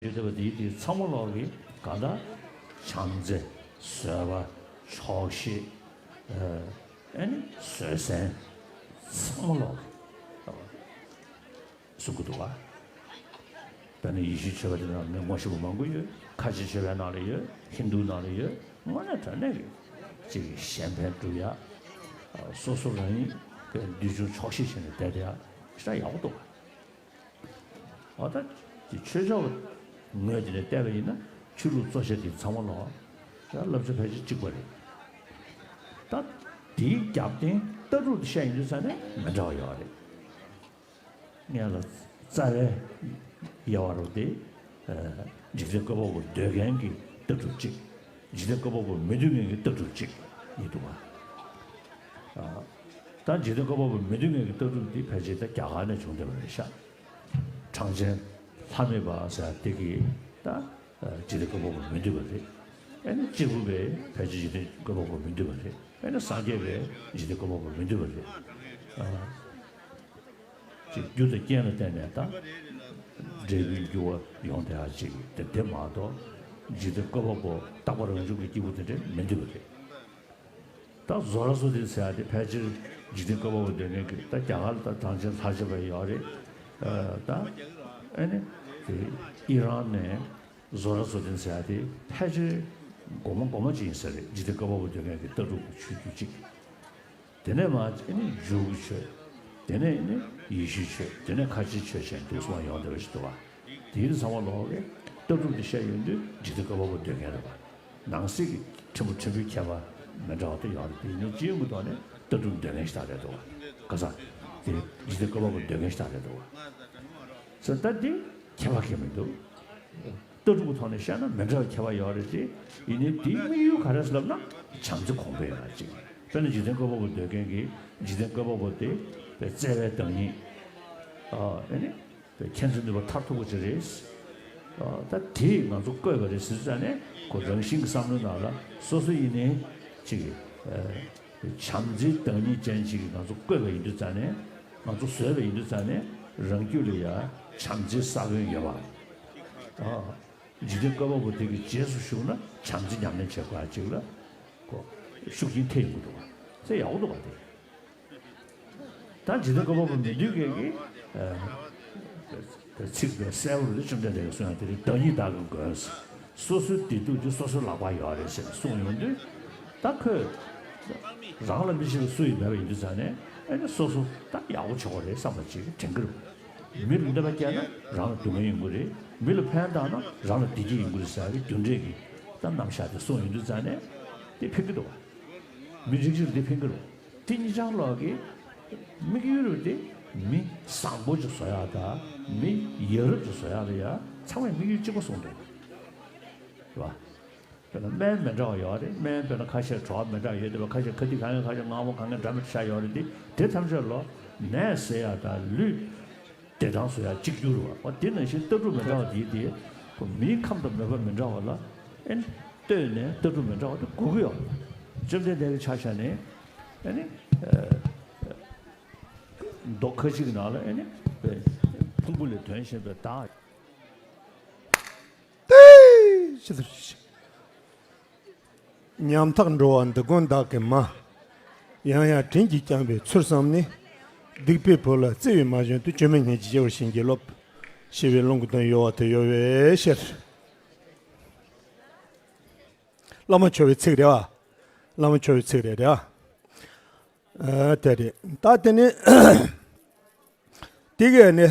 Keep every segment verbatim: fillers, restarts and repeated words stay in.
ཡོད་བསྡད་པ་དེ་དེ་ཚང་མ་ལོག་གི་གང་ལྟར་བྱམས་བརྩེ། བཟོད་པ། ཆོག་ཤེས། ཨ་ནི་བཟོད་བསྲན། ཚང་མ་ལོག་གི་གསུང་གི་འདུག་བ། དཔེར་ན་ཡེ་ཤུའི་ཆོས་པ་དེ་ནང་ངས་ངོ་ཤེས་པ་མང་པོ་ཡོད། ཁ་ཆེ་ཆོས་པའི་ནང་ལ་ཡོད། ཧིན་དུའི་ནང་ལ་ཡོད། དངོས་གནས་དྲང་གནས་ཀྱི་ཅིག་གཞན་ཕན་སྒྲུབ་ཡ། སོ་སོ་རང་ཉིད་ཀྱི་འདུལ་བྱུང་ཆོག་ཤེས་བྱས་ནས་བསྡད་དེ་ཡ་ཞེ་དྲག་ཡག་པོ་འདུག་བ། འོ་ད་ཅིག་ཆོས་ཕྱོགས་ངོས་དེ་ནས་བལྟས་པ་ཡིན་ན་ཆོས་ལུགས་གཙོ་ཆེ་དེ་ཚང་མ་ལོག་ད་བསླབ་བྱ་ཕལ་ཆེར་གཅིག་པ་རེད། ད་དེའི་རྒྱབ་རྟེན་ལྟ་གྲུབ་དེ་བཤད་ཡོང་དུས་ཙང་ནས་མི་འདྲ་བ་ཡོད་རེད། སྔོན་ལ་རྩ་བའི་དབྱེ་བ་རུ་དེ། ཨ། འཇིག་རྟེན་བཀོད་པ་པོ་འདོད་མཁན་གྱི་ལྟ་གྲུབ་གཅིག་འཇིག་རྟེན་བཀོད་པ་པོ་མི་འདོད་མཁན་གྱི་ལྟ་གྲུབ་གཅིག་ཡིན་འདུག་བ། ཨ། ད་འཇིག་རྟེན་བཀོད་པ་པོ་མི་འདོད་མཁན་གྱི་ལྟ་གྲུབ་འདི་ཕལ་ཆེར་ད་རྒྱ་གར་ནས་བྱུང་བསྡད་པ་རེད་ཤག་གྲངས་ཅན་ལྷ་མེད་པ་ཟེར་དེ་གིས་ད་འཇིག་རྟེན་བཀོད་པ་པོ་མི་འདོད་པ་རེད། ཨ་ནི་གཅེར་བུ་པས་ཕལ་ཆེར་འཇིག་རྟེན་བཀོད་པ་པོ་མི་འདོད་པ་རེད། ཨ་ནི་སངས་རྒྱས་པས་འཇིག་རྟེན་བཀོད་པ་པོ་མི་འདོད་པ་རེད། ཨ། ཅིག་རྒྱུ་དང་རྐྱེན་ལ་བརྟེན་ནས་ད་འབྲས་བུའི་འགྱུར་བ་ཡོང་བསྡད་ཡ་ཅིག་དེ་དེ་མ་གཏོགས་འཇིག་རྟེན་བཀོད་པ་པོ་རྟག་པ་རང་བྱུང་གི་སྐྱེས་བུ་དེ་འདྲ་མི་འདོད་པ་རེད། ད་བཟོ་ར་བཟོ་དེ་ཟེར་ཡ་དེ་ཕལ་ཆེར་འཇིག་རྟེན་བཀོད་པ་པོ་འདོད་མཁན་གྱི་ད་རྒྱ་གར་ལ་ད་གྲངས་ཅན་ལྷ་བྱེད་པ་ཡོད་རེད། ཨ། ད་ཨ་ནི་དེ་ཨི་རན་ནས་བཟོ་ར་བཟོ་དེ་ཟེར་ཡ་དེ་ཕལ་ཆེར་མགོ་མ་མགོ་མ་ཅིག་ཡིན་ས་རེད། འཇིག་རྟེན་བཀོད་པ་པོ་འདོད་མཁན་གྱི་ལྟ་གྲུབ་ཀྱི་ཆོས་བརྒྱུད་གཅིག་དེ་ནས་མར་ཨ་ནི་འཇུའུ་གི་ཆོས། དེ་ནས་ཨ་ནི་ཡེ་ཤུའི་ཆོས། དེ་ནས་ཁ་ཆེའི་ཆོས་བྱས་འདུག་སེ་མར་ཡོང་བསྡད་པ་ཞིག་འདུག་བ། དེའི་ཚང་མ་ལོག་གི་ལྟ་གྲུབ་དེ་བཤད་ཡོང་དུས་འཇིག་རྟེན་བཀོད་པ་པོ་འདོད་མཁན་རེད་བ། ནང་གསེས་ཀྱི་ཕྲན་བུ་ཕྲན་བུའི་ཁྱད་པར་མི་འདྲ་བ་དེ་ཡོད་རེད། དེ་ཡིན་ནའི་སྤྱི་ཡོངས་ཀྱི་ཐོག་ནས་ལྟ་གྲུབ་འདོད་མཁན་ཞིག་ད་རེད་འདུག་བ། ག་ས་དེ་འཇིག་རྟེན་བཀོད་པ་པོ་འདོད་མཁན་ཞིག་ད་རེད་འདུག་བ། ས་ད་འདི་ཁྱད་པར་གང་ཡང་མི་འདུག་ལྟ་གྲུབ་ཀྱི་ཐོག་ནས་བཤད་ན་མི་འདྲ་བའི་ཁྱད་པར་ཡོད་རེད་དེ། ཡིན་ནའི་དེའི་དམིགས་ཡུལ་ག་རེ་ཟེར་ལབ་ན་བྱམས་བརྩེ་གོང་འཕེལ་ཡོང་ཡ་ཅིག་དཔེར་ན་འཇིག་རྟེན་བཀོད་པ་པོ་འདོད་མཁན་གྱིས་འཇིག་རྟེན་བཀོད་པ་པོ་དེ་བརྩེ་བའི་བདག་ཉིད། ཨ་ནི་མཁྱེན་བརྩེ་ནུས་པ་མཐར་ཐུག་པ་ཅིག་རེད། ཨ། ད་དེས་ང་ཚོ་བཀོད་པ་རེད་ཟེར་ཙང་ནས་ཁོ་རང་བཞིན་གྱི་བསམ་བློའི་ནང་ལ་སོ་སོ་ཡིན་ནའི་ཅིག་ཨ། བྱམས་བརྩེའི་བདག་ཉིད་ཅན་ཅིག་ང་ཚོ་བཀོད་པ་ཡིན་དུས་ཙང་ནས། ང་ཚོ་བཟོས་པ་ཡིན་དུས་ཙང་ནས་རང་རྒྱུད་ལ་ཡ་བྱམས་བརྩེའི་ས་བོན་ཡོད་པ། ཨ། འཇིག་རྟེན་བཀོད་པ་པོ་དེ་གི་རྗེས་སུ་ཞུགས་ན་བྱམས་བརྩེ་ཉམས་ལེན་བྱེད་དགོས་ཡ་ཅིག་ལ་ཁོ་ཤུགས་རྐྱེན་ཐེབས་ཡོང་གི་འདུག་བ། ཚེ་ཡག་པོ་འདུག་བ་དེ། ད་འཇིག་རྟེན་བཀོད་པ་པོ་མི་འདོད་མཁན་གྱི་ཨ་ཚིག་དེ་གསལ་པོ་རེད། བཅོམ་ལྡན་འདས་ཀྱིས་གསུངས་ཡ་དེ་རེད། བདག་ཉིད་བདག་གིས་མགོན། སོ་སོའི་བདེ་སྡུག་དེ་སོ་སོའི་ལག་པར་ཡོད་རེད་ཟེར་གསུངས་ཡོང་དུས། ད་ཁོས་རང་ལ་མི་ཤེས་པ་སུ་ཡང་མེད་པ་ཡིན་དུས་ཙང་ནས། ཨ་ནི་སོ་སོ་ད་ཡག་པོ་བྱེད་དགོས་རེད་བསམ་པ་ཅིག་དྲན་གྱི་རེད། མི་ལ་གནོད་པ་བསྐྱལ་ན་རང་ལ་སྡུག་བསྔལ་ཡོང་གི་རེད། མི་ལ་ཕན་བཏགས་ན་རང་ལ་བདེ་སྐྱིད་ཡོང་གི་རེད་ཟེར་བའི་རྒྱུ་འབྲས་ཀྱི་ད་རྣམ་གཞག་དེ་གསུངས་ཡོང་དུས་ཙང་ནས་དེ་ཕན་གྱི་འདུག་བ། མི་རིགས་གཅིག་ལ་དེ་ཕན་གྱི་རེད། དེ་གཉིས་ཆར་ལོག་གི་དམིགས་ཡུལ་རུ་དེ་མི་བཟང་པོ་ཅིག་བཟོ་ཡག་དང་མི་ཡ་རབས་ཅིག་བཟོ་ཡག་ལ་ཡ་ཚང་མས་དམིགས་ཡུལ་གཅིག་པ་བཟུང་འདུག་རེད་བ། དཔེར་ན་སྨན་མི་འདྲ་བ་ཡོད་རེད། སྨན་དཔེར་ན་ཁ་ཤས་བྲོ་བ་མི་འདྲ་བ་ཡོད་དེ། ཁ་ཤས་ཁ་ཏི་གང་ཡོད། ཁ་ཤས་མངར་མོ་གང་ཡོད། འདྲ་མི་འདྲ་ཡོད་རེད་དེ། དེ་ཐམས་ཅད་ལོ་ནད་སེལ་ཡག་དང་ལུས་བདེ་ཐང་བཟོ་ཡག་གཅིག་གྱུར་རེད་བ། འོ་དེ་ནང་བཞིན་ལྟ་གྲུབ་མི་འདྲ་བ་དེ་དེ་ཁོ་མིའི་ཁམས་དང་མོས་པ་མི་འདྲ་བ་ལ་ཨེ་ནི་ལྟོས་ནས་ལྟ་གྲུབ་མི་འདྲ་བ་དེ་དགོས་ཀྱི་ཡོད་རེད། བཅོམ་ལྡན་འདས་ཀྱི་ཆ་བཞག་ནས་ཨེ་ནི་མདོ་ཁ་ཅིག་གི་ནང་ལ་ཨེ་ནི་ཕུང་པོ་ལས་དོན་གཞན་པའི་བདག་ཏེ་ཅི་ལྟར་ཞིག་ཉམ་ཐག་འགྲོ་བ་འདི་ཀུན་བདག་གིས་མ། ཡང་ཡང་དྲིན་གྱིས་བསྐྱངས་པའི་ཚུལ་བསམ་ནས། སྡིག་པའི་བུ་ལ་བརྩེ་བས་མ་བྱོན་ཏེ། སྐྱོན་མེད་སྙིང་རྗེ་སྐྱེ་བར་བྱིན་གྱིས་རློབས། ཞེས་པའི་ལུང་གི་དོན་ཡོད་པ་དེ་ཡོད་པའི་ཕྱིར། བླ་མ་མཆོད་པའི་ཚིག་རེད་བ། བླ་མ་མཆོད་པའི་ཚིག་རེད་རེད་བ། ཨ། དེ་རེད། ད་དེ་ནི་དེ་གས་ནི་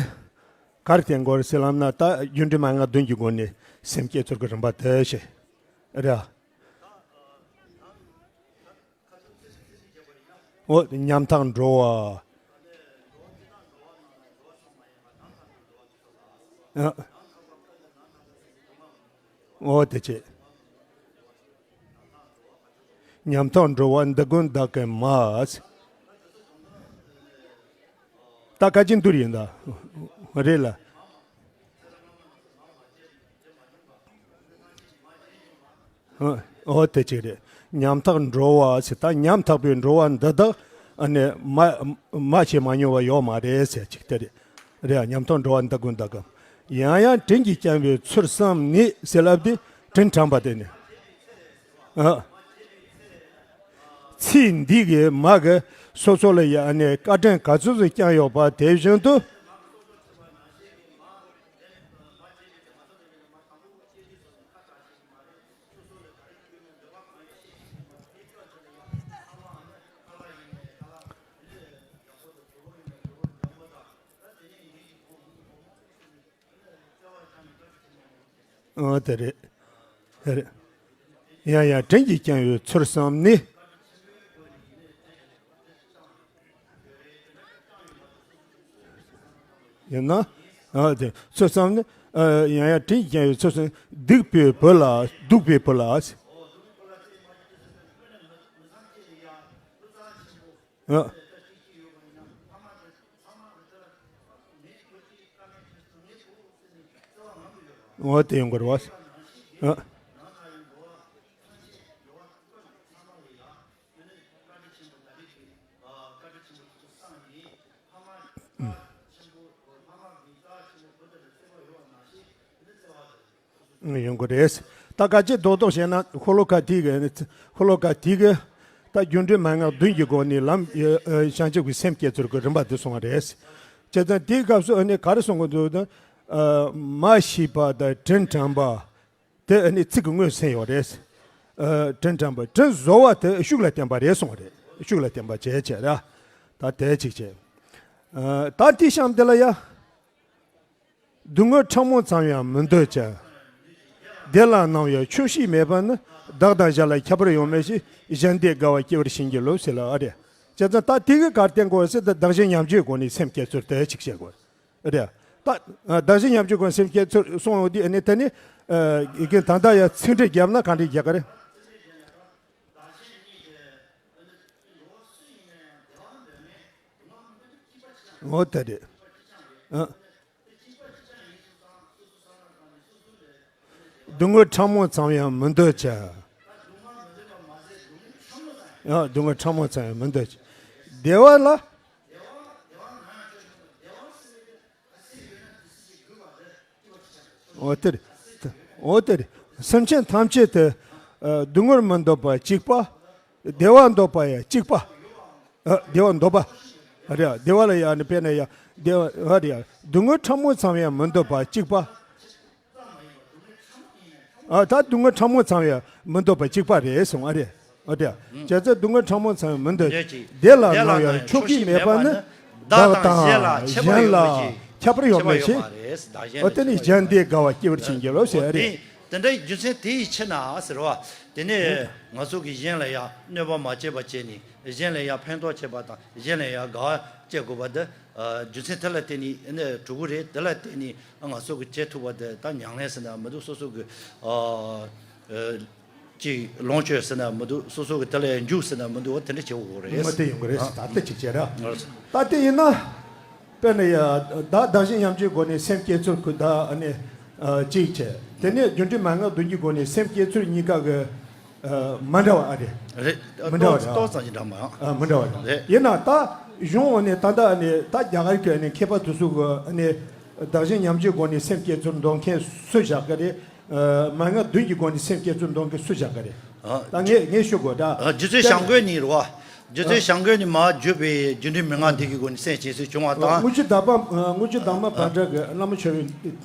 ག་རེ་བསྟན་དགོས་རེད་ཟེར་ལབ་ན། ད་རྒྱུ་འབྲས་མན་ངག་བདུན་གྱི་སྒོ་ནས་སེམས་བསྐྱེད་ཚུལ་གྱི་རིམ་པ་དེ་བཤད་རེད། འོ་ཉམ་ཐག་འགྲོ་བ། ཨ། འོ་དེ་བྱས། ཉམ་ཐག་འགྲོ་བ་འདི་ཀུན་བདག་གིས་མ། ད་བཀའ་བཅིངས་འདུར་ཡིན་ད། རེད་ལ། འོ་དེ་གཅིག་རེད། ཉམ་ཐག་འགྲོ་བ་ཟེར། ད་ཉམ་ཐག་པའི་འགྲོ་བ་འདི་དག་ཨ་ནི་མ་མ་བྱས་མ་མྱོང་བ་ཡོད་མ་རེད་ཟེར་ཅིག་དེ་རེད། རེད། ཉམ་ཐག་འགྲོ་བ་འདི་ཀུན་བདག་གིས། ཡང་ཡང་དྲིན་གྱིས་བསྐྱངས་པའི་ཚུལ་བསམ་ནས་ཟེར་ལབ་དེ་དྲིན་དྲན་པ་དེ་ནི། ཨ། ཚིག་འདི་གིས་མ་གི་སོ་སོ་ལ་ཡང་ནས་བཀའ་དྲིན་ག་ཚོད་ཅིག་བསྐྱངས་ཡོད་པ་དེ་བཞིན་དུ། ཨོ་དེ་རེད། དེ་རེད། ཡང་ཡང་དྲིན་གྱིས་བསྐྱངས་ཡོད་ཚུལ་བསམ་ནས། ཡིན་ན། ཨ་དེ་ཚུལ་བསམ་ནས། ཨ་ཡང་ཡང་དྲིན་གྱིས་བསྐྱངས་ཡོད་ཚུལ་བསམ། སྡིག་པའི་བུ་ལ་སྡིག་པའི་བུ་ལ། ཨ། འོ་དེ་ཡོང་གི་རེད་བ། ཨ། ཡོང་གི་རེད། ད་ག་ཅི་རྡོག་རྡོག་བཤད་ན་ཤོ་ལོ་ཀ་དེ་གི། ཤོ་ལོ་ཀ་དེ་གི། ད་སྒྱུ་འཕྲུལ་མན་ངག་བདུན་གྱི་སྒོ་ནས་ལམ་བྱང་ཆུབ་ཀྱི་སེམས་བསྐྱེད་ཚུལ་གྱི་རིམ་པ་དེ་གསུངས་པ་རེད། བྱས་ཙང་དེའི་སྐབས་སུ་ཨ་ནི་ག་རེ་གསུང་གི་འདུག་ན། མ་ཤེས་པ་དང་དྲིན་དྲན་པ། དེ་ཨ་ནི་ཚིག་གི་དངོས་ཟིན་ཡོད་རེད། ཨ། དྲིན་དྲན་པ། དྲིན་གཟོ་བ་དེ་ཤུགས་ལ་བརྟེན་པ་རེད་གསུངས་པ་རེད། ཤུགས་ལ་བརྟེན་པ་བྱས་བྱས་ར། ད་དེ་གཅིག་བྱས། ཨ། ད་དེའི་གཤམ་དེ་ལ་ཡ། སྡུག་བསྔལ་ཕྲ་མོ་ཙམ་ཡང་མི་འདོད་ཅིང་། བདེ་ལ་སྣང་བའི་ཆོག་ཤེས་མེད་པ་ནི། བདག་དང་གཞན་ལ་ཁྱད་པར་ཡོད་མོད་ཀྱི། གཞན་བདེ་དགའ་བ་སྐྱེ་བར་བྱིན་གྱིས་རློབས་ཟེར་ལ་ཨ་རེད། བྱས་ཙང་ད་དེ་གི་གར་བརྟེན་དགོས་ཟེར་ད་བདག་གཞན་མཉམ་བརྗེའི་སྒོ་ནས་སེམས་བསྐྱེད་ཚུལ་དེ་གཅིག་བཤད་དགོས། རེད། ད་བདག་གཞན་མཉམ་བརྗེའི་སྒོ་ནས་སེམས་བསྐྱེད་ཚུལ་གསུངས་ཡོང་དུས་ཨ་ནི་དེ་ནི། ཨ། ཡི་གེ་ད་ལྟ་ཡང་ཚིག་འགྲེལ་བརྒྱབ་ན་གང་འགྲེལ་རྒྱག་གི་རེད། འོ་དེ་རེད། ཨ། སྡུག་བསྔལ་ཕྲ་མོ་ཙམ་ཡང་མི་འདོད་ཅིང་། ཡང་སྡུག་བསྔལ་ཕྲ་མོ་ཙམ་ཡང་མི་འདོད་ཅིང་། བདེ་བ་ལ། འོ་དེ་རེད། འོ་དེ་རེད། སེམས་ཅན་ཐམས་ཅད་དུ། ཨ། སྡུག་བསྔལ་མི་འདོད་པ་གཅིག་པ། བདེ་བ་འདོད་པ་ཡང་གཅིག་པ། ཨ། བདེ་བ་འདོད་པ། ཨ་རེད། བདེ་བ་ལ་ཡང་ནི་དཔེར་ན་ཡང་བདེ་བ། ཨ་རེད། སྡུག་བསྔལ་ཕྲ་མོ་ཙམ་ཡང་མི་འདོད་པ་གཅིག་པ། ཨ། ད་སྡུག་བསྔལ་ཕྲ་མོ་ཙམ་ཡང་མི་འདོད་པ་གཅིག་པ་རེད་གསུངས། ཨ་རེད། ཨ་རེད། བྱས་ཙང་སྡུག་བསྔལ་ཕྲ་མོ་ཙམ་ཡང་མི་འདོད། བདེ་ལ་སྣང་བའི་ཆོག་ཤེས་མེད་པ་ནི། བདག་དང་གཞན་ལ་ཁྱད་པར་ཡོད་མོད་ཀྱི། འོ་དེ་ནི་གཞན་བདེ་དགའ་བ་སྐྱེ་བར་བྱིན་གྱིས་རློབས་ཟེར། ཨ་རེད། དེ་འདྲའི་རྒྱུ་མཚན་དེ་ཡི་ཕྱིར་ན་ཟེར་བ། དེ་ནས་ང་ཚོ་གིས་གཞན་ལ་ཡང་གནོད་པ་མ་བྱས་པ་བྱས་ནས། གཞན་ལ་ཡང་ཕན་ཐོགས་བྱེད་པ་དང་གཞན་ལ་ཡང་དགའ་བ་སྐྱེ་དགོས་པ་འདི། ཨ། རྒྱུ་མཚན་དེ་ལ་བརྟེན་ནས་ནི་གྲུབ་ཀྱི་རེད། དེ་ལ་བརྟེན་ནས་ང་ཚོ་གིས་བྱེད་ཐུབ་པ་འདི་ད་ཉམས་ལེན་ཟེར་ན་མི་འདུག་སོ་སོ་གི། ཨ། ཨ། ཅིག་ལོངས་སྤྱོད་ཟེར་ན་མི་འདུག་སོ་སོ་གི་དེ་ལ་ཡང་འཇུག་ཟེར་ན་མི་འདུག་དེ་འདྲ་བྱེད་དགོས་རེད། མ་དེ་ཡོང་གི་རེད། ཨ། ད་ལྟ་ཅིག་བྱས་ར། ཨ། ད་དེ་ཡིན་ན། དཔེར་ན་ཡ། ད་བདག་གཞན་མཉམ་བརྗེའི་སྒོ་ནས་སེམས་བསྐྱེད་ཚུལ་ཁུ་ད་ཨ་ནི། ཨ། གཅིག་བྱས། དེ་ནས་སྒྱུ་འཕྲུལ་མན་ངག་བདུན་གྱི་སྒོ་ནས་སེམས་བསྐྱེད་ཚུལ་གཉིས་ཀ་གི། ཨ། མི་འདྲ་བ་ཨ་རེད། རེད། མི་འདྲ་བ་ཏོག་རེད། ཏོག་ཙམ་ཅིག་འདྲ་མ་ཡོང་། ཨ། མི་འདྲ་བ་རེད། རེད། ཡིན་ན་ད་གཞུང་འོག་ནས་ད་ལྟ་ཨ་ནི་ད་རྒྱ་གར་གྱི་ཨ་ནི་མཁས་པ་དེ་ཚོ་གི་ཨ་ནི་བདག་གཞན་མཉམ་བརྗེའི་སྒོ་ནས་སེམས་བསྐྱེད་ཚུལ་འདོན་མཁན་སུ་བཞག་གི་རེད། ཨ། མན་ངག་བདུན་གྱི་སྒོ་ནས་སེམས་བསྐྱེད་ཚུལ་འདོན་མཁན་སུ་བཞག་གི་རེད། ཨ། ད་ངས་ངས་ཞུ་དགོས་ད། ཨ། རྗེ་བཙུན་བྱམས་མགོན་གཉིས་རེད་བ། རྗེ་བཙུན་བྱམས་མགོན་གྱིས་མར་བརྒྱུད་པའི་སྒྱུ་འཕྲུལ་མན་ངག་འདི་གི་སྒོ་ནས་སེམས་བསྐྱེད་ཚུལ་བྱུང་བ་དང་། དངུལ་ཆུ་ཟླ་བ། དངུལ་ཆུ་ཟླ་བ་བྷ་དྲ་གི་བླ་མ་ཆོས་དབྱིངས་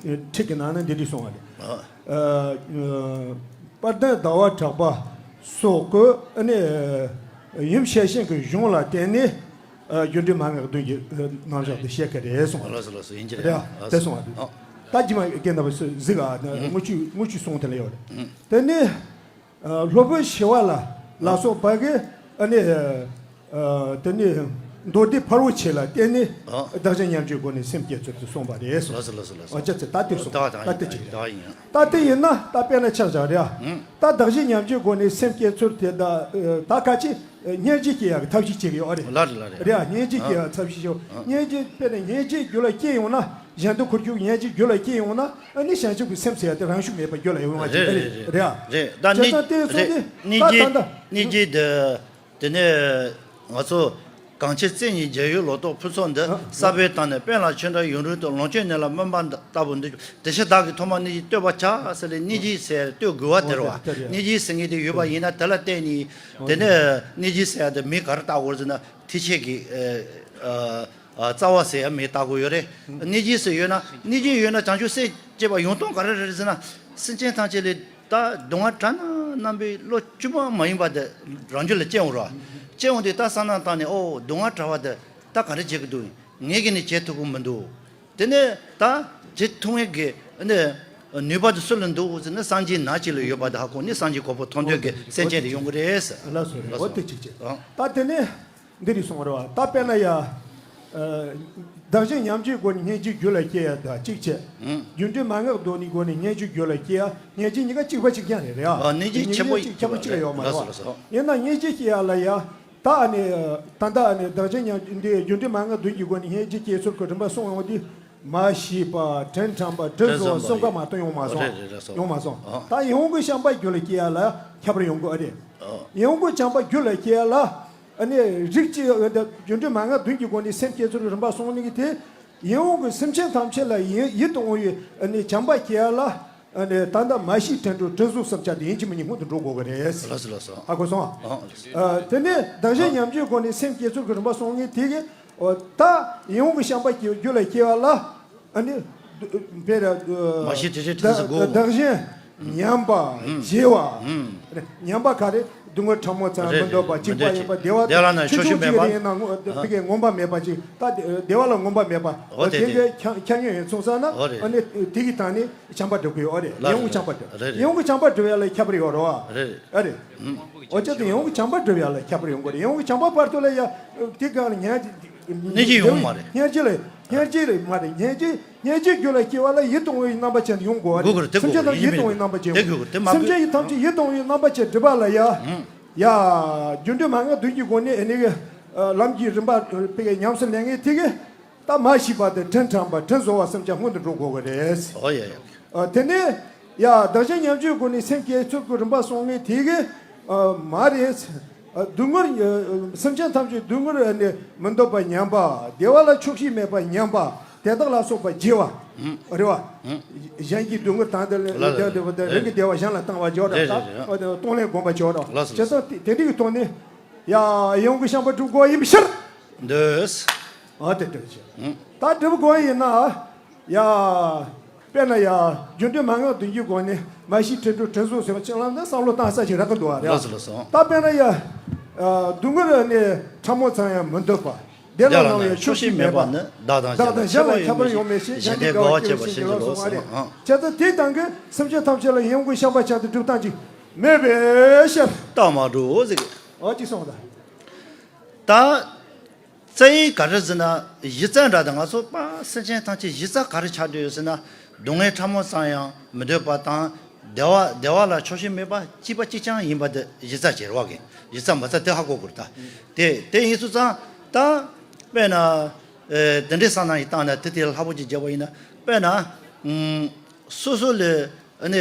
ཁྲིད་ཀྱི་ནང་ན་འདི་འདྲ་གསུངས་པ་རེད། ཨ། ཨ། དཔལ་ལྡན་ཟླ་བ་གྲགས་པ་སོགས་ཀྱིས་ཨ་ནི་ཡུམ་ཤེར་ཕྱིན་གྱི་གཞུང་ལ་བརྟེན་ནས། ཨ། སྒྱུ་འཕྲུལ་མན་ངག་བདུན་གྱི་རྣམ་གཞག་འདི་བཤད་ཀྱི་རེད་གསུངས་པ་རེད། ལགས་སོ་ལགས་སོ། ཡིན་གྱི་རེད། རེད། ལགས་སོ། དེ་གསུངས་པ་རེད། ཨ། ད་རྗེས་མ་རྒན་རྣམ་པ་ཚོས་གཟིགས་ཨ། དངུལ་ཆུ་དངུལ་ཆུ་གསུང་དེ་ལ་ཡོད་རེད། དེ་ནས། ཨ། སློབ་དཔོན་ཞི་བ་ལྷ་ལ་སོགས་པ་གིས་ཨ་ནི། ཨ། དེ་ནི་མདོ་སྡེ་ཕལ་པོ་ཆེ་ལ་བརྟེན་ནས། ཨ། བདག་གཞན་མཉམ་བརྗེའི་སྒོ་ནས་སེམས་བསྐྱེད་ཚུལ་དུ་གསུངས་པ་རེད་གསུངས། ལགས་སོ་ལགས་སོ་ལགས་སོ། ཨ། ཅི་ཚེ་ད་དེ་གསུངས། ད་ད་ད་དེ་ཅིག་རེད། ད་ཡིན། ད་དེ་ཡིན་ན་ད་དཔེར་ན་ཆ་བཞག་རེད་ཨ། ཨང་། ད་བདག་གཞན་མཉམ་བརྗེའི་སྒོ་ནས་སེམས་བསྐྱེད་ཚུལ་དེ་ད་ད་ག་ཅི་སྙིང་རྗེ་སྐྱེ་ཡག་གི་ཐབས་ཤེས་བྱེད་ཀྱི་ཡོད་རེད། ལགས་རེད་ལགས་རེད། རེད་ཨ། སྙིང་རྗེ་སྐྱེ་ཡག་ཐབས་ཤེས་བྱེད། ཨ། སྙིང་རྗེ་དཔེར་ན་སྙིང་རྗེ་རྒྱུད་ལ་སྐྱེས་ཡོང་ན། གཞན་དོན་འཁོར་རྒྱུག་སྙིང་རྗེ་རྒྱུད་ལ་སྐྱེས་ཡོང་ན་ཨ་ནི་བྱང་ཆུབ་ཀྱི་སེམས་ཟེར་ཡ་དེ་རང་ཤུགས་མེད་པར་རྒྱུད་ལ་ཡོང་བ་ཅིག་རེད། རེད་རེད་རེད། རེད་ཨ། རེད། ད་བྱས་ཙང་དེ་སོང་དེ་སྙིང་རྗེ། ད་ད་ད་སྙིང་རྗེ་འདི་དེ་ནས་ང་ཚོ་ གང་ཕྱིར་བཙན་ཉིད་རྒྱལ་ཡུལ་ལོ་ཏོག་ཕུན་ཚོགས་འདི། ཨ། ས་པའི་སྟེང་ནས་དཔལ་ལ་ཆོས་འདྲ་ཡུན་རིང་དུ། ལོངས་སྤྱོད་ནད་ལ་སྨན་པ་ལྟ་བུ་འདི། དེ་ཕྱིར་བདག་གིས་ཐོག་མར་སྙིང་རྗེ་བསྟོད་པར་བྱ་ཟེར་ལས། སྙིང་རྗེ་ཟེར་བསྟོད་དགོས་པ་དེ་རེད་བ། སྙིང་རྗེ་ཟེར་མཁན་དེ་ཡོད་པ་ཡིན་ན། དེ་ལ་བརྟེན་ནས། དེ་ནས་སྙིང་རྗེ་ཟེར་ཡ་དེ་མིང་ག་རེ་བཏགས་དགོས་ཟེར་ན། ཐེག་ཆེན་གྱི་ཨ་ཨ་རྩ་བ་ཟེར་ཡ་མིང་བཏགས་དགོས་ཡོད་རེད། སྙིང་རྗེ་ཟེར་ཡོད་ན། སྙིང་རྗེ་ཡོད་ན་བྱང་ཆུབ་སེམས་སྐྱེ་བ་ཡོང་སྟངས་ག་རེ་རེད་ཟེར་ན། སེམས་ཅན་ཐམས་ཅད་ལ། ད་སྡུག་བསྔལ་དྲག་ན་རྣམ་པའི་བློ་བཅུ་མ་མ་ཡིན་པ་དེ་རང་རྒྱུད་ལ་སྐྱེ་འོང་ར། སྐྱེ་འོང་དུས་ད་བསམ་བློ་བཏང་ནས། ཨོ། སྡུག་བསྔལ་དྲག་པ་དེ་ད་ག་རེ་བྱེད་ཀྱི་འདུག་ངས་གིས་ནི་བྱེད་ཐུབ་ཀྱི་མི་འདུག་དེ་ནས་ད་བྱེད་ཐུབ་མཁན་གྱི་ནི་ནུས་པ་དེ་སུ་ལ་འདུག་ཟེར་ན། སངས་རྒྱས་ནགས་ཁྱི་ལ་ཡོད་པ་དེ་ཧ་གོ་ནས། སངས་རྒྱས་གོ་འཕང་ཐོབ་འདོད་ཀྱི་སེམས་ཅན་དེ་ཡོང་གི་རེད་ཟེར། ལགས་སོ། རེད། འོ་དེ་གཅིག་བྱས། ཨང་། ད་དེ་ནས། འདི་རེད་གསུངས་པ་རེད་བ། ད་དཔེར་ན་ཡ། ཨ། བདག་གཞན་མཉམ་བརྗེའི་སྒོ་ནས་སྙིང་རྗེ་རྒྱུད་ལ་སྐྱེ་ཡ་དང་གཅིག་བྱས། ཨང་། རྒྱུ་འབྲས་མན་ངག་བསྡུས་ནས་སྒོ་ནས་སྙིང་རྗེ་རྒྱུད་ལ་སྐྱེ་ཡ། སྙིང་རྗེ་གཉིས་ཀ་གཅིག་པ་གཅིག་རྐྱང་རེད། རེད་ཨ། ཨ། སྙིང་རྗེ་ཆེན་པོ་སྙིང་རྗེ་ཁྱད་པར་གཅིག་ཡོད་མ་རེད་བ། ལགས་སོ། ལགས་སོ། ཡིན་ན་སྙིང་རྗེ་སྐྱེ་ཡ་ལ་ཡ། ད་ཨ་ནི་ད་ལྟ་ཨ་ནི་བདག་གཞན་མཉམ་འདི་རྒྱུ་འབྲས་མན་ངག་བདུན་གྱི་སྒོ་ནས་སྙིང་རྗེ་སྐྱེ་ཚུལ་གྱི་རིམ་པ་གསུངས་ཡོང་དུས། མ་ཤེས་པ། དྲིན་དྲན་པ། དྲིན་གཟོ་བ། སེམས་དགའ་མ་གཏོགས་ཡོང་མ་སོང་། རེད་རེད་རེད་སོ། ཡོང་མ་སོང་། ཨ། ད་ཡིད་འོང་གི་བྱམས་པ་རྒྱུད་ལ་སྐྱེ་ཡ་ལ་ཁྱད་པར་ཡོང་གི་ཨ་རེད། ཨ། ཡིད་འོང་གི་བྱམས་པ་རྒྱུད་ལ་སྐྱེ་ཡ་ལ། ཨ་ནི་རིགས་གཅིག་རྒྱུ་འབྲས་མན་ངག་བདུན་གྱི་སྒོ་ནས་སེམས་བསྐྱེད་ཚུལ་རིམ་པ་གསུངས་ནི་གི་དེ། ཡིད་འོང་གི་སེམས་ཅན་ཐམས་ཅད་ལ་ཡིད་ཡིད་དུ་འོང་བའི་ཨ་ནི་བྱམས་པ་སྐྱེ་ཡ་ལ། ཨ་ནི་ད་ལྟ་མ་ཤེས་དྲིན་དྲན་དྲིན་གཟོ་བསམ་བྱ་དེ་ཡིན་གཅིག་མིན་གཉིས་སྔོན་དུ་འགྲོ་དགོས་ཀྱི་རེད། ལགས་སོ་ལགས་སོ། ཧ་གོ་སོང་། ཨ། ཨ། དེ་ནས་བདག་གཞན་མཉམ་བརྗེའི་སྒོ་ནས་སེམས་བསྐྱེད་ཚུལ་གྱི་རིམ་པ་གསུངས་ནི་དེ་གི། ཨོ། ད་ཡིད་འོང་གི་བྱམས་པ་སྐྱེ་རྒྱུད་ལ་སྐྱེ་བ་ལ། ཨ་ནི། དཔེར། མ་ཤེས་དྲིན་དྲན་དྲིན་གཟོ་དགོས། བདག་གཞན་མཉམ་པ་བརྗེ་བ། མཉམ་པ་ག་རེ། སྡུག་བསྔལ་ཕྲ་མོ་ཙམ་མི་འདོད་པ། གཅིག་པ་ཡིན་པ། བདེ་བ། བདེ་བ་ལ་ཆུང་ཆུང་གཅིག་ཡིན་ན་ངོ་། དེ་གའི་ངོམས་པ་མེད་པ་ཅིག་ད་བདེ་བ་ལ་ངོམས་པ་མེད་པ། འོ་དེ་གའི་ཁྱབ་མྱོང་ཡིན་སོང་ཙང་ན། ཨ་ནི་དེ་གི་སྟེང་ནས་བྱམས་པ་སྒྲུབ་ཀྱི་ཡོད་རེད། ཡིད་འོང་གི་བྱམས་པ་སྒྲུབ། ཡིད་འོང་གི་བྱམས་པ་སྒྲུབ་ཡ་ལ་ཁྱད་པར་ཡོད་རེད་བ། རེད། ཨ་རེད། འོ་ཅག་དེ་ཡིད་འོང་གི་བྱམས་པ་སྒྲུབ་ཡ་ལ་ཁྱད་པར་ཡོང་གི་རེད། ཡིད་འོང་གི་བྱམས་པ་བར་དུ་ལ་ཡ། དེ་ག་ལ་སྙིང་རྗེ། སྙིང་རྗེ་ཡོང་མ་རེད། སྙིང་རྗེ་ལ། སྙིང་རྗེ་རེད་མ་རེད། སྙིང་རྗེ། སྙིང་རྗེ་རྒྱུད་ལ་སྐྱེ་བ་ལ་ཡིད་དུ་འོང་བའི་རྣམ་པ་ཅན་ཡོང་དགོས་པ་རེད། དགོས་ཀྱི་རེད། དེ་སེམས་ཅན་དགོས་ཀྱི་རེད། ཡིད་དུ་འོང་བའི་རྣམ་པ་ཅན་དེ་ཡོང་དགོས་ཀྱི་རེད། དེ་མ། སེམས་ཅན་ཡིད་ཐམས་ཅད་ཡིད་དུ་འོང་བའི་རྣམ་པ་ཅན་སྒྲུབ་པ་ལ་ཡ། ཡ། རྒྱུ་འབྲས་མན་ངག་བདུན་གྱི་སྒོ་ནས་ཨ་ནི། ལམ་གྱི་རིམ་པ་དེ་གའི་ཉམས་སུ་ལེན་མཁན་དེ་གའི། ད་མ་ཤེས་པ་དེ། དྲིན་དྲན་པ། དྲིན་གཟོ་བ་བསམ་བྱ་སྔོན་དུ་འགྲོ་དགོས་ཀྱི་རེད། ཨོ་ཡ་ཡ། ཨ། དེ་ནས་ཡ། བདག་གཞན་མཉམ་བརྗེའི་སྒོ་ནས་སེམས་བསྐྱེད་ཚུལ་གྱི་རིམ་པ་གསུངས་ནས་དེ་གི། ཨ། མ་རེད། ཨ། སྡུག་བསྔལ། ཨ། སེམས་ཅན་ཐམས་ཅད་སྡུག་བསྔལ་ཨ་ནི་མི་འདོད་པ་མཉམ་པ། བདེ་བ་ལ་ཆོག་ཤེས་མེད་པ་མཉམ་པ། དེ་དག་ལ་སོགས་པ་བརྗེ་བ། རེད་བ། གཞན་གྱི་སྡུག་བསྔལ་དང་དེ་ལ། ལ་ལ། དེ་དེ་རང་གི་བདེ་བ་གཞན་ལ་བཏང་བ་བརྗེ་བ། རེད་རེད་རེད། གཏོང་ལེན་བསྒོམ་པ་བརྗེ་བ། ལགས་སོ། བྱས་ཙང་དེ་དེ་འདྲ་གི་ཐོག་ནས། ཡ། ཡིད་འོང་གི་བྱམས་པ་སྒྲུབ་དགོས་པ་ཡིན་པའི་ཕྱིར། འདོད། ཨ། དེ་འདྲ་བྱས། ད་སྒྲུབ་དགོས་ཡིན་ན། ཡ། དཔེར་ན་ཡ། རྒྱུ་འབྲས་མན་ངག་བདུན་གྱི་སྒོ་ནས་མ་ཤེས་དྲིན་དྲན་དྲིན་གཟོ་ཟེར་བ་ཅིག་ལ་ནི་བསམ་བློ་བཏང་ས་ཞིག་རག་གི་འདུག་བ། རེད། ལགས་སོ་ལགས་སོ། ད་དཔེར་ན་ཡ། ཨ། སྡུག་བསྔལ་ནི་ཕྲ་མོ་ཙམ་ཡང་མི་འདོད་པ། དེ་ལ་སྣང་བའི་ཆོག་ཤེས་མེད་པ་ནི། བདག་དང་གཞན་ལ་ཁྱབ་པར་ཡོང་མི་ཤེས། གཞན་དེ་དགའ་བ་བྱེད་པར་ཤེས་ཀྱི་ལོག་སོང་བ་རེད། བྱས་ཙང་དེའི་སྟེང་གི་སེམས་ཅན་ཐམས་ཅད་ལ་ཡིད་འོང་གི་བྱམས་པ་ཅན་དུ་སྒྲུབ་སྟངས་ཅིག་མེད་པའི་ཕྱིར། རྟགས་མ་གྲུབ་ཟེར་གི། འོ་ཅིག་སོང་ད། ད། རྩ་བའི་ག་རེ་ཟེར་ན། གཞི་རྩ་འདྲ་དང་། ང་ཚོ་པ་སེམས་ཅན་ཐམས་ཅད་གཞི་རྩ་ག་རེ་ཆགས་བསྡད་ཡོད་ཟེར་ན། སྡུག་བསྔལ་ཕྲ་མོ་ཙམ་ཡང་མི་འདོད་པ་དང་། བདེ་བ། བདེ་བ་ལ་ཆོག་ཤེས་མེད་པ། གཅིག་པ་གཅིག་རྐྱང་ཡིན་པ་དེ་གཞི་རྩ་བྱེད་རོགས་གི། གཞི་རྩ་མ་རྩ་དེ་ཧ་གོ་དགོས་རེད་ད། དེ་དེ་ཡིན་སོང་ཙང་ད། དཔེར་ན། ཨེ། དེ་འདྲའི་བསམ་བློ་ཞིག་བཏང་ན། དེ་དེ་ལྷག་པོ་ཅིག་བརྗོད་པ་ཡིན་ན། དཔེར་ན། ཨུམ། སོ་སོ་ལས་ཨ་ནི་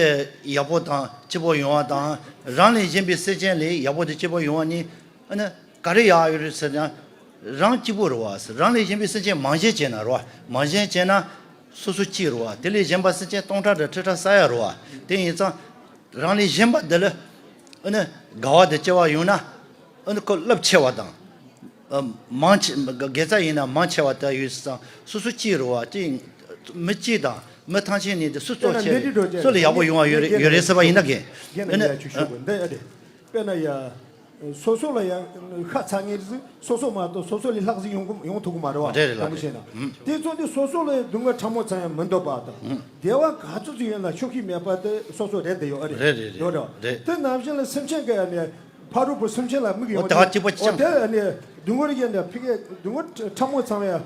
ཡག་པོ་དང་སྐྱིད་པོ་ཡོང་བ་དང་། རང་ལས་གཞན་པའི་སེམས་ཅན་ལས་ཡག་པོ་དང་སྐྱིད་པོ་ཡོང་བ་ནི། ཨ་ནི་ག་རེ་ཡག་ཡོད་རེད་ཟེར་ན། རང་སྐྱིད་པོ་རེད་བ། རང་ལས་གཞན་པའི་སེམས་ཅན་མང་ཞན་བྱས་ན་རེད་བ། མང་ཞན་བྱས་ན་སོ་སོ་གཅིག་རེད་བ། དེ་ལས་གཞན་པ་སེམས་ཅན་སྟོང་ཕྲག་དང་ཁྲི་ཕྲག་བསགས་ཡ་རེད་བ། དེ་ཡིན་ཙང་རང་ལས་གཞན་པ་འདི་ལ་ཨ་ནི་དགའ་བ་དང་སྐྱིད་པ་ཡོང་ན། ཨ་ནི་ཁོ་རླབས་ཆེ་བ་དང་། ཨ། མང་ཆེ། དགེ་རྩ་ཡིན་ན་མང་ཆེ་བ་དེ་ཡོད་ཙང་སོ་སོ་གཅིག་རེད་བ། དེ་མི་གཅིག་དང་མི་ཐམས་ཅད་ནི་དེ་སུ་གཙོ་ཆེ་རེད། སུ་ལ་ཡག་པོ་ཡོང་བ་ཡོད་རེད། ཡོད་རེད་ཟེར་བ་ཡིན་ན་གི། ཨ་ནི། དཔེར་ན་ཡ། སོ་སོ་ལ་ཡང་ཤ་ཚ་ངེས་ཟིག་སོ་སོ་མ་གཏོགས་སོ་སོ་ལས་ལྷག་ཟིག་ཡོང་གི་ཡོང་ཐུབ་གི་མ་རེད་བ། རེད་རེད། ལ་དང་པོ་རེད། བྱས་ན། ཨུམ། དེ་ཚོ་དེ་སོ་སོ་ལ་སྡུག་བསྔལ་ཕྲ་མོ་ཙམ་ཡང་མི་འདོད་པ་དང་། ཨུམ། བདེ་བ་ག་ཚོད་ཅིག་ཡོད་ན་ཆོག་ཤེས་མེད་པ་དེ་སོ་སོ་རེད་དེ་ཡོད་ཨ་རེད། རེད་རེད་རེད། ཡོད་རེད། རེད། དེ་ནང་བཞིན་ལ་སེམས་ཅན་གྱི་ཨ་ནི་ཕ་རོལ་པོ་སེམས་ཅན་ལ་དམིགས་ཡོང་། འོ་དེ་ཧ་གཅིག་པ་གཅིག་རྐྱང་། དེ་ཨ་ནི་སྡུག་བསྔལ་གྱི་ཨ་ནི་ཕ་གི་སྡུག་བསྔལ་ཕྲ་མོ་ཙམ་ཡང་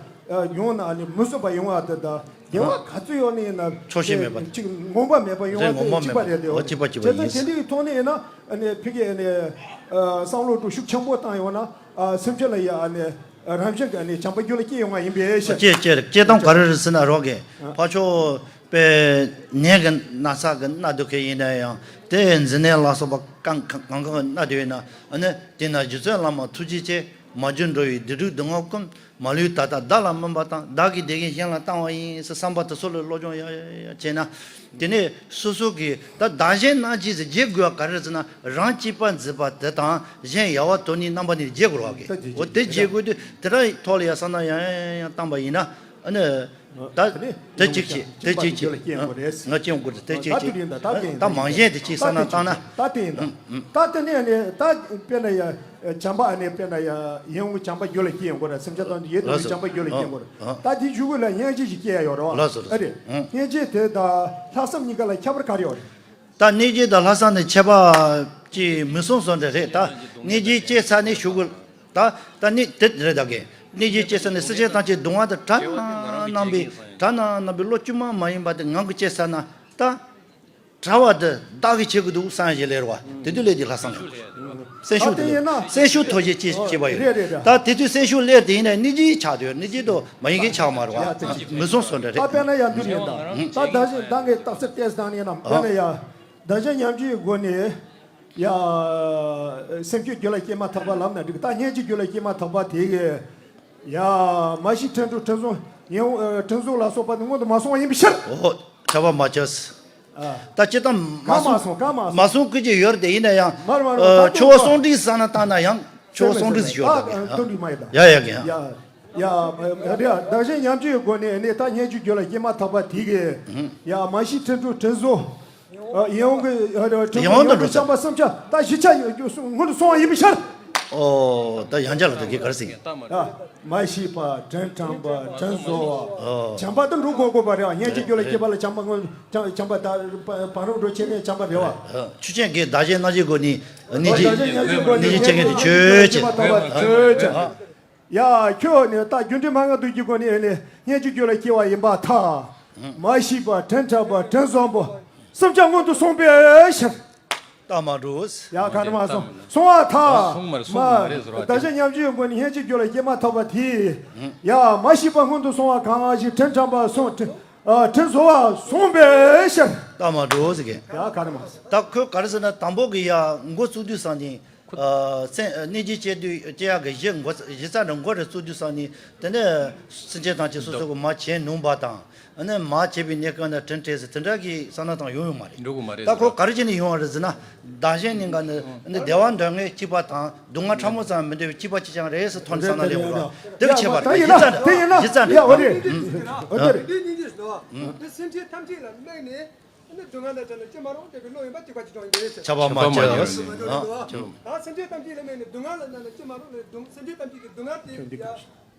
ཡོང་ན་ཨ་ནི་མི་བཟོད་པ་ཡོང་བ་དེ་དང་། བདེ་བ་ག་ཚོད་ཡོད་ནི་ཡིན་ན་ཆོག་ཤེས་མེད་པ། ཅིག་ངོམས་པ་མེད་པ་ཡོང་བ་དེ་གཅིག་པ་རེད་དེ། འོ་གཅིག་པ་གཅིག་པ་ཡིན། བྱས་ཙང་དེ་འདྲའི་ཐོག་ནས་ཡིན་ན་ཨ་ནི་ཕ་གི་ཨ་ནི་བསམ་བློ་འགྲོ་ཤུགས་ཆེན་པོ་བཏང་ཡོང་ན། ཨ། སེམས་ཅན་ལ་ཡ་ཨ་ནི་རང་བཞིན་གྱི་ཨ་ནི་བྱམས་པ་རྒྱུད་ལ་སྐྱེ་ཡོང་བ་ཡིན་པའི་ཕྱིར། སྐྱེ་སྐྱེ་སྐྱེ་སྟངས་ག་རེ་རེད་ཟེར་ན་རོགས་ཀྱི། ཨ། ཕར་ཕྱོགས་པའི་ནད་ཀྱི་ན་ཚ་གི་མནར་སྡོད་མཁན་ཡིན་ན་ཡང་། དེ་འཛིན་ནད་ལ་སོགས་པ་གང་གང་གང་གི་མནར་སྡོད་ཡོད་ན། ཨ་ནི་དེ་ན་རྗེ་བཙུན་བླ་མ་ཐུགས་རྗེ་ཆེ། མ་གྱུར་འགྲོ་བའི་སྡིག་སྒྲིབ་སྡུག་བསྔལ་ཀུན། མ་ལུས་ད་ལྟ་བདག་ལ་སྨིན་པ་དང་། བདག་གིས་དེ་བཞིན་གཞན་ལ་བཏང་བ་ཡིན་ཟེར་བསམ་པ་དེ་ཚོ་ལ་སློབ་སྦྱོང་ཡག་ཡག་ཡག་བྱས་ན། དེ་ནས་སོ་སོ་གིས་ད་བདག་གཞན་སྣང་བྱེད་ཟེར་བརྗེ་དགོས་པ་ག་རེ་ཟེར་ན། རང་གཅེས་པར་འཛིན་པ་དེ་དང་གཞན་ཡལ་བར་དོར་ནས་རྣམ་པ་གཉིས་བརྗེ་དགོས་རེད་བ་གི། འོ་དེ་བརྗེ་དགོས་དུས་དེ་འདྲ་ཐོག་ལ་ཡ་བསམ་བློ་ཡང་ཡང་ཡང་བཏང་པ་ཡིན་ན། ཨ་ནི། ད་དེ་གཅིག་བྱས། དེ་གཅིག་བྱས། ང་སྐྱེ་དགོས་རེད། དེ་གཅིག་བྱས། ད་མང་གཞན་དེ་གཅིག་བསམ་བློ་བཏང་ན། ད་དེ་ཡིན་ད། ད་དེ་ནས་ནས་ད་དཔེར་ན་ཡ་བྱམས་པ་ཨ་ནི་དཔེར་ན་ཡ་ཡིད་འོང་གི་བྱམས་པ་རྒྱུད་ལ་སྐྱེ་ཡོང་གི་རེད། སེམས་ཅན་དང་ཡིད་དུ་འོང་བའི་བྱམས་པ་རྒྱུད་ལ་སྐྱེ་ཡོང་གི་རེད། ད་དེའི་གཞུག་གུ་ལ་སྙིང་རྗེ་ཞིག་སྐྱེ་ཡ་ཡོད་རེད་བ། ཨ་རེད། སྙིང་རྗེ་དེ་དང་ལྷག་བསམ་གཉིས་ཀ་ལ་ཁྱད་པར་ག་རེ་ཡོད་རེད། ད་སྙིང་རྗེ་དང་ལྷག་བསམ་ནི་ཁྱད་པར་ཅིག་མི་གསུང་སོང་འདྲ་རེད། ད་སྙིང་རྗེ་སྐྱེས་ཚར་ནས་གཞུག་གུ། ད་ད་ནི་དེ་རེད། ད་གིན་སྙིང་རྗེ་སྐྱེས་ཚར་ནས་སེམས་ཅན་ཐམས་ཅད་སྡུག་བསྔལ་དང་བྲལ་སྣང་བའི་བྲལ་སྣང་བའི་བློ་དཀྱུས་མ་མ་ཡིན་པ་དེ་ངང་གིས་སྐྱེས་ཚར་ན། ད་བྲལ་བ་དེ་བདག་གིས་བྱེད་དགོས་འདུག་བསམ་བཞིན་ལས་རེད་བ། དེ་དུས་ལས་དེ་ལྷག་བསམ་ཡོད་དགོས། སེམས་ཤུགས་དེ་ལས་སེམས་ཤུགས་མཐོ་ཞིང་ཆེ་ཆེ་བ་ཡོད། རེད་རེད་རེད། ད་དེ་དུས་སེམས་ཤུགས་སླེབས་དེ་ཡིན་ན་སྙིང་རྗེ་ཆགས་དུས་སྙིང་རྗེ་དོ་མ་ཡིན་མཁན་ཆགས་མ་རེད་བ། མི་གསུང་སོང་འདྲ་རེད། ད་དཔེར་ན་ཡང་འདི་རེད། ད་ད་བདག་གཞན་བདག་གི་རྟགས་གསལ་ཏེས་བཏང་ནས་ན། དཔེར་ན་ཡ་བདག་གཞན་མཉམ་བརྗེའི་སྒོ་ནས། ཡ། སེམས་ཅན་རྒྱུད་ལ་སྐྱེས་མ་ཐག་པ་ལབ་ན་འགྲིག་ད་སྙིང་རྗེ་རྒྱུད་ལ་སྐྱེས་མ་ཐག་པ་དེ་གི། ཡ། མ་ཤི་འཕྲལ་འགྲོ་འཕྲལ་བཟང་ཡང་འཕྲལ་བཟང་ལ་སོགས་པ་ནི་སྔོན་དུ་མ་སོང་བ་ཡིན་པའི་ཕྱིར། འོ། ཁྱབ་པ་མ་ཁྱབ། ད་སྤྱིར་བཏང་མ་གང་མ་སོང་། གང་མ་སོང་། མ་སོང་ཁུལ་གྱི་ཡོད་རེད་དེ་ཡིན་ན་ཡང་། མར་མར་མར་ད་ཆོ་བ་གསུང་འགྲིག་བསམ་ན་བཏང་ན་ཡང་ཆོ་བ་གསུང་འགྲིག་ཞིག་ཡོད་རེད། ད་གདོན་འགྲིག་མ་ཡིན་ད། ཡ་ཡ་གི་ཡ། ཡ། ཡ། ཡ། བདག་གཞན་མཉམ་བརྗེའི་སྒོ་ནས་ནི་ད་སྙིང་རྗེ་རྒྱུད་ལ་སྐྱེས་མ་ཐག་པ་དེ་གི། ཡ། མ་ཤི་འཕྲལ་འགྲོ་འཕྲལ་བཟང་། ཡིད་འོང་གི་འཕྲལ་བཟང་ཡིད་འོང་དུ་འགྲོ་ཚུལ། བྱམས་པ་བསམ་འཆར་ད་གཞིས་ཆགས་སྔོན་དུ་སོང་བ་ཡིན་པའི་ཕྱིར། ཨོ། ད་ཡང་བསྐྱར་ལ་ད་གི་གར་སྲིད། མ་ཤི་བ་དྲིན་དྲན་པ་དྲིན་གཟོ་བ། བྱམས་པ་དུ་འགྲོ་དགོས་དགོས་པ་རེད་བ། སྙིང་རྗེ་རྒྱུད་ལ་སྐྱེས་པ་ལ་བྱམས་པ་སྔོན་བྱམས་པ་ད་བར་རུ་འགྲོ་ཆེ་ནས་བྱམས་པ་རེད་བ། ཆོས་ཅན་གྱི་བདག་གཞན་སྣང་བྱེད་སྒོ་ནས་སྙིང་རྗེ་སྙིང་རྗེ་བྱེད་མཁན་དེ་ཆོས་ཅན། ཆོས་ཅན། ཡ། ཁྱོད་ནི་ད་རྒྱུ་འབྲས་མན་ངག་བདུན་གྱི་སྒོ་ནས་ནི་སྙིང་རྗེ་རྒྱུད་ལ་སྐྱེ་བ་ཡིན་པར་ཐལ། མ་ཤི་བ་དྲིན་དྲན་པ་དྲིན་གཟོ་བ། བསམ་འཆར་སྔོན་དུ་སོང་བའི་ཕྱིར། ད་མ་འགྲོ། ཡ། ག་རེ་མ་སོང་། སོང་བ་ཐལ། སོང་མ་རེད། སོང་མ་མ་རེད་ཟེར་བ་བདག་གཞན་མཉམ་བརྗེའི་སྒོ་ནས་སྙིང་རྗེ་རྒྱུད་ལ་སྐྱེས་མ་ཐག་པ་དེ། ཡ། མ་ཤི་བ་སྔོན་དུ་སོང་བ་གང་ཞིག་དྲིན་དྲན་པ་སོང་དྲིན་ཨ་དྲིན་གཟོ་བ་སོང་བའི་ཕྱིར། ད་མ་འགྲོ་ཟེར་གི། ཡ། ག་རེ་མ་སོང་། ད་ཁོས་ག་རེ་ཟེར་ན་དང་པོ་གི་ཡ་འགོ་བཙུགས་དུས་སང་ཉིན། སེམས་སྙིང་རྗེ་སྐྱེ་དུས་སྐྱེ་ཡག་གི་གཞི་འགོ་གཞི་རྩ་འདྲ་འགོ་རེ་བཙུགས་དུས་སང་ཉིན། དེ་ནས་སེམས་ཅན་ཐམས་ཅད་སོ་སོ་གི་མ་བྱས་ནུས་པ་དང་། ཨ་ནི་མ་བྱས་པའི་གནས་སྐབས་ན་དྲིན་དྲན་ཟེར་དེ་འདྲ་གི་བསམ་བློ་དང་ཡོང་ཡོད་མ་རེད། འགྲོ་གི་མ་རེད། ད་ཁོ་ག་རེ་བྱས་ནས་ཡོང་བ་རེད་ཟེར་ན། བདག་གཞན་གཉིས་ཀ་ནི་ནི་བདེ་བ་འདོད་མཁན་གཅིག་པ་དང་སྡུག་བསྔལ་ཕྲ་མོ་ཙམ་མི་འདོད་པའི་གཅིག་པ་གཅིག་རྐྱང་རེད་ཟེར་ཐོག་ནས་བསམ་བློ་སླེབས་ཡོང་བ་དེ་གི་ཁྱད་པར་རེད། གཞི་རྩ་འདྲ་གཞི་རྩ་འདྲ། ཡ། འོ་རེད། འོ་དེ་རེད། འདི་སྙིང་རྗེ་ཟེར་བ། འདི་སེམས་ཅན་ཐམས་ཅད་ལ་དམིགས་ནས། ཨ་ནི་སྡུག་བསྔལ་ན་བྱ་ན་སྐྱེ་མ་རུང་དེ་གི་བློ་ཡིན་པ་གཅིག་པ་གཅིག་རྐྱང་ཡིན་པ་རེད་ཟེར། ཁྱབ་པ་མ་ཁྱབ། ཨ། ད་སེམས་ཅན་ཐམས་ཅད་ལ་དམིགས་ནས་སྡུག་བསྔལ་ན་སྐྱེ་མ་རུང་ནས་སྡུག་སེམས་ཅན་ཐམས་ཅད་ཀྱི་སྡུག་བསྔལ་དེ་ཡ་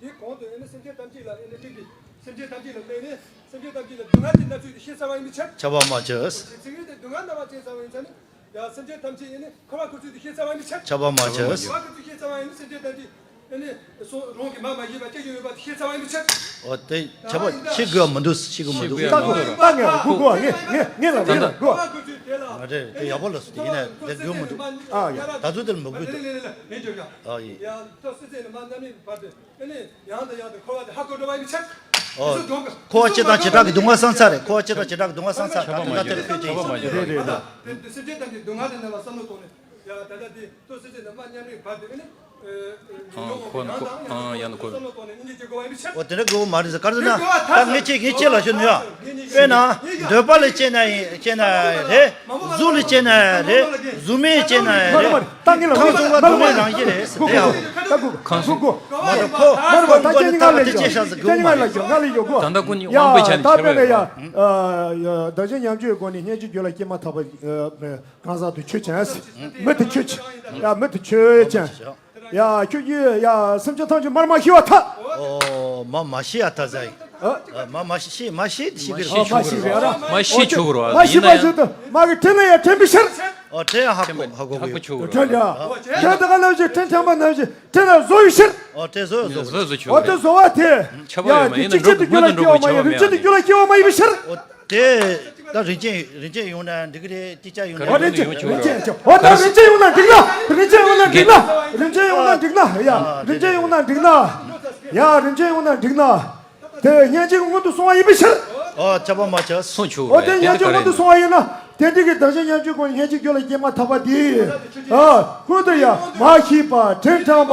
དེ་གོང་དུ་ཨ་ནི་སེམས་ཅན་ཐམས་ཅད་ལ་ཨ་ནི་དམིགས་ཏེ་སེམས་ཅན་ཐམས་ཅད་ལ་དམིགས་ནས་སེམས་ཅན་ཐམས་ཅད་ལ་སྡུག་བསྔལ་གྱི་རྣམ་དཔྱོད་དེ་ཤེས་ཚར་བ་ཡིན་པའི་ཕྱིར། ཁྱབ་པ་མ་ཁྱབ། ཚིག་ངན་དེ་སྡུག་བསྔལ་རྣམ་པ་ཅན་ཚར་བ་ཡིན་ཙང་ནི་ཡ་སེམས་ཅན་ཐམས་ཅད་ཨ་ནི་འཁོར་བ་འཁོར་ཚུལ་དེ་ཤེས་ཚར་བ་ཡིན་པའི་ཕྱིར། ཁྱབ་པ་མ་ཁྱབ། འཁོར་བ་འཁོར་ཚུལ་ཤེས་ཚར་བ་ཡིན་ན་སེམས་ཅན་ཐམས་ཅད་ཨ་ནི་སོ་རང་གི་མ་མ་ཤེས་པ་སྐྱེ་བཞིན་ཡོད་པ་དེ་ཤེས་ཚར་བ་ཡིན་པའི་ཕྱིར། འོ་དེ་ཁྱབ་པ་ཤེས་དགོས་པ་མི་འདུག་ཤེས་དགོས་མི་འདུག་ཤེས་དགོས་པ་མི་འདུག་ད་ངས་དགོས་དགོས་ངས་ངས་ངས་ལ་ངས་ལ་དགོས། ང་རེ་དེ་ཡག་པོ་ལ་སུ་དེ་ཡིན་ན་དེ་དགོས་མི་འདུག་ཨ་ཡ། ད་ཚོད་དེར་མི་དགོས་འདུག་ཨ་ཡིན། ཨོ། འཁོར་བ་སྤྱི་དང་བྱེ་བྲག་གི་སྡུག་བསྔལ་བསམ་ཚར་རེད། འཁོར་བ་སྤྱི་དང་བྱེ་བྲག་གི་སྡུག་བསྔལ་བསམ་ཚར་ད་ད་དེ་ལ་ཕེབས་ཀྱི་ཡིན། རེད་རེད་རེད། སེམས་ཅན་ཐམས་ཅད་སྡུག་བསྔལ་དེ་རྣམ་པ་བསམ་བློ་གཏོང་ནས་ཡ་ད་ལྟ་དེ་ལྟོ་སེམས་ཅན་རྣམ་པ་མཉམ་རེད་བར་དུ་ནི། ཨང་ཁོ་ཁོ་ཨང་ཡང་ཁོ། བསམ་བློ་གཏོང་ནས་སྙིང་རྗེ་སྐྱེ་དགོས་པ་ཡིན་པའི་ཕྱིར། འོ་དེ་འདྲ་དགོས་པ་མ་རེད་ཟེར་ག་རེ་ཟེར་ན། ད་ངས་ཁྱེད་ངས་ཁྱེད་ལ་ཞུ་ནུས་ཨ། དཔེར་ན་འདོད་པ་ལ་སྐྱེས་ན་ཡིན་སྐྱེས་ན་རེད། གཟུགས་ལ་སྐྱེས་ན་རེད། གཟུགས་མེད་སྐྱེས་ན་རེད། ད་ངས་ལ་ཁམས་གསུམ་ལ་སྡུག་བསྔལ་རང་བཞིན་རེད་ཟེར་དེ་ཡང་། ད་གུ་གུ་གུ་གུ། མ་རེད་ཁོ་ཁོ་མགོ་ནས་ཐག་པ་དེ་སྐྱེས་ཤག་ཟེར་དགོས་པ་མ་རེད། ད་ལྟ་ཀུན་དབང་པོའི་ཆ་ནས་ཁྱེར་བས། ཡ་ད་དཔེར་ན་ཡ། བདག་གཞན་མཉམ་བརྗོད་སྒོ་ནས་སྙན་བརྒྱུད་རྒྱུད་ལ་སྐྱེས་མ་ཐག་པ། གང་ཟག་དེ་ཆོས་ཅན། མི་དེ་ཆོས་ཅན། ཡ་མི་དེ་ཆོས་ཅན། ཡ་ཁྱོད་ཀྱིས་ཡ་སེམས་ཅན་ཐམས་ཅད་མར་མ་ཤི་བ་ཐལ། ཨོ་མ་མ་ཤི་ཡ་ཐལ་ཟེར། ཨ་མ་མ་ཤི་ཤི་མ་ཤི་ཤི་གི་རེད། མ་ཤི་ཆོག་གི་རེད། མ་ཤི་ཆོག་གི་རེད། མ་ཤི་བ་ཞིག་ཏུ་མ་གི་དྲིན་ལ་ཡ་དྲན་པའི་ཕྱིར། ཨོ་དྲིན་ཡང་ཧ་གོ་ཧ་གོ་གི་ཡོད། དྲིན་ཡ་དྲིན་དེ་ག་ནང་བཞིན་དྲིན་དྲན་པ་ནང་བཞིན་དྲིན་ལ་གཟོ་བའི་ཕྱིར། ཨོ་དྲིན་གཟོ་གཟོ་གཟོ་གཟོ་ཆོག་ཨོ་དྲིན་གཟོ་བ་དེ་ཡ་དེ་གཅིག་ཆར་དུ་རྒྱུད་ལ་སྐྱེ་བ་མ་ཡིན་རིན་ཆེན་དུ་རྒྱུད་ལ་སྐྱེ་བ་མ་ཡིན་པའི་ཕྱིར། ཨོ། དེ་ད་རིན་ཆེན་རིན་ཆེན་ཡོང་ན་འགྲིག་གི་རེད། ཏི་ཅ་ཡོང་ན་འགྲིག་རིན་ཆེན་ཡོང་ཆོག་རེད། ཨོ་ད་རིན་ཆེན་ཡོང་ན་འགྲིག་ན། རིན་ཆེན་ཡོང་ན་འགྲིག་ན། རིན་ཆེན་ཡོང་ན་འགྲིག་ན། ཡ་རིན་ཆེན་ཡོང་ན་འགྲིག་ན། ཡ་རིན་ཆེན་ཡོང་ན་འགྲིག་ན། དེ་སྙན་ཅིང་མངོན་དུ་སོང་བ་ཡིན་པའི་ཕྱིར། ཨོ་ཁྱབ་པ་མ་ཁྱབ་སོང་ཆོག་ཨོ་དེ་རེད། སྙན་ཅིང་མངོན་དུ་སོང་བ་ཡིན་ན་དེ་འདྲ་གི་བདག་གཞན་མཉམ་བརྗོད་སྒོ་ནས་སྙན་ཅིང་རྒྱུད་ལ་སྐྱེས་མ་ཐག་པ་དེ། ཨ་ཀུན་ཏུ་ཡ་མ་ཤི་བ་དྲིན་དྲན་པ།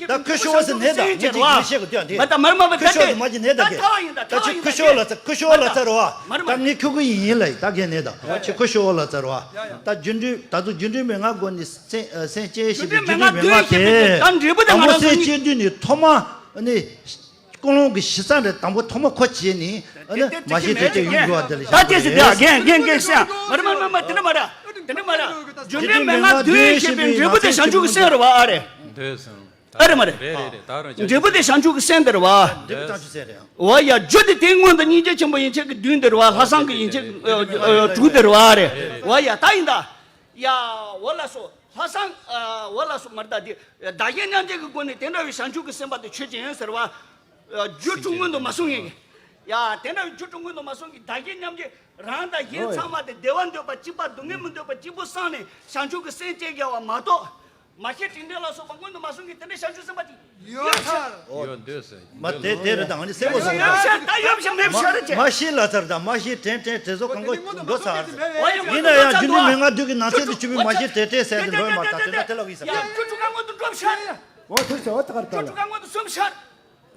ཤེས་པའི་ད་ཁུ་ཤོ་སི་ནས་ད་ངས་ཅིག་ངས་ཤེས་གི་དུས་དེ་མ་ད་མར་མ་མ་ད་ཁུ་ཤོ་དེ་སི་མ་ཅི་ནས་ད་ད་གེ་ཐ་བ་ཡིན་ད་ད་ཐ་བ་ཅི་ཡིན་ཁུ་ད་ཤོ་ལ་ཚ་ཁུ་ཤོ་ལ་ཚ་རོ་ཨ། ད་ངས་ཁུ་གུ་ཡིན་ཡིན་ལ་ད་གེ་ནས་ད་ཅི་ཁུ་ཤོ་ལ་ཚ་རོ་ཨ། ད་རྒྱུ་འབྲས་ད་དུང་རྒྱུ་འབྲས་མན་ངག་སྒོ་ནས་སེམས་སེམས་བསྐྱེད་ཞེས་པའི་རྒྱུ་འབྲས་མན་ངག་བདུན་ཞེས་པའི་ད་འབྲས་བུ་དེ་ང་རང་ཚོ་སེམས་བསྐྱེད་དུས་ནས་ཐོག་མ་ནི། ཀུན་སློང་གི་གཞི་རྩ་འདྲ་དང་པོ་ཐོག་མ་ཁོ་བྱས་ནས་ཨ་ནི་མ་ཤེས་དེ་དེ་ཡོང་རྒྱུ་བ་དེ་ལ་ད་བྱ་དེ་ཞིག་དེ་རྒན་རྒན་རྒན་སེང་མ་རེད་མ་རེད་མ་རེད་དེ་འདྲ་མ་རེད་དེ་འདྲ་མ་རེད། རྒྱུ་འབྲས་མན་ངག་བདུན་ཞེས་པའི་འབྲས་བུ་དེ་བྱང་ཆུབ་ཀྱི་སེམས་རེད་བ་ཨ་རེད། འདོད་སེམས། ཨ་རེད་མ་རེད། རེད་རེད་རེད་ད་རང་འབྲས་བུ་དེ་བྱང་ཆུབ་ཀྱི་སེམས་དེ་རེད་བ། འབྲས་བུ་བྱང་ཆུབ་སེམས་རེད། འོ་ཡ་རྒྱུ་དེ་དེ་སྔོན་དུ་སྙིང་རྗེ་ཆེན་པོ་ཡན་ཆད་ཀྱི་བདུན་དེ་རེད་བ་ལྷག་བསམ་གྱི་ཡན་ཆད་ཀྱི་དྲུག་དེ་རེད་བ་ཨ་རེད། འོ་ཡ་ད་ཡིན་ད། ཡ་འོ་ལགས་སོ། ལྷག་བསམ། ཨ། འོ་ལགས་སོ་མ་རེད་ད་དེ། བདག་གཞན་མཉམ་བརྗེ་གི་སྒོ་ནས་དེ་འདྲ་བའི་བྱང་ཆུབ་ཀྱི་སེམས་དཔའ་དེ་ཆོས་ཅན་ཟེར་བ། རྒྱུ་དྲུག་སྔོན་དུ་མ་སོང་ངེས། ཡ་དེ་འདྲ་བའི་རྒྱུ་དྲུག་སྔོན་དུ་མ་སོང་གི་བདག་གཞན་མཉམ་བརྗེ་རང་དང་གཞན་ཚང་མ་དེ་བདེ་བ་འདོད་པ་གཅིག་པ་སྡུག་བསྔལ་མི་འདོད་པ་གཅིག་པུ་བསམས་ནས་བྱང་ཆུབ་ཀྱི་སེམས་བསྐྱེད་དགོས་པ་མ་གཏོགས། མ་ཤེས་དྲིན་དྲན་ལ་སོགས་པ་སྔོན་དུ་མ་སོང་གི་དེ་འདྲའི་བྱང་ཆུབ་སེམས་དཔའ་དེ། ཡོད་ཚར། ཡོད་འདོད་ཟེར། མ་དེ་དེ་རེད་དང་ནི་སེམས་པ་སོང་ཡོད་ཤར་ད་ཡོད་ཤར་མེད་ཤར་ཅེ། མ་ཤེས་ལ་ཚར་དང་མ་ཤེས་དྲན་དྲན་དྲན་སོགས་གང་གོ་འགྲོ་ཚར། ཡིན་ན་ཡང་རྒྱུ་འབྲས་མན་ངག་བདུན་གྱི་ནང་གསེས་དུ་ཆུད་པའི་མ་ཤེས་དྲན་དྲན་ཟེར་དུ་འགྲོ་ཡོད་མ་རེད་ད་དེ་འདྲ་དེ་ལ་བའི་ས་ཡ་ཆུ་ཆུ་གང་གོ་དུ་འགྲོ་ཤར། འོ་ཐུག་ཤར་འོ་ད་གར་ད་ཆུ་ཆུ་ལ། གང་གོ་དུ་སོང་ཤར།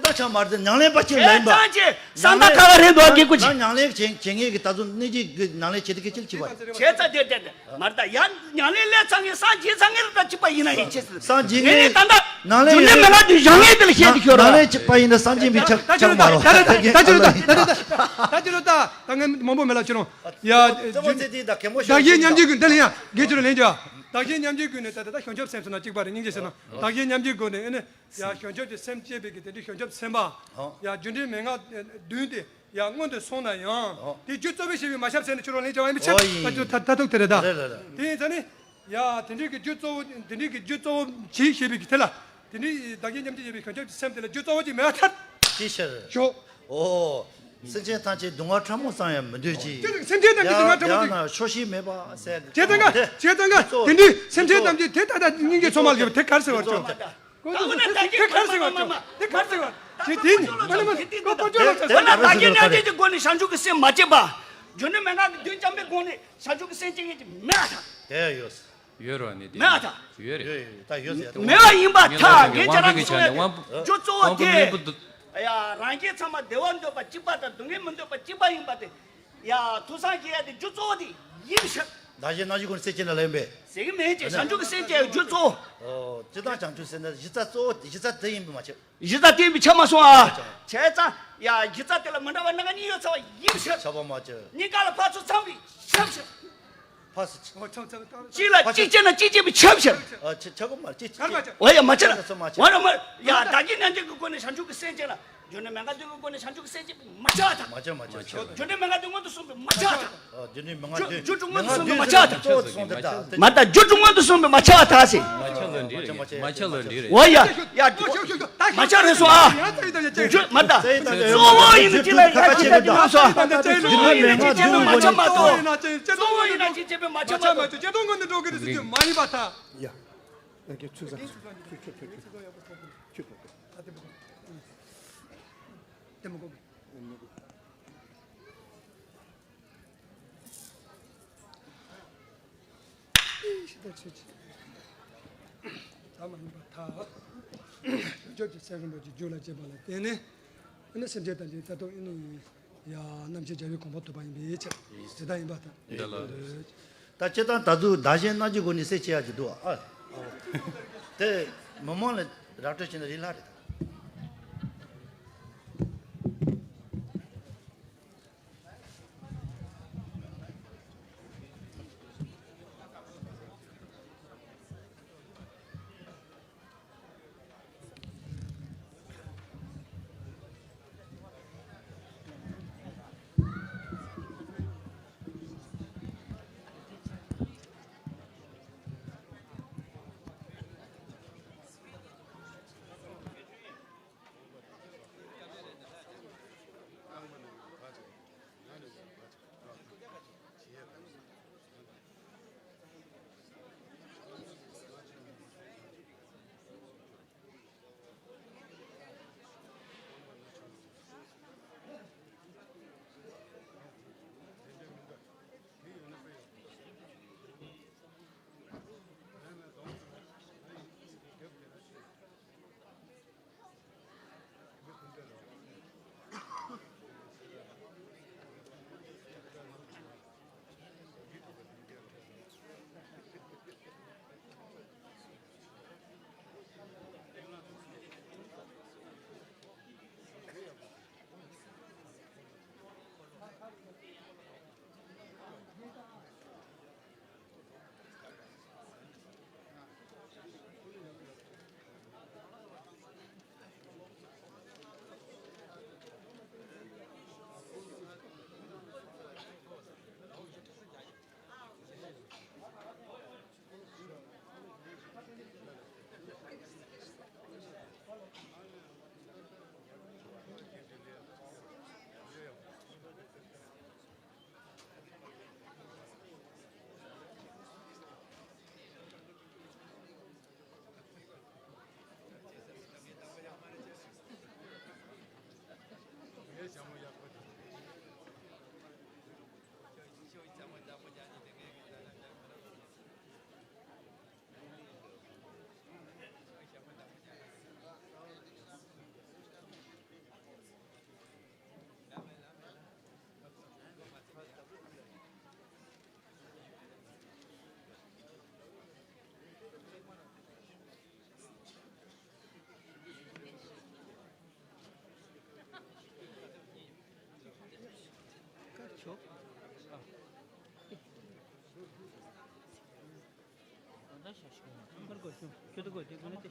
ཅི་ལྟར་ཆགས་མ་རེད། ཉམས་ལེན་པ་ཅིག་ལ་ཡིན་པ། ཙང་ཅི་སང་ད་ཁ་བ་རེད་འདུག་གི་ཀུ་ཅི། ཉམས་ལེན་བྱེད་བྱེད་ངེས་ཀྱི་ད་ཚོ་གནས་ཀྱི་ཉམས་ལེན་བྱེད་དུ་གི་ཅིལ་ཅི་བ། བྱས་ཙང་དེ་དེ་དེ་མ་རེད། ད་ཡང་ཉམས་ལེན་ལས་ཚང་གི་སང་ཅི་ཚང་གི་ལ་ད་ཅི་པ་ཡིན་ན་ཡིན་ཅི་སང་ཅི་ངེས་ངེས་ད་ད། ནང་ལས་རྒྱུ་འབྲས་མེད་ན་དུས་བཞག་ངེས་དེ་ལ་བཤད་དུ་ཤོར་ད་ལས་བ། ཅི་པ་ཡིན་ན་བསམ་གྱིས་མི་ཁྱབ་ད་ཅི་ཁྱབ་རུ་མ་ད་རོ། ད་ད་ད་ད་ཅི་རུ་ད་ད་ད་ད་ད་ཅི་རུ་ད་ད་ངས་མང་པོ་མེད་ལ་ཅི་རུང་། ཡ་རྩེ་མོ་རྩེ་དེ་ད་གད་མོ་བདག་གཞན་མཉམ་བརྗེའི་སྒོ་ནས་འདི་ལ་ཡང་དགེ་ཆེ་རུ་ལེན་རྒྱུ། བདག་གཞན་མཉམ་བརྗེའི་སྒོ་ནས་ད་ད་ད་བྱང་ཆུབ་སེམས་ཟེར་ན་གཅིག་པ་རེད། སྙིང་རྗེ་ཟེར་ན་བདག་གཞན་མཉམ་བརྗེའི་སྒོ་ནས་ཨེ་ནི་ཡ་བྱང་ཆུབ་ཀྱི་སེམས་བསྐྱེད་པའི་གི་དེ་འདྲའི་བྱང་ཆུབ་སེམས་དཔའ། ཡ་རྒྱུ་འབྲས་མན་ངག་བདུན་དེ་ཡ་སྔོན་དུ་སོང་ན་ཡང་དེ་རྒྱུ་གཙོ་བོ་ཞེས་པའི་མ་ཁྱབ་ཟེར་ནས་ཁྱོད་རང་ལེན་བྱ་བ་ཡིན་པ་ཆགས་ད་ཅི་རུ་ད་ད་ཐུག་དེ་རེད་ད། རེད་རེད་རེད། དེ་ཡིན་ཙང་ནི། ཡ་དེ་འདྲའི་གི་རྒྱུ་གཙོ་བོ་དེ་འདྲའི་གི་རྒྱུ་གཙོ་བོ་གྱིས་ཞེས་པའི་གི་དེ་ལ་དེ་འདྲའི་བདག་གཞན་མཉམ་བརྗེ་ཞེས་པའི་བྱང་ཆུབ་ཀྱི་སེམས་དེ་ལ་རྒྱུ་གཙོ་བོ་གྱིས་མེད་པར་ཐལ། ཅི་ཕྱིར། ཞོག་ཨོ། སེམས་ཅན་ཐམས་ཅད་སྡུག་བསྔལ་ཕྲ་མོ་ཙམ་ཡང་མི་འདོད་ཅིང་། ཅི་སེམས་ཅན་ཐམས་ཅད་སྡུག་བསྔལ་ཕྲ་མོ་ཡང་ན་ཆོག་ཤེས་མེད་པ་ཟེར། བྱས་ཙང་ག་བྱས་ཙང་ག་དེ་འདྲའི་སེམས་ཅན་ཐམས་ཅད་དེ་ད་ལྟ་སྙིང་རྗེ་མཚོ་མ་ལ་བརྒྱབ་པ་དེ་ག་རེ་ཟེར་བར་ཆོག་ཀོ་ཀོ་ཀོ་ཀོ་དེ་ག་རེ་ཟེར་བ་ཅོ། དེ་ག་རེ་ཟེར་བ། དེ་དེ་ནི་མ་ནི་མ་ཀོ་ཀོ་ཅོ་ལ་ཟེར། ད་ལྟ་བདག་གཞན་མཉམ་བརྗེའི་སྒོ་ནས་བྱང་ཆུབ་ཀྱི་སེམས་མ་སྐྱེས་པ། རྒྱུ་འབྲས་མན་ངག་གི་བདུན་བཅོམ་པའི་སྒོ་ནས་བྱང་ཆུབ་ཀྱི་སེམས་སྐྱེ་མཁན་གྱི་མེད་པར་ཐལ། དེ་ཡོད། ཡོད་རེད་བ་ནི་དེ། མེད་པར་ཐལ། ཡོད་རེད། ཡོད་ཡོད་ད་ཡོད་ཟེར་ཡ་ད། མེད་པ་ཡིན་པར་ཐལ། རྒན་ཁྱེད་རང་གིས་གསུངས་ཡ་དེ་རྒྱུ་གཙོ་བོ་དེ། ཡ་རང་རྒྱལ་ཚང་མ་བདེ་བ་འདོད་པ་གཅིག་པ་དང་སྡུག་བསྔལ་མི་འདོད་པ་གཅིག་པ་ཡིན་པ་དེ། ཡ་ཐུགས་བསམ་བཞེས་ཡ་དེ་རྒྱུ་གཙོ་བོ་དེ་ཡིན་ཕྱིར། བདག་གཞན་སྣང་བཞིན་ཀུན་ནས་སེམས་བསྐྱེད་ན་ལེན་པས། ཟེར་གི་མེད་ཅེས་བྱང་ཆུབ་ཀྱི་སེམས་བསྐྱེད་རྒྱུ་གཙོ་བོ། ཨོ། ཅི་ལྟར་བྱང་ཆུབ་སེམས་ནི་གཞི་རྩ་གཙོ་བོ་གཞི་རྩ་དེ་ཡིན་པས་མ་ཁྱབ། གཞི་རྩ་བསྟན་པའི་ཆ་མ་སོང་ཨ། བྱས་ཙང་ཡ་གཞི་རྩ་དེ་ལ་མི་འདྲ་བ་སྣ་ཁ་གཉིས་ཡོད་ཚར་བ་ཡིན་ཕྱིར། ཁྱབ་པ་མ་ཁྱབ། གཉིས་ཀ་ལ་ཕར་ཚུར་ཚང་བའི་ཁྱབ་ཕྱིར། ཕར་ཚུར། གཅིག་ལ་གཅིག་བྱས་ན་གཅིག་བྱས་པའི་ཁྱབ་ཕྱིར། ཨ་ཁྱབ་ཁྱབ་གོ་མ་གཅིག་གཅིག་བྱས། འོ་ཡ་མ་ཁྱབ། ཕར་ཚུར་མ་ཁྱབ། འོ་ཡ་མ་ཡ་བདག་གཞན་མཉམ་བརྗེ་གི་སྒོ་ནས་བྱང་ཆུབ་ཀྱི་སེམས་ཅན་ལ་རྒྱུ་འབྲས་མན་ངག་བདུན་གྱི་སྒོ་ནས་བྱང་ཆུབ་ཀྱི་སེམས་ཅན་མ་ཁྱབ་ཐལ། མ་ཁྱབ་མ་ཁྱབ། རྒྱུ་འབྲས་མན་ངག་བདུན་མངོན་དུ་སུམ་པའི་མ་ཁྱབ་ཐལ། ཨ་རྒྱུ་འབྲས་མན་ངག་བདུན་རྒྱུ་འབྲས་མངོན་དུ་སུམ་པའི་མ་ཁྱབ་ཐལ། མ་ད་རྒྱུ་འབྲས་མངོན་དུ་སུམ་པའི་མ་ཁྱབ་ཐལ་ཟེར། མ་ཁྱབ་ལ་འདི་རེད། མ་ཁྱབ་ལ་འདི་རེད། འོ་ཡ་ཡ། མ་ཁྱབ་རེད་སོང་ཨ། རྒྱུ་མ་ད་གཙོ་བོ་ཡིན་ན་ཅི་ལ་ཡ་ཅི་ད་ཅི་མ་སོང་ཨ། གཙོ་བོ་ཡིན་ན་ཅི་བྱས་པའི་མ་ཁྱབ་མ་གཏོགས། གཙོ་བོ་ཡིན་ན་ཅི་བྱས་པའི་མ་ཁྱབ་མ་གཏོགས། མ་ཡིན་པ་ད། ཡ། ཨ་ཀྱེ་ཆུ་ཚང་ཆུ་ཆུ་ཆུ་ཆུ་ཆུ་ཆུ་ཆུ་ཆུ། ལྟད་མོ་གོ་གི། ཨེ་ཤི་ད་ཆེ་ཆེ། ད་མ་ཡིན་པ་ཐ། བྱང་ཆུབ་ཀྱི་སེམས་རིན་པོ་ཆེ་རྒྱུད་ལ་སྐྱེས་པ་ལ་བརྟེན་ནས། ཨ་ནི་སེམས་ཅན་ཐམས་ཅད་ད་དུང་ཨེ་ནི་ཡ་རྣམ་མཁྱེན་རྒྱལ་བའི་གོ་འཕང་ཐོབ་པ་ཡིན་པའི་ཕྱིར། དེ་ལྟར་ཡིན་པར་ཐལ། འདི་ལ། ད་སྤྱིར་བཏང་ད་དུང་བདག་གཞན་སྣང་བཞིན་སྒོ་ནས་སེམས་བསྐྱེད་ཡག་ཅིག་འདུག་ཨ། དེ་མི་མང་ལ་ར་སྤྲོད་བྱས་ན་རིན་ལྷག་རེད་ད། ཁྱོད་ད་གོ་དེ་གོ་ནི་དེ།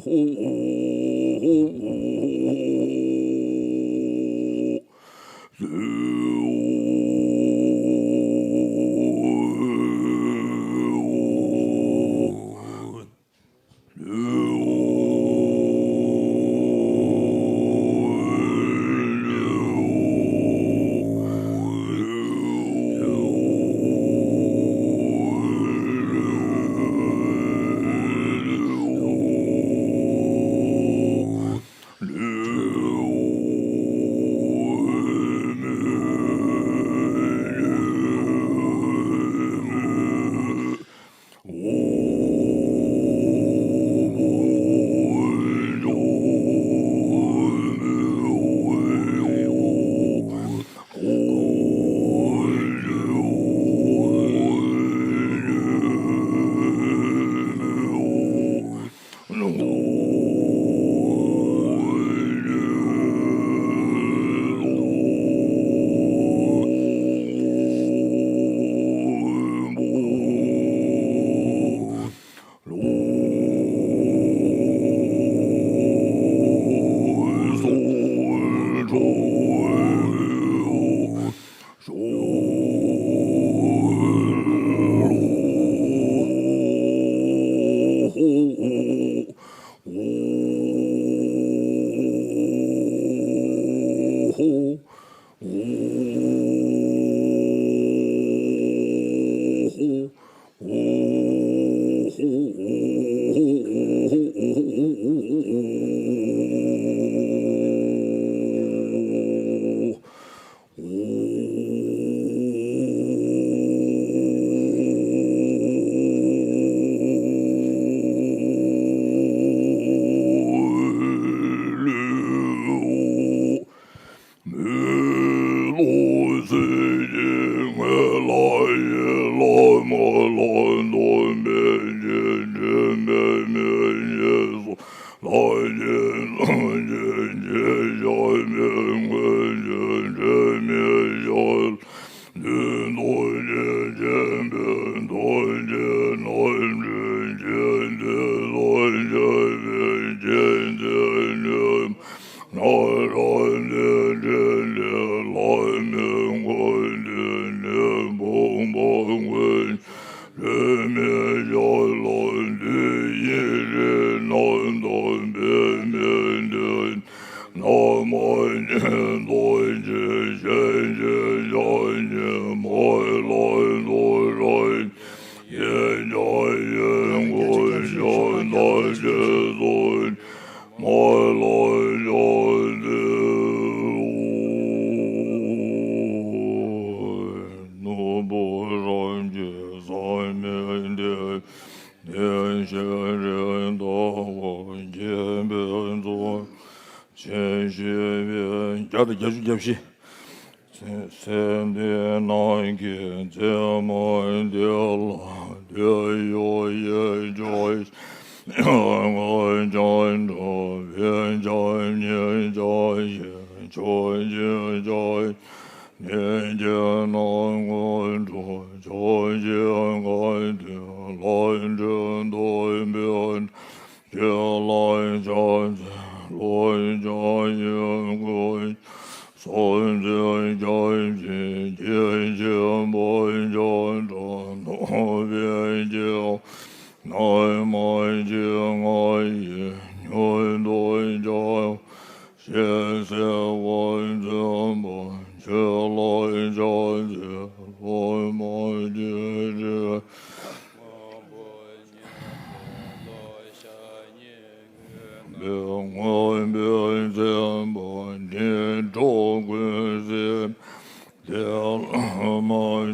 བརྒྱ་དང་བརྒྱད་ཅུ་གྱ་བཞི། སེམས་དེ་རྣམས་ཀྱི་རྩེ་མོ་འདི་ལ་དེ་ཡོ་ཡེ་ཇོ་ངོ་ཅང་འགྲོ་བའི་ཅང་ཉེ་ཅང་ཞེ་ཆོས་ཀྱི་ཅང་ཉེ་ཀྱི་ནང་ངོ་འགྲོ་ཆོས་ཀྱི་ངང་དུ་ལ་འདྲེ་འདོད་པའི། ཁྱེད་ལ་ཕྱག་འཚལ་ལོ། ཕྱག་ཡོན་གོས་སོགས་ཚེ་སྐྱབས་ཀྱི་སྐྱེས་ཆེན་པོ་ཕྱག་དྲུག་ཐོབ་པའི་སྐྱེ་བོ་རྣམས་ཀྱི་ང་ཡི་མྱུར་དུ་སྐྱབས་ཞེས་གསོལ་བ་འདེབས་པ། ཁྱེད་ལ་ཕྱག་འཚལ་ལོ། མ་སྐྱེས་དགྲ། མངོན་པའི་མཚན་པ་ནི་འགྲོ་ཀུན་སེམས་དེ་ལ་མ་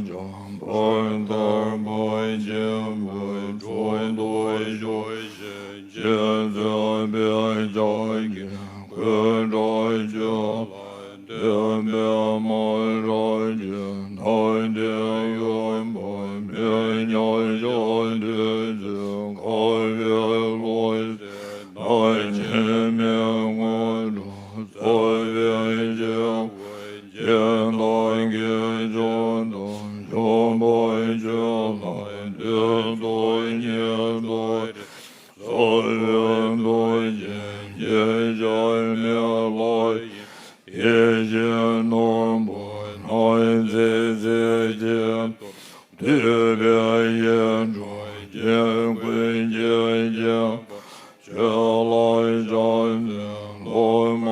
ཆགས་པར་ཐར་པ་ཆེན་པོའི་དྲུང་དུ་བཞུགས་ཤིང་། རྗེ་བཙུན་པའི་ཕྱག་གི་གོས་དྲུང་ཁྱོད་ལ། བསྟན་པའི་སྨོན་ལམ་གྱི་ནང་དེ་ཡོད་པ་མི་ཉམས་ཤིང་དུས་ཚོད་འགོར་བའི་ལུས་སེམས་རྣམས་ཕྱི་མའི་དངོས་གྲུབ་སྩོལ་བའི་སྐྱེ་བོའི་སྦྱིན་བདག་གི་མཆོག་ཏུ་གྱུར་པ་ཁྱོད་ལ་དུས་གསུམ་ཉིད་དུ་གསོལ་བའི་འདུ་ ཅན་སྐྱེ་ཤ་མེད་ལ། ཡེ་ཤེས་རྣོན་པོ་སྣང་མཛད་མཛད་ཅིང་། བསྡུས་པའི་ཡིད་འཕྲོག་སྐྱེ་དགུའི་སྐྱེ་མཆེད་པ། ཆོས་ལ་ཕྱག་འཚལ་སློབ་མ་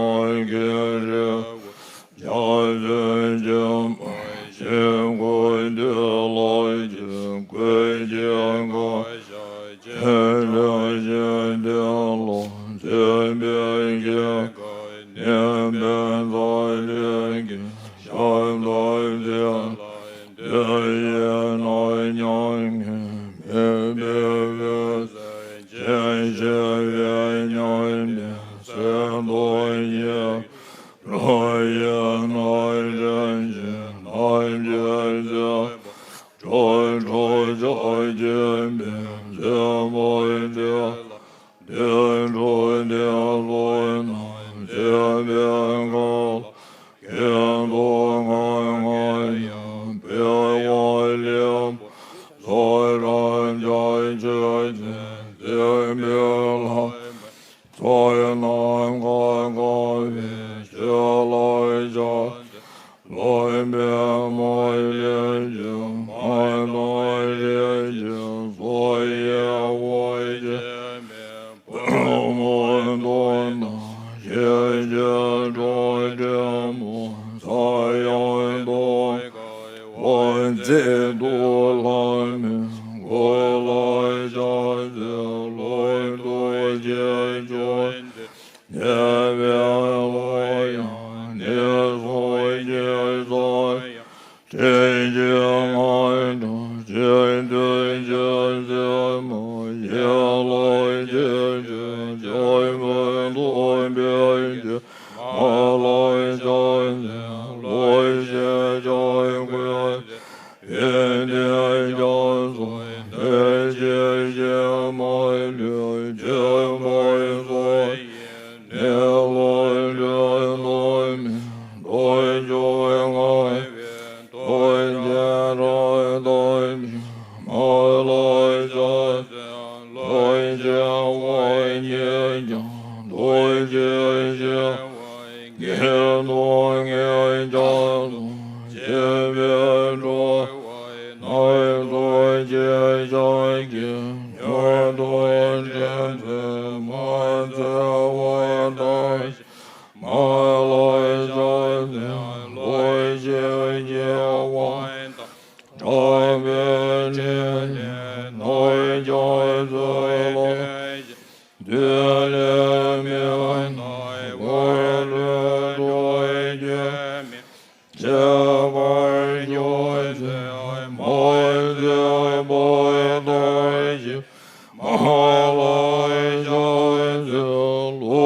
སྒེག་རིགས། ཕྱག་འཚལ་སྦྱིན་པ་ཆེན་པོ་འདི་ལ་ཆོས་སྐུའི་སྐྱེ་འགག་ཆེན་རིག་བཞི་དེ་ལ་འཛིན་པའི་སྐྱེ་འགག་གནས་པའི་མཐའ་ཡས་ཀྱི་ཞིང་དང་ཚེ་ལ་དེ་ཡི་ནང་མྱ་ངན་མེད་པའི་འོད་ཟེར་ཆེས་ཆེ་བའི་མཉམ་པའི་ཟེར་མདོ་ཡི་རོ་ཡི་སྣ་རིང་ཞིང་ཐམས་ཅད་ཚིམ་པ། ཁྲོ་ཁྲོ་ཕྱག་བགྱིས་པའི་མཛད་པ་འདི་ལ་དུད་འགྲོ་དེ་ཚོ་རྣམས་མཛད་པའི་སྐབས་ལ། སྐྱིད་སྡུག་ངང་ངང་ཡང་འཕེལ་བ་ལེགས་པར་ཚོགས་རབ་རྒྱ་ཆེ་ཚེ་འཛིན་པའི་ལྷ། ཚོགས་རྣམས་གང་གང་བས་ཆོས་ལ་ཕྱག་འཚལ་སློབ་པའི་མ་ལུས་ཀྱི་མ་དང་རིགས་ཀྱི་ཚོགས་ཡི་དབང་ཆེན་བུ་མོ་མདོག་དང་ཞལ་གྱི་གྲོགས་དྲེད་མོ་ས་ཡང་སྟོང་། འོད་ཟེར་དུ་ལྷག་མའི་གོ་ལ་ཕྱག་འཚལ་ལོ་ཏོག་ཅན་ཆོས་འདི་ཉེ་བའི་ལྷ་ཡང་ནི་སངས་རྒྱས་ས་ཡང་། དྲིན་ཅན་སྔགས་གྲགས་ཆོས་སྟོན་ཆོས་སེམས་མ། ཡན་ལག་ཆེ་ཆུང་ཆོས་མིན་ཐོབ་པའི་ཕྱིར། མ་ལ་ཕྱག་འཚལ་ལོ་ཞེས་ཕྱག་འཚལ་ཏེ། ཡོན་ཏན་རྒྱ་མཚོ་འདི་ཞེས་བྱ་མ་ལུས་ཆོས་འཁོར་སོགས་ཡི་གནས་ལ་ལུས་རྣམ་སྨིན་རྡོ་རྗེ་ལྔ་པའི་རྡོ་རྗེ་རབ་བརྟན་མ་ལ་ཕྱག་འཚལ་ལོ་ཞེས་དབང་བསྙེན་ཀྱང་རྡོ་རྗེ་ཞེས་པ་ཉིད་དུ་ངེས་ཀྱང་ལོ་ཞེས་པའི་འགྲོ་བ་རྣམས་སོ་སྐྱེ་ཤ་ཀྱི་མྱུར་དུ་འདྲེན་ཚུལ་མ་འཚལ་བ་དང་། མ་ལ་ཕྱག་འཚལ་ལོ་ཞེས་བགྱི་བ་དང་། སྐྲག་པའི་ཕྲིན་ལས་རྣམས་ཀྱང་ཚུར་ལ་བཏོན་ཞིང་། བདུད་ལས་མི་འདའ་བར་དུ་སྲོག་གཅོད་མི་བྱེད་པར་གྱུར་ཚེ་མ་བཟོད་པ་ལྟར་ཞིག་མ་ལ་ཕྱག་འཚལ་ལོ་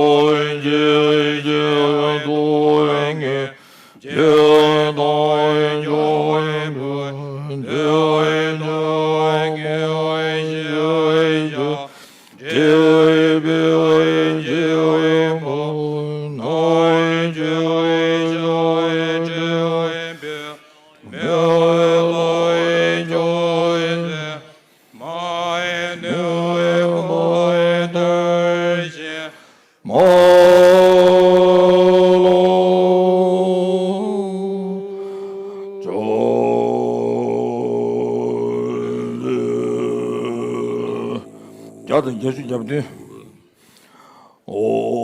ཞེས་བགྱིའོ། སྡུག་བསྔལ་ཇི་ལྟར་འཇོམས་པའི་བདེ་བ་ཉིད་ཀྱང་ཞེས་བྱ། འདྲེན་པའི་བྱེད་པ་རྣམས་ཀྱང་ཞེས་བྱ། འདྲེན་པའི་མི་ལ་ཕྱག་འཚལ། མ་ནུས་པ་ལྟར་ཞིག་མ་ལ་ཕྱག་འཚལ། བརྒྱ་དང་བརྒྱད་ཅུ་གྱ་བདུན། ཨོ།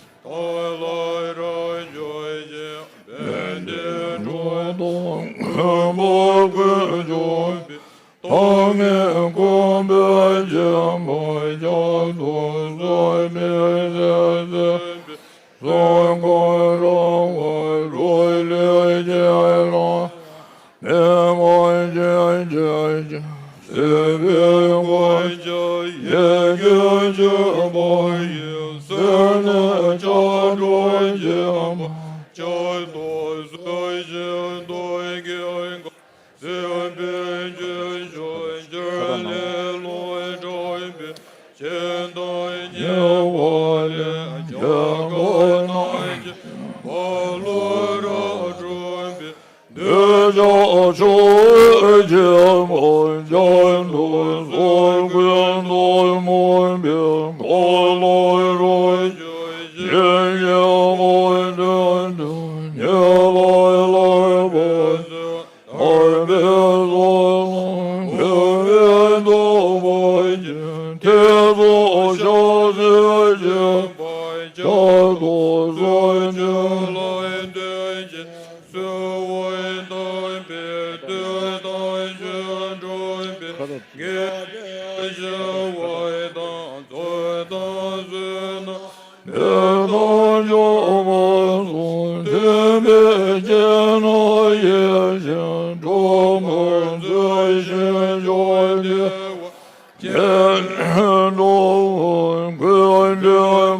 ཐོག་ལ་རང་བྱུང་ཞིང་། བན་དེ་འགྲོ་དང་མགོན་པོ་ཀུན་འབྱུང་པའི། ཐོག་མེད་མགོན་པོ་ཆེན་པོ་རྒྱ་མཚོ་གསུམ་པའི་སྲས་སྲིད་པའི། གསུང་འཁོར་རང་དབང་རོལ་པའི་རྒྱལ་ལ། མི་མ་བསྐྱོད་ཆོས་ཀྱི་སྲིད་པའི་དབང་ཕྱུག་ཡེ་ཤེས་ཆེན་པོ་ཡི། སྲིད་ནི་ཆགས་བྲལ་ཆེན་པོ་ཆགས་སྡང་སེམས་ཅན་དོན་ཀུན་གོ། སྲིད་པའི་རྒྱུ་ཕྱོགས་ཆོས་ལས་ལོག་དྲག་པའི། ཆོས་དང་ཉེ་བ་ལས་རྒྱལ་ཁམས་ན་ཆེན་པོ་ལུས་རབ་འཁྲུངས་པའི། འདོད་ཆགས་ཕྱོགས་བཅུའི་རྒྱལ་པོ་རྒྱ་མཚོ་གསུམ་ཀུན་ཐོག་མུན་པའི་མཁའ་ལ་རང་བྱུང་ཞིང་། ཞི་བའི་དབང་དུ་ཉེ་བར་ལྷག་པའི་ཚུལ། ཐར་པའི་སོལ་ལོ་འཁོར་བའི་སྟོབས་པོ་ཆེ། ཐེག་མཆོག་ཕྱག་འཚལ་བྱེད་པ་ཕྱག་རྡོར་གསུམ་མཆོག་ལ་འདུད་ཅིང་གསོལ་བ་བཏབ་པས། བདུད་དང་ཆོས་སྐྱོང་པའི། དགེ་བའི་བྱ་བ་དང་ཚོགས་དང་བསོད་ནམས། མི་དང་ཕྱུག་པོ་སོགས་མཐུན་པའི་རྒྱལ་ནང་ཡིད་བཞིན་འགྲོ་མགོན་ཚུལ་བཞིན་བཞུགས་ཏེ། ཀྱེ་འགྲོ་ཀུན་འདུས་མ་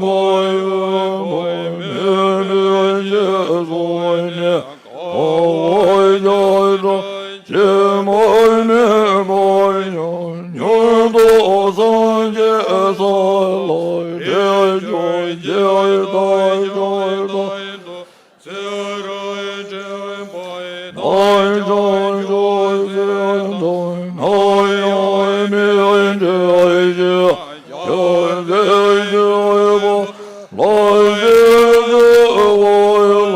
ཡིན་པ་མི་མེད་ཅེས་གསུངས་ནས། ཁ་བ་བརྒྱ་དང་བྱེ་མ་མེད་པ་ཡང་མྱུར་དུ་སངས་རྒྱས་ས་ལ་རས་ཆུང་ཇི་ལྟར་ཤར་དང་། ཚེ་རབས་འདྲེན་པ་དང་བྱང་ཕྱོགས་སྲས་དང་། ནམ་ཡང་མི་འབྲལ་ཞིང་། ཡང་རྩེ་གཅིག་པ་ལ་རྗེས་སུ་དབང་ལ།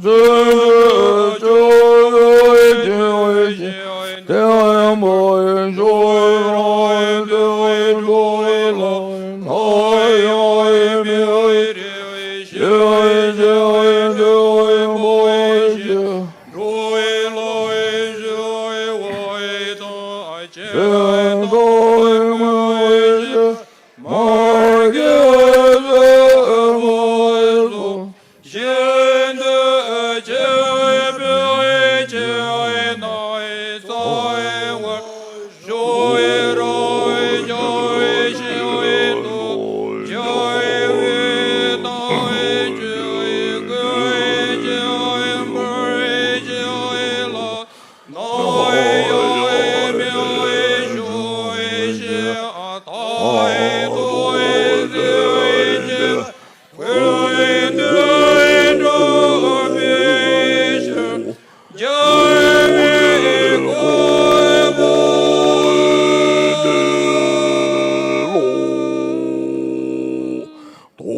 བརྩོན་འགྲུས་བཅོལ་བའི་ཐུགས་རྗེས་བརྟན་པར་བཞུགས་རབས་ཏེ། འགྲོ་ལ་ནམ་ཡང་མི་འབྲལ་ཞིང་། ཞི་བའི་དུས་འཁོར་ཞི་འགྲོ་ལ་ཞི་བ་དང་། ཆེ་མཐོང་དངོས་གཞི་མ་སྐྱེས་བཙུན་མ་སོགས། ཤིན་ཏུ་ཆེ་བའི་ཆོས་རྣམས་གསང་བར་ཤོག། རབ་འབྱམས་ཤིན་ཏུ་རྒྱས་པའི་དམ་ཆོས་ཀུན་ཤེས་པར་བྱས་ལ། ནམ་ཡང་མི་སྐྱོ་ཞིང་ཐར་ཐོབ་བྱེད་ཅིང་། ཀུན་ཏུ་འགྲོ་བའི་ཕྱིར་རྒྱལ་བའི་གོ་འཕང་ཐོབ་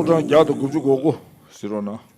རང་བརྒྱ་དང་དགུ་བཅུ་གོ་དགུ་ཟེར་རོགས་གནང་།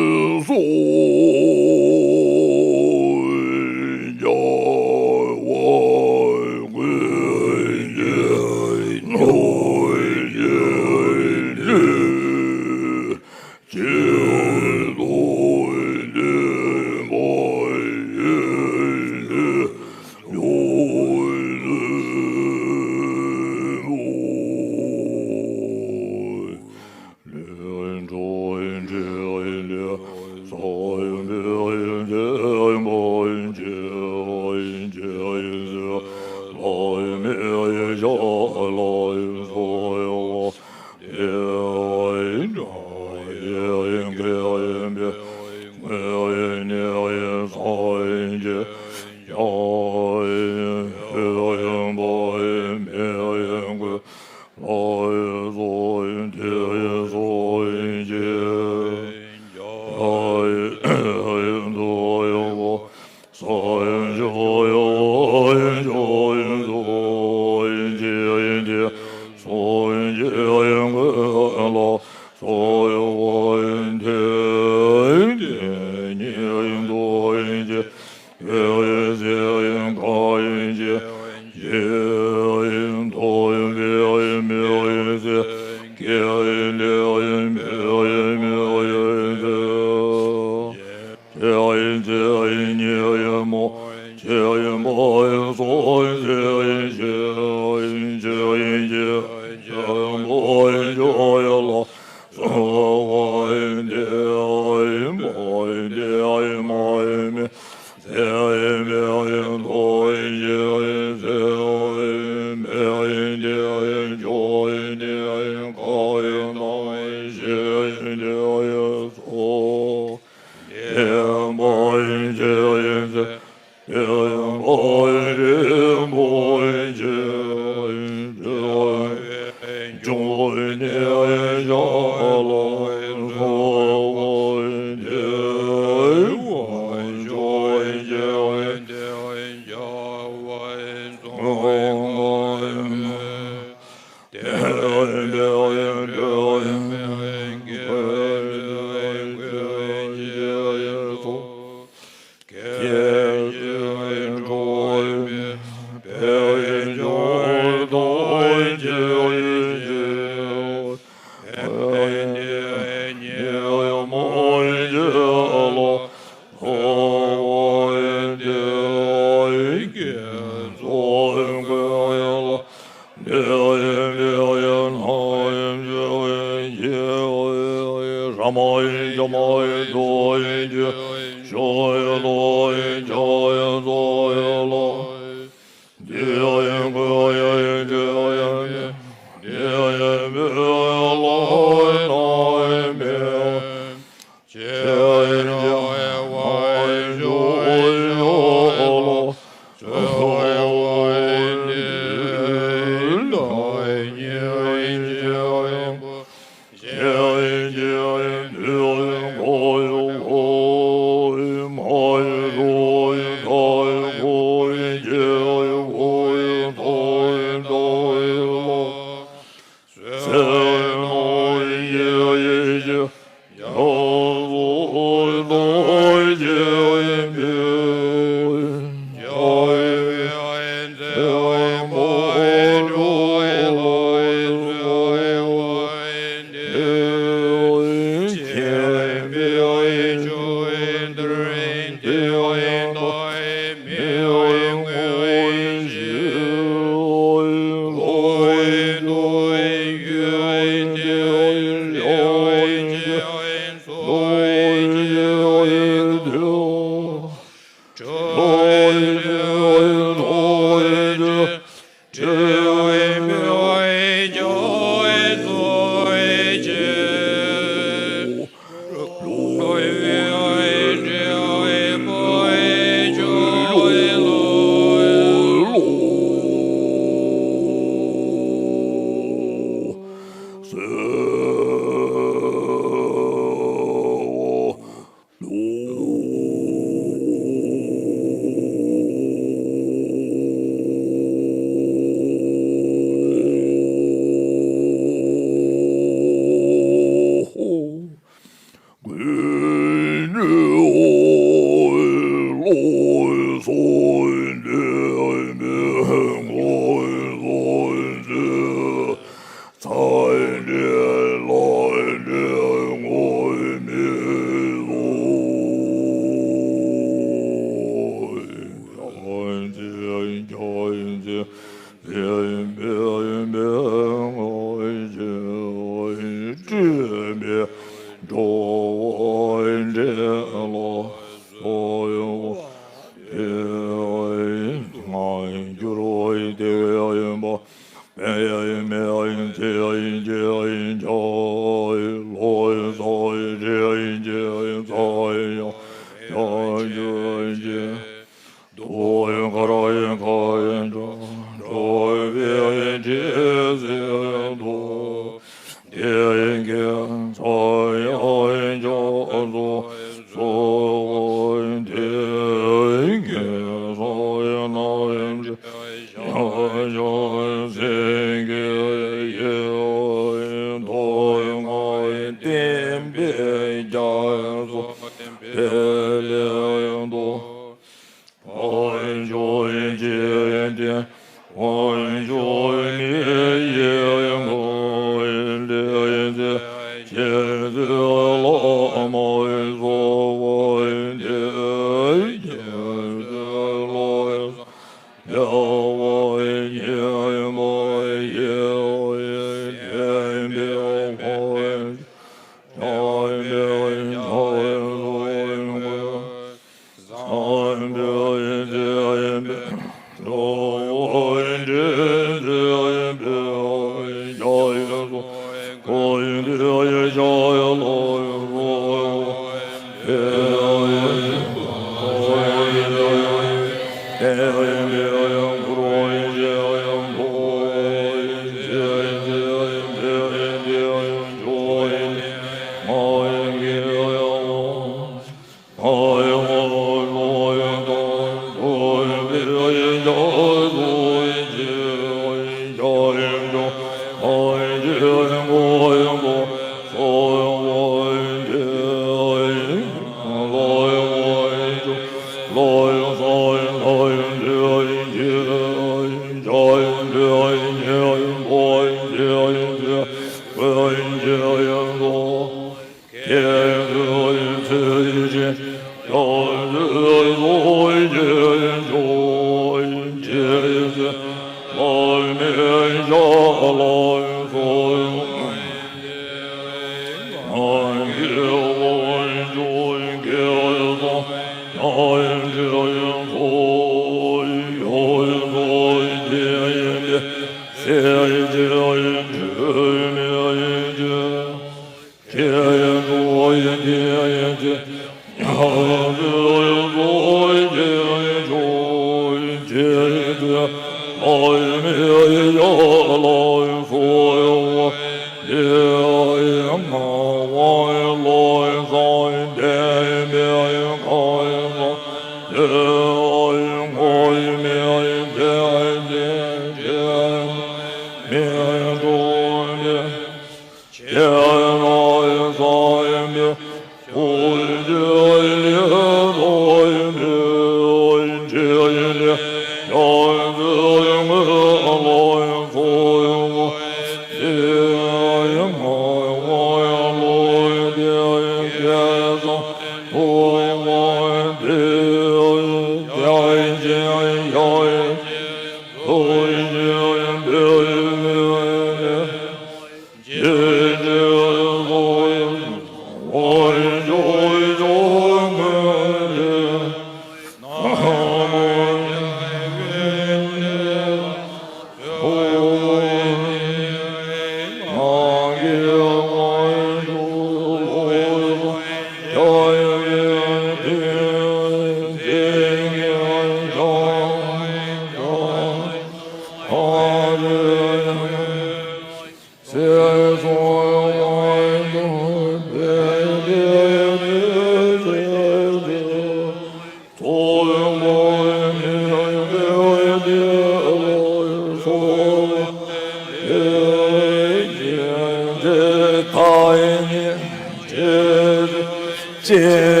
སྐྱེ་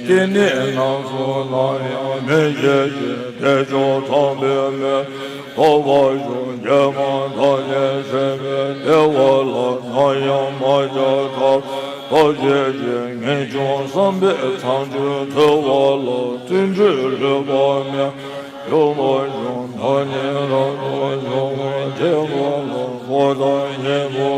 གནས་རྣམས་སུ་སླར་ཡང་མི་སྐྱེ་ཞིང་བདེ་མཆོག་ཐོབ་པའི་སྨོན། ཐོབ་པར་ཤོག། མྱ་ངན་འདས་ནས་ཐར་ནས་སྲིད་པའི་བདེ་བ་ལ་ནམ་ཡང་མ་ཆགས་ཐབས། ཐབས་ཤེས་ཀྱིས་ངེས་འབྱུང་བསམ་པའི་མཚམས་སྦྱོར་ཐུབ་པ་ལ་བརྩོན་འགྲུས་ལྷོད་པ་མེད། ཡོད་པར་ཤོག། བདག་ཉིད་རབ་ཏུ་འཇོམས་པར་བྱེད་པ་ལ་གོ་ཐོས་ཉན་པ།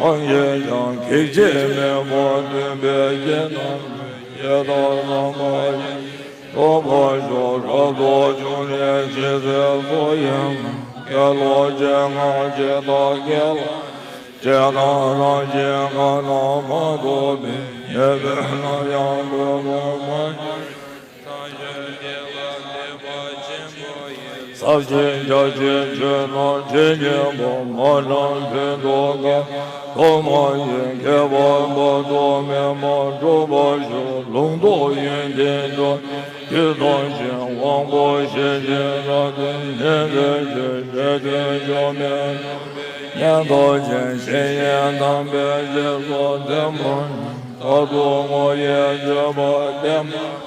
སངས་རྒྱས་ཀྱང་གེགས་བྱེད་མེད་པར་སྟོན་པའི་རྒྱན་རྣམས་ཀྱིས་བརྒྱ་དང་བསམ་པ་ཉིད། ཐོབ་པར་ཤོག། རབ་ཏུ་བྱུང་ནས་ཇི་སྲིད་འཚོ་ཡི་དངོས། དགེ་སློང་ཇི་སྙེད་ཅིག་དང་དགེ་སློང་ཇི་ལྟར་རང་བཞིན་གང་རྣམས་མ་ཐོབ་པའི་ཉེས་པའི་རྣམ་གཡེང་ཀུན་ལ་མ་གྱུར། ཟབ་ཞི་རྒྱ་ཆེའི་ཆོས་རྣམས་ཇི་སྙེད་པ། མ་རྣམས་ཕུད་དུ་བཀང་། ཐོག་མ་ཡི་ཁྱད་པར་དཔག་ཏུ་མེད་པ། སྒྲུབ་པར་ཤོག། ལུང་རྟོགས་ཡོན་ཏན་ཀུན། རྒྱུད་ཐམས་ཅད་དབང་པོ་ཤེས་བཞིན་རབ་ཏུ་ཉན་ཐོས་ཀྱི་ཆོས་སྟོན་མཆོག་དམན་ཉན་ཐོས་ཀྱི་བཤེས་གཉེན་དམ་པའི་རྗེས་སུ་འཛིན་པ། རྟག་ཏུ་བསྔོ་བའི་སྤྱོད་པ་བསྟེན་པ།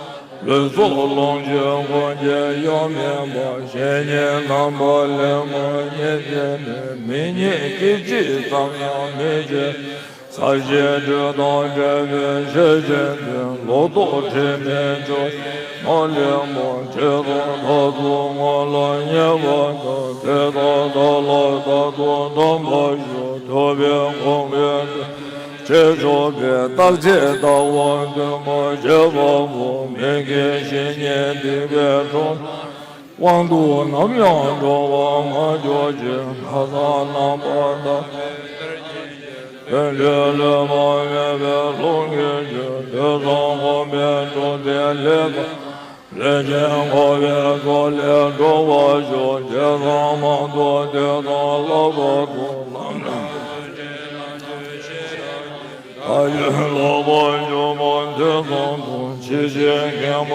ལུས་སྲོག་ལོངས་སྤྱོད་ཀུན་གྱི་གཡོ་མེད་པ། བཤེས་གཉེན་དམ་པ་ལེགས་པར་རྙེད་ཅིང་ནི། མི་ཉིད་སྐད་ཅིག་ཙམ་ཡང་མི་བརྗེད། ཟབ་ཞིའི་སྒྲོས་དང་འབྲེལ་བའི་ཤེས་བཞིན་དུ། ལོག་རྟོག་དྲི་མས་བསྐྱོད་ནོར་ལེན་པ། ཇི་ལྟར་རྟག་ཏུ་བསྔོ་ལ་མཉེས་པ་དང་། དེ་ལྟར་བདག་ལ་རྟག་ཏུ་གདམས་པར་ཤོག། ཐུབ་པའི་དགོངས་པའི་དོན་བྱེད་ཆོག་པའི་རྟག་ཆད་ལྟ་བ་སྟོན་པ་བྱེད་པ་པོ། མི་དགེ་བཤེས་གཉེན་སྡིག་པའི་གྲོགས་རྣམས། དབང་དུ་ནམ་ཡང་འགྲོ་བར་མ་གྱུར་ཅིག། ལྷ་དང་ནམ་མཁའ་དང་། དོན་ཆེན་ལུས་དང་མེད་པའི་ལྷུན་གྱིས་གྲུབ། དུས་གསུམ་གོམས་པའི་གྲུབ་མཐའི་ལས་དང་། ལས་ཅན་འཁོར་བའི་མཚོ་ལས་སྒྲོལ་བར་ཤོག་ཇི་ཙམ་མང་ཐུབ་དེ་ཙམ་བསླབ་པ་དང་ལམ་སྣ། ད་ཡོད་ལོག་པར་གྱུར་པ་དེ་ཙམ་དུ་ཇི་ཞིག་མཁྱེན་པ།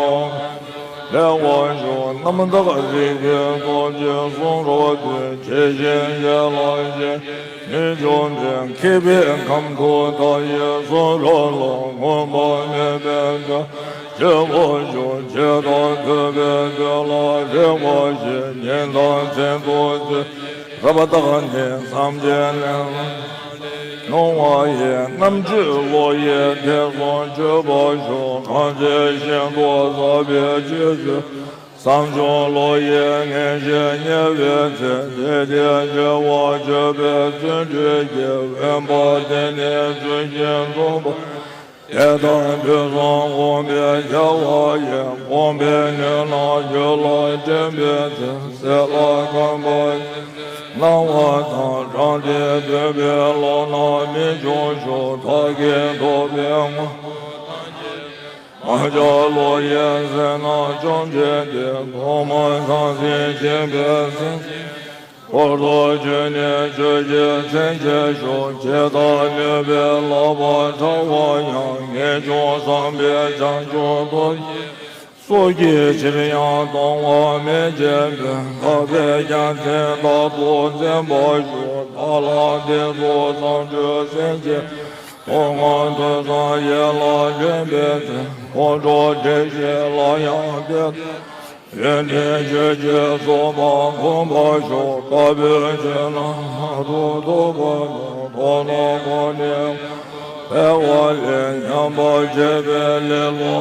ལེགས་པར་ཞུ་རྣམ་དག་རིག་པའི་སྟོབས་ཀྱིས་གསུང་རབ་སྟེ་ཇི་ཞིག་ཡན་ལག་བཞི། མི་འཇོམས་པའི་མཁས་པའི་ཁམས་དུ་མཐའ་ཡས་གསུང་རབ་ལ་མངོན་པ་མེད་པའི་དོན་བརྗོད་པར་ཞུ། ཇི་ལྟར་ཐོས་པའི་དོན་ལ་རེག་པར་བྱེད། ཉིན་དང་མཚན་དུ་བརྗོད། རབ་བརྟགས་ནས་བསམ་གྱིས་མི་ལང་བ་ཡི་རྣམ་དཔྱོད་བློ་ཡིས་ཐེ་ཚོམ་གཅོད་པར་ཞུ། གང་ཚེ་ཤིན་ཏུ་ཟབ་པའི་ཆོས་ཚུལ་བསམ་བྱུང་བློ་ཡིས་ངེས་ཤེས་རྙེད་པའི་ཚེ། དེ་དེ་བྱ་བ་སྤྱོད་པའི་བརྩོན་འགྲུས་ཀྱིས། དབེན་པ་དེ་ནི་ཚུལ་བཞིན་འཛོམས་པ། དེ་དག་དུས་གསུམ་དགོངས་པའི་རྒྱལ་བ་ཡི། དགོངས་པའི་ནུས་སྣང་རྒྱུད་ལ་དྲན་པའི་ཚེ། གསལ་ལ་ཁམས་པ་སྣང་བ་དང་། རང་སྡེ་འདུས་པའི་ལམ་སྣ་མི་འབྱུང་ཞིང་། མཐའ་གི་རྟོག་པའི་ངོ་བོ་ཐམས་ཅད། མ་ཆགས་བློ་ཡི་གསལ་སྣང་བཅོམ་འཆད་དེ། ཐོག་མར་ཟང་ཟིང་ཆེན་པོའི་སེམས་ཅན། འཁོར་དུ་བཅུག་ནས་ཆོས་ཀྱི་མཚན་བཅས་ཞུ། ཇི་ལྟར་ནུས་པའི་བསླབ་པ་ཕྲ་བ་ཡང་། ངེས་འབྱུང་བསམ་པའི་བྱང་ཆུབ་ཏུ། སྲོག་གི་ཕྱིར་ཡང་གཏོང་བ་མེད་ཅེས་པའི། དག་པའི་རྒྱལ་མཚན་རྟག་ཏུ་འཛིན་པར་ཞུ། ད་ལམ་འདི་ཚོ་བསམ་བརྗོད་སེམས་ཀྱི་ཐོག་མར་ཐོས་བསམ་ཡིད་ལ་དྲན་པའི་ཚེ། ཁོང་ཁྲོ་བྲལ་ཞིང་སླར་ཡང་བདེ། ཡོན་ཏན་ཆོས་ཀྱི་ཚོགས་པ་འཁོར་བར་ཤོག་དཀའ་བའི་ཆོས་རྣམས་མཐར་ཐུག་ཐོབ་པ་དང་། ཐོབ་ནས་གོང་ནས་འཕེལ་བ་ལས། ཉམས་པར་བྱེད་པའི་ལེ་ལོ་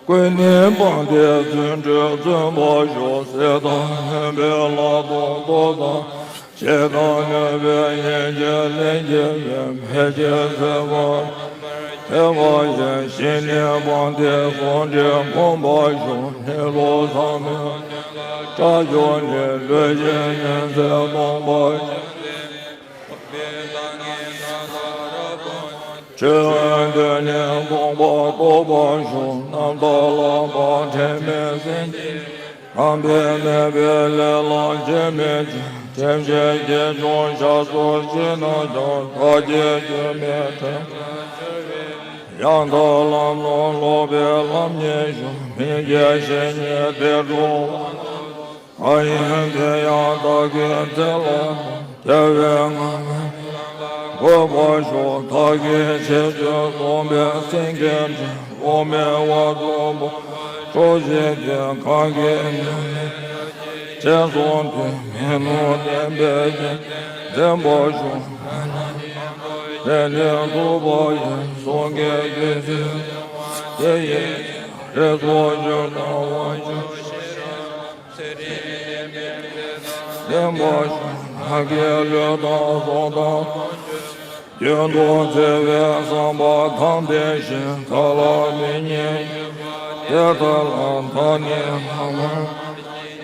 ཀུན་ནས་སྤངས་ཏེ་བརྩོན་འགྲུས་བརྩོན་པར་ཤོག་གསེར་དང་མཉམ་པའི་ལག་སྟོང་ཏོག་ཙམ། ཇི་ལྟར་ནུས་པའི་ཡན་ཆད་ལེན་བྱེད་པའི། མེ་ལྕེ་ཟད་པ་ཐེབས་པ་ཡི། ཞི་གནས་སྤངས་ཏེ་ཟུང་འབྲེལ་སྒོམ་པར་ཤོག་ནི་ལུགས་ཟབ་མོའི་དོན་ལ་སྐྲག་སྐྱོ་ནས། ལུས་ཅན་ཉིན་མཚན་སྟོང་པར་བྱས་ཏེ། ཆོས་འོད་འདི་ནི་སྟོང་པར་རྟོགས་པར་ཤོག་རྣམ་དག་ལ་བག་ཕྲེང་མེད་སེམས་ཅན། རྣམ་པར་གནས་པའི་ལས་ལ་ཇི་མི་སྐྱེ། དེ་བཞིན་སྐྱེས་བྱུང་ཤ་ཟུར་ཅན་རྣམས་ཀྱང་། བདག་གིས་སྐྱོན་མེད་དྲན་པར་བྱ་བའི། ཡང་དག་ལམ་ལ་ལོག་པའི་ལམ་ཉེས་ཤོག་མི་དགེ་བཤེས་གཉེན་དེ་སྒྲུབ་པ། གང་ཡིན་དེ་ཡང་བདག་གིས་དེ་ལ་དགེ་བའི་བསྔགས་བརྗོད་བགོད་པར་ཤོག་བདག་གིས་ཆེས་ཆེར་བཟུང་བའི་སེང་གེའི་སྤྲིན། འོག་མིན་འོག་ཚོགས་པ་སྤྲོ་བཞིན་ཏེ། གང་གིས་ཉམས་ལེན་བྱས་སོང་དུས། མི་ནུབ་བདེན་པའི་རྒྱན་འཛིན་པར་ཤོག་དེ་ནས་ཐུབ་པ་ཡི་གཟུངས་ཀྱི་རྒྱུད་ཚིག་དེ་ཡི་རིགས་སུ་གྱུར་དང་དབང་ཕྱུག་ཤེས་རབ་ཚེ་རིང་ལྡན་པའི་བདེན་པ་ཤོག་ང་གིས་ལུས་དང་གསུང་དང་དོན་རྒྱུན་དུ་བརྩེ་བའི་བསམ་པ་དང་ལྡན་ཞིང་། ཐར་ལམ་མི་རྙེད་དེ་ལྟར་ལ། བདག་ནི་ལྷག་པར་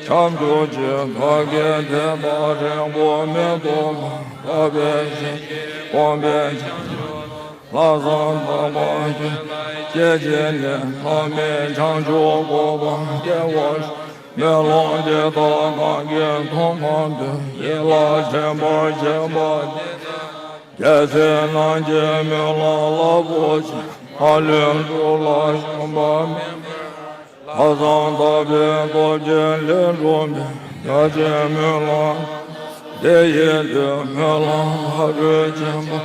བྱམས་ཆོས་ཀྱི། བདག་གིས་དེ་དག་འབྲས་བུ་མེ་ཏོག་ལ། བདག་པས་བྱིན་གྱིས་བསྒོམས་པའི་བྱང་ཆུབ་ལམ་བཟང་དག་པ་ཁྱོད་ལ་སྐྱེས་བྱས་ནས། ལྷག་མེད་བྱང་ཆུབ་གོ་འཕང་སྐྱེ་བར་ཤོག་སྨོན་ལམ་འདི་དག་གང་གིས་ཐོབ་གང་ཐོས། ཡིད་ལ་དྲན་པར་བྱེད་པ་འདི་དག་ཀྱང་། རྒྱལ་སྲས་རྣམས་ཀྱི་སྨོན་ལམ་རླབས་པོ་ཆེ། མ་ལུས་འགྲོ་ལ་ཞུམ་པ་མེད་པར། ལྷག་བསམ་དག་པའི་སྟོབས་ཀྱིས་ལས་འགྲུབ་པའི། བདག་ཅག་སྨོན་ལམ་འདི་ཡིས་ལུས། སྨོན་ལམ་བག་གྲོས་ཆེན་པོ་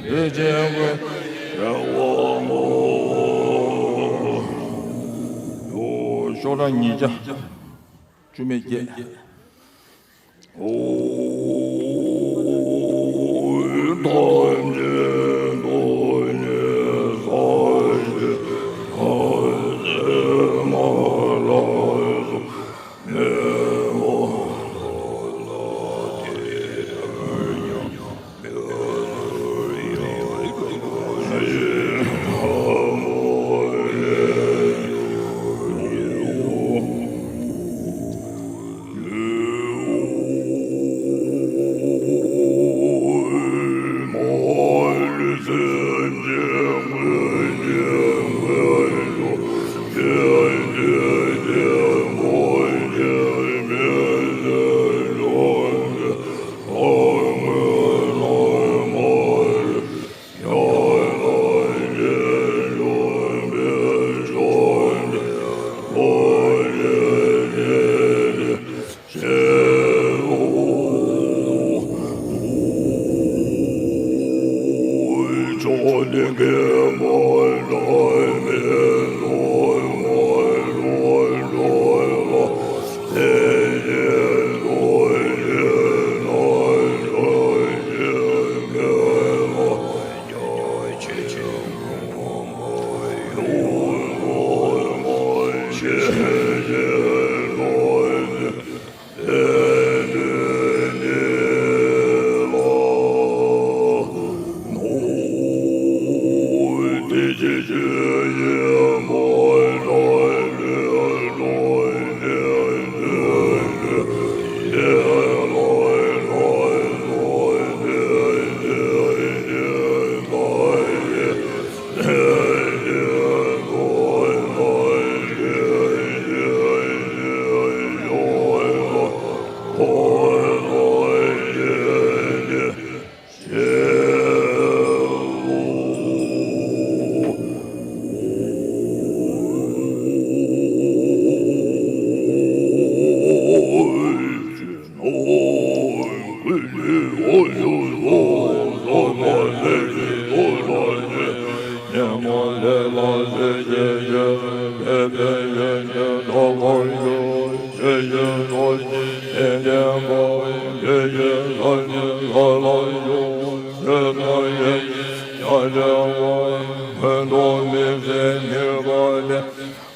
ཡོངས་སུ་རྫོགས། ལུས་ཅན་ཀུན་གྱི་ཞི་བར་བསྔོ། ཤོག་གྲངས་ཉིས་བརྒྱ་བཅུ་མེད་བརྒྱད།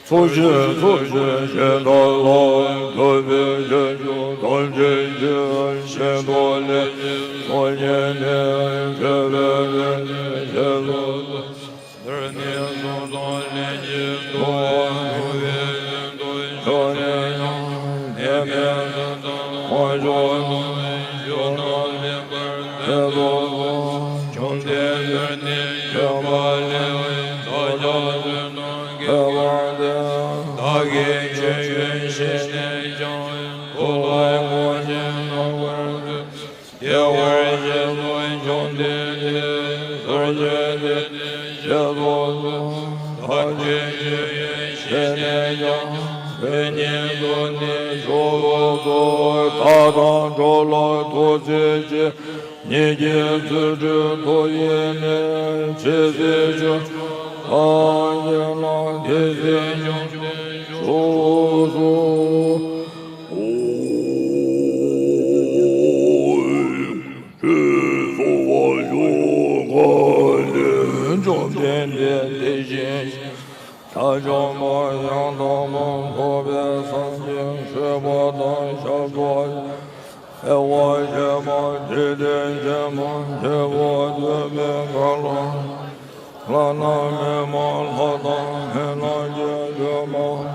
ཚོགས་ཞིང་ཚོགས་ཞིང་གཞན་དག་ལ། ཐུབ་པའི་རྗེས་སུ་ཐམས་ཅད་ཀྱི། གཞན་དུ་ལས་ཀྱི་ཚོགས་བསྐྱེད་ནས། མཆོད་པའི་རིམ་གྱིས་ཞེས་སོགས་སུ། འདིར་ནི་གསུང་དང་ལེན་གྱི་ཐུབ་པ་ཐུབ་པའི་ལྷུན་དུ་ཕྱོགས་ནས་ཀྱང་། གནས་མལ་དུ་དང་དབང་ཕྱུག་དང་བཞུགས་གནང་ལེགས་པར་མཛད་དུ་གསོལ། བཅོམ་ལྡན་འདིར་ནི་མཆོད་པ་ལེགས་པའི་བདག་ཅག་བསོད་ནམས་བསྐལ་པར་བསྟོད། བདག་གིས་མཆོད་ཡོན་བཞེས་ནས་ཀྱང་། ཐུགས་ཐོག་དགོངས་ཤིང་རྣམ་པར་མཛོད། བདེ་བར་གཤེགས་སུ་བཅོམ་ལྡན་འདས། ཟུར་བརྗོད་འདི་ནི་ཞེས་སོགས་སུ། བདག་གིས་མཆོད་ཡོན་བཞེས་ནས་ཀྱང་། དེ་ཉིད་དུ་ནི་མཆོད་པར་བསྟོད། བདག་དང་འགྲོ་ལ་ཐུགས་རྗེ་ཆེ། ཉིད་ཀྱི་རྫུ་འཕྲུལ་ཐོབ་ཡིན་ནས། ཇི་སྲིད་བྱོན་དང་ཡིན་ན། དེ་སྲིད་བཅོམ་ལྡན་མཆོག་གསུམ། ཆོས་ཚོགས་པ་ཡོངས་བསྐོར་ནས། བཅོམ་ལྡན་འདས་དེ་བཞིན་གཤེགས། དགྲ་བཅོམ་པ་ཡང་དག་པར་རྫོགས་པའི་སངས་རྒྱས་སྤྱོད་པ་དང་ཞབས་ཏོག་ཡང་། དགེ་བ་བྱེད་པ་འཇིག་རྟེན་ཁྱིམ་པ་འབྲས་བུ་ཐོབ་པའི་གང་ལ། ལྷ་དང་མི་མ་ལྷ་དང་མི་རྣམས་ཀྱིས་མཐུན་པར།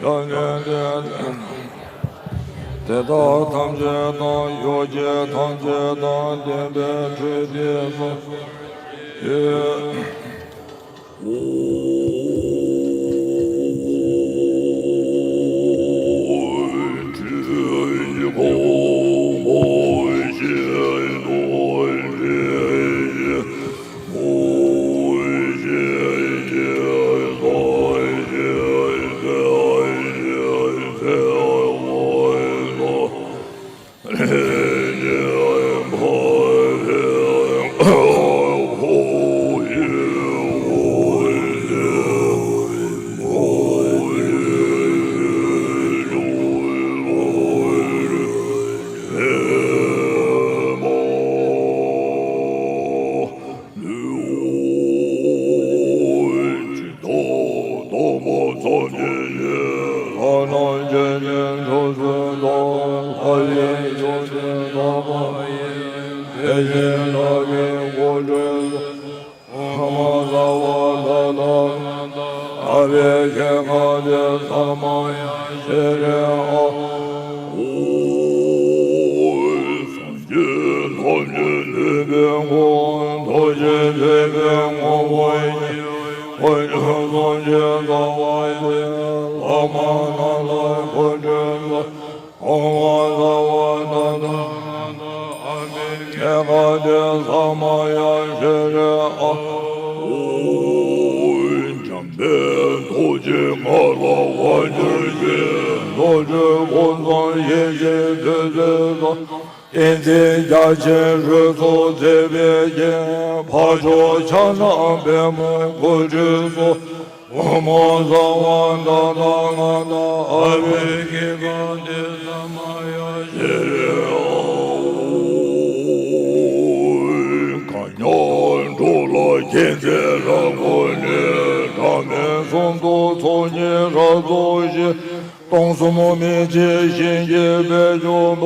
བཅོམ་ལྡན་འདས་དེ་དག་ཐམས་ཅད་དང་། ཡོ་བྱད་ཐམས་ཅད་དང་ལྡན་པའི་ཁྲུས་དེ་བསམ་པར་བགྱི། སངས་རྒྱས་ཐམས་ཅད་གནས་པའི་མགོན། ཐུགས་རྗེ་ཆེན་པོའི་ངོ་བོ་ཉིད། དཀོན་མཆོག་གསུམ་གྱི་རྩ་བ་སྟེ། བླ་མ་རྣམས་ལ་གུས་ཕྱག་འཚལ། གོང་མ་ཟབ་པ་དང་། ཨ་ཏི་ཤ་ཏི་ས་མ་ཡ་ཤྲཱི་ཨ། འཇམ་དཔལ་རྡོ་རྗེ་ངག་དབང་དབང་ཕྱུག་རྗེ། རྡོ་རྗེ་ཕུན་སུམ་ཡེ་ཤེས་བདུད་རྩི་དང་། བསྟན་འཛིན་རྒྱ་ཆེན་རོལ་མཚོ་མཛད་པའི་རྒྱན། འཕགས་མཆོག་ཕྱག་ན་པདྨོ་སྐུ་ཁྲུས་གསོལ། ཨོཾ་ཨོ་ཛ་ཝ་ཏ་ཐཱ་ག་ཏ་ཨ་བྷྱ་གྷྱ་ག་ཏེ་ས་མ་ཡ་ཤྲཱི། གང་ཉིད་འགྲོ་ལ་མཁྱེན་བརྩེ་རབ་བསྐུལ་ནས། འབྲལ་མེད་གསུམ་དུ་ཚོགས་གཉིས་རབ་རྫོགས་ཤིང་། སྟོང་གསུམ་མི་མཇེད་ཞིང་གི་དཔལ་འབྱོར་པ།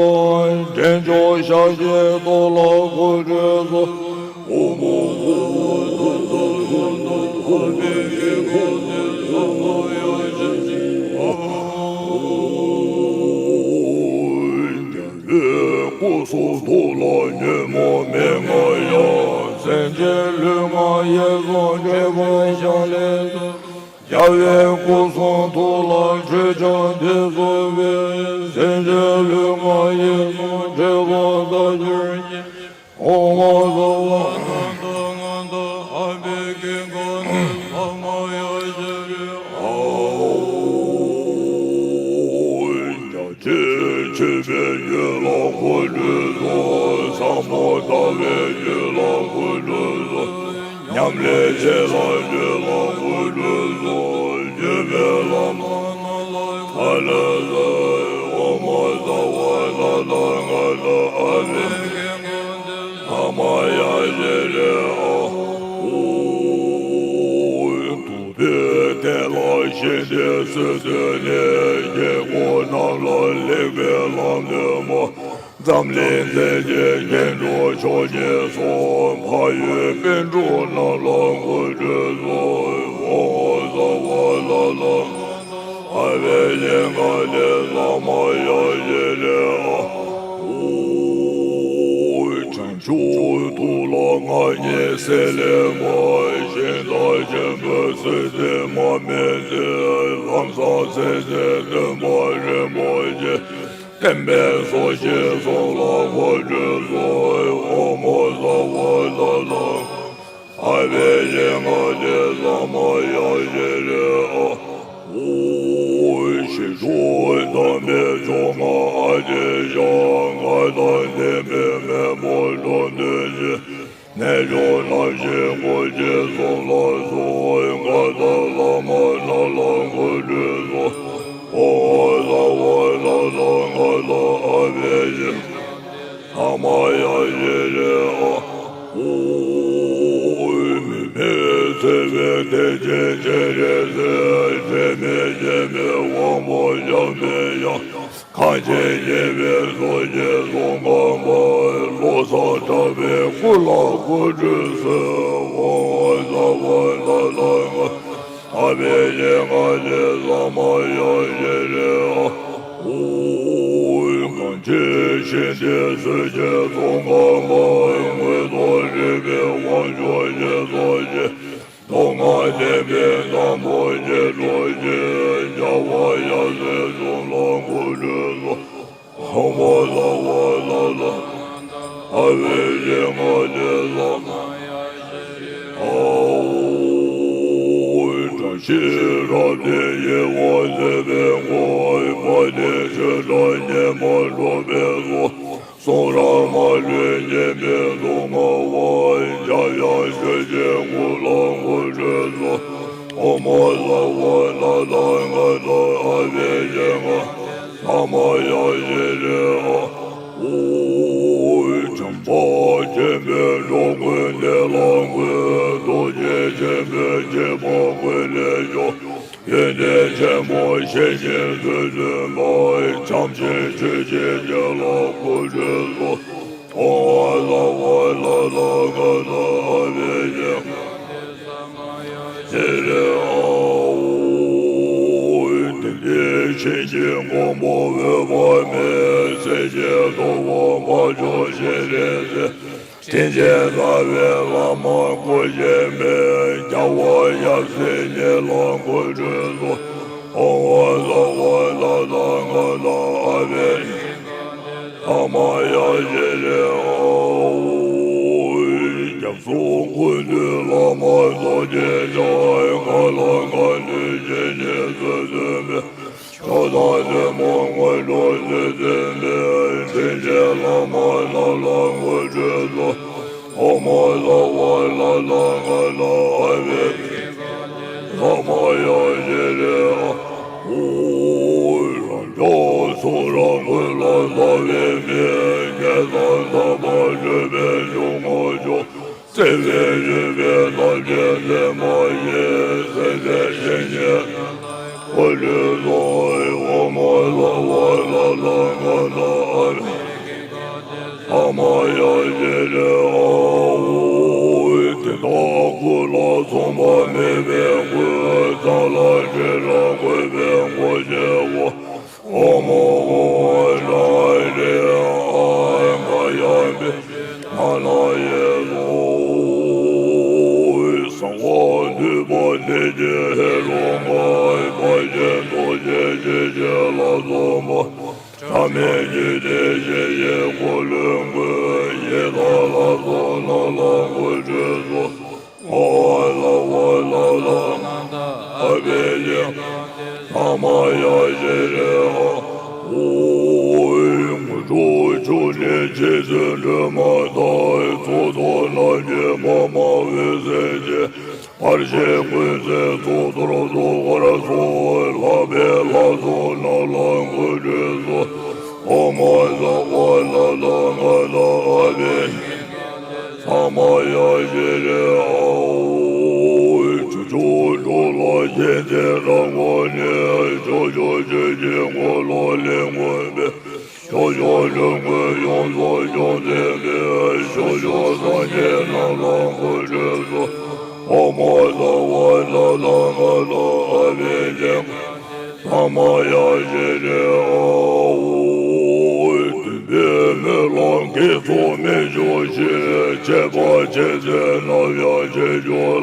འདྲེན་མཆོག་ཤཱཀྱའི་ཏོག་ལ་སྐུ་ཁྲུས་གསོལ། ཨོཾ་ཨོ་ཛ་ཝ་ཏ་ཐཱ་ག་ཏ་ཨ་བྷྱ་གྷྱ་ག་ཏེ་ས་མ་ཡ་ཤྲཱི། རྒྱལ་བའི་སྐུ་གསུང་ཐུགས་ལ་ཉོན་མོངས་མི་མངའ་ཡང་། སེམས་ཅན་ལུས་ངག་ཡིད་གསུམ་འདྲེས་པར་ཤར་ལས་སུ། རྒྱལ་བའི་སྐུ་གསུང་ཐུགས་ལ་ཆོས་ཀྱང་འདི་གསུངས་པས། སེམས་ཅན་ལུས་ངག་ཡིད་གསུམ་འདྲེས་པ་དག་གྱུར་ཅིག། ཨོཾ་ཨོ་ཛ་ཝ་ཏ་ཐཱ་ག་ཏ་ཨ་བྷྱ་གྷྱ་ག་ཏེ་ས་མ་ཡ་ཤྲཱི། ཨོཾ། རྒྱ་ཆེན་མཆོད་པའི་རྒྱུད་ལ་སྐུ་ཁྲུས་གསོལ། ཟབ་མོ་ལྟ་བའི་རྒྱུད་ལ་སྐུ་ཁྲུས་གསོལ། ཉམས་ལེན་བྱེད་ལ་རྒྱུད་ལ་སྐུ་ཁྲུས་གསོལ། བརྒྱུད་པའི་བླ་མ་རྣམས་ལ་ཕྱག་ལས་གསོལ། ཨོཾ་ཨོ་ཛ་ཝ་ཏ་ཐཱ་ག་ཏ་ཨ་བྷྱ་གྷྱ་ག་ཏེ་ས་མ་ཡ་ཤྲཱི། ཨོཾ། ཐུབ་པའི་གཏེར་ལ་ཞེན་ཏེ་སུ་འདུས་ནས། དཀྱིལ་འཁོར་རྣམས་ལ་ལེགས་པའི་ལམ་སྟོན་པ། འཛམ་གླིང་མཛེས་བྱེད་མཁྱེན་གྲོལ་མཆོག་བརྙེས་སོ། འཕགས་ཡུལ་པཎ་གྲུབ་རྣམས་ལ་སྐུ་ཁྲུས་གསོལ། ཨོཾ་ཨོ་ཛ་ཝ་ཏ་ཐཱ་ག་ཏ་ཨ་བྷྱ་གྷྱ་ག་ཏེ་ས་མ་ཡ་ཤྲཱི། ཨོཾ། བྱང་ཆུབ་ཐུགས་ལ་མངའ་བརྙེས་སྲེད་ལེན་པ། ཞིང་བདག་ཆེན་པོའི་སྲས་སྲས་མ་སྨད་ཚེ། ལམ་བཟང་སྲས་སྲས་སྟོན་པ་རིན་པོ་ཆེ། བསྟན་པའི་སྲོག་ཤིང་གསུམ་ལ་སྐུ་ཁྲུས་གསོལ། ཨོཾ་ཨོ་ཛ་ཝ་ཏ་ཐཱ་ག་ཏ་ཨ་བྷྱ་གྷྱ་ག་ཏེ་ས་མ་ཡ་ཤྲཱི། ཨོཾ། ཞི་ཁྲོ་དམ་པའི་མཆོག་མངའ་ཨ་ཏི་ཤ། མངའ་ཐང་ལྡན་པའི་མེས་པོ་འགྲོ་དོན་ཆེ། རྣལ་འབྱོར་རྣམ་བཞིའི་སྐུ་སྐྱེ་གསུམ་ལ་གསོལ། མངའ་བདག་བླ་མ་རྣམས་ལ་སྐུ་ཁྲུས་གསོལ། ཨོཾ་ཨོ་ཛ་ཝ་ཏ་ཐཱ་ག་ཏ་ཨ་བྷྱ་གྷྱ་ག་ཏེ་ས་མ་ཡ་ཤྲཱི། ཨོཾ། མི་མེད་ཚེ་བའི་གཏེར་ཆེན་སྤྱན་རས་གཟིགས། འབྲལ་མེད་སྤྱན་མའི་དབང་པོ་འཇམ་པའི་དབྱངས། གངས་ཅན་རྒྱལ་བའི་གཙུག་གི་ཟུང་ཁམས་པ། བློ་བཟང་གྲགས་པའི་སྐུ་ལ་སྐུ་ཁྲུས་གསོལ། ཨོཾ་ཨོ་ཛ་ཝ་ཏ་ཐཱ་ག་ཏ་ཨ་བྷྱ་གྷྱ་ག་ཏེ་ས་མ་ཡ་ཤྲཱི། ཨོཾ། གངས་ཅན་ཞིང་གཏེར་མཛོད་ཅན་ཚོགས་ཁང་པ། མངོན་རྟོགས་རིག་པའི་དབང་ཕྱུག་ཡེ་ཤེས་ཀྱི། མདོ་སྔགས་བསྟན་པའི་དམ་པ་རྒྱས་འགྲོ་ཞིང་། རྒྱལ་བ་ཡབ་སྲས་གསུམ་ལ་སྐུ་ཁྲུས་གསོལ། ཨོཾ་ཨོ་ཛ་ཝ་ཏ་ཐཱ་ག་ཏ་ཨ་བྷྱ་གྷྱ་ག་ཏེ་ས་མ་ཡ་ཤྲཱི། ཨོཾ། བཀྲ་ཤིས་རབ་བརྟན་ཡིད་འོང་མཛད་པའི་སྐུ། དཔལ་ལྡན་ཆོས་གྲགས་ཉི་མ་གྲུབ་པའི་གཟུགས། གསུང་རབ་མ་ལུས་ཉན་པའི་གཟུགས་མངའ་བ། འཇམ་དབྱངས་ཆོས་ཀྱི་སྐུ་ལ་སྐུ་ཁྲུས་གསོལ། ཨོཾ་ཨོ་ཛ་ཝ་ཏ་ཐཱ་ག་ཏ་ཨ་བྷྱ་གྷྱ་ག་ཏེ་ས་མ་ཡ་ཤྲཱི། ཨོཾ། བྱམས་པ་ཆེན་པོས་འགྲོ་ཀུན་བདེ་ལ་བཀོད། ཐུགས་རྗེ་ཆེན་པོས་བྱིས་པ་ཀུན་ལེགས་སྐྱོང་། ཡོན་ཏན་ཆེན་པོ་བཤེས་གཉེན་ཚུལ་སྟོན་པ། བྱམས་ཆེན་ཆོས་ཀྱི་རྒྱལ་ལ་སྐུ་ཁྲུས་གསོལ། ཨོཾ་ཨོ་ཛ་ཝ་ཏ་ཐཱ་ག་ཏ་ཨ་བྷྱ་གྷྱ་ག་ཏེ་ས་མ་ཡ་ཤྲཱི། ཨོཾ། དེང་འདིར་བྱིན་གྱིས་མགོན་པོ་འོད་དཔག་མེད། སྲས་བཅས་ཐུབ་པ་འཕགས་མཆོག་སྤྱན་རས་གཟིགས། དྲིན་ཅན་རྩ་བའི་བླ་མ་སྐུ་མཁྱེན་པས། རྒྱལ་བ་ཡབ་སྲས་ཉིད་ལ་སྐུ་ཁྲུས་གསོལ། ཨོཾ་ཨོ་ཛ་ཝ་ཏ་ཐཱ་ག་ཏ་ཨ་བྷྱ་གྷྱ་ག་ཏེ་ས་མ་ཡ་ཤྲཱི། ཨོཾ། རྒྱ་མཚོ་ཀུན་འདུས་བླ་མ་རྫོགས་ཆེན་ཞབས། མཁའ་ལ་མཁའ་འགྲོའི་བཤེས་གཉེན་ཚུལ་སྟོན་པའི། མཆོག་དང་ཐུན་མོང་མངོན་སྤྲུལ་ཚུལ་སྟོན་པའི། དྲིན་ཅན་བླ་མ་ ལ་འགོད་བྱོས་སོ། ཨོཾ་ས་བ་ན་ད་ག་ན་ཨ་བྷྱ་ཇི་ཀ་ཏེ་ས་མ་ཡ་ཤྲཱི། ཨོཾ་རང་རྒྱལ་གསུང་རབ་ཀུན་ལ་ཟབ་པའི་མེས། སྐལ་བཟང་དམ་པ་སྤྱོད་པས་འཇུག་ངོ་ཤོག་བརྩེ་བས་ཞུས་པའི་ཐབས་ཀྱིས་འདེམས་པ་ཡིས། སེམས་ཅན་གཞན་གྱི་འགོད་བྱོས་སོ། ཨོཾ་ས་བ་ན་ད་ག་ན་ཨ་བྷྱ་ཇི་ཀ་ཏེ་ས་མ་ཡ་ཤྲཱི། ཨོཾ་དོན་དག་ཀུན་ལ་མཚུངས་པ་མེད་པའི་སྐུ། ཙཱ་ན་ཤྲཱི་ལ་འགོད་པའི་སྒོ་ཕྱེ་བོ། ཨོཾ་ཨཱཿཧཱུྃ་ཧྲཱིཿ་ཧྲཱིཿ་ཨཱཿཧཱུྃ། ཨ་ཡ་བྷྱ་ཇི་ན་ན་ཡེ་སྭཱ་ཧཱ། གསང་བ་འདུས་པ་ནད་ཀྱི་ཧེ་རུ་ཀ། དཔའ་ཆེན་ཐུགས་རྗེ་ཞི་བྱེད་ལ་སོགས་པ། ཆགས་མེད་འཇིག་རྟེན་གཞན་ཡི་འཁོར་ལོས་འགུལ། ཡི་དྭགས་ལ་སོགས་རྣམས་ལ་འགོད་བྱོས་སོ། ཨོཾ་ཨ་ས་བ་ན་ད་ག་ན་ཨ་བྷྱ་ཇི་ཀ་ཏེ་ས་མ་ཡ་ཤྲཱི། ཨོཾ་དངོས་གྲུབ་མཆོག་ནི་རྗེ་བཙུན་སྒྲོལ་མ་དང་། ཚོགས་གཙོ་རྣམས་ཀྱི་འཕགས་མ་འོད་ཟེར་གྱིས། བར་ཆད་ཀུན་སེལ་ཚོགས་གཏོར་ཐུགས་ཀར་གསོལ། ལྷག་པའི་ལྷ་ཚོགས་རྣམས་ལ་འགོད་བྱོས་སོ། ཨོཾ་ཨ་ས་བ་ན་ད་ག་ན་ཨ་བྷྱ་ཇི་ཀ་ཏེ་ས་མ་ཡ་ཤྲཱི། ཨོཾ་ཕྱོགས་བཅུ་དྲུག་ལ་མཁྱེན་བརྩེ་དྲག་པོ་ནི། ཕྱོགས་བཅུ་ཆོས་ཀྱི་འཁོར་ལོ་ལས་བསྐོར་བའི། ཕྱོགས་བཅུ་ཆོས་སྐུ་ཡོངས་སུ་སྐྱོང་མཛད་པའི། ཕྱོགས་བཅུ་སངས་རྒྱས་རྣམས་ལ་འགོད་བྱོས་སོ། ཨོཾ་ཨ་ས་བ་ན་ད་ག་ན་ཨ་བྷྱ་ཇི་ཀ་ཏེ་ས་མ་ཡ་ཤྲཱི། ཨོཾ་སྟོན་པའི་སྨོན་ལམ་གེགས་སུ་མི་འཇུག་ཅིང་། བྱས་པ་བྱས་ཚད་རྣམས་ཡང་བྱེད་འགྱུར་ལ།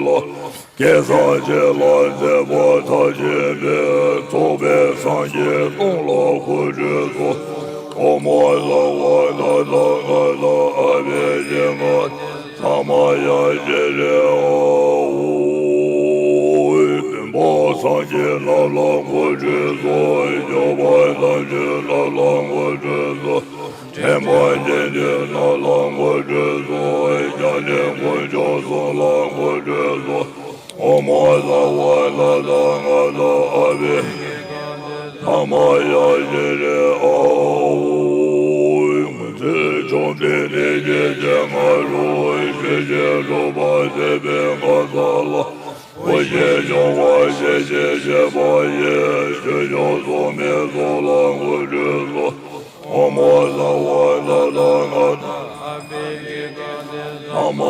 སྐལ་བཟང་བཅས་ལ་མཛད་པ་མཐར་ཕྱིན་པའི། རྫོགས་པའི་སངས་རྒྱས་སྟོང་ལ་འགོད་བྱོས་སོ། ཨོཾ་ཨ་ས་བ་ན་ད་ག་ན་ཨ་བྷྱ་ཇི་ཀ་ཏེ་ས་མ་ཡ་ཤྲཱི། ཨོཾ་སྟོན་པ་སངས་རྒྱས་རྣམས་ལ་འགོད་བྱོས་སོ། སྐྱོབ་པ་དམ་ཆོས་རྣམས་ལ་འགོད་བྱོས་སོ། འདྲེན་པ་དགེ་འདུན་རྣམས་ལ་འགོད་བྱོས་སོ། སྐྱབས་གནས་དཀོན་མཆོག་གསུམ་ལ་འགོད་བྱོས་སོ། ཨོཾ་ཨ་ས་བ་ན་ད་ག་ན་ཨ་བྷྱ་ཇི་ཀ་ཏེ་ས་མ་ཡ་ཤྲཱི། ཨོཾ་མི་མཛད་བཅོམ་ལྡན་འདས་ཀྱི་སྤྱན་སྔ་རུ། ཆོས་ཀྱི་སྒྲུབ་པ་མཛད་པའི་མངའ་བདག་ལ། བུ་སྐྱེས་འབྱུང་བ་སྐྱེད་བྱེད་བྱེད་པ་ཡི། ཆོས་སྐྱོང་སྲུང་མའི་ཚོགས་ལ་འགོད་བྱོས་སོ། ཨོཾ་ཨ་ས་བ་ན་ད་ག་ན་ཨ་བྷྱ་ཇི་ཀ་ཏེ་ས་མ་ཡ་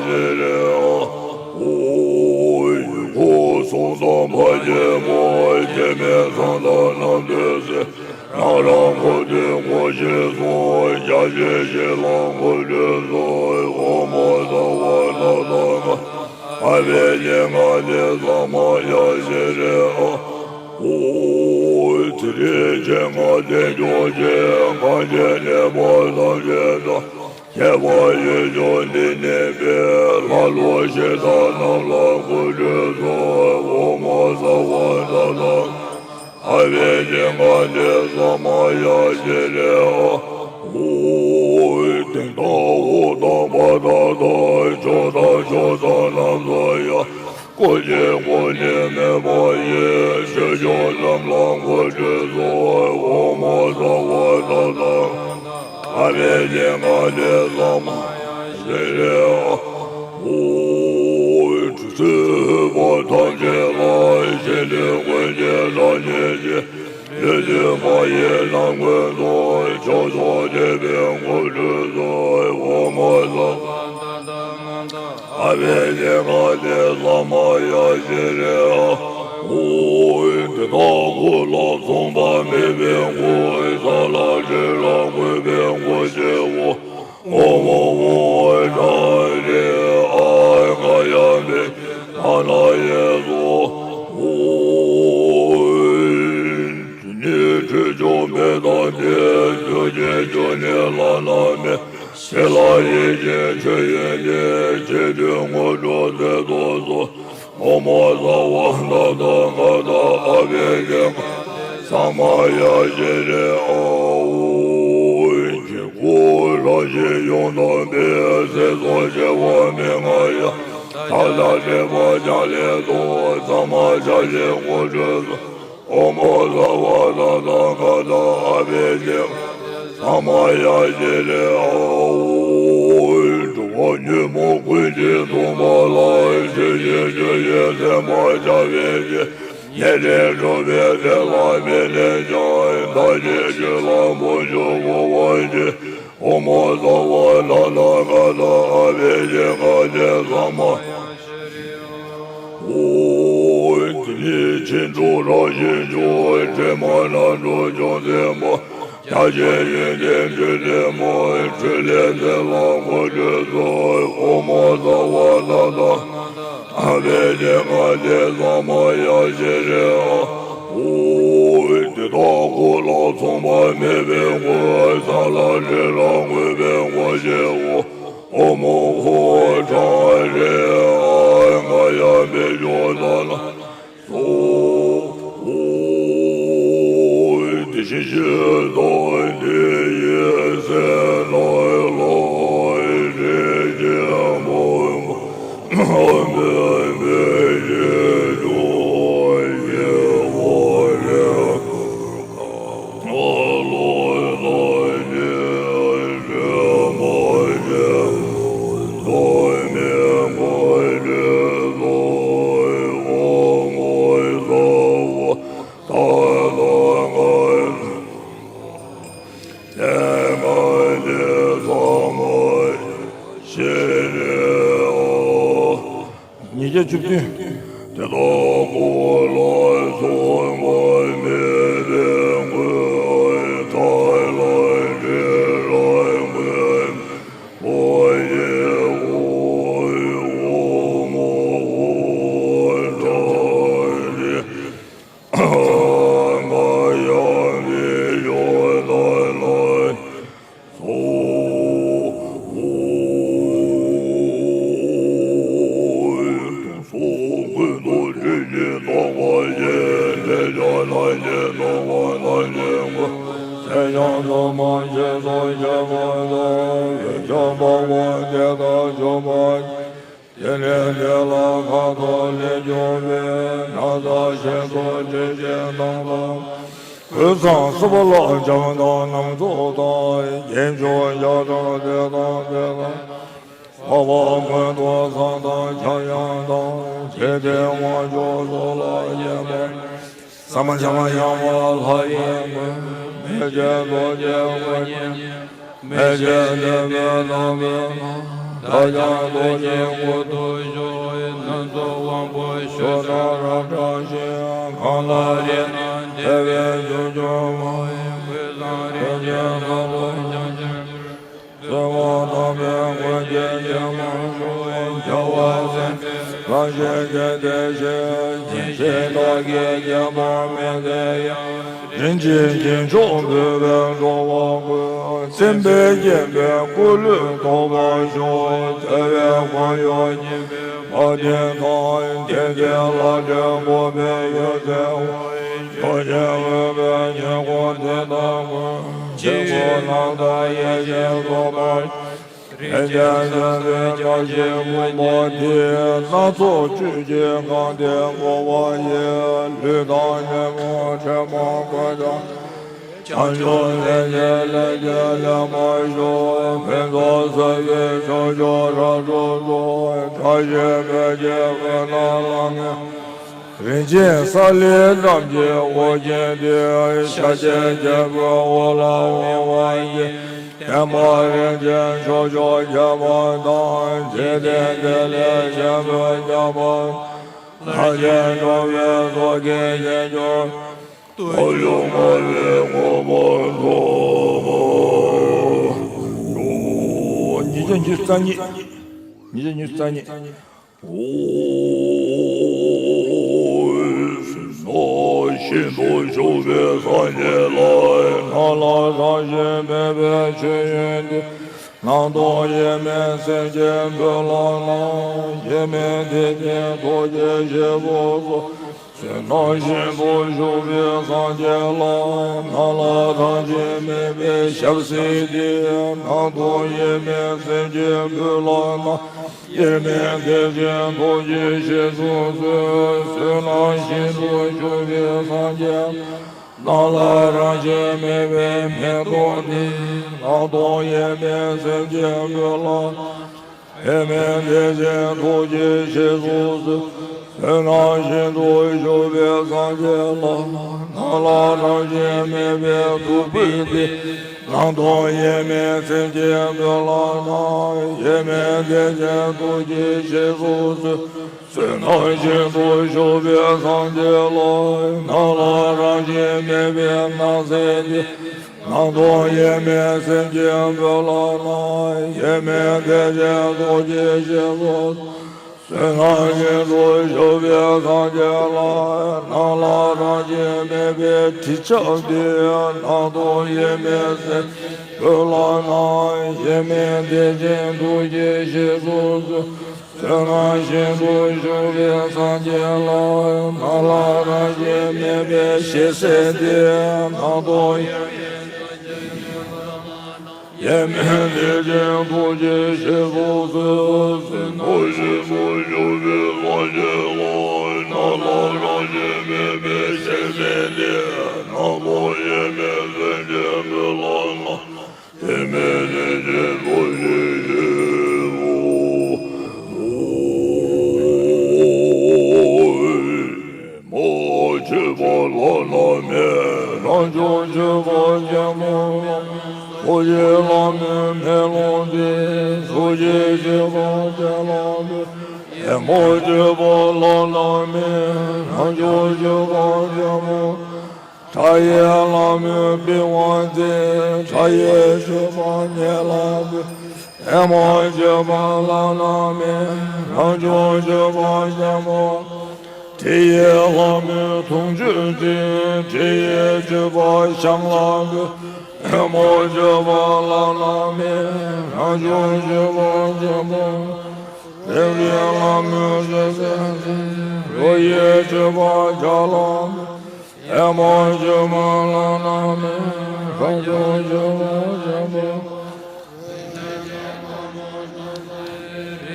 ཤྲཱི། ཨོཾ་ཡུལ་འཁོར་སྲུང་དང་ཕ་རྒྱལ་བུ། སྐྱེ་མེད་མཚན་རྟགས་རྣམས་སྟོན་ཟིན། རང་རང་འཁོར་དུ་འཁོར་བཞིན་སོང་། སྐྱབས་གཅིག་ཞིག་ལ་འགོད་བྱོས་སོ། ཨོཾ་ཨ་ས་བ་ན་ད་ག་ན་ཨ་བྷྱ་ཇི་ཀ་ཏེ་ས་མ་ཡ་ཤྲཱི། ཨོཾ་ཚེ་རིང་ཅན་ལྔ་བདེ་མཆོག་སྐྱེས། གང་ཕྱིར་གནས་པ་ཐམས་ཅད་དང་། ཁྱད་པར་ཡུལ་ཕྱོགས་འདི་གནས་པའི། ལྷ་ཀླུ་གཞི་བདག་རྣམས་ལ་འགོད་བྱོས་སོ། ཨོཾ་ཨ་ས་བ་ན་ད་ག་ན་ཨ་བྷྱ་ཇི་ཀ་ཏེ་ས་མ་ཡ་ཤྲཱི། ཨོཾ་དེང་དང་འོག་དང་བར་དག་དང་། ཕྱོགས་དང་ཕྱོགས་མཚམས་རྣམས་སུ་ཡང་། སྐུ་མཆེད་སྐུ་ནི་མེད་པ་ཡི། ཆོས་སྐྱོང་རྣམས་ལ་འགོད་བྱོས་སོ། ཨོཾ་ཨ་ས་བ་ན་ད་ག་ན་ཨ་བྷྱ་ཇི་ཀ་ཏེ་ས་མ་ཡ་ཤྲཱི། ཨོཾ་ཁྲུས་གསོལ་ཕུལ་བ་ཐམས་ཅད་ལ། ཞིང་དུས་ཀུན་གྱི་གྲངས་སྙེད་ཅིང་། དུས་དུས་མ་ཡིན་ནམ་མཁའ་དང་། ཕྱོགས་བཅུ་འདྲེས་པའི་འཁོར་ལོས་སོ། ཨོཾ་ཨ་ས་བ་ན་ད་ག་ན་ཨ་བྷྱ་ཇི་ཀ་ཏེ་ས་མ་ཡ་ཤྲཱི། ཨོཾ་དེ་དག་ཀུན་ལ་མཚུངས་པ་མེད་པའི་སྐུ། ཙཱ་ན་ཤྲཱི་ལ་འགོད་པའི་སྒོ་ཕྱེ་བོ། ཨོཾ་ཨཱཿཧཱུྃ་ཧྲཱིཿཧྲཱིཿ་ཨཱཿཧཱུྃ་ཡ་བྷྱ་ཇི་ན་ན་ཡེ་སྭཱ་ཧཱ། ཨོཾ་ནི་ཁྲོ་ཆུ་མེ་དང་ལྡན། ཆུ་སྐྱེས་ཆུ་ནི་བླ་ན་མེད། དེ་ལ་ཡིད་ཀྱི་ཆོས་དབྱིངས་ཏེ། འཆི་དུས་དངོས་གྲུབ་སྩལ་དུ་གསོལ། ཨོཾ་ཨཱཿཧཱུྃ་ཧྲཱིཿཧྲཱིཿ་ཨཱཿཧཱུྃ་ཡ་བྷྱ་ཇི་ན་ན་ཡེ་སྭཱ་ཧཱ། ཨོཾ་དཀྱིལ་འཁོར་ རང་བཞིན་ཡོངས་དག་པའི་སྲས་སུ་སྐྱེ་བ་མི་མངའ་ཡང་། ད་ལྟ་སྲིད་པ་རྒྱ་ལས་ཐོབ་ཚད་མ་ཆ་ཤས་དངོས་གྲུབ་སྩོལ། ཨོ་མོ་སརྦ་ཏ་ཐཱ་ག་ཏ་ཨ་བྷེ་ཛེ་ཀ་ཏེ་ས་མ་ཡ་ཤྲཱི་ཨཱཿ། འགྲོ་བ་ཉོན་མོངས་ཀུན་གྱི་སྡུག་བསྔལ་ལ། ཆོས་ཀྱི་རྒྱུ་ཡི་སེམས་དཔའ་ཆགས་པའི་ཕྱིར། ཉེ་འབྲེལ་སྒྲུབ་པའི་སྲས་ལ་མི་ལེན་ཀྱང་། བདག་གི་རྒྱུད་ལ་འབུལ་ཞིང་གུས་པར་བགྱི། ཨོ་མོ་སརྦ་ཏ་ཐཱ་ག་ཏ་ཨ་བྷེ་ཛེ་ཀ་ཏེ་ས་མ་ཡ་ཤྲཱི་ཨཱཿ། འོ། དེ་ནས་ཕྱིན་དྲུག་རང་བཞིན་བཅུ། དྲི་མ་སྣ་དྲུག་ཅུང་ཟད་མེད། བརྒྱ་བྱིན་ཡོན་ཏན་སྤྲིན་བྲལ་མོ། སྤྲིན་ལས་ཚེ་ལ་དངོས་གྲུབ་སྩོལ། ཨོ་མོ་སརྦ་ཏ་ཐཱ་ག་ཏ་ཨ་བྷེ་ཛེ་ཀ་ཏེ་ས་མ་ཡ་ཤྲཱི་ཨཱཿ། འོ། དེ་དག་གོས་ལ་མཚུངས་པ་མེད་པའི་སྐུ། ས་ལ་དྲི་རབ་ངུས་པའི་ངུ་བྱེད་པོ། ཨོ་མོ་ཧོཿ་ཕྲ་ཧྲཱིཿ་ཨཱཿ། རྔ་ཡབ་མི་བསྐྱོད་ས་ལ་སོགས། དེ་བཞིན་གཤེགས་པ་དེ་ཡི་སྲས་རྣམས་ལ། རིགས་ཀྱི་བུ་མོ་མི་མི་ཞིག་ཀྱང་ཡིད་འོང་བའི། ཉིས་བརྒྱ་བཅུ་བདུན། དེ་དག་གོས་ལ་མཚུངས་པ་མེད་པའི་སྐུ། ཐལ་བ་དྲི་རབ་ངུས་པའི་ངུ་བྱེད་པོ། ཨོ་མོ་ཧོཿ་ཕྲ་ཧྲཱིཿ་རྔ་ཡབ་མི་བསྐྱོད་ས་ལ་སོགས། དུག་གསུམ་ཀུན་ཏུ་འཁྲུགས་ཤིང་དོགས་པ་ཡིས། འདྲེ་བྱ་རྣམས་ཀྱིས་དོགས་པ་རྣམས་ཀྱིས་ཀུན། ཚེ་ཡང་དུ་མ་སྐྱེས་སོ་སྐྱེ་བར་འགྱུར། འོད་ཆགས་འབར་བ་དེ་དག་འཇོམས་པར། དེ་ནས་དེ་ལ་ཁ་དོག་ལེགས་བྱུག་པའི། ན་བཟའ་ཤིང་ཏོག་དྲི་ཞིམ་དང་ལྡན་པ། གོས་བཟང་སྲིད་པ་ལ་སྦྱར་དང་རྣམ་རྫོགས་དང་། རྒྱན་ཆུང་ཞགས་དྲག་དེ་དག་དེ་དག་ལ། འཕགས་པ་ཀུན་ཏུ་བཟང་དང་འཇམ་དབྱངས་དང་། དེ་ལྟར་དབང་ཕྱུག་སོགས་ལ་ཡོད་པར་གྱུར། ཟ་མ་བྱ་མ་ཡང་བ་ལྷ་ཡི་སྐུ། མི་ཕྱེད་རྡོ་རྗེའི་སྐུ་བརྙེས། མི་ཕྱེད་བདེ་བའི་ལྷ་མོ་ལ། བདག་ཀྱང་རྡོ་རྗེའི་སྐུ་དུ་ཞུགས། སྣ་ཚོགས་དབང་པོ་ཕྱོགས་བཅུར་རབ་བཀྲ་ཤིས། གང་ལ་རིགས་རྣམས་བདེ་བའི་རྒྱུར་གྱུར་པ། ཀུན་བཟང་རིན་ཆེན་ཁ་དོག་ལྗང་ཁུ། གསོལ་བ་དམ་པའི་དངོས་ཀྱི་བྱིན་རླབས་ཤོག། རྒྱལ་བ་སྲས་བཅས་རབ་ཞིའི་གཏེར་ཆེན་ཞིང་། ཡེ་ཤེས་དར་གྱི་རྒྱལ་པོ་མི་ཟད་དབྱངས། རིན་ཆེན་རྒྱན་མཆོག་འབུལ་བས་འགྲོ་བ་ཀུན། སེམས་དཔའི་སྤྱན་པའི་སྐུ་ལུས་ཐོབ་པར་ཤོག། རྒྱལ་བའི་འཁོར་ཡུག་བརྙེས་པའི་བ་དན་དང་། དེ་ཚེ་ལྷ་འདྲེ་འགུགས་པའི་ཡུལ་ཟེར་བ་ཡི། ཆོས་རྒྱལ་འོད་དཔལ་ཉེ་འཁོར་དེ་དག་ཀུན། དཀྱིལ་འཁོར་རྣམ་དག་ཡེ་ཤེས་རྫོགས་པར། རིན་ཆེན་སེམས་དཔའི་བརྒྱ་བྱིན་ཕུང་པོ་འདིས། སྣ་ཚོགས་བཅུད་ཀྱིས་གང་སྟེ་བསྐོར་བ་ཡི། ལུས་དང་ཉོན་མོངས་དྲི་མ་ཀུན་དག་བྱང་ཆུབ་སེམས་ཀྱི་ལས་ཀྱིས་ལེགས་པར་ཞུགས། ཕུན་སུམ་ཚོགས་པའི་ཕྱོགས་བཅུར་རབ་ཏུ་འཚོ། བཀྲ་ཤིས་དཔལ་གྱི་དཔལ་རྣམས་ལ་བསྔོ། རིན་ཆེན་གསལ་ལེ་རྣམས་ཀྱི་དབུ་རྒྱན་ཏེ། ཤཱཀྱའི་རྒྱལ་པོའི་དབུ་ལ་འོང་བ་ཡི། བརྟན་པ་རིན་ཆེན་ཕྱོགས་བཅུར་ཁྱབ་པ་དང་། འཇིག་རྟེན་བདེ་ལེགས་ཆེན་པོས་ཁྱབ་པ། ལྷ་ཆེན་འགྲོ་བའི་ཚོགས་ཀྱིས་ཞིང་ཁྱབ། སྟོབས་བཅུ་མངའ་བའི་གོ་འཕང་ཐོབ། ཉིས་བརྒྱ་ཉི་ཤུ་རྩ་གཉིས། ཉིས་བརྒྱ་ཉི་ཤུ་རྩ་གཉིས། ཨོ། ཟས་ནག་ཤིན་ཏུ་ཞུགས་པའི་སངས་རྒྱས་ལ། ནགས་ལ་རང་བཞིན་མེད་པའི་མཆོད་ཡོན་ཏེ། སྣང་སྟོང་དབྱེར་མེད་སེམས་ཀྱི་བུ་ལ་ན། དབྱེར་མེད་བདེ་གཤེགས་ཐུགས་རྗེའི་བཞེད་པ་སོགས། བསོད་ནམས་ཤིན་ཏུ་ཞུགས་པའི་སངས་རྒྱས་ལ། སྣང་ལ་གྲངས་ཀྱིས་མེད་པའི་ཞབས་བསིལ་ཏེ། སྣང་སྟོང་དབྱེར་མེད་སེམས་ཅན་ཀུན་ལ་སྣང་། དབྱེར་མེད་བདེ་ཆེན་ཐུགས་ཀྱི་རྗེས་སུ་བཟུང་། བསོད་ནམས་ཤིན་ཏུ་ཞུགས་པའི་སངས་རྒྱས། སྣང་ལ་གྲངས་ཀྱིས་མེད་པའི་མེ་ཏོག་སྟེ། སྣང་སྟོང་དབྱེར་མེད་སེམས་ཅན་ཀུན་ལ། དབྱེར་མེད་བདེ་ཆེན་ཐུགས་ཀྱི་རྗེས་སུ་བཟུང་། བསོད་ནམས་ཤིན་ཏུ་ཞུགས་པའི་སངས་རྒྱས་ལ། སྣང་ལ་གྲངས་ཀྱིས་མེད་པའི་ཐུགས་ཕུད་དེ། སྣང་སྟོང་དབྱེར་མེད་སེམས་ཅན་ཀུན་ལ་སྣང་། དབྱེར་མེད་བདེ་ཆེན་ཐུགས་ཀྱི་རྗེས་སུ་བཟུང་། བསོད་ནམས་ཤིན་ཏུ་ཞུགས་པའི་སངས་རྒྱས་ལ། སྣང་ལ་གྲངས་ཀྱིས་མེད་པའི་སྣང་གསལ་ཏེ། སྣང་སྟོང་དབྱེར་མེད་སེམས་ཅན་ཀུན་ལ་སྣང་། དབྱེར་མེད་བདེ་ཆེན་ཐུགས་ཀྱི་རྗེས་སུ། བསོད་ནམས་ཤིན་ཏུ་ཞུགས་པའི་སངས་རྒྱས་ལ། སྣང་ལ་གྲངས་ཀྱིས་མེད་པའི་དྲི་ཆབ་སྟེ། སྣང་སྟོང་དབྱེར་མེད་སེམས་ཅན་ཀུན་ལ་སྣང་། དབྱེར་མེད་བདེ་ཆེན་ཐུགས་ཀྱི་རྗེས་སུ་བཟུང་། བསོད་ནམས་ཤིན་ཏུ་ཞུགས་པའི་སངས་རྒྱས་ལ། སྣང་ལ་གྲངས་ཀྱིས་མེད་པའི་ཞལ་ཟས་ཏེ། སྣང་སྟོང་དབྱེར་མེད་དབྱེར་མེད་བདེ་ཆེན་ཐུགས་ཀྱི་རྗེས་སུ་བཟུང་། བསོད་ནམས་ཤིན་ཏུ་ཞུགས་པའི་སངས་རྒྱས་ལ། སྣང་ལ་གྲངས་ཀྱིས་མེད་པའི་ཞལ་ཟས་ཏེ། སྣང་སྟོང་དབྱེར་མེད་སེམས་ཅན་ཀུན་ལ་སྣང་། དབྱེར་མེད་བདེ་ཆེན་ཐུགས་ཀྱི་རྗེས་སུ་བཟུང་། མཆོད་པ་བླ་ན་མེད། རང་བྱུང་མཆོད་པ་ཆེན་པོ། ཐུགས་ཀྱི་ལྷ་མོས་མེ་ལོང་སྟེ། ཐུགས་ཀྱི་མཆོད་པ་རྒྱ་ལ་མོས། ཨེ་མ་མཆོད་པ་བླ་ན་མེད། རང་བྱུང་མཆོད་པ་ཆེན་པོ། ཕྲ་ཡི་ལྷ་མོས་པི་ཝང་སྟེ། ཕྲ་ཡི་མཆོད་པ་ཉེ་ལ་མོས། ཨེ་མ་མཆོད་པ་བླ་ན་མེད། རང་བྱུང་མཆོད་པ་ཆེན་པོ། དྲི་ཡི་ལྷ་མོས་དུང་ཆོས་སྟེ། དྲི་ཡི་མཆོད་པ་ཤམ་ལ་མོས། ཨེ་མ་མཆོད་པ་བླ་ན་མེད། རང་བྱུང་མཆོད་པ་ཆེན་པོ། རེག་པའི་ལྷ་མོས་ཞལ་ཟས་སྟེ། རོ་ཡི་མཆོད་པ་བརྒྱ་ལ་མོས། ཨེ་མ་མཆོད་པ་བླ་ན་མེད། རང་བྱུང་མཆོད་པ་ཆེན་པོ།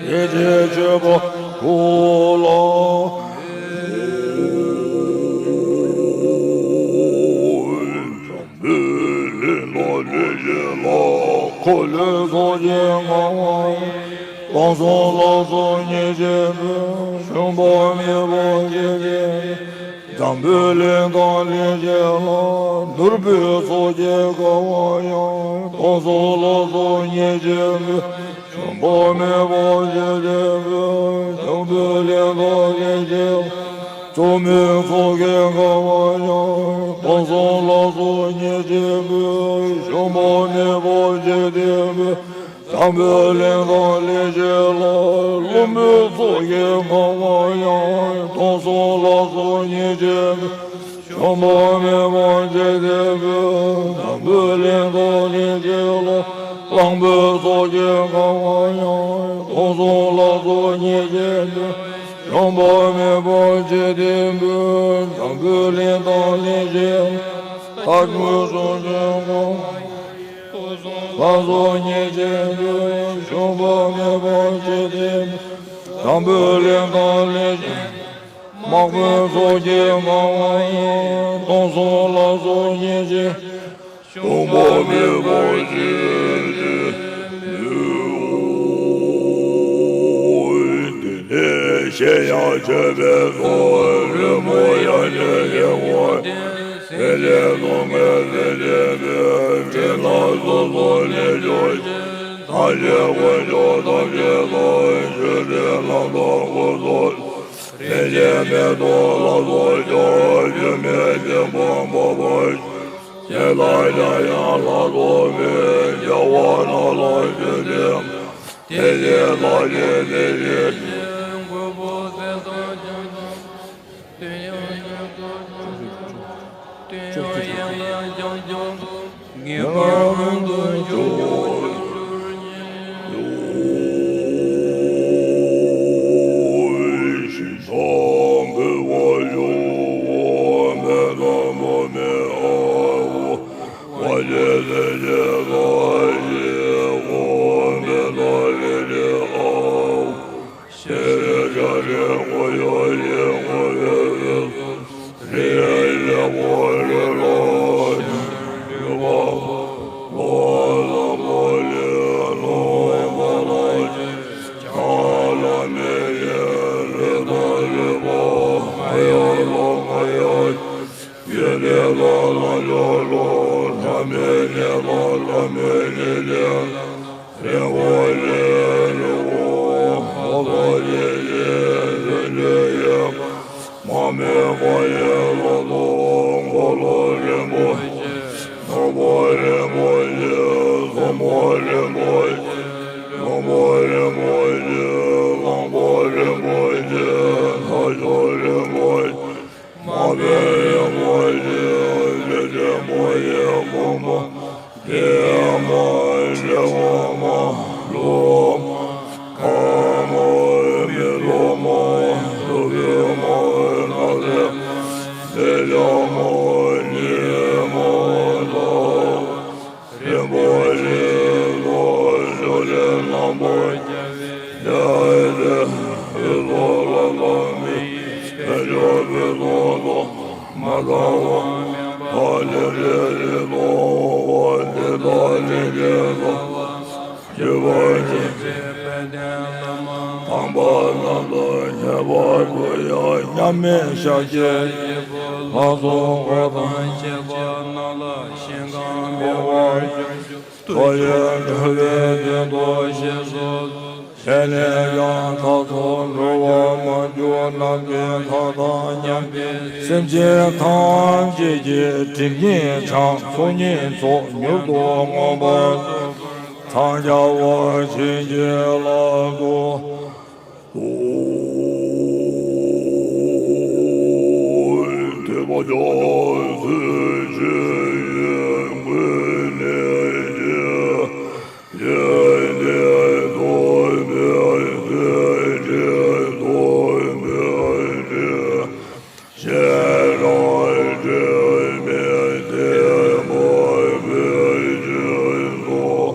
ཡེ་ཤེས་མཆོད་པ་དགུ་ལ། འཛམ་བུའི་གླིང་ན་ལས་ཀྱི་ལྷ། འཁོར་ལོའི་ཚོགས་ཀྱིས་གང་བ་ཡི། སྟོང་གསུམ་ལ་སོགས་ཉེར་གཅིག་པོས། ཞུམ་པ་མེད་པར་བརྗིད་ལྡན། འཛམ་བུའི་གླིང་དང་ལྷན་ཅིག་ལ། ནོར་བུའི་ཚོགས་ཀྱིས་གང་བ་ཡང་། སྟོང་གསུམ་ལ་སོགས་ཉེར་གཅིག་པོས། ཞུམ་པ་མེད་པར་བརྗིད་ལྡན་པའི། འཛམ་བུའི་གླིང་དང་ལྷན་ཅིག་ལ། གཙོ་མོའི་ཚོགས་ཀྱིས་གང་བ་ཡང་། སྟོང་གསུམ་ལ་སོགས་ཉེར་གཅིག་པོས། ཞུམ་པ་མེད་པར་བརྗིད་ལྡན་པའི། འཛམ་བུའི་གླིང་དང་ལྷན་ཅིག་ལ། ཀླུ་མོའི་ཚོགས་ཀྱིས་གང་བ་ཡང་། སྟོང་གསུམ་ལ་སོགས་ཉེར་གཅིག་པོས། ཞུམ་པ་མེད་པར་བརྗིད་ལྡན་པའི། འཛམ་བུའི་གླིང་དང་ལྷན་ཅིག་ལ། གླང་པོའི་ཚོགས་ཀྱིས་གང་བ་ཡང་། སྟོང་གསུམ་ལ་སོགས་ཉེར་གཅིག་པོས། ཞུམ་པ་མེད་པར་བརྗིད་ལྡན་པའི། འཛམ་བུའི་གླིང་དང་ལྷན་ཅིག་ལ། ལྷ་མོའི་ཚོགས་ཀྱིས་གང་བ་ཡང་། སྟོང་གསུམ་ལ་སོགས་ཉེར་གཅིག་པོས། ཞུམ་པ་མེད་པར་བརྗིད་ལྡན་པའི། འཛམ་བུའི་གླིང་དང་ལྷན་ཅིག་དམག་དཔོན་ཚོགས་ཀྱིས་གང་བ་ཡང་། སྟོང་གསུམ་ལ་སོགས་ཉེར་གཅིག་ཞུམ་པ་མེད་པར་བརྗིད་ལྡན་པའི། འོད་དེ་ནས་གཞན་ཡང་མཆོད་པའི་ཚོགས། རོལ་མོ་ཡང་བརྒྱ་ཡི་ངོ་། སེམས་ཅན་སྡུག་བསྔལ་སེལ་བྱེད་པའི། འདྲེ་སྣ་ཚོགས་སུ་ལེན་གྱུར་ཅིག་དམ་ཅན་དཀོན་མཆོག་ཐམས་ཅད་ལ། མཆོད་པའི་ལྷ་དང་དཀོན་མཆོག་ལྷན་ཅིག་མེ་ཏོག་ལ་སོགས་ཀྱང་། སྒྱུ་མའི་སྤྱན་སྤངས་པ་པར་གྱུར། ཅི་ལྟར་འཇམ་དབྱངས་ལྷ་ཚོགས་པའི། རྒྱལ་བ་རྣམས་ལ་མཆོད་པའི་སྨོན། དེ་བཞིན་བདག་གིས་དེ་བཞིན་གཤེགས། ཀུན་ཀྱང་ཡང་དག་བྱང་ཆུབ་ཏུ། དོན་ཡང་ཡང་དག་བྱང་ཆུབ་ཏུ། ངེས་པར་མངོན་དུ་གྱུར་ཅིག་ཞིང་དང་འབུལ་བ་ཡོད། ལ་ལ་ལོ་ལོ། ཐ་མལ་ནས་པ་ཐ་མལ་ནས་ལས། རིང་པོ་ལས་རིང་པོ། འཁོར་ལོ་ཡི་ཡི་རིང་ལས་ཡི། མ་སྨད་པ་ཡི་ལ་ལོ། འཁོར་ལོ་རིང་པོ་ཆེ། རྣམ་པ་རིང་པོ་ཆེ། ཟབ་མོ་རིང་པོ་ཆེ། ལྷུན་པོ་རིང་པོ་ཆེ། གླང་པོ་རིང་པོ་ཆེ། ས་ཕྱོགས་རིང་པོ་ཆེ། མ་སྨད་རིང་པོ་ཆེ། ལས་རིང་པོ་ཡི་གོང་མ། ཕྱི་མ་འབྲེལ་བ་མ་ལུས་མ། ཐ་མ་མི་ལྡོག་མ། ལྷུན་པོ་མ་ནམ་མཁའ་མེ་ལོང་མ། ཉི་མ་ལྟ་བུ་རིང་པོ་ཆེ། ལོ་ཕྱོགས་ལས་རྣམ་པར་རྒྱལ་བའི་ཡ་ཏི་ཕུན་ཚོགས་ལ་ལྷ་མིའི་དཔལ་འབྱོར་ཕུན་སུམ་ཚོགས། མ་ཚང་བ་མེད་པ་ལས་རིགས་རིགས་མཐོ་བ། འདི་དག་ནི་དེང་སང་ལ་བརྗོད་པར་བྱ། དམ་པ་རྣམས་དང་ཁྱད་པར་དུ་ཡང་མཉམ་མེད་ཤཱཀྱའི་ལྷ་ཚོགས་འཁོར་དང་བཅས་པ་རྣམས་ལ་ཞིང་ཁམས་མི་དབང་པོ་ཡི་སྤྲུལ་པའི་དོན་དུ་ཞེས་སོགས། བྱས་ནས་ཀྱང་ཐ་ཚོ་འགྲོ་བ་མ་གྱུར་ནམ་མཁའི་མཐའ་དང་མཉམ་པའི་སེམས་ཅན་ཐམས་ཅད་ཀྱི་སྒྲིབ་གཉིས་བྱང་ཚོགས་གཉིས་རྫོགས། མྱུར་དུ་མངོན་པར་རྫོགས་པར་འཚང་རྒྱ་བར་བྱིན་གྱིས་བརླབ་ཏུ། ཐེག་པ་རྒྱ་མཚོའི་ཆོས་ཉན་ཀུན་ནས་ཀྱི། ཡོན་ཏན་ཐོབ་པའི་ཚུལ་ཁྲིམས་ཐོབ་པའི་ཕྲིན། ཤེས་རབ་སྒྲོན་མེ་ལྡན་མ་བུའི་སྤྱོད་ཚུལ།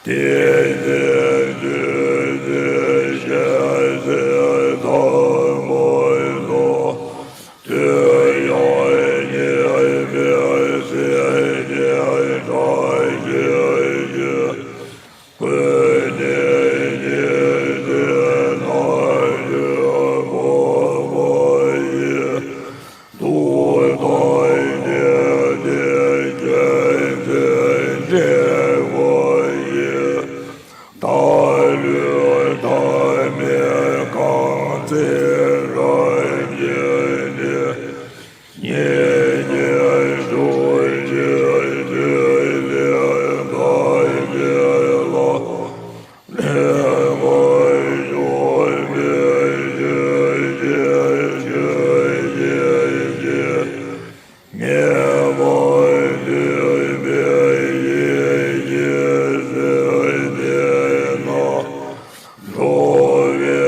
ཏིང་འཛིན་བདུད་རྩི་ཞལ་ཟས་ཐ་མལ་དུ། དུས་ཡང་གཉིད་མེད་སྲིད་ཀྱི་བཀྲ་ཤིས་ཤིང་ཀུན་ནས་ཉེ་སའི་ནམ་མཁའི་མུན་པ་ཡི། དུག་དང་ཉེས་ཅན་སྐྱེ་ཚེ་འདྲེན་པ་ཡི། བདག་བློའི་ཐ་མལ་གང་ཚེ་རང་རྒྱལ་ནས། ཉེ་ཉེ་ཕྱོགས་ཀྱི་དུས་ལས་བདག་གི་ལ། ནད་མ་བྱུང་བའི་ཆོས་ཀྱི་ཆོས་ཉིད་ཀྱི། ཉེས་པ་དུ་མའི་ཡིད་ཀྱིས་བཟོད་ནས་ན། འགྲོ་བའི་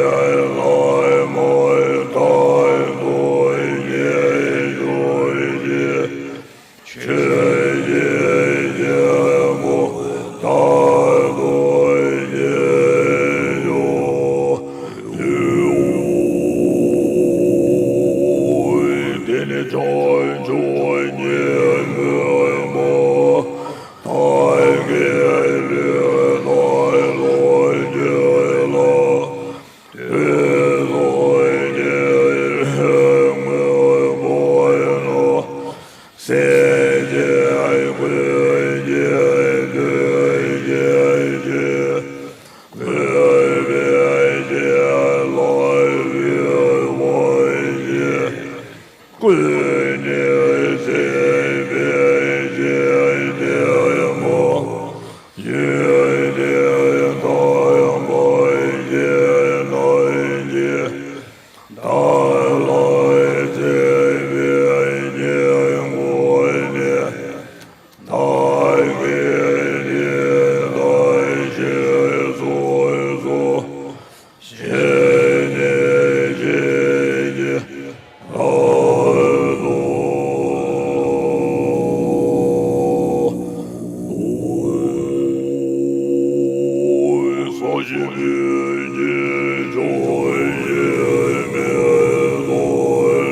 ལམ་མཐར་ཐུག་ཉེར་འགྱུར་ཞིང་། ཆོས་ཀྱི་རྒྱལ་པོ་རྟག་ཏུ་བརྙེས་འགྱུར། དེ་ནས་བྱང་ཆུབ་ཉིད་སྨོན་པ། བདག་གི་ལུས་དང་ལོངས་སྤྱོད་ལ། དུས་གསུམ་གྱི་དངོས་པོ་རྣམས། སེམས་ཅན་ཀུན་གྱི་དོན་བྱེད་ཅིང་། གུས་པས་བྱིན་རླབས་འོད་འབར་ཞིང་། ཀུན་ནས་གཟིགས་པའི་ཞི་བདེ་མ། ཡོན་ཏན་དམ་པ་ཞིག་གནང་ཞིང་། བདག་ལ་བརྩེ་བའི་སྙིང་ཁོང་ནས། བདག་གི་ནི་བདག་གཞན་སོ་སོ། ཞི་གནས་ཞི་བདེ་རབ་ཏུ། ས་གཞི་ཀུན་གྱི་ཕྱོགས་བཞི་མེ་ཏོག་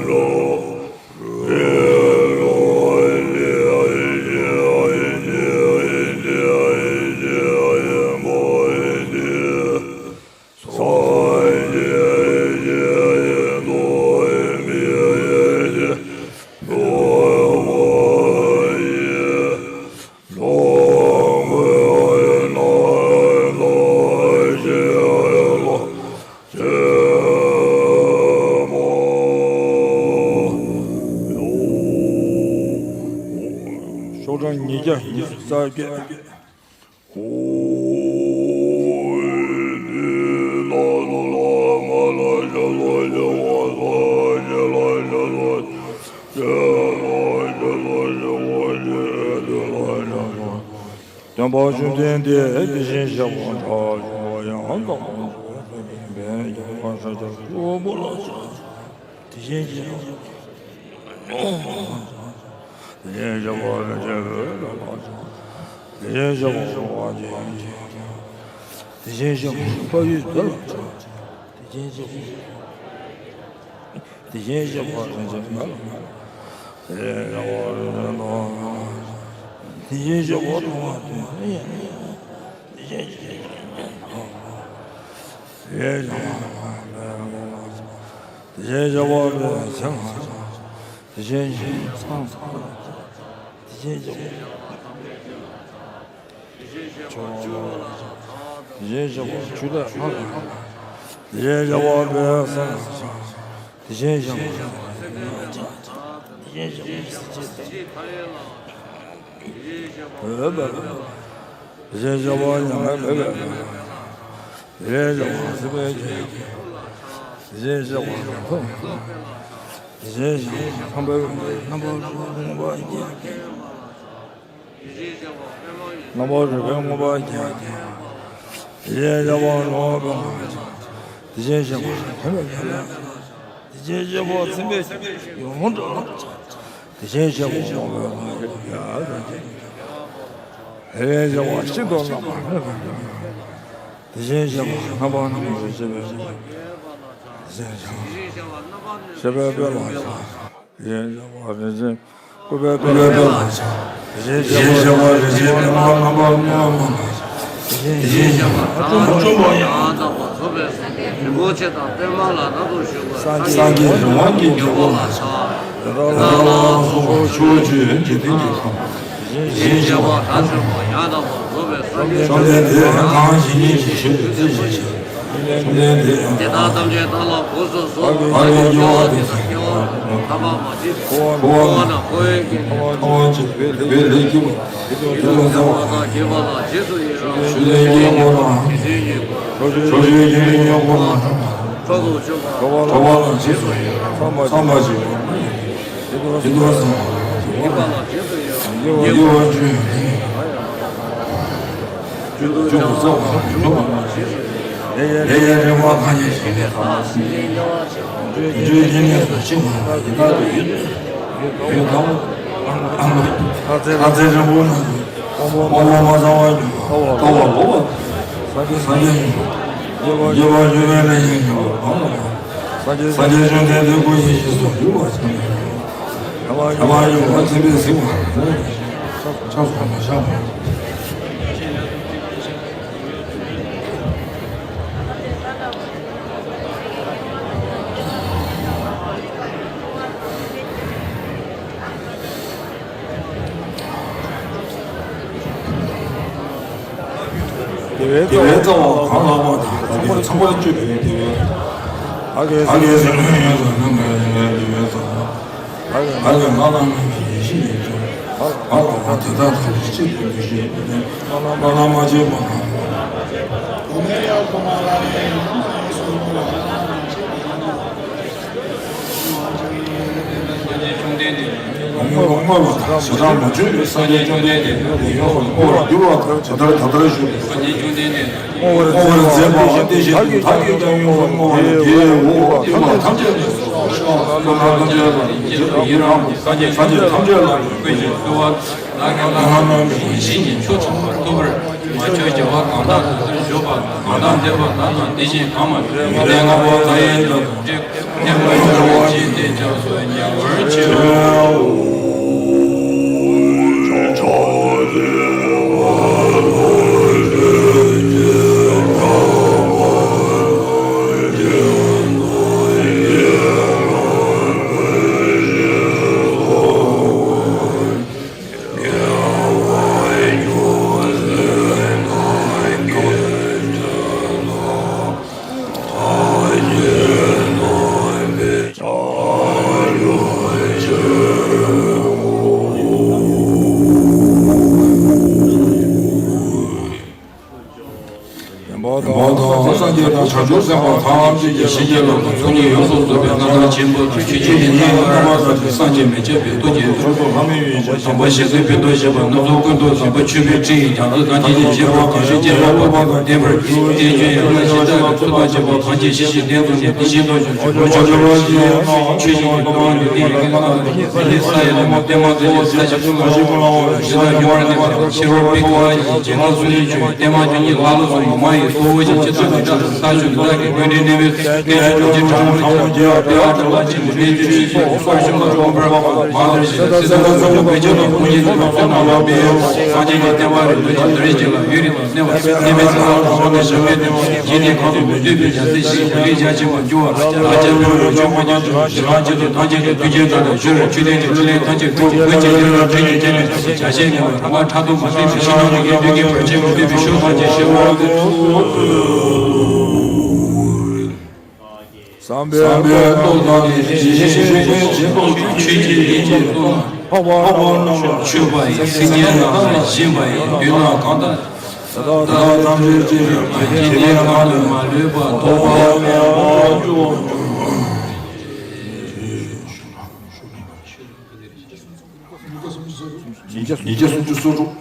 བཀྲ། ཡིན་ས་སྐད། སྟོན་པ་བཅོམ་ལྡན་འདས་དེ་བཞིན་གཤེགས་པ་དགྲ་བཅོམ་པ་ཡང་དག་པར་རྫོགས་པའི་ཕན་ཡོན་ཡོད་པར་ཤཱཀྱ་ཐུབ་པ་ལ། དེ་བཞིན་གཤེགས་པ། དེ་བཞིན་གཤེགས་པ་རིན་ཆེན་བུ་ལ། དེ་བཞིན་གཤེགས་པ་དབང་ཆེན། དེ་བཞིན་གཤེགས་པ་འཕགས་ཡུལ་བདེ་ལ། དེ་བཞིན་གཤེགས་པ། དེ་བཞིན་གཤེགས་པ་རིན་ཆེན་མ་ལ། དེ་བཞིན་གཤེགས་པ་རིན་ཆེན་མ་ལ། དེ་བཞིན་གཤེགས་པ་དེ་བཞིན་གཤེགས་པ། དེ་བཞིན་གཤེགས་པ་དེ་བཞིན་གཤེགས་པ། དེ་བཞིན་གཤེགས་པ་དེ་བཞིན་གཤེགས་པ། དེ་བཞིན་གཤེགས་པ། དེ་བཞིན་གཤེགས་པ། དེ་བཞིན་གཤེགས་པ་ཆུ་ལས་ལྷག་པ། དེ་བཞིན་གཤེགས་པ་འོད་གསལ། དེ་བཞིན་གཤེགས་པ། དེ་བཞིན་གཤེགས་པ་སྲིད་ཞིའི་མཐའ། འོད་འབར་བ། དེ་བཞིན་གཤེགས་པ་མྱ་ངན་མེད་པའི་དཔལ། དེ་བཞིན་གཤེགས་པ་སྲིད་པའི་རྒྱལ། དེ་བཞིན་གཤེགས་པ་ཐོབ། དེ་བཞིན་གཤེགས་པ་ཚངས་པའི་དབུས། རྣམ་པར་རིག་པ་མངོན་པར་མཁྱེན། རྣམ་པར་རིག་པ་མངོན་པར་མཁྱེན། དེ་བཞིན་གཤེགས་པ་ནོར་བུ་པདྨ། དེ་བཞིན་གཤེགས་པ་ཐོད་པའི་དཀྱིལ། དེ་བཞིན་གཤེགས་པ་སེམས་དཔའི་ཡུམ་ཡོངས་གྲགས། དེ་བཞིན་གཤེགས་པ་དབང་པོའི་ལྷ། དེ་བཞིན་གཤེགས་པ་ཤིན་ཏུ་རྣམ་པར་སྨིན་པ། དེ་བཞིན་གཤེགས་པ་རྣམ་པར་སྣང་མཛད་ཤེས་པའི། དེ་བཞིན་གཤེགས་པ་ཤེས་པའི་དཔལ་ལ། དེ་བཞིན་གཤེགས་པ་རིན་ཆེན་སྐུ་པའི་དཔལ་ལ། དེ་བཞིན་གཤེགས་པ་རིན་ཆེན་པདྨ་རྣམ་པར་སྨིན་པ། དེ་བཞིན་གཤེགས་པ་ཐམས་ཅད་ཡང་དག་པར་རྫོགས་པའི་སངས་རྒྱས་རིན་པོ་ཆེ་དང་པདྨ་ལ་རབ་ཏུ་བཞུགས་པ། སངས་རྒྱས་རི་དབང་གི་རྒྱལ་པོ་ལ། དེ་དག་ལ་སོགས་པ་ཕྱོགས་བཅུའི་འཇིག་རྟེན་གྱི་ཁམས། དེ་བཞིན་གཤེགས་པ་ཐམས་ཅད་ཡང་དག་པར་རྫོགས་པའི་སངས་རྒྱས་བཅོམ་ལྡན་འདས་གང་ཞིག་སྙིང་རྗེ་ཆེ་བའི་བརྩེ་ཞེན་ཆེ། བཅོམ་ལྡན་འདས་དེ་དག་ཐམས་ཅད་བདག་ལ་དགོངས་སུ་གསོལ། བདག་གིས་སྐྱེ་བ་འདི་དང་སྐྱེ་བ་ཐ་མ་མ་མཆིས་པའི་འཁོར་བ་ན་འཁོར་བའི་དགེ་བ་ཐམས་ཅད་ལས་སྐྱེས་པ། དེ་དུས་ཚེ་དབང་དང་བགྱིས་པ་ལ་རྗེས་སུ་ཡི་རང་། ཆོས་ལྡན་གྱི་དངོས་གྲུབ་ཕྱོགས་བཅུའི་དགེ་འདུན་གྱི་དངོས་གྲུབ་ཕྱོགས་བཅུའི་དགེ་འདུན་གྱི་དངོས་གྲུབ་ཐོབ་པར་ཤོག། གྲོགས་པོ་ལ་རྗེས་སུ་ཡི་རང་། ཚངས་པ་འཇིག་རྟེན་མ་ཡིན་པའི། དེ་དུས་ཚེ་དབང་དང་བགྱིས་པ་ལ་རྗེས་སུ་ཡི་རང་། བགྱིས་པ་བཅུ་ཡོད་དེ། རྒྱུན་དུ་བྱང་སེམས་ལ་འཇུག་པ་ལ་རྗེས་སུ་ཡི་རང་། ལས་ཀྱི་རིམ་པ་ཐམས་ཅད་ཞི་བའི་མཐར། སེམས་ཅན་དམྱལ་བ་སྲིན་པོའི་དུད་འགྲོའི་སྐྱེ་གནས་སུ་འཆིང་བ་ཡི་དྭགས་དུ་ཡོད། ཡོད་དམ། ལྷ་རྫས་རིང་པོ་རྣམས་ཀྱི། དབང་པོ་མ་ཚང་བར་གྱུར་པ། ལྟ་བ་ལོག་པ། སངས་རྒྱས་སངས་རྒྱས་བརྗོད་པའི་ལས་ཉོན་གྱི་བ་གང་ལ། སངས་རྒྱས་བཅོམ་ལྡན་འདས་སྐུ་ཡི་ཞིང་གསུམ་འདུས་པ་ཆེན་པོའི། ཐ་མ་ཡོད་པ་མཚན་དཔེས་གཟིགས་པ། ཆགས་སོང་ན་ཤ། དེ་བས་རྩ་བ་གང་ལགས་པ་དང་། ཚངས་པར་སྤྱོད་པའི་དེ་བས། བདག་གི་སེམས་ལྷུན་ཡོངས་སུ་ནམ་མཁའི་དབྱིངས་ལས་དེ་བས་གསལ། བདག་གི་ངག་དང་རྣམ་ཤེས་ཡིད་བཞིན་ཉིད་དུ། ང་ལ་བ་དེ་དག་ཐམས་ཅད་གཅིག་ཏུ་འདུ་ཤེས་པ་ནི། སྨོན་ལམ་མ་བྱས་པ་ན། སངས་རྒྱས་བཅོམ་ལྡན་འདས་ལ་དངོས་པོ་དངོས་པོ་དང་བྱེ་བྲག་མ་བརྗོད་པའི་སངས་རྒྱས་བཅོམ་ལྡན་འདས་ལ་ཡོངས་སུ་བསྔོ་བར་འགྱུར་བ་ལྟར་ཇི་ལྟར་ད་ལྟར་བཞུགས་པའི་སངས་རྒྱས་བཅོམ་ལྡན་འདས་ལ་བསྔོ་བར་མཛད་པའམ་དེ་བཞིན་དུ་བདག་གིས་ཀྱང་ཡོངས་སུ་བསྔོ་བ་ནི། དེའི་འོག་འོག་ཏུ་ཐམས་ཅད་ལ་སོགས་པ་སྐྱེ་བོ་ཐམས་ཅད་ལ་ཡང་རྗེས་སུ་ཡི་རང་བའི་སངས་རྒྱས་ཐམས་ཅད་ལ་ཡང་བསྔོ་བར་བརྩོན་པ། བདག་གི་ངག་དང་རྣམ་ཤེས་ཡིད་བཞིན་ཉིད་ཆོས་ཐོབ་པར་ཐུབ་པར། མ་ཆོས་བྱ་བ་གང་དག་དེ་ཚུར་གཞོལ་བ་དང་། གང་དག་འདས་པ་དག་དང་དེ་བཞིན་གང་མ་བྱོན། ཡོན་ཏན་ལྔ་པོ་མཐའ་ཡས་རྒྱ་མཚོ་འདྲེན། ཐེག་པ་ཆེན་པོ་ཇི་ལྟའི་སྐྱབས་སུ་ཉེ་བར་མཆིའོ། དང་། སངས་རྒྱས་དང་བྱང་ཆུབ་སེམས་དཔའ་ཐམས་ཅད་ཀྱི་ཞིང་གི་ལམ་དུ་ཚོགས་གཉིས་ཡོངས་སུ་རྫོགས་པའི་རྣམ་ཐར་ཆེན་པོ་དང་། ཆོས་ཀྱི་དབྱིངས་རྣམ་པར་དག་པའི་སངས་རྒྱས་མི་ཕྱེད་པའི་ཐུགས་རྗེ་ཐོབ། དམ་པ་ཞལ་ཟས་ཕུད་དུ་བཞེས་པ་སྣ་ཚོགས་ཀུན་ཏུ་བཟང་པོ་མཆོད་པའི་སྤྲིན། རྒྱ་མཚོ་དང་ནི་བྱེ་བ་གང་བཞུགས་སྤྱན་རས་གཟིགས་དང་ལྡན་པར་བསྟན་པའི་ཆོས་ཀྱི་དབྱིངས་ལ་ཞི་བདག་གི་ཚོགས་དང་བཅས་པ་གང་ཆེ་ཞིང་གཞན་དུ་ནི་དེ་བཞིན་དུ་བྱུང་ཞིང་ལོ་བཅུ་ལ་བར་ཞིང་ཆོས་ཀྱི་ལྟ་བ་ནི་དེ་ཡི་ཀུན་བཟང་དང་། ས་ཡི་ལྷ་མོ་བརྟན་མ་ཚུལ་གྱི་ས་གཞི་ཀུན་ལ་འོད་ཞེ་དྲག་ཡོད་པར་གནས་ཤིང་། ཕྱི་རོལ་པའི་ཀ་བ་ཡི་རྗེ་ཁ་སུ་ལུས་བྱུང་བའི་བརྟན་མ་བཅུ་གཉིས་ལ་ལུ་སོགས་མ་ཡི་གཙོ་བོ་ཞིང་སྤྱི་དང་ཆ་ས་ཆུ་ནི་བདག་གི་མགོན་དྲིན་གནས་པའི་སྐད་ཅིག་གྲངས་ཅིག་གྲངས་མེད་ཀྱི་ལྟེ་བ་བྲལ་བ་ཆེན་པོ་གནས་བཅུ་གཉིས་སོགས་དཀར་ཆུང་དང་མངོན་པར་མ་དར་ཞིང་། སྲིད་དང་ས་ཆུ་བོད་ཆེན་དང་ཀུན་མཁྱེན་གྱི་ལོངས་སྤྱོད་རྣམས་ལ་དཔག་པའི་སངས་རྒྱས་ཀྱི་བསྟན་པ་རིན་པོ་ཆེ་ད་རེས་ཀྱི་ལ་ཡུན་རིང་དུ་གནས་པ། གནས་མལ་ཚེ་ལ་དང་པོ་ནས་ཞབས་པད་བརྟན་པ། རྗེས་ནས་གང་དུ་མི་སྡོད་པའི་རྒྱལ་སྲས་ཞིང་ལས་རྒྱ་ཆེན་པོ་འགྱུར་བ། བདག་ཅག་ཕན་ཡོན་ཆོས་མ་ཉམས་སུ་ཞི་ལྷག་ཆེད་དུ་ཐམས་ཅད་ཀྱི་མཐུན་རྐྱེན་དག་དང་བཞུགས་རོགས། ཆོས་ལྡན་གྱི་ཕྲིན་ལས་ཐམས་ཅད་འགྲུབ། བོད་ཀྱི་ཡུལ་ལ་འདྲེན་གྱི་རྒྱལ་མེད་ཟེར་ཞིང་། ཇ་ཤེས་ངན་པ་རང་དབང་ཕྲག་དོག་མ་བསྟེན་པའི་ཕྱི་ནང་གི་དགེ་འདུན་གྱི་བར་ཆད་མི་འདོད་པའི་ཕྱོགས་ཐམས་ཅད་ཞི་བར་བསམ་པའི་བློ་བཏང་ནས། ཇི་ཞིག་ཆོས་ཀྱི་ཡིད་ཀྱི་སྟོང་། འཕགས་པ་རྣམས་ལ་མཆོད་པ་ཡི། སེམས་ཅན་རྣམས་ལ་སྦྱིན་པ་ཡི། མདུན་ན་གང་དག་ད་ལྟ་ཐམས་ཅད་ཀྱི་ཡིད་ཀྱི་གང་དུ་མ་ལུས་པ་ཐོབ་པ་ཡང་། ཉིས་བརྒྱ་སུམ་ཅུ་སོ་དྲུག་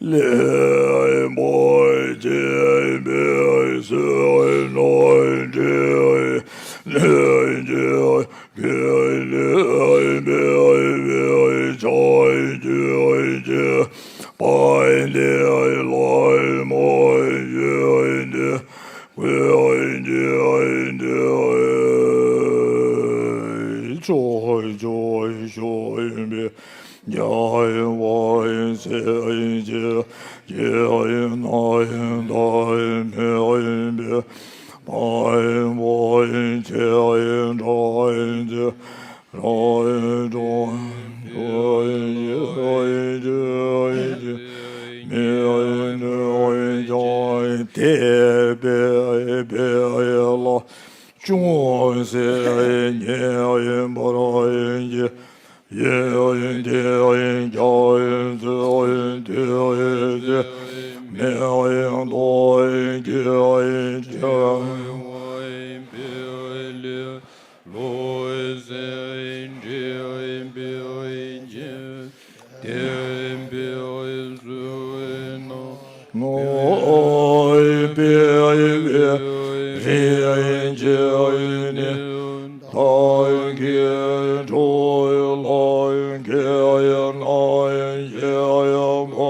ལེན་པར་བྱེད་པའི་ཚུལ་ནི་འདྲེན་བྱེད་ཀྱི་ལེན་པའི་ཕྱག་རྒྱ་ཆེ་བ་འདི་ལ་མ་ཞུགས་ཏེ། ཆོས་ཆོས་ཞུགས་པའི་རྒྱལ་བ་སྲས་ཀྱི་རྗེས་གནང་དང་མོས་པའི་བར་པོ་ཆེ་དྲག་ཅིང་། ལོ་ཟེར་འདྲེན་པའི་ཚུལ་ནི། ནོར་སྤེལ་བའི་རིན་ཆེན་ནི། བདག་གིས་འགྲོ་བའི་ལམ་ཁྱེར་ན་ཞེས་པ་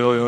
སོགས།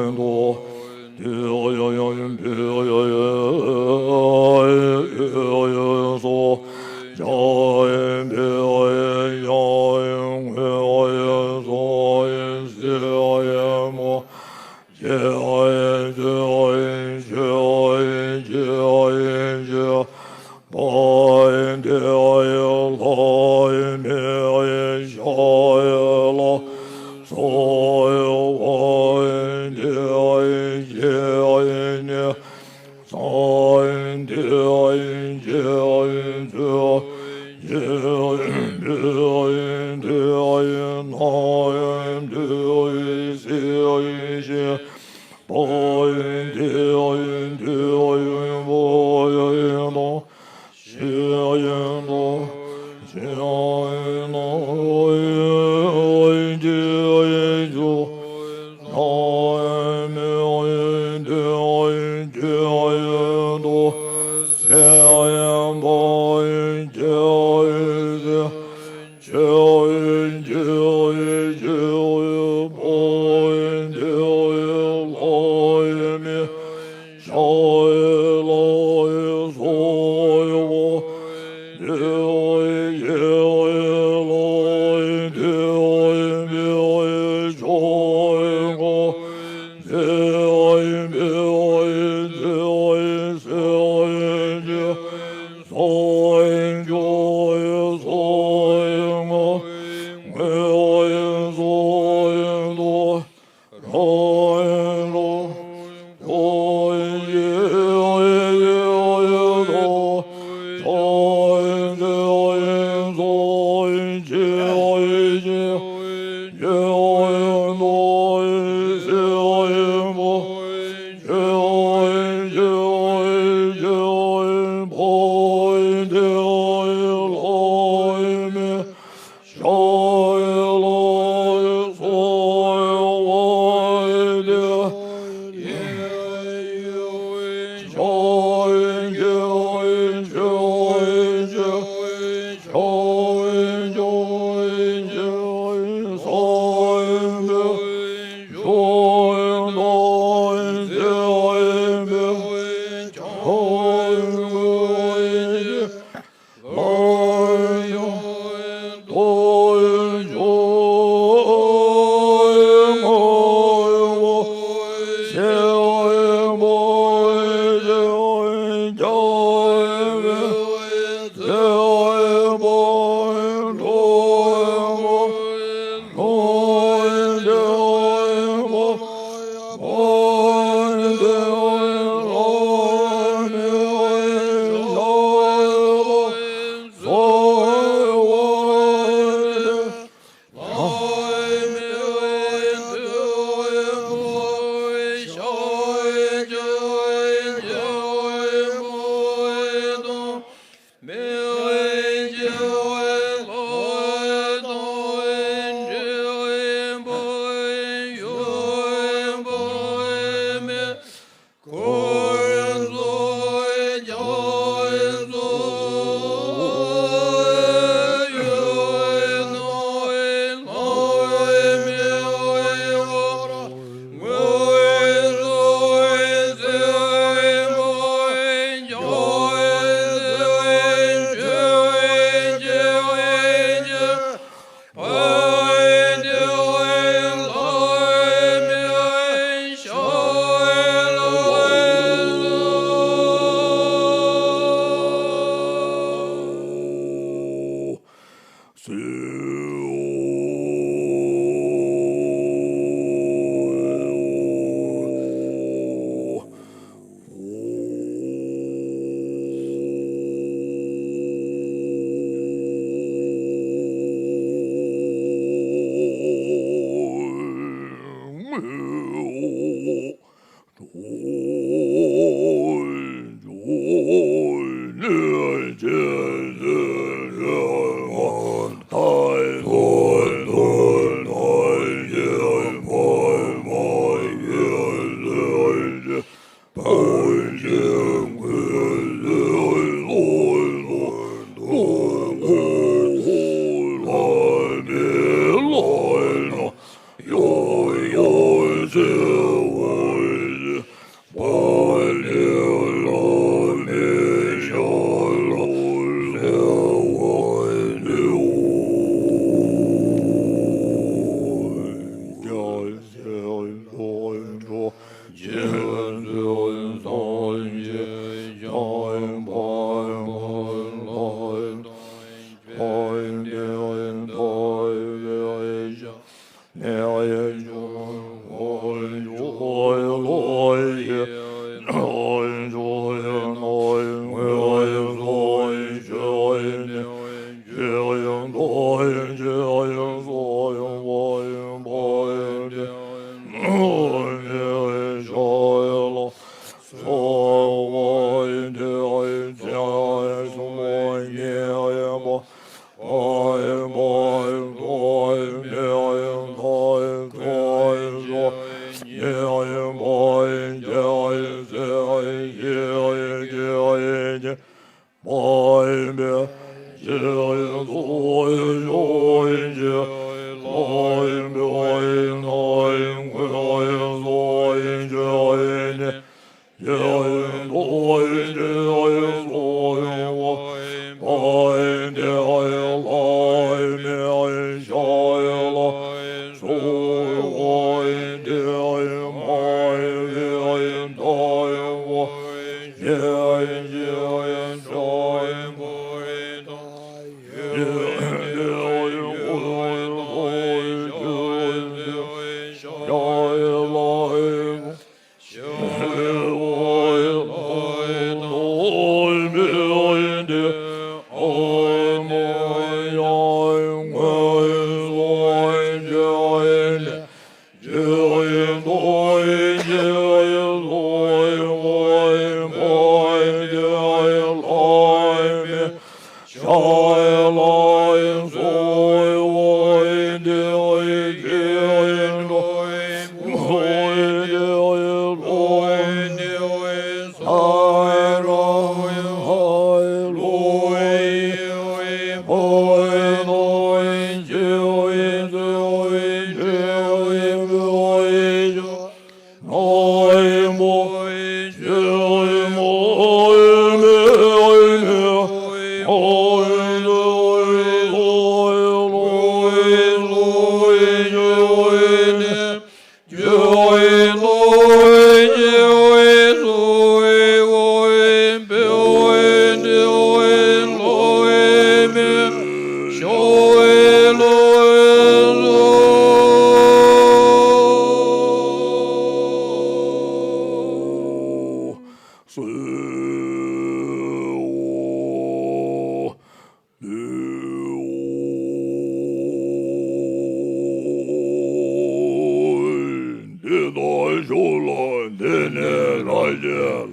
འདི་ལྟར་ཞུ་ལ། འདི་ནི་རང་གཞན་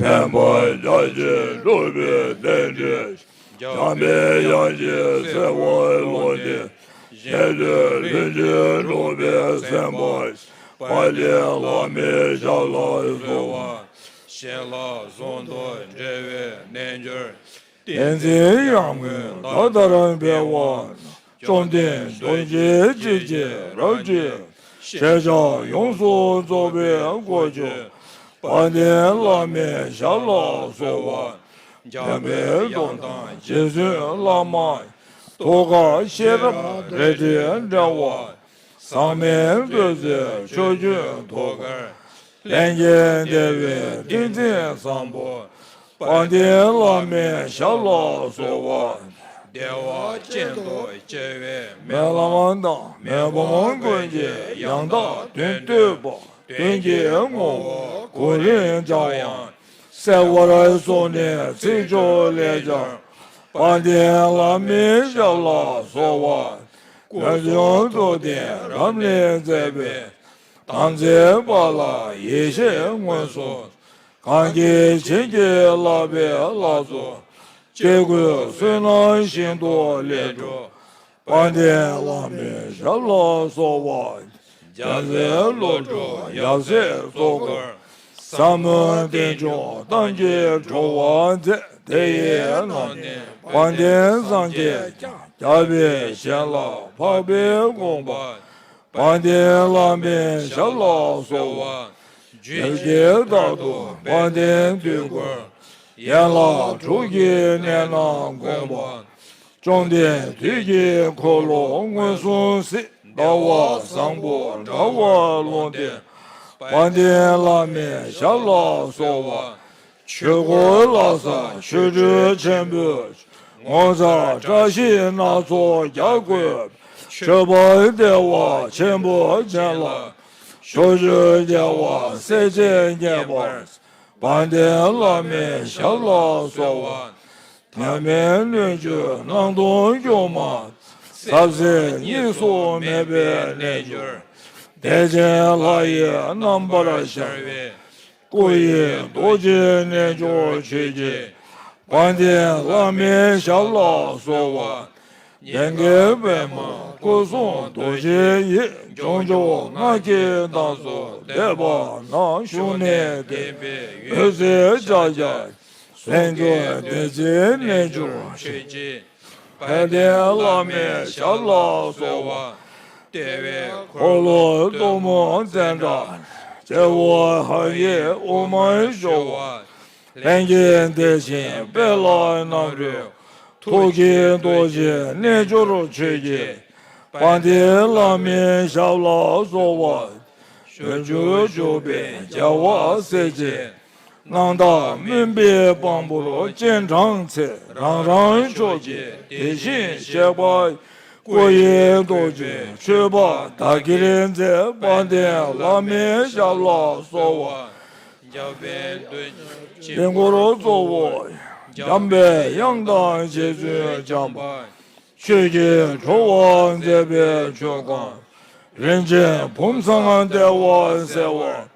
ཕན་པར་བྱ་ཞིང་སྒྲུབ་པའི་རྟེན་འབྲེལ། འཇམ་པའི་དབྱངས་ཀྱིས་གསལ་བར་ཀློང་ནས་བཞད་དོ། ལྷུན་གྱིས་གྲུབ་པའི་སེམས་དཔའ་དཔལ་ལྡན་བླ་མའི་ཞབས་ལ་གསོལ་བ། གཞན་ལ་གཟུང་དུ་འབྲེལ་བའི་རྣལ་འབྱོར། བསྟན་འཛིན་ཡར་ངོའི་མདའ་ལྟར་འཕེལ་བ། བཅོམ་ལྡན་རྡོ་རྗེ་འཇིགས་བྱེད་རབ་ཀྱི། ཞལ་ཕྱག་ཡོངས་སུ་རྫོགས་པའི་སྒོ་ཕྱེ། དཔལ་ལྡན་བླ་མའི་ཞབས་ལ་གསོལ་བ། འཇམ་པའི་གདོང་དང་རྗེ་བཙུན་བླ་མ། ཐུགས་ཀར་ཤེས་རབ་རལ་གྲིས་འདྲ་བ། ཟག་མེད་བདུད་རྩིའི་ཆུ་རྒྱུན་ཐོགས་ཀར། ལྷན་སྐྱེས་བདེ་བའི་ཏིང་འཛིན་བཟང་པོ། དཔལ་ལྡན་བླ་མའི་ཞབས་ལ་གསོལ་བ། བདེ་བ་ཅན་དུ་སྐྱེ་བའི་སྨོན་ལམ་དང་། མི་ཕམ་མགོན་གྱི་ཡང་དག་དོན་བསྟོད་པ། དོན་གྱི་ངོ་བོ་གོ་རིམ་སྦྱང་བ། གསལ་བར་གསུངས་ནས་ཚིག་མཇུག་ལེགས་སྦྱར། དཔལ་ལྡན་བླ་མའི་ཞབས་ལ་གསོལ་བ། ཀུན་འབྱུང་རྟོགས་ལྡན་རབ་གནས་མཛད་པའི། དམ་ཚིག་པ་ལ་ཡེ་ཤེས་མངོན་སུམ། གང་གིས་བྱིན་གྱིས་བརླབས་པའི་ལྷ་ཚོགས། སྐྱེ་དགུའི་བསོད་ནམས་ཤིན་ཏུ་ལེགས་གྲུབ། དཔལ་ལྡན་བླ་མའི་ཞབས་ལ་གསོལ་བ། རྒྱལ་སྲས་བློ་གྲོས་ཡབ་སྲས་གཙོ་འཁོར། ཟབ་མོའི་རྟེན་འབྱུང་གཏམ་གྱི་གྲོལ་བ་མཛད། དེ་ཡི་ནང་ནས་དཔལ་ལྡན་སངས་རྒྱས་ཀྱང་། རྒྱལ་བའི་བྱིན་རླབས་འཕགས་པའི་དགོངས་པ། དཔལ་ལྡན་བླ་མའི་ཞབས་ལ་གསོལ་བ། བརྗོད་བྱའི་ལྟར་དུ་དཔལ་ལྡན་དུས་འཁོར། ཡན་ལག་དྲུག་གི་གནས་རྣམས་བསྒོམ་པ། བཅོམ་ལྡན་དུས་ཀྱི་འཁོར་ལོ་མངོན་སུམ་གཟིགས། ཟླ་བ་བཟང་པོ་འདྲ་བར་ལུང་བསྟན། དཔལ་ལྡན་བླ་མའི་ཞབས་ལ་གསོལ་བ། ཆོས་འཁོར་ལ་སོགས་ཆོ་འཕྲུལ་ཆེན་པོས། ངོ་མཚར་བཀྲ་ཤིས་སྣ་ཚོགས་རྒྱ་བཀོད། མཆོད་པ་བདེ་བ་ཆེན་པོ་ཅན་ལ། ཕྱོགས་བཅུའི་རྒྱལ་བ་སྲས་བཅས་མཉེས་པར། དཔལ་ལྡན་བླ་མའི་ཞབས་ལ་གསོལ་བ། ཐ་མལ་སྣོད་བཅུད་སྣང་སྟོང་སྒྱུ་མ། ཟབ་གསལ་གཉིས་སུ་མེད་པའི་རྣལ་འབྱོར། བདེ་ཆེན་ལྷ་ཡི་རྣམ་པར་ཤར་བའི། སྐུ་ཡི་རྡོ་རྗེའི་རྣལ་འབྱོར་ཆོས་ཀྱི། དཔལ་ལྡན་བླ་མའི་ཞབས་ལ་གསོལ་བ། ལྡན་དགྱེས་པདྨ་སྐུ་གསུང་རྡོ་རྗེ་ཡི། བྱང་ཆུབ་སྔགས་ཀྱི་གདངས་སུ་བསྡེབས་པ་ན། བཞུགས་གནས་བརྟན་པའི་འོད་ཟེར་འཆར་བར་ལྷན་ཅིག་བདེ་ཆེན་རྣལ་འབྱོར་ཆོས་ཀྱི་དཔལ་ལྡན་བླ་མའི་ཞབས་ལ་གསོལ་བ། བདེ་བའི་འཁོར་ལོ་གཏུམ་མོ་ཙནྡྲ། སྤྱི་བོ་ཧཱུྃ་ཡིག་དབུ་མར་ཤོར་བ། ལྷན་སྐྱེས་བདེ་ཆེན་དཔལ་ལ་རྣམ་རོལ། ཐུགས་ཀྱི་རྡོ་རྗེ་རྣལ་འབྱོར་ཆོས་ཀྱི་དཔལ་ལྡན་བླ་མའི་ཞབས་ལ་གསོལ་བ། སྤྱོད་འཇུག་འཇུག་པའི་རྒྱལ་བ་སྲས་བཅས། རྣམ་དག་སྨོན་པའི་དཔང་པོར་སྤྱན་དྲངས་ཚེ། རང་རང་ཕྱོགས་ཀྱི་དེ་བཞིན་གཤེགས་པ། སྐུ་ཡི་རྡོ་རྗེ་མཆོད་པ་བདག་གིར་མཛད། དཔལ་ལྡན་བླ་མའི་ཞབས་ལ་གསོལ་བ། འཇམ་དཔལ་མདུན་བཞིན་འཁོར་གཙོ་བོ། འཇམ་པའི་དབྱངས་དང་རྗེ་བཙུན་བྱམས་པ། ཆོས་ཀྱི་བྲོ་བ་མཛད་པའི་མཆོག་གང་། རིན་ཆེན་བུམ་ཚང་བདེ་བར་གསལ་བ།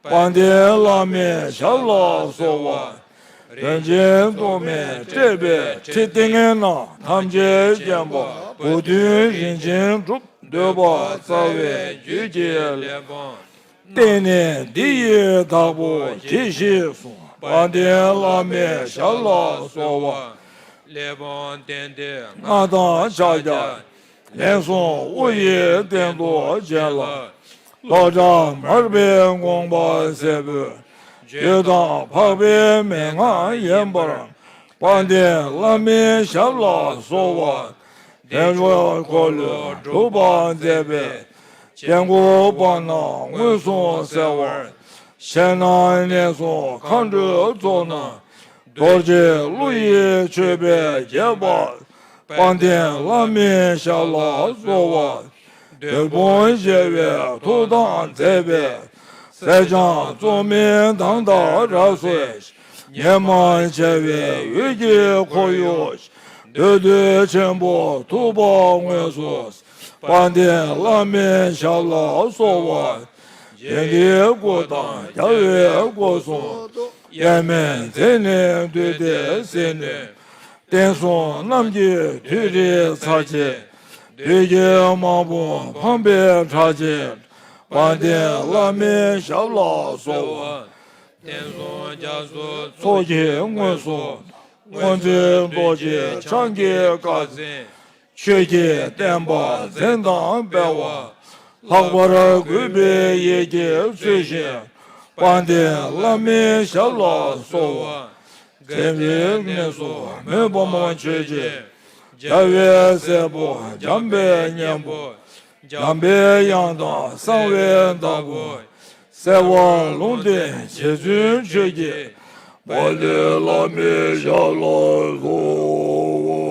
དཔལ་ལྡན་བླ་མའི་ཞབས་ལ་གསོལ་བ། རིན་ཆེན་གཏོར་མས་སྤྲས་པའི་ཁྲི་སྟེང་ན། ཐམས་ཅད་མཁྱེན་པ་བུ་སྟོན་རིན་ཆེན་གྲུབ། འདོད་པ་རྩ་བའི་རྒྱུད་ཀྱི་གླེགས་བམ། བསྟན་ནས་འདི་ཡི་བདག་པོ་གྱིས་ཤིག་གསུངས། དཔལ་ལྡན་བླ་མའི་ཞབས་ལ་གསོལ་བ། གླེགས་བམ་བསྟན་འདི་སྔགས་དང་ཕྱག་རྒྱ། ལན་གསུམ་དབུ་ཡི་སྟེང་དུ་བྱིན་ལ། ལྷོ་བྲག་མར་པའི་དགོངས་པ་གསལ་པོས། བརྗོད་དང་འཕགས་པའི་མན་ངག་ཡིན་པར། དཔལ་ལྡན་བླ་མའི་ཞབས་ལ་གསོལ་བ། བདེ་མཆོག་འཁོར་ལོས་སྒྲུབ་པར་མཛད་པའི། སྐྱེ་འགོག་བར་ན་མངོན་སུམ་གསལ་བར། ཞེན་ན་ནད་གསུམ་མཁའ་འགྲོའི་ཚོགས་རྣམས། རྡོ་རྗེ་ཀླུ་ཡི་མཆོད་པས་དགྱེས་པ། དཔལ་ལྡན་བླ་མའི་ཞབས་ལ་གསོལ་བ། བདུད་དཔུང་བསྒྱེལ་བའི་མཐུ་དང་མཛད་པའི། ཟས་སྤྱང་བཙོ་མའི་མདངས་དང་རབ་གསལ། ཉི་མ་བྱེ་བའི་འོད་ཀྱིས་ཁོར་ཡུག་བདུད་འདུལ་ཆེན་པོ་ཐུབ་པ་དངོས་སུ། དཔལ་ལྡན་བླ་མའི་ཞབས་ལ་གསོལ་བ། ཞིང་གི་སྐུ་དང་རྒྱལ་བའི་སྐུ་གསུམ། དབྱེར་མེད་མཛད་ནས་འདུས་ཏེ་ཟིལ་གནོན། བསྟན་སྲུང་རྣམས་ཀྱི་མཐུ་རིགས་ཚར་བཅད། བདུད་ཀྱི་དམག་དཔུང་འཕངས་པའི་གྲགས་ཅན། དཔལ་ལྡན་བླ་མའི་ཞབས་ལ་གསོལ་བ། བསྟན་སྲུང་རྒྱ་མཚོའི་ཚོགས་ཀྱིས་མངོན་སུམ། དབང་བཙུན་རྡོ་རྗེ་འཆང་གིས་བཀའ་སྩལ། ཆོས་ཀྱི་བསྟན་པ་འཛིན་དང་སྤེལ་བ། ལྷག་པར་གུས་པའི་ཡིད་ཀྱིས་བརྩོན་ཞིང་། དཔལ་ལྡན་བླ་མའི་ཞབས་ལ་གསོལ་བ། འཛིན་པའི་གནས་སུ་མོས་པ་མ་ཆོད་ཅིང་། རྒྱལ་བའི་སྲས་པོ་འཇམ་དཔལ་གཉན་པོ། འཇམ་པའི་དབྱངས་དང་གསང་བའི་བདག་པོ། གསལ་བ་ལུང་བསྟན་རྗེ་བཙུན་ཆོས་ཀྱི། དཔལ་ལྡན་བླ་མའི་ཞབས་ལ་གསོལ་བ།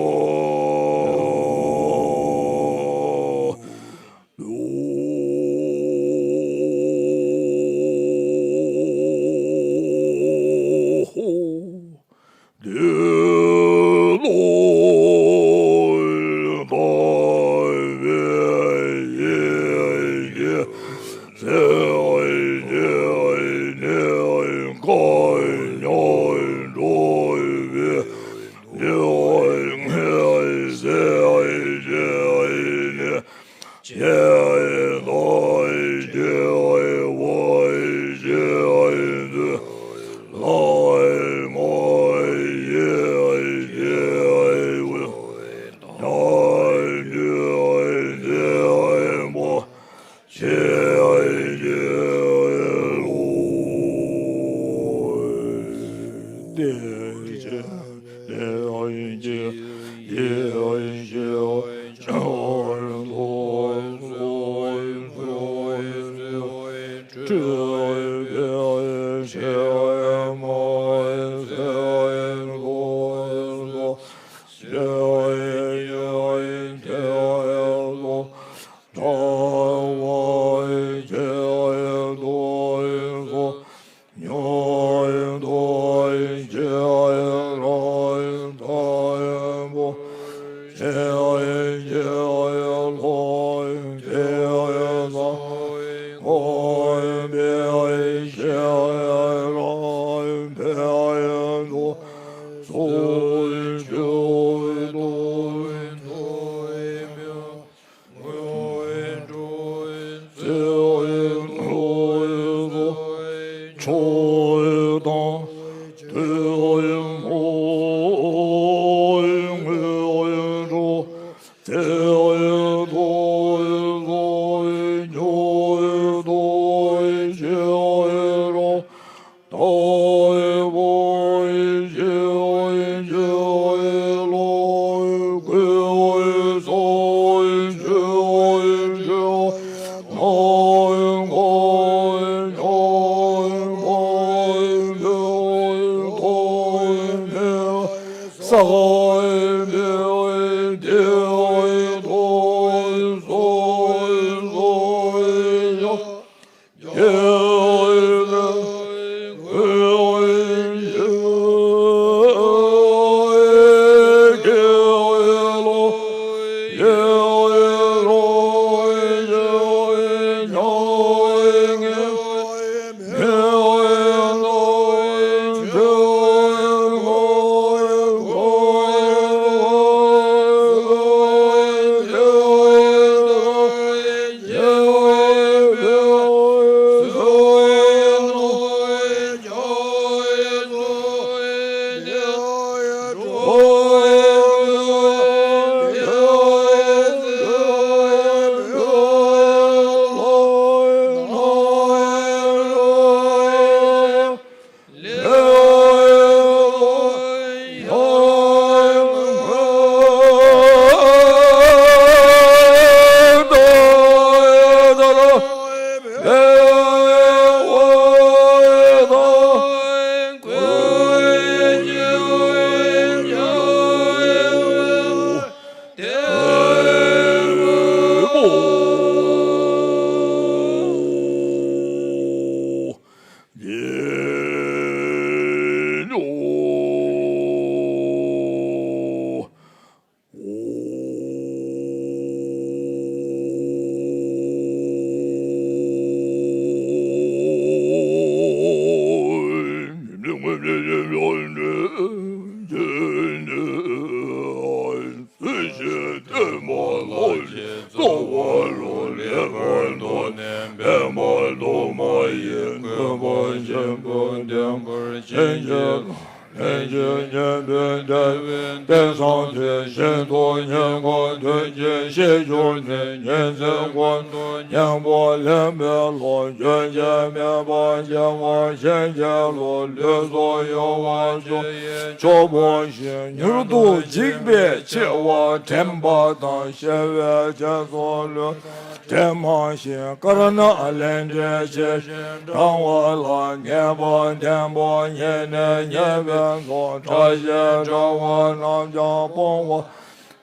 མྱུར་དུ་འཇིག་པའི་ཆེ་བ་དྲན་པ་དང་། ཞེ་བའི་རྗེས་སུ་བློས་དྲན་མ་ཞིག་དཀར་ནག་ལས་འབྲས་ཆེ་ཞིང་དྲང་བ་ལ། ངེས་པ་བརྟན་པོ་ཉིད་ནས་ཉེས་པའི་ཚོགས། ཕྲ་ཞིང་ཕྲ་བ་རྣམས་ཀྱང་སྤོང་བ།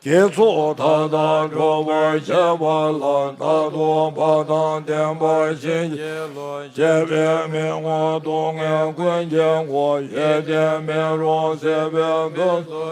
དགེ་ཚོགས་མཐའ་དག་སྒྲུབ་པར་བྱེད་པ་ལ། རྟག་ཏུ་བག་དང་ལྡན་པར་བྱིན་གྱིས་རློབས། བྱམས་པའི་མིག་དབང་སྡུག་བསྔལ་ཀུན་གྱི་སྒོ། ཡིད་བརྟན་མེ་རོ་བསྲེགས་པའི་མདུང་དུ།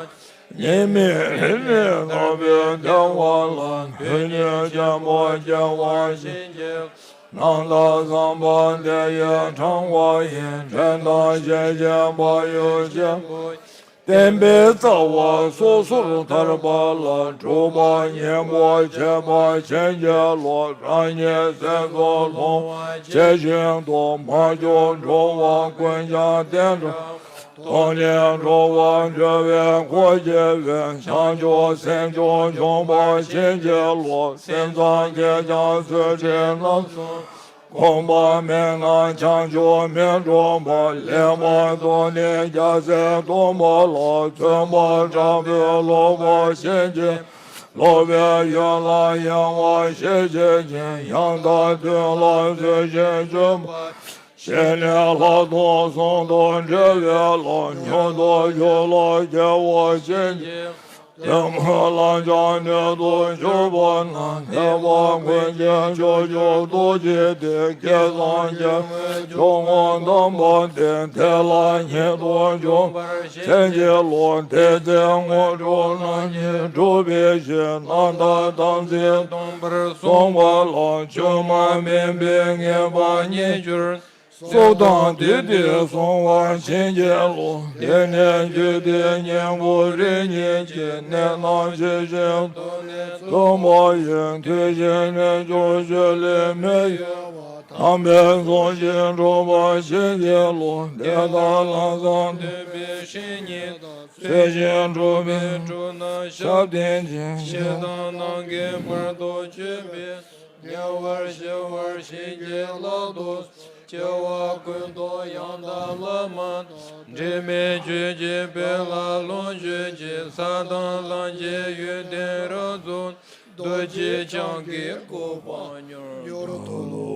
ཉེས་དམིགས་རིམས་ནད་ནག་པོའི་བདེ་བ་ལ། མཐུ་ནུས་ཆེན་པོ་སྐྱེ་བར་བྱིན་གྱིས། རྣམ་དག་བསམ་པ་དེ་ཡིས་དྲང་བ་ཡིན། དྲན་དང་ཞལ་བཞེས་བག་ཡོད་ཆེན་པོ་ཡིས། བསྟན་པའི་རྩ་བ་སོ་སོར་ཐར་པ་ལ། སྒྲུབ་པ་གཉེན་པོ་བྱེད་པར་བྱིན་གྱིས་རློབས། རང་ཉིད་སེམས་སུ་ལྷུང་བ་ཇི་བཞིན་དུ། མ་གྱུར་འགྲོ་བ་ཀུན་ཀྱང་བསྟན་དྲངས། ཐོབ་ནས་འགྲོ་བ་སྒྲོལ་བའི་སྒོ་འབྱེད་པའི། བྱང་ཆུབ་སེམས་མཆོག་འབྱོངས་པར་བྱིན་གྱིས་རློབས། སེམས་ཙམ་གྱིས་ཀྱང་བཟོད་བྲལ་རྣམ་གསུམ། སྒོམ་པ་མེད་ན་བྱང་ཆུབ་མི་འགྲུབ་པ། ལེགས་པར་རྟོགས་ནས་རྒྱལ་སྲས་སྟོན་པ་ལ། བརྩོན་པ་དྲག་པོས་སློབ་པར་བྱིན་གྱིས་རློབས་པའི་ཡུལ་ལ་ཡལ་བར་ཤེས་བྱེད་ཅིང་། ཡང་དག་དོན་ལ་བརྩོན་ཞིང་བཅུན་པ། ཞི་གནས་ལྷ་དང་གསུམ་དང་འབྲེལ་བའི་བློ། མྱུར་དུ་ཆོས་ལ་སྐྱེ་བར་བྱིན་གྱིས། གཏི་མུག་ལམ་བྱང་སྣོད་དུ་གྱུར་པ་རྣམས། ཐེག་པ་ཀུན་གྱི་མཆོག་གྱུར་ཐུགས་རྗེ་སྟེ། སྐལ་བཟང་རྒྱལ་བའི་སྤྱོད་ངོར་གདམས་པ་སྟེ། དེ་ལ་ཉིད་དུ་འཇུག་པར་བྱིན་གྱིས་རློབས། དེ་ཚེ་དངོས་གྲུབ་རྣམ་གཉིས་འགྲུབ་པའི་ཕྱིར། རྣམ་དག་དམ་ཚིག་སྟོན་པར་གསུངས་པ་ལ། བཅོས་མ་མིན་པའི་ངེས་པ་རྙེད་གྱུར། སྲོག་དང་བསྡོས་ཏེ་བསྲུང་བར་བྱིན་གྱིས་རློབས། དེ་ནས་རྒྱུད་སྡེའི་སྙིང་པོ་རིམ་གཉིས་ཀྱི་གནད་རྣམས་ཇི་བཞིན་དུ་ནི་མཚུངས་པ་ཡིན། དུས་གཞན་ནས་སྦྱོར་བཅུ་ལས་མི་གཡོ་བ་དམ་པའི་ཚོགས་ཀྱིས་འགྲོ་བར་བྱིན་གྱིས་རློབས། དེ་དག་ལམ་སང་སྟོན་པའི་བཤེས་གཉེན་དང་། ཚུལ་བཞིན་སྒྲུབ་པའི་སྒྲུབ་རྣམ་ཞབས་བརྟན་ཅིང་། ཞེ་སྡང་ནམ་མཁའི་བར་དུ་གཅོད་པའི་ཉེ་བར་ཞི་བར་བྱིན་གྱིས་བརླབ་ཏུ་གསོལ། བྱ་བ་ཀུན་ཏུ་ཡང་དག་བླ་མ་དང་། འབྲལ་མེད་ཆོས་ཀྱི་དཔལ་ལ་ལོངས་སྤྱོད་ཅིང་། ས་དང་ལམ་གྱི་ཡོན་ཏན་རབ་རྫོགས། རྡོ་རྗེ་འཆང་གི་གོ་འཕང་མྱུར་མྱུར་ཐོབ་ལོ།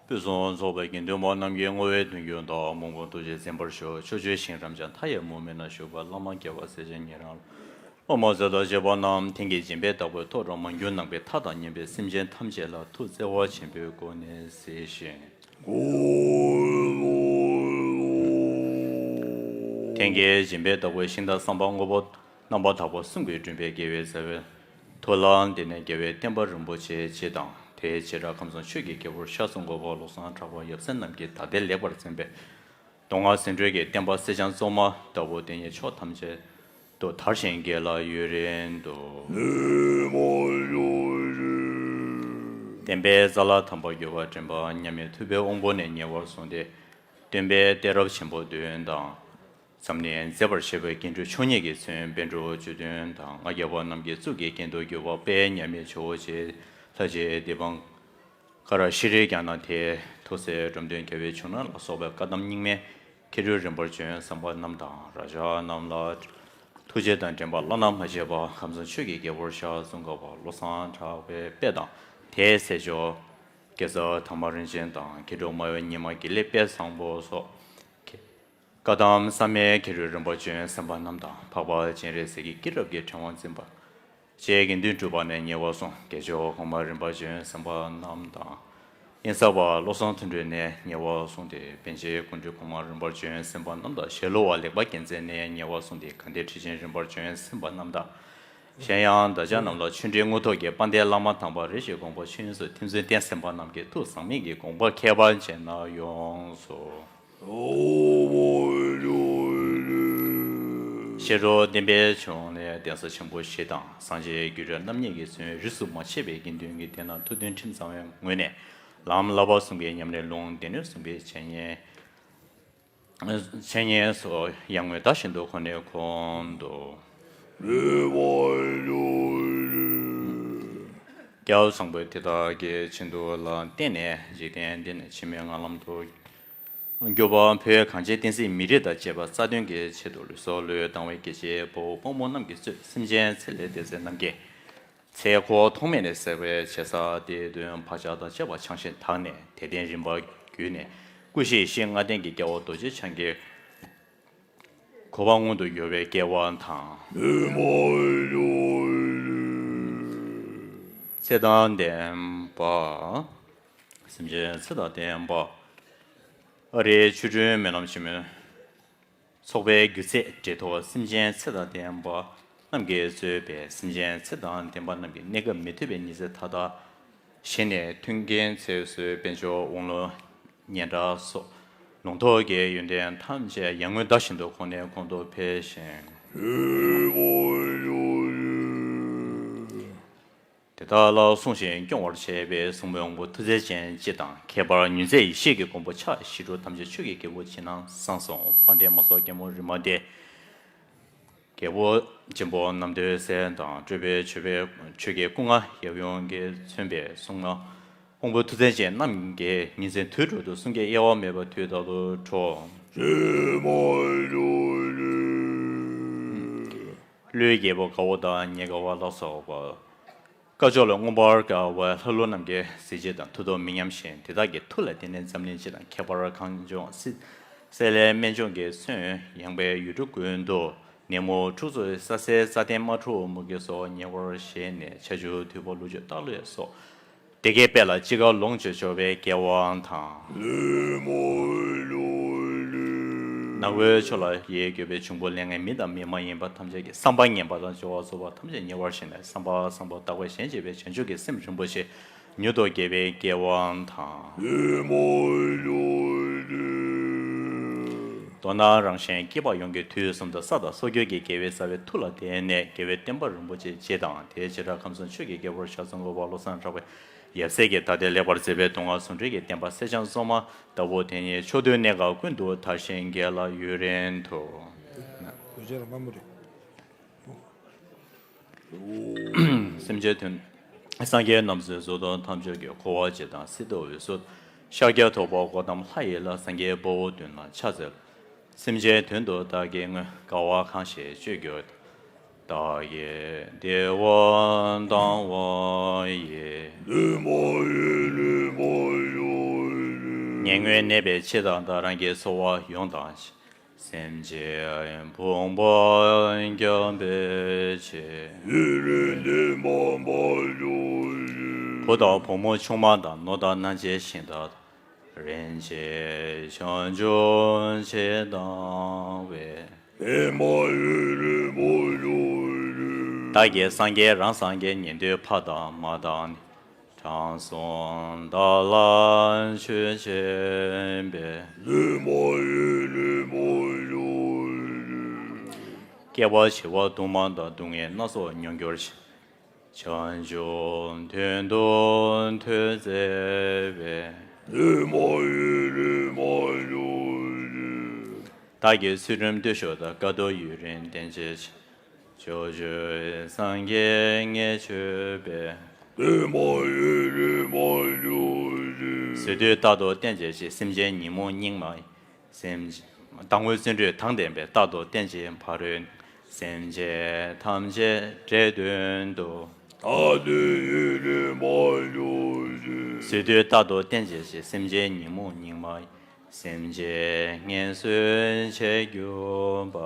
ཕུན་སུམ་ཚོགས་པའི་དགེ་འདུན་པ་རྣམས་ཀྱི་བསྔོ་བའི་དོན་ཀུན་དང་། མོས་གུས་ཐུགས་རྗེས་འཛིན་པར་ཞུ། ཕྱོགས་བཅུའི་ཞིང་རབ་འབྱམས་མཐའ་ཡས་མུ་མེད་ན་བཞུགས་པ་བླ་མ་དགེ་བ་སྲས་ཆེན་ཉན་རང་། སློབ་མ་ཚེ་དང་བཅས་པ་རྣམས་དེང་གི་སྦྱིན་པའི་བདག་པོའི་ཐོག་རང་མ་གྱུར་ནང་པའི་མཐའ་དང་མཉམ་པའི་སེམས་ཅན་ཐམས་ཅད་ལ་ཐུགས་བརྩེ་བ་ཆེན་པོའི་སྒོ་ནས་གཟིགས་ཤིང་། དེང་གི་སྦྱིན་པའི་བདག་པོའི་ཞིང་དང་བསམ་པ་དངོས་པོ་རྣམ་པར་དག་པ་གསུམ་གྱིས་བསྐྲུན་པའི་དགེ་བའི་རྩ་བའི་མཐུ་ལ་བརྟེན་ནས་རྒྱལ་བའི་བསྟན་པ་རིན་པོ་ཆེ་སྤྱི་དང་། དེའི་བྱེ་བྲག་ཁམས་གསུམ་ཆོས་ཀྱི་རྒྱལ་པོར་ཤར་གསུངས་དགོས་པ་བློ་བཟང་གྲགས་པ་ཡབ་སྲས་རྣམས་ཀྱིས་ད་ལྟའི་ལེགས་པར་མཛད་པའི་མདོ་སྔགས་ཟུང་འབྲེལ་གྱི་བསྟན་པ་སྲིད་འབྱངས་གཙོ་མ་ལྟ་བུ་དེ་ཉིད་ཕྱོགས་ཐམས་ཅད་དུ་དར་ཞིང་རྒྱས་ལ་ཡུན་རིང་དུ། བསྟན་པའི་རྩ་ལག་དམ་པ་རྒྱུད་པ་འདྲེན་པ་མཉམ་མེད་ཐུབ་པའི་དབང་པོ་ནས་ཉེ་བར་བཟུང་སྟེ། སྟོན་པའི་གཏད་རབས་ཆེན་པོ་བདུན་དང་། འཛམ་གླིང་མཛེས་པར་བྱེད་པའི་སྒྱུ་འཕྲུལ་མཆོག་བརྙེས་ཀྱིས་མཚོན་པཎ་གྲུབ་བཅུ་བདུན་དང་། ལྔ་བརྒྱ་པ་རྣམས་ཀྱི་གཙུག་གི་རྒྱན་དུ་གྱུར་པ་དཔལ་མཉམ་མེད་ཇོ་བོ་རྗེ་ལྷ་རྗེ་དྷི་པཾ་ཀ་ར་ཤྲཱི་ཛྙཱ་ན་དེ་ཐུགས་སྲས་འབྲོམ་སྟོན་རྒྱལ་བའི་འབྱུང་གནས་ལ་སོགས་པའི་བཀའ་གདམས་རྙིང་མའི་མཁས་གྲུབ་རིམ་པར་བྱོན་བསམ་པ་རྣམས་དང་། རབ་འབྱམས་རྣམས་ལ་ཐུགས་རྗེ་དང་འབྲེལ་པ་བླ་ན་མ་མཆིས་པ་ཁམས་གསུམ་ཆོས་ཀྱི་རྒྱལ་པོར་ཤར་གསུངས་དགོས་པ་བློ་བཟང་གྲགས་པའི་དཔེ་དང་། དེའི་སྲས་མཆོག་དགེ་རྩ་དར་མ་རིན་ཆེན་དང་། མཁས་གྲུབ་སྨྲ་བའི་ཉི་མ་དགེ་ལེགས་དཔལ་བཟང་པོ་སོགས། བཀའ་གདམས་བསམ་ཡས་མཁས་གྲུབ་རིམ་པར་བྱོན་བསམ་པ་རྣམས་དང་། འཕགས་པ་སྤྱན་རས་གཟིགས་ཀྱི་སྐྱེས་རབས་ཀྱི་ཕྲེང་བ་འཛིན་པ་བཅས་དགེ་འདུན་གྲུབ་པ་ནས་ཉེ་བར་བཟུང་། དགེ་སྦྱོར་གོང་མ་རིམ་པར་བྱོན་བསམ་པ་རྣམས་དང་། དབེན་ས་པ་བློ་བཟང་མཐོང་གྲོལ་ནས་ཉེ་བར་བཟུང་སྟེ། པཎ་ཆེན་སྐུ་ཕྲེང་གོང་མ་རིམ་པར་བྱོན་བསམ་པ་རྣམས་དང་། ཞལ་ལུང་བ་ལེགས་པ་རྒྱལ་མཚན་ནས་ཉེ་བར་བཟུང་སྟེ། དགའ་ལྡན་ཁྲི་ཆེན་རིམ་པར་བྱོན་བསམ་པ་རྣམས་དང་། གཞན་ཡང་བདག་ཅག་རྣམས་ལ་ཆོས་འབྲེལ་དངོས་ཐོག་གི་དཔལ་ལྡན་བླ་མ་དམ་པ་རིན་ཆེན་གོང་པོ་མཆོག་དབྱིངས་སུ་ཐིམ་གསོལ་བསྟན་བསམ་པ་རྣམས་ཀྱི་ཐུགས་ཟག་མེད་ཀྱི་དགོངས་པ་ཁྱད་པར་ཅན་ན་ཡོངས་སུ། ཤེས་རབ་ལྡན་པའི་འབྱུང་གནས་གདན་ས་ཆེན་པོ་བཞི་དང་། སངས་རྒྱས་རྒྱུད་གྲྭ་རྣམ་གཉིས་ཀྱིས་མཚོན་རིས་སུ་མ་ཆད་པའི་དགེ་འདུན་གྱི་སྡེ་རྣམས་ཐུགས་མཐུན་ཁྲིམས་གཙང་བའི་ངོས་ནས་ལམ་བསླབ་པ་གསུམ་གྱི་ཉམས་ལེན་ལུང་སྡེ་སྣོད་གསུམ་པའི་འཆད་ཉན། འཆད་ཉན་སོགས་ཡར་ངོའི་ཟླ་བཞིན་དུ་གོང་ནས་གོང་དུ། སྐྱབས་བཟང་པོས་དེ་དག་གི་བྱིན་མཐུ་ལ་བརྟེན་ནས་འཇིག་རྟེན་འདི་ནས་ཕྱི་མའི་ངན་ལམ་དུ་གྱུར་པ་ཕོ་གངས་ཅན་བསྟན་སྲིད་མི་རིགས་དང་བཅས་པ་རྩ་དོན་གྱི་ཆེད་དུ་ལུས་སྲོག་བློས་བཏང་བའི་དགེ་བཤེས་དཔའ་བོ་དཔའ་མོ་རྣམས་ཀྱིས་གཙོས་སེམས་ཅན་ཚེ་ལས་འདས་ཚད་རྣམས་ཀྱི་ཚེ་འཁོར་ཐོག་མེད་ནས་ཟད་པའི་བྱེད་ས་དེའི་དོན་བག་ཆགས་དང་བཅས་པ་བྱང་ཞིང་དག་ནས་དད་ལྡན་རིམ་པ་བརྒྱུད་ནས་སྐུ་གཤེགས་ཤིང་ལྔ་ལྡན་གྱི་སྐྱེ་བ་རྡོ་རྗེ་འཆང་གི་གོ་འཕང་མངོན་དུ་གྱུར་པའི་སྐལ་བ་དང་། ཚེ་དང་ལྡན་པ། སེམས་ཅན་ཚེ་དང་ལྡན་པ། ཨ་རིའི་ཆོ་འཕྲུལ་སྨོན་ལམ་ཆེན་མོའི་ཚོགས་པའི་རྒྱུ་ཚད་འབྲེལ་ཐོགས་སེམས་ཅན་ཚེ་དང་ལྡན་པ་རྣམས་ཀྱིས་གཙོས་པའི་སེམས་ཅན་ཚེ་དང་ལྡན་པ་རྣམས་ཀྱི་གནས་སྐབས་མི་ཐུབ་པའི་ཉི་ཚེ་མཐའ་དག་ཞི་ནས་མཐུན་རྐྱེན་ཚེ་བསོད་དཔལ་འབྱོར་དབང་ལུང་སྙན་གྲགས་སོགས་ལུང་རྟོགས་ཀྱི་ཡོན་ཏན་ཐམས་ཅད་ཡར་ངོའི་ཟླ་བཞིན་དུ་གོང་ནས་གོང་དུ་འཕེལ་ཞིང་། དེ་དག་ལ་བསྲུང་ཞིང་སྐྱོང་བར་བྱེད་པའི་སྲུང་མའི་དབང་པོ་མཐུ་རྩལ་ཅན་སྤྱི་དང་། ཁྱད་པར་མྱུར་མཛད་ཡེ་ཤེས་ཀྱི་མགོན་པོ་ཕྱག་བཞི་དྲུག་ཐམས་ཅད་ཆོས་ཀྱི་རྒྱལ་པོ་ཕྱི་ནང་གསང་གསུམ་དཔལ་ལྡན་མ་སོགས་རྒྱལ་མོ་རིག་མ་སྡེ། རྒྱལ་པོ་ཆེན་པོ་རྣམ་ཐོས་སྲས་དང་། སྤྲུལ་པའི་ཆོས་པའི་ཆོས་ཀྱི་སྐུ་ལྔ་ཡབ་ཡུམ་གྱིས་མཚོན་པའི་གསུང་ལྔ། ཕུང་པོ་མཐུ་རྩལ་ཅན་རྣམས་ཀྱི་ཉིན་མཚན་དུས་དྲུག་ཏུ་གསུང་སྐད་གཡེལ་བ་མེད་པར་དུས་རྟག་ཏུ་འཕྲོ། ཀླུའི་རྒྱལ་པོ་དགའ་བོ་དང་ཉེ་དགའ་བ་ལ་སོགས་པ། སྐ་ཅོག་ལ་མངོན་པར་དགའ་བའི་ལྷ་ཀླུ་རྣམས་ཀྱི་གཟི་བརྗིད་དང་མཐུ་སྟོབས་མི་ཉམས་ཤིང་། དེ་དག་གི་མཐུ་ལ་བརྟེན་ནས་འཛམ་གླིང་སྤྱི་དང་ཁྱད་པར་གངས་ལྗོངས་སི་སི་ལའི་སྨན་ལྗོངས་ཀྱི་མཚོན་ཡངས་པའི་ཡུལ་གྲུ་ཀུན་ཏུ། ནད་མུག་འཁྲུག་རྩོད་ས་སེལ་རྩ་ལྡན་དམག་འཁྲུག་མུ་གེ་སོགས་ཉེ་བར་ཞི་ནས། ཆར་ཆུ་དུས་བབ་ལུག་ཁྱུ་སྟག་ལུད་སོགས། སྡེ་དགེ་དཔལ་ལ་ཅི་དགར་ལོངས་སྤྱོད་འབྱོར་བའི་དགེ་བ་དང་། ནག་པོའི་ཕྱོགས་ལ་ཡིད་དགོས་པའི་འབྱུང་པོ་ལས་ངན་མི་དང་མི་མ་ཡིན་པ་ཐམས་ཅད་ཀྱི་བསམ་པ་ངན་པ་དང་སྦྱོར་བ་རྩུབ་པ་ཐམས་ཅད་ཉེ་བར་ཞི་ནས། བསམ་པ་བཟང་པོ་དག་པའི་གཞན་གཅེས་པའི་བྱང་ཆུབ་ཀྱི་སེམས་རིན་པོ་ཆེ་མྱུར་དུ་རྒྱས་པའི་དགེ་བ་དང་། མདོར་ན་རང་གཞན་སྐྱེ་བ་ཡོངས་ཀྱི་དུས་གསུམ་དུ་ས་དང་སོགས་རྒྱུད་ཀྱི་དགེ་བའི་རྩ་བའི་མཐུ་ལ་བརྟེན་ནས་དགེ་བའི་བསྟན་པ་རིན་པོ་ཆེ་སྤྱི་དང་། དེའི་བྱེ་བྲག་ཁམས་གསུམ་ཆོས་ཀྱི་རྒྱལ་པོར་ཤར་གསོལ་དགོས་པ་བློ་བཟང་གྲགས་པའི་ཡབ་སྲས་ཀྱིས་ད་ལྟའི་ལེགས་པར་མཛད་པའི་མདོ་སྔགས་ཟུང་འབྲེལ་གྱི་བསྟན་པ་སེར་སྦྱངས་སོ་མ་ལྟ་བུ་དེ་ཉིད་ཕྱོགས་དུས་གནས་སྐབས་ཀུན་ཏུ་དར་ཞིང་རྒྱས་ལ་ཡུན་རིང་དུ། སེམས་ཅན་དོན། སངས་རྒྱས་རྣམ་གསུམ་གཙུག་ཏོར་ཐམས་ཅད་ཀྱི། འཁོར་བ་འཇིག་དང་སྲིད་མཐའ་དབུས་སུ། ཤཱཀྱ་ཐུབ་པ་གོ་ཏམ་ལྷ་ཡི་བླ། སངས་རྒྱས་དཔའ་བོ་མདུན་ལ་ཕྱག་འཚལ། སེམས་ཅན་དོན་དུ་བདག་གིས་བསྔོས། དགའ་བ་གང་ཞིག་སྤྱོད་གྱུར་ཏེ། བདག་གིས་བདེ་བ་བླང་བ་ཡི། ཉེ་སྔོན་ནད་པའི་མཆེད་དང་འདྲ། རང་གི་འཚོ་བ་ཡོངས་བཏང་ཞིང་། སེམས་ཅན་ཕོངས་པ་སྐྱོབ་པའི་ཕྱིར། བུ་དང་བུ་མོ་ཆུང་མ་དང་། ནོར་དང་སྣང་བྱེད་ཤིང་རྟ་དང་། རིན་ཆེན་ཆོས་འབྱུང་ཆེས་དང་བས། བདག་གིས་སངས་རྒྱས་རང་སངས་རྒྱས། ཉན་ཐོས་ཕ་དང་མ་དང་ནི། དྲང་སྲོང་བདག་ལ་མཆོད་བྱེད་པའི། སྐྱེ་བ་འཆི་བ་སྡུག་བསྔལ་དང་། སྡུག་བསྔལ་སྣ་ཚོགས་མྱོང་འགྱུར་ཞིང་། བྱང་ཆུབ་དོན་དུ་ཐུགས་བརྩེ་བས། བདག་གིས་ཚུལ་ཁྲིམས་བརྟུལ་ཞུགས་དང་། དཀའ་ཐུབ་ཡུན་རིང་བསྟེན་བྱའི་ཕྱིར། ཕྱོགས་བཅུའི་སངས་རྒྱས་ངེས་མཆོད་པའི། ཟེར་དུས་རྟག་ཏུ་བསྟེན་བྱའི་ཕྱིར། སེམས་ཅན་ཉོན་མོངས་སྙིགས་མ་ཡི། སེམས་ཅན་བདག་དངོས་བརྩོན་འགྲུས་དང་ལྡན་པས། རྟག་ཏུ་བསྟེན་བྱའི་ཕ་རོལ། སེམས་ཅན་ཐམས་ཅད་འདྲེན་དོན་དུ། ཟེར་དུས་རྟག་ཏུ་བསྟེན་བྱའི་ཕྱིར། སེམས་ཅན་ཉོན་མོངས་སྙིགས་མ་ཡི། སེམས་ཅན་ངན་སོང་བྱེད་འགྱུར་བ།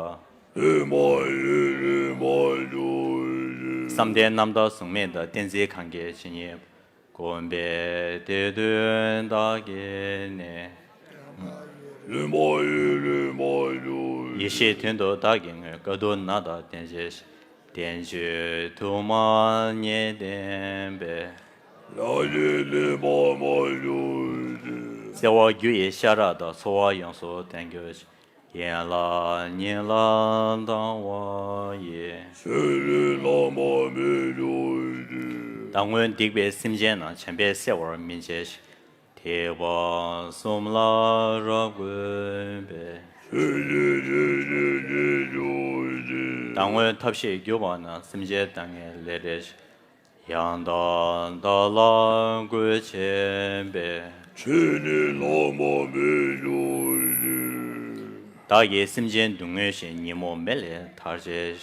བསམ་གཏན་རྣམ་དག་གཟུགས་མེད་དང་། གཏན་ཚིགས་གང་གིས་ཇི་སྙེད་པ། གོམས་པས་དེ་དུས་བདག་གིས་ནི། ཡེ་ཤེས་དོན་དུ་བདག་གིས་བསྔོས། དཀའ་ཐུབ་ནད་དང་ལྡན་བྱའི་ཕྱིར། བསྟན་བཅོས་དུ་མ་ཉིད་བསྟན་པའི། བརྩེ་བ་རྒྱུ་ཡི་ཤ་ར་དང་། འཚོ་བ་ཡོངས་སུ་བརྟན་གྱུར་ཅིག། ཡན་ལག་ཉིད་ལ་དང་བ་ཡི། བདག་སྔོན་སྡིག་པའི་སེམས་ཅན་རྣམས། བྱམས་པས་བསལ་བར་མི་བྱའི་ཕྱིར། སྡིག་པ་གསུམ་ལ་རབ་གུས་པས། བདག་སྔོན་ཐབས་ཤེས་གྱུར་པ་རྣམས། སེམས་ཅན་དག་ངན་ལས་འབྲས་ཆེ། ཡང་དག་བདག་ལ་གུས་བྱེད་པས། བདག་གིས་སེམས་ཅན་སྡུག་བསྔལ་ཞི། ཉོན་མོངས་མེ་ལས་ཐར་བྱའི་ཕྱིར།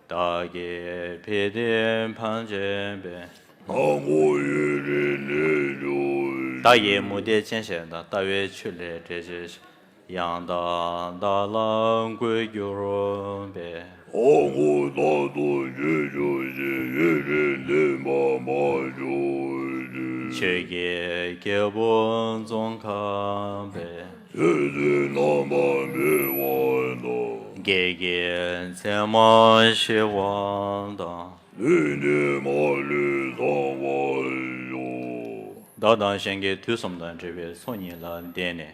བདག་གིས་ཕི་ཏི་ཕམ་བྱེད་པའི། བདག་གིས་མུ་སྟེགས་ཅན་ཞེ་སྡང་། ལྟ་བའི་ཆོས་ལས་བསྒྲལ་བྱའི་ཕྱིར། ཡང་དག་བདག་ལ་གུས་གྱུར་པས། ཆོས་ཀྱི་རྒྱལ་པོ་ཙོང་ཁ་པས། བགེགས་ཀྱི་མཚན་མ་ཞི་བ་དང་། བདག་དང་གཞན་གྱི་དུས་གསུམ་དང་བྲལ་བའི་ཚོགས་གཉིས་ལ་བརྟེན་ནས།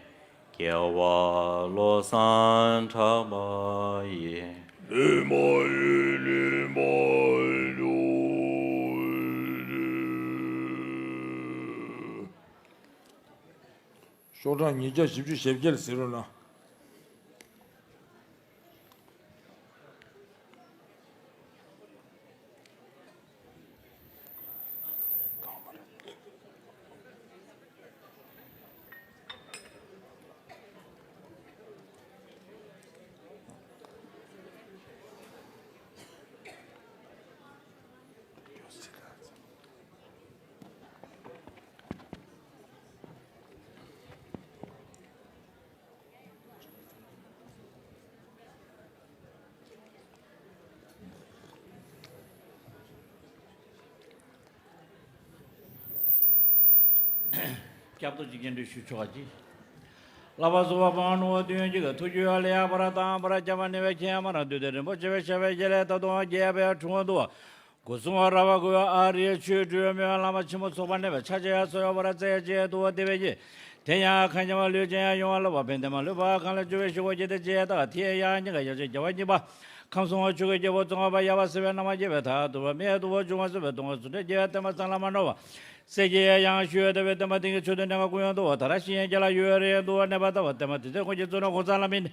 རྒྱལ་བ་བློ་བཟང་གྲགས་པ་ཡི། ཤོག་གྲངས་ཉིས་བརྒྱ་བཞི་བཅུ་ཞེ་བརྒྱད་ལ་གཟིགས་རོགས་གནང་། སྐྱབས་གཏོར་གྱི་རྒྱན་འདྲི་ཞུ་ཆོག་གི། བསླབ་པ་གསུམ་པ་པོ་ནོར་བུ་དོན་གྱི་ཐུགས་རྒྱུད་ལ་ཡ་པར་དང་པར་བྱ་བ་ནི་བའི་ཁྱེད་མར་འདུས་ཏེ་རིན་པོ་ཆེ་བའི་ཞབས་པད་ཀྱི་ལས་ད་དུང་རྒྱས་པའི་དྲུང་དུ། སྒོ་གསུམ་ར་བ་ཀུ་ཨ་རིའི་ཆོས་སྤྲུལ་མི་དབང་བླ་མ་ཆེན་མོ་ཚོགས་པ་གནས་པའི་ཕྱག་རྒྱ་སོགས་པར་བརྩེ་བྱེད་དུ་བདེ་བའི་ཡིད། དེ་ཡང་གང་ཉམས་ལུས་ཅན་ཡང་ཡོང་བ་ལ་བ་ཕན་བདེ་མ་ལུས་པ་གང་ལ་འགྱུར་བའི་ཞི་བ་ཇི་ལྟ་ཇི་ལྟ་དེ་ཡང་སྙིང་ག་ཡ་ཆེ་རྒྱལ་བ་གཉིས་པ། ཁམས་གསུམ་ཆོས་ཀྱི་རྒྱལ་པོ་ཙོང་ཁ་པ་ཡབ་སྲས་པའི་རྣམ་པར་རྒྱལ་བའི་མཐར་ཐུག་པ་མེད་དུ་བ་འབྱུང་བ་སྲིད་པའི་སྟོང་བ་ཚུལ་ཁྲིམས་རྒྱལ་བའི་བསྟན་པ་གཙང་ལ་མ་ནོར་བ། སྲས་ཀྱི་ཡང་ཞུས་ཏེ་བའི་བསྟན་པ་དེང་གི་ཆོས་དུ་གནས་ཁ་ཀུན་ཡོང་དུ་བ་ད་ར་ཤི་ཡན་རྒྱ་ལ་ཡུལ་རེ་ཡང་དུ་བ་གནས་པ་ལྟ་བ་བསྟན་པ་དེ་ཚེ་ཀུན་གྱི་བཙུན་ནོ་གོ་ས་ལ་མིན།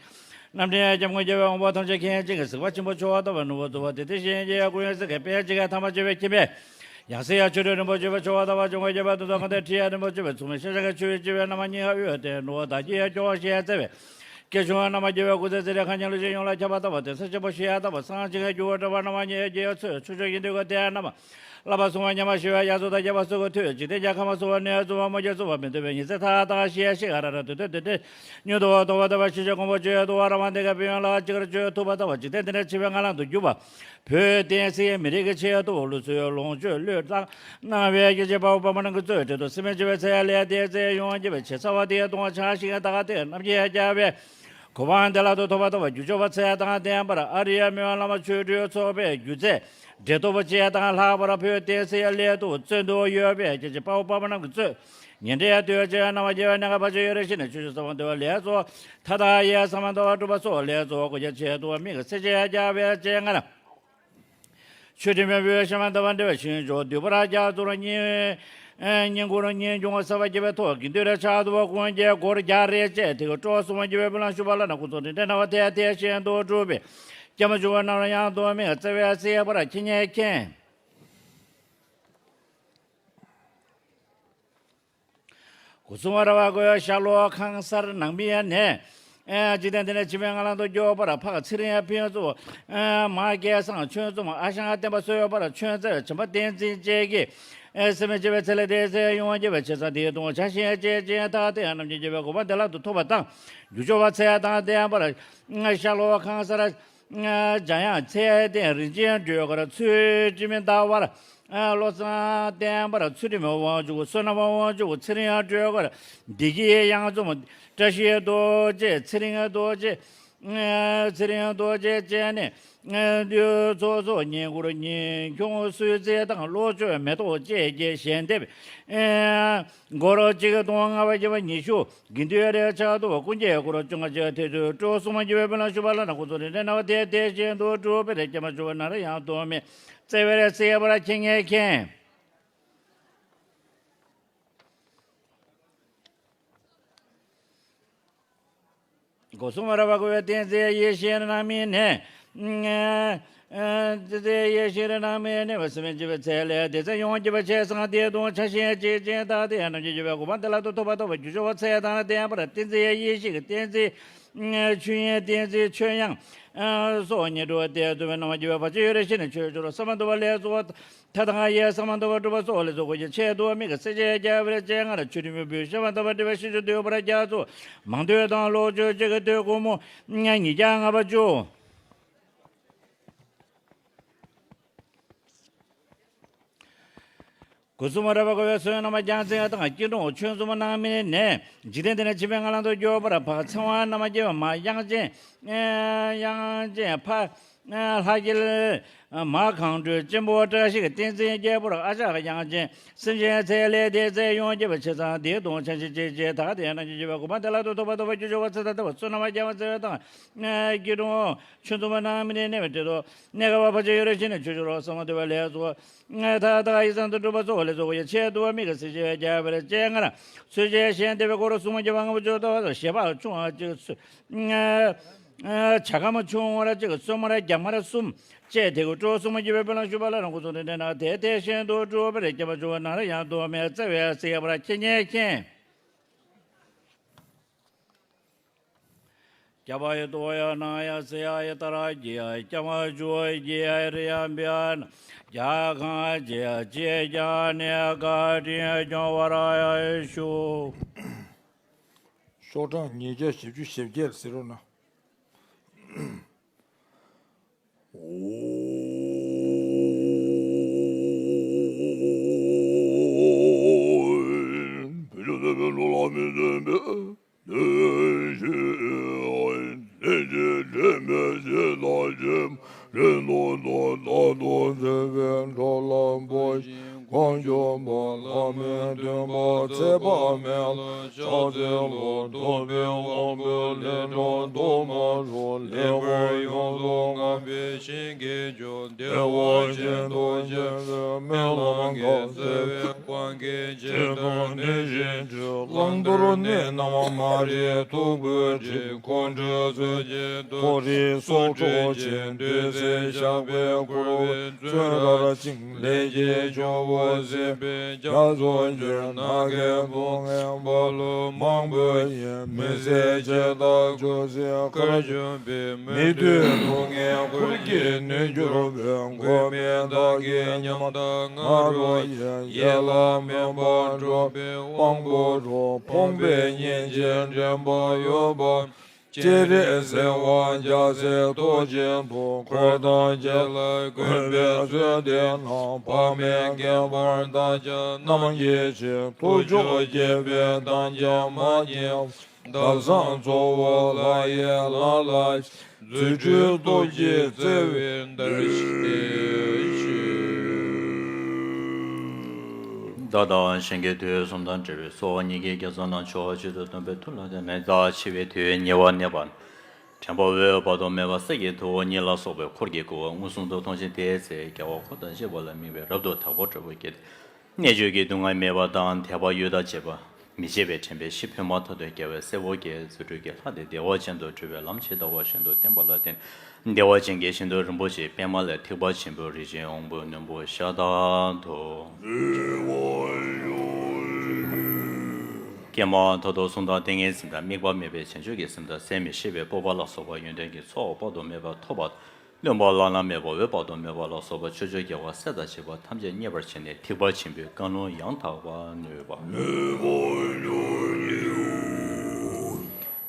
རྣམ་འདྲེན་སྐྱབས་མགོན་རྒྱལ་བའི་དབང་པོ་ཐམས་ཅད་མཁྱེན་ཅིང་གི་གཟིགས་པ་ཆེན་པོ་ཆོ་ག་ལྟ་བ་ནུ་བོ་དུ་བ་དེ་དེ་ཤི་ཡན་རྒྱ་ཡ་ཀུན་ཡང་གཟིགས་ཀྱི་དཔལ་ཅི་གའི་ཐ་མ་ཆེ་བའི་ཁྱིམ་པས། ཡང་སྲིད་ཡང་ཆོས་སྒྲོན་རིན་པོ་ཆེ་བའི་ཆོ་ག་ལྟ་བ་འབྱུང་བའི་རྒྱལ་བའི་དུ་ཐོག་གང་དེ་ཁྲི་ཡ་རིན་པོ་ཆེ་བའི་ཚོགས་མི་ཤ་ཤ་ག་ཆོས་ཅི་བའི་རྣམ་མ་སྙིང་ཧ་དབུས་དེ་ནུ་བ་ད་ཀྱི་ཡ་སྐྱོ་བ་ཤེས་ཡ་བརྩེ་བའི། སྐྱེ་ཆུང་བ་རྣམ་པ་རྒྱལ་བའི་སྐུ་ཚེ་ཚེ་རིང་ཁ་ཉལ་ལུ་ཞིག་ཡོང་ལ་ཁྱབ་པ་ལྟ་བ་དེ་ས་ཆེན་པོ་ཤེས་ཡ་ལྟ་བ་སངས་རྒྱས་ཀྱི་རྒྱུ་བ་འདྲ་བ་རྣམ་པ་ཉེ་རྒྱལ་ཚོས་ཆུ་ཆོས་ཀྱི་འདུས་ཀ་དེ་རྣམ་པ། བསླབ་པ་སྲུང་བ་ཉམས་པ་ཞི་བའི་ཡ་སོ་དང་རྒྱལ་བ་སོ་གི་མཐུས་འཇིག་རྟེན་རྒྱལ་ཁམས་སོ་བ་ནས་སོ་བ་མོ་རྒྱལ་སོ་བ་མི་འདོད་པའི་ཉི་ཚེ་ཐག་ཐག་ཤི་ཡ་ཤི་ག་ར་ར་དུ་དུ་དུ་དུ། མྱུར་དུ་བ་དོ་བ་དོ་བ་ཤི་ཆོས་གོང་བུ་ཆོས་དུ་བ་ར་བ་འདི་ག་པི་ཡོན་ལ་ཅི་གར་ཆོས་ཐུབ་པ་ལྟ་བ་འཇིག་རྟེན་འདི་འདྲ་ཆེ་བའི་ང་ལང་དུ་གྱུར་པ། བོད་བསྟན་སྲིད་མི་རིགས་ཀྱི་ཆེད་དུ་ལུས་སྲོག་ལོངས་སྤྱོད་བློས་བཏང་གནང་བའི་སྐྱེ་འཆི་དཔའ་བོ་དཔའ་མོ་རྣམས་ཀྱི་གཙོས་འབྲེལ་གཏོགས་སེམས་ཅན་བྱེ་བའི་ཚེ་ལས་འདས་ཚེ་ཡོང་རྒྱུ་བའི་ཆེ་ཚ་བ་དེ་གཏོང་བ་ཆགས་ཤིང་དག་དེ་རྣམ་རྒྱལ་རྒྱལ་བའི་གོ་འཕང་དེ་ལ་དུ་ཐོབ་པ་ཐོབ་པ་རྒྱུ་ཆོག་པ་ཚེ་དང་ལྡན་པར་ཨ་རི་ཡ་མི་དབང་བླ་མ་ཆོས་སྤྲུལ་ཚོགས་པའི་སྒྱུ་རྩལ་འབྲེལ་གཏོགས་པ་ཅེས་དང་ལྷག་པར་བོད་བསྟན་སྲིད་སླད་དུ་བརྩོན་དུ་ཡོད་པའི་སྐྱེ་འཆི་དཔའ་བོ་དཔའ་མོ་རྣམས་ཀྱི་གཙོས་ཉེ་འབྲེལ་ཡ་ལྟོས་ཅེས་རྣམ་པར་རྒྱལ་བའི་གནས་ཁ་བར་ཆད་ཡོད་རེ་ཞིག་ནས་ཆོས་ཆོས་ས་བོན་འདུལ་བ་ལས་སོ། ཐ་དང་ཡེ་ས་མ་འདུལ་བ་སྒྲུབ་པ་སོགས་ལས་སོ་གོ་རྒྱ་ཆེ་དུ་མིག་སེ་ཆེ་རྒྱ་བའི་ཅེས་ང་ལ། ཆོས་ཁྲིམས་མེད་པའི་ཤ་མ་འདའ་བ་འདྲ་བའི་ཤིང་མཆོག་འདུས་པར་རྒྱ་མཚོར་བསྙེན། བསྙེན་བཀུར་བསྙེན་སྐྱོང་ས་བ་རྒྱས་པའི་ཐོག་དགེ་འདུན་རེ་ཆགས་འདུ་བ་ཀུན་གྱི་སྒོར་རྒྱ་རེ་བཅས་དེ་གི་སྤྲོ་གསུམ་རྒྱས་པའི་བུ་ལང་ཤུ་བ་ལ་ན་ཀུན་ཚོགས་དྲིན་དྲན་ན་བ་དེ་དེ་བཞིན་དུ་སྒྲུབ་པའི་སྐྱབས་མ་བཅོལ་བ་རྣམས་ལ་ཡང་དུ་མི་བརྩེ་བའི་སྲིད་པར་ཁྱེད་ཉིད་མཁྱེན། སྒོ་སྲུང་བ་ར་བ་གོ་ཤ་ལོ་ཁང་གསར་ནང་མི་ཡ་ནས། འཇིག་རྟེན་འདི་ནས་འཆི་བའི་ངང་ལ་དུ་འགྱོ་བར་འཕགས་ཚེ་རིང་ཕུན་ཚོགས། མ་སྐལ་བཟང་ཆོས་འཛོམས་ཨ་ཞང་བསྟན་པ་གསོལ་བར་ཆོས་མཛད་བྱམས་པ་བསྟན་འཛིན་བཅས་ཀྱིས། སེམས་མེད་འཆི་བའི་ཚེ་ལས་འདས་ཚེ་ཡོང་བ་འགྱུར་བའི་ཆེ་ས་འདིའི་གདུང་བྱ་ཞིང་བཅས་ཅན་དག་དེ་རྣམས་ཀྱི་འགྱུར་བའི་གོ་འཕང་བདེ་བླག་ཏུ་ཐོབ་པ་དང་། རྒྱུ་སྦྱོར་བ་ཚེ་དང་ལྡན་པར། ཤ་ལོ་ཁང་གསར། འཇམ་དབྱངས་ཚེ་བརྟན་རིན་ཆེན་སྒྲོལ་དཀར་ཚུལ་ཁྲིམས་ཟླ་བར། བློ་བཟང་བསྟན་པར་ཚུལ་ཁྲིམས་དབང་ཕྱུག་བསོད་ནམས་དབང་ཕྱུག་ཚེ་རིང་སྒྲོལ་དཀར་བདེ་སྐྱིད་གཡང་འཛོམས་བཀྲ་ཤིས་རྡོ་རྗེ་ཚེ་རིང་རྡོ་རྗེ། ཚེ་རིང་རྡོ་རྗེ་བཅས་ནས། དུས་ཚོགས་སོགས་བསྙེན་བཀུར་ཉིན་གུང་གསོལ་ཚིགས་དང་བློ་མཆོད་མེ་ཏོག་བཅས་ཀྱི་ཞལ་འདེབས། སྒོར་གཅིག་སྟོང་ལྔ་བརྒྱ་བརྒྱད་བརྒྱ་ཉི་ཤུ། དགེ་འདུན་རེ་ཆགས་འདུ་བ་ཀུན་གྱི་སྒོར་བཅོ་ལྔ་བཅུ་ཐེ་ཚུལ་སྤྲོ་གསུམ་རྒྱས་པའི་བུ་ལ་ཞུ་བ་ལ་ན་ཁོ་ཚོ་རེ་འདྲ་ན་བ་དེ་དེ་བཞིན་དུ་སྒྲུབ་པའི་རེ་སྐྱེ་མ་བཅུ་བ་ན་རེ་ཡང་དུ་མེད། བརྩེ་བའི་རེ་སྲེད་པར་ཁྱེད་ངས་མཁྱེན། སྒོ་གསུམ་ར་བ་ཀུན་བསྟན་འཛིན་ཡེ་ཤེས་རྣམ་སྨིན་ནས། བསྟན་འཛིན་ཡེ་ཤེས་རྣམ་སྨིན་ནས་བ་སེམས་འཆི་བའི་ཚེ་ལས་འདས་ཚེ་ཡོང་འགྱུར་བའི་ཆེ་སང་དེ་དུང་ཆ་ཤས་ཅིག་ཅན་དག་དེ་རྣམས་ཀྱི་འགྱུར་བའི་གོ་འཕང་དེ་ལ་དུ་ཐོབ་པ་ཐོབ་པ་རྒྱུ་ཆོག་པ་ཚེ་དང་ལྡན་པར་བསྟན་འཛིན་ཡེ་ཤེས་ཀྱི་བསྟན་འཛིན། ཆོས་དབྱིངས་བསྟན་འཛིན་ཆོས་དབྱངས། སོགས་ཉེར་དྲུག་སྟེ་བསྡུ་བའི་རྣམ་པ་བརྒྱད་པའི་བར་ཆད་ཡོད་རེ་ཞིག་ནས་ཆོས་སྦྱོར་ས་མ་འདུལ་བ་ལས་སོ། ཐ་དང་ཡེ་ས་མ་འདུལ་བ་སྒྲུབ་པ་སོགས་ལས་སོ་གོ་རྒྱ་ཆེ་དུ་མིག་གི་སེ་ཆེ་རྒྱ་བེར་ཅན་ང་ལ་ཆོས་ཁྲིམས་མེད་པའི་ཤ་མ་འདའ་བ་འདྲ་བའི་ཤིང་མཆོག་འདུས་པར་རྒྱ་མཚོ། མང་ཐོས་དང་བློ་མཆོད་གཅིག་གི་ཐོད་སྒོ་མོ། ཉིས་བརྒྱ་ལྔ་བཅུ། སྒོ་གསུམ་ར་བ་ཀུན་བསོད་ནམས་རྒྱལ་མཚན་དང་སྐྱིད་གྲོང་ཆོས་འཛོམས་རྣམ་སྨིན་ནས། འཇིག་རྟེན་འདི་ནས་འཆི་བའི་ངང་ལ་དུ་འགྱོ་བར་འཕགས་ཚེ་དབང་རྣམ་རྒྱལ་བ་མ་དབྱངས་ཅན། དབྱངས་ཅན་ཕ། ལྷ་སྐལ། མ་གང་སྤྲུལ་གཅེན་པོ་བཀྲ་ཤིས་བསྟན་འཛིན་རྒྱལ་པོར་ཨ་ཅག་དབྱངས་ཅན། སེམས་ཅན་ཚེ་ལས་འདས་ཚེ་ཡོང་རྒྱུ་བའི་ཆེ་སང་དེའི་དུང་ཆ་ཤས་ཅིག་ཅན་དག་དེ་རྣམས་ཀྱི་འགྱུར་བའི་གོ་འཕང་དེ་ལ་དུ་ཐོབ་པ་ཐོབ་པ་རྒྱུ་ཆོག་པ་ཚེ་དང་ལྡན་པ་བསོད་ནམས་རྒྱལ་མཚན་དང་། སྐྱིད་གྲོང་ཆོས་འཛོམས་རྣམ་སྨིན་ནས་གནས་པའི་འབྲེལ་ཐོག་གནས་སྐབས་བར་ཆད་ཡོད་རེ་ཞིག་ནས་ཆོས་སྦྱོར་ས་མ་འདུལ་བ་ལས་སོ། ཐ་དང་ཡེ་ས་མ་འདུལ་བ་སྒྲུབ་པ་སོགས་ལས་སོ་གོ་རྒྱ་ཆེ་དུ་མིག་གི་སེ་ཆེ་རྒྱ་བེར་ཅན་ང་ལ། ཚུལ་ཆེ་ཞལ་འདེབས་པའི་སྒོར་སྲུང་མ་རྒྱ་བ་ལྔ་བཅུ་ལྟ་བ་དང་ཞེས་པ་ཆུང་བ་གཅིག་ཚུལ། བྱ་ཁམས་ཆུང་བར་གཅིག་གསོད་མར་རྒྱ་མར་གསུམ། བཅས་དེ་གུ་སྤྲོ་གསུམ་གྱི་བའི་བུ་ལ་ཞུ་བ་ལ་རང་སྐུ་གསུང་དྲིན་དྲན་ན་དེ་དེ་བཞིན་དུ་སྒྲུབ་པར་སྐྱེ་བ་བཅུ་བ་ན་ར་ཡང་དུ་མེད་བརྩེ་བའི་སྲིད་པར་ཁྱེད་ཉིད་མཁྱེན། རྒྱ་བ་ཡི་ཏོ་ཡ་ན་ཡ་སེ་ཡ་ཡི་ཏ་ར་གི་ཡ་སྐྱ་མ་ཇུ་གི་ཡ་རི་ཡ་བི་ཡ་ན་རྒྱ་གང་ཇེ་ཡ་ཇེ་རྒྱ་ནེ་ག་དྲིན་སྐྱོང་བ་ར་ཡ་ཤུ། ཤོག་གྲངས་ཉིས་བརྒྱ་བཞི་བཅུ་ཞེ་བརྒྱད་ཟེར་རོ་ན། ཞིག །ལས་ཀྱི་དྲི་མེད་ཞིག་དང་ཞིག །རིང་ཐུང་དུ་རྟག་ཏུ་བརྩེ་བའི་འགྲོ་ལ་འབུལ་ཞིང་། གང་བྱུང་བ་བླ་མའི་སྟོན་པ་ཚེ་དཔག་མེད་ལ་ཕྱག་འཚལ་ལོ། ཐུབ་པའི་དབང་པོས་ལས་དྲག་ཏུ་མ་རུངས། ལེགས་པར་ཡོངས་སུ་བསྔགས་པའི་ཞིང་གི་མཆོག །བདེ་བ་ཅན་དུ་སྐྱེ་བའི་སྨོན་ལམ་གྱིས། བརྩེ་བའི་དབང་གིས་ཇི་ལྟར་ནུས་བཞིན་མཆོད། བླང་དོར་གནས་རྣམས་མ་རིག་ཐུགས་ཀྱི་དྲི། ཁོང་ཁྲོས་གསོད་ཅིང་ཐོ་རེག་སྲོག་འཕྲོག་ཅིང་། བདུད་རྩི་ཞགས་པས་བསྐོལ་བའི་བཙོན་རར་བཅིངས། ལས་ཀྱི་ཇོ་བོ་སྲིད་པའི་རྒྱ་མཚོ་ཆེ། ནམ་མཁའི་སྡུག་བསྔལ་འབར་ལུགས་མང་པོ་ཡི། མི་བཟད་ཕྱེད་དང་ཆུ་སྲིན་ཁར་ཞོན་པའི། མི་མཐུན་སྡུག་བསྔལ་ཁུར་གྱིས་ནུབ་གྱུར་པའི། མགོན་མེད་བདག་གི་ཉམ་ཐག་ང་རོ་ཡི། ཡིད་ལ་མེ་འབར་འཁྲུགས་པའི་དབང་པོ་རུ། ཕོངས་པའི་གཉེན་གཅིག་འདྲེན་པ་ཡོད་པ། སྤྱན་རས་གཟིགས་དབང་རྒྱལ་སྲས་ཐུགས་ཆེན་པོ། འཁོར་དང་བཅས་ལ་གུས་པས་གསོལ་འདེབས་ན། བག་མེད་ཁྱད་པར་དག་ཀྱང་རྣམ་འབྱེད་ཕྱིར། ཐུགས་མཆོག་བརྒྱད་པའི་དམ་ཅན་མ་སྐྱེས་པ། ཟླ་གསུམ་ཚོགས་དབུ་ལྷ་ཡི་ལྷ་ལ་ཕྱག། རྫུ་འཕྲུལ་སྟོབས་ཀྱིས་བརྩེ་བའི་བདར་ཞིང་བཞུགས། བདག་དང་གཞན་གྱི་དུས་གསུམ་དང་འབྲེལ་བའི་ཚོགས་སྙིང་གའི་དགེ་རྩ་རྣམས་ཆོས་གཅིག་ཏུ་སྟོན་པའི་མཐུ་ལ་བརྟེན་ནས། བདག་འཆི་བའི་དུས་ཉེ་བར་གནས་པ། དྲན་པ་འོད་དཔག་ཏུ་མེད་པ་གསེར་གྱི་ཐུབ་དབང་ཉིད་ལ་སོགས་པའི་འཁོར་གྱིས་བསྐོར་བ་མངོན་སུམ་དུ་མཐོང་ཞིང་། དེའི་ཚེ་རྒྱལ་བ་འཁོར་དང་བཅས་པ་ལ་དམིགས་པའི་རབ་ཏུ་དག་པ་སྤྲོ་བ་སྐྱེས་ཏེ། གནད་གཅོད་ཀྱི་སྡུག་བསྔལ་མེད་པ་དང་། དད་པ་གཡོ་ཟླ་བཅས་པ་མི་བྱེད་པའི་དྲན་པས་ཕྱི་ཕན་མ་ཐོགས་ཏེ། རྒྱལ་བའི་སྲས་པོ་བརྒྱད་རྫུ་འཕྲུལ་གྱི་ལྷ་དེ་བདེ་བ་ཅན་དུ་འགྲོ་བའི་ལམ་ཇི་ལྟ་བ་བཞིན་དུ་བསྟན་པ་ལ་བརྟེན། བདེ་བ་ཅན་གྱི་ཞིང་དུ་རིན་པོ་ཆེའི་པདྨ་ལས་ཐེག་པ་ཆེན་པོའི་རིན་ཆེན་དབང་པོའི་རྣོན་པོ་ཤ་སྟག་ཏུ། ཀྱེ་མ་ཐོབ་ཏུ་གསུང་དང་ཏིང་ངེ་འཛིན་དང་། དམིགས་པ་མེད་པའི་བྱང་ཆུབ་ཀྱི་སེམས་དང་། ཟད་མི་ཤེས་པའི་སྤོབས་པ་ལ་སོགས་པ་ཡོན་ཏན་གྱི་ཚོགས་དཔག་ཏུ་མེད་པ་ཐོབ་པ་དང་། བློན་པོ་བླ་ན་མེད་པ་འོད་དཔག་ཏུ་མེད་པ་ལ་སོགས་པ་ཕྱོགས་བཅུའི་རྒྱལ་བ་སྲས་དང་བཅས་པ་ཐམས་ཅད་མཉེས་པར་བྱས་ནས། ཐེག་པ་ཆེན་པོའི་བཀའ་ལུང་ཡང་དག་པར་ནོད་པ།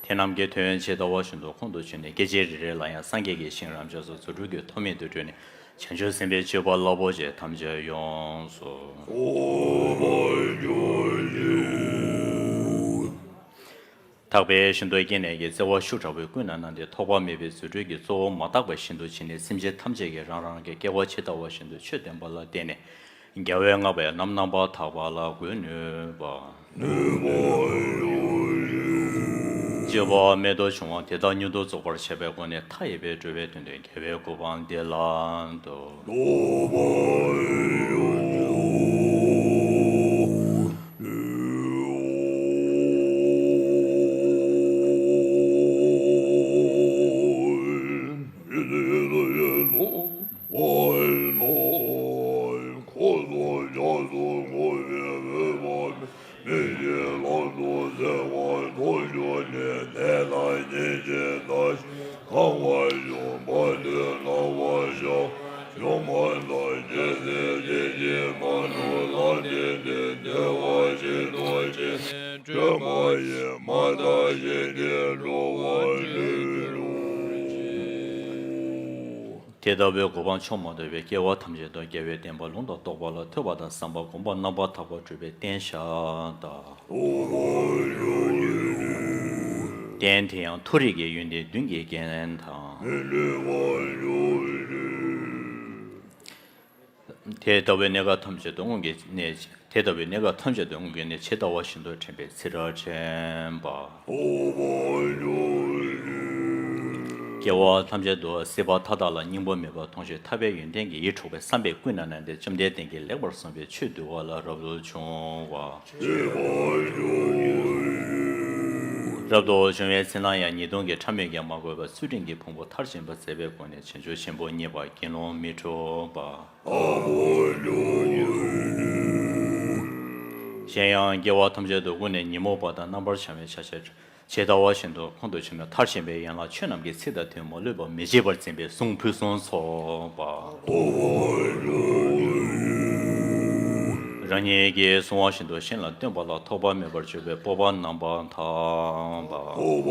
དེ་རྣམས་ཀྱི་དོན་ཇི་ལྟ་བ་བཞིན་དུ་ཁོང་དུ་ཆུད་ནས། སྐད་ཅིག་རེ་རེ་ལ་ཡང་སངས་རྒྱས་ཀྱི་ཞིང་རབ་འབྱམས་སུ་རྫུ་འཕྲུལ་གྱི་ཐོགས་མེད་དུ་སྤྲུལ་ནས། བྱང་ཆུབ་སེམས་དཔའི་སྤྱོད་པ་རླབས་པོ་ཆེ་ཐམས་ཅད་ཡོངས་སུ་ཐོབ་པར་གྱུར་ཅིག། ཐེག་པའི་ཞིང་དུ་སྐྱེས་ནས་ཀྱི། བརྩེ་བ་ཤུགས་དྲག་པོས་ཀུན་ནས་མནར་ཏེ། ཐོགས་པ་མེད་པའི་རྫུ་འཕྲུལ་གྱི་གཙོ་བོ་མ་དག་པ་བཞིན་དུ་བྱས་ནས། སེམས་ཅན་ཐམས་ཅད་ཀྱིས་རང་རང་གི་སྐལ་བ་ཇི་ལྟ་བ་བཞིན་དུ་ཆོས་བསྟན་པ་ལ་བརྟེན་ནས། རྒྱལ་བའི་བསྔགས་པའི་ལམ་རྣམ་པར་དག་པ་ལ་འགོད་ནུས་པ། སྤྱོད་པ་རྨད་དུ་བྱུང་བ་དེ་དག་མྱུར་དུ་རྫོགས་པར་བྱེད་པའི་སྒོ་ནས། མཐའ་ཡས་པའི་འགྲོ་བའི་དོན་དུ་རྒྱལ་བའི་གོ་འཕང་འདི་ལ་འདུད། མི་ཡི་ལམ་དུ་འཛེགས་པ་མཐོང་བྱུང་ནས། དེ་དག་སྙིང་རྗེ་དང་བཅས་གང་བར་བྱུང་། བར་དུ་སྣང་བ་ཤར་བ་ཡུམ་དང་རྒྱལ་སྲས་བརྒྱད་ཀྱིས་མ་ནོར་ལམ་བསྟན་ཏེ། བདེ་བ་ཅན་དུ་སྐྱེས་ནས་སྒྲོན་མ་ཡིས། མ་དག་གཞན་གྱི་འགྲོ་བ་སྒྲོལ་གྱུར་ཅིག། དེ་ལྟ་བུའི་གོ་འཕང་མཆོག་མ་ཐོབ་པའི་སྐྱེ་བ་ཐམས་ཅད་དུ་རྒྱལ་བའི་བསྟན་པ་ལུང་དང་རྟོགས་པ་ལ་ཐོས་པ་དང་བསམ་པ་སྒོམ་པ་རྣམ་པར་དག་པ་སྤྲུལ་པའི་རྟེན་ཞབས་དང་། རྟེན་དེ་ཡང་མཐོ་རིས་ཀྱི་ཡོན་ཏན་བདུན་གྱི་རྒྱན་དང་། དེ་ལྟ་བུའི་གནས་སྐབས་ཐམས་ཅད་དུ་སྔོན་གྱི་གནས། དེ་ལྟ་བུའི་གནས་སྐབས་ཐམས་ཅད་དུ་སྔོན་གྱི་གནས་ཇི་ལྟ་བ་བཞིན་དུ་དྲན་པའི་ཚེ་རབས་དྲན་པ། སྐྱེ་བ་ཐམས་ཅད་དུ་སྲིད་པ་མཐའ་དག་ལ་སྙིང་པོ་མེད་པར་མཐོང་ཞིང་། ཐར་པའི་ཡོན་ཏན་གྱི་ཡིད་འཕྲོག་པའི་བསམ་པས་ཀུན་ནས་མནར་ཏེ། བཅོམ་ལྡན་འདས་ཀྱིས་ལེགས་པར་གསུངས་པའི་ཆོས་འདུལ་བ་ལ་རབ་ཏུ་བྱུང་བ། རབ་ཏུ་བྱུང་བའི་ཚེ་ན་ཡང་ཉེས་ལྟུང་གི་ཕྲ་མོས་ཀྱང་མ་གོས་པར་ཚུལ་ཁྲིམས་ཀྱི་ཕུང་པོ་མཐར་ཕྱིན་པར་མཛད་པའི་སྒོ་ནས་བྱང་ཆུབ་ཆེན་པོ་བརྙེས་པ་དགེ་སློང་མི་འཁྲུགས་པ། གཞན་ཡང་སྐྱེ་བ་ཐམས་ཅད་དུ་ཀུན་ནས་ཉོན་མོངས་པ་དང་རྣམ་པར་བྱང་བའི་ཆ་ཤས་ཇི་ལྟ་བ་བཞིན་དུ་ཁོང་དུ་ཆུད་ནས། མཐར་ཕྱིན་པའི་ཡན་ལག་ཆོས་རྣམས་ཀྱི་ཚིག་དང་དོན་མ་ལུས་པ་མི་བརྗེད་པར་འཛིན་པའི་གསུང་ཕུན་སུམ་ཚོགས་པ། རང་ཉིད་ཀྱིས་གསུངས་པ་བཞིན་དུ་གཞན་ལ་སྟོན་པ་ལ། ཐོགས་པ་མེད་པར་སྤྱོད་པའི་སྤོབས་པ་རྣམ་པར་དག་པ།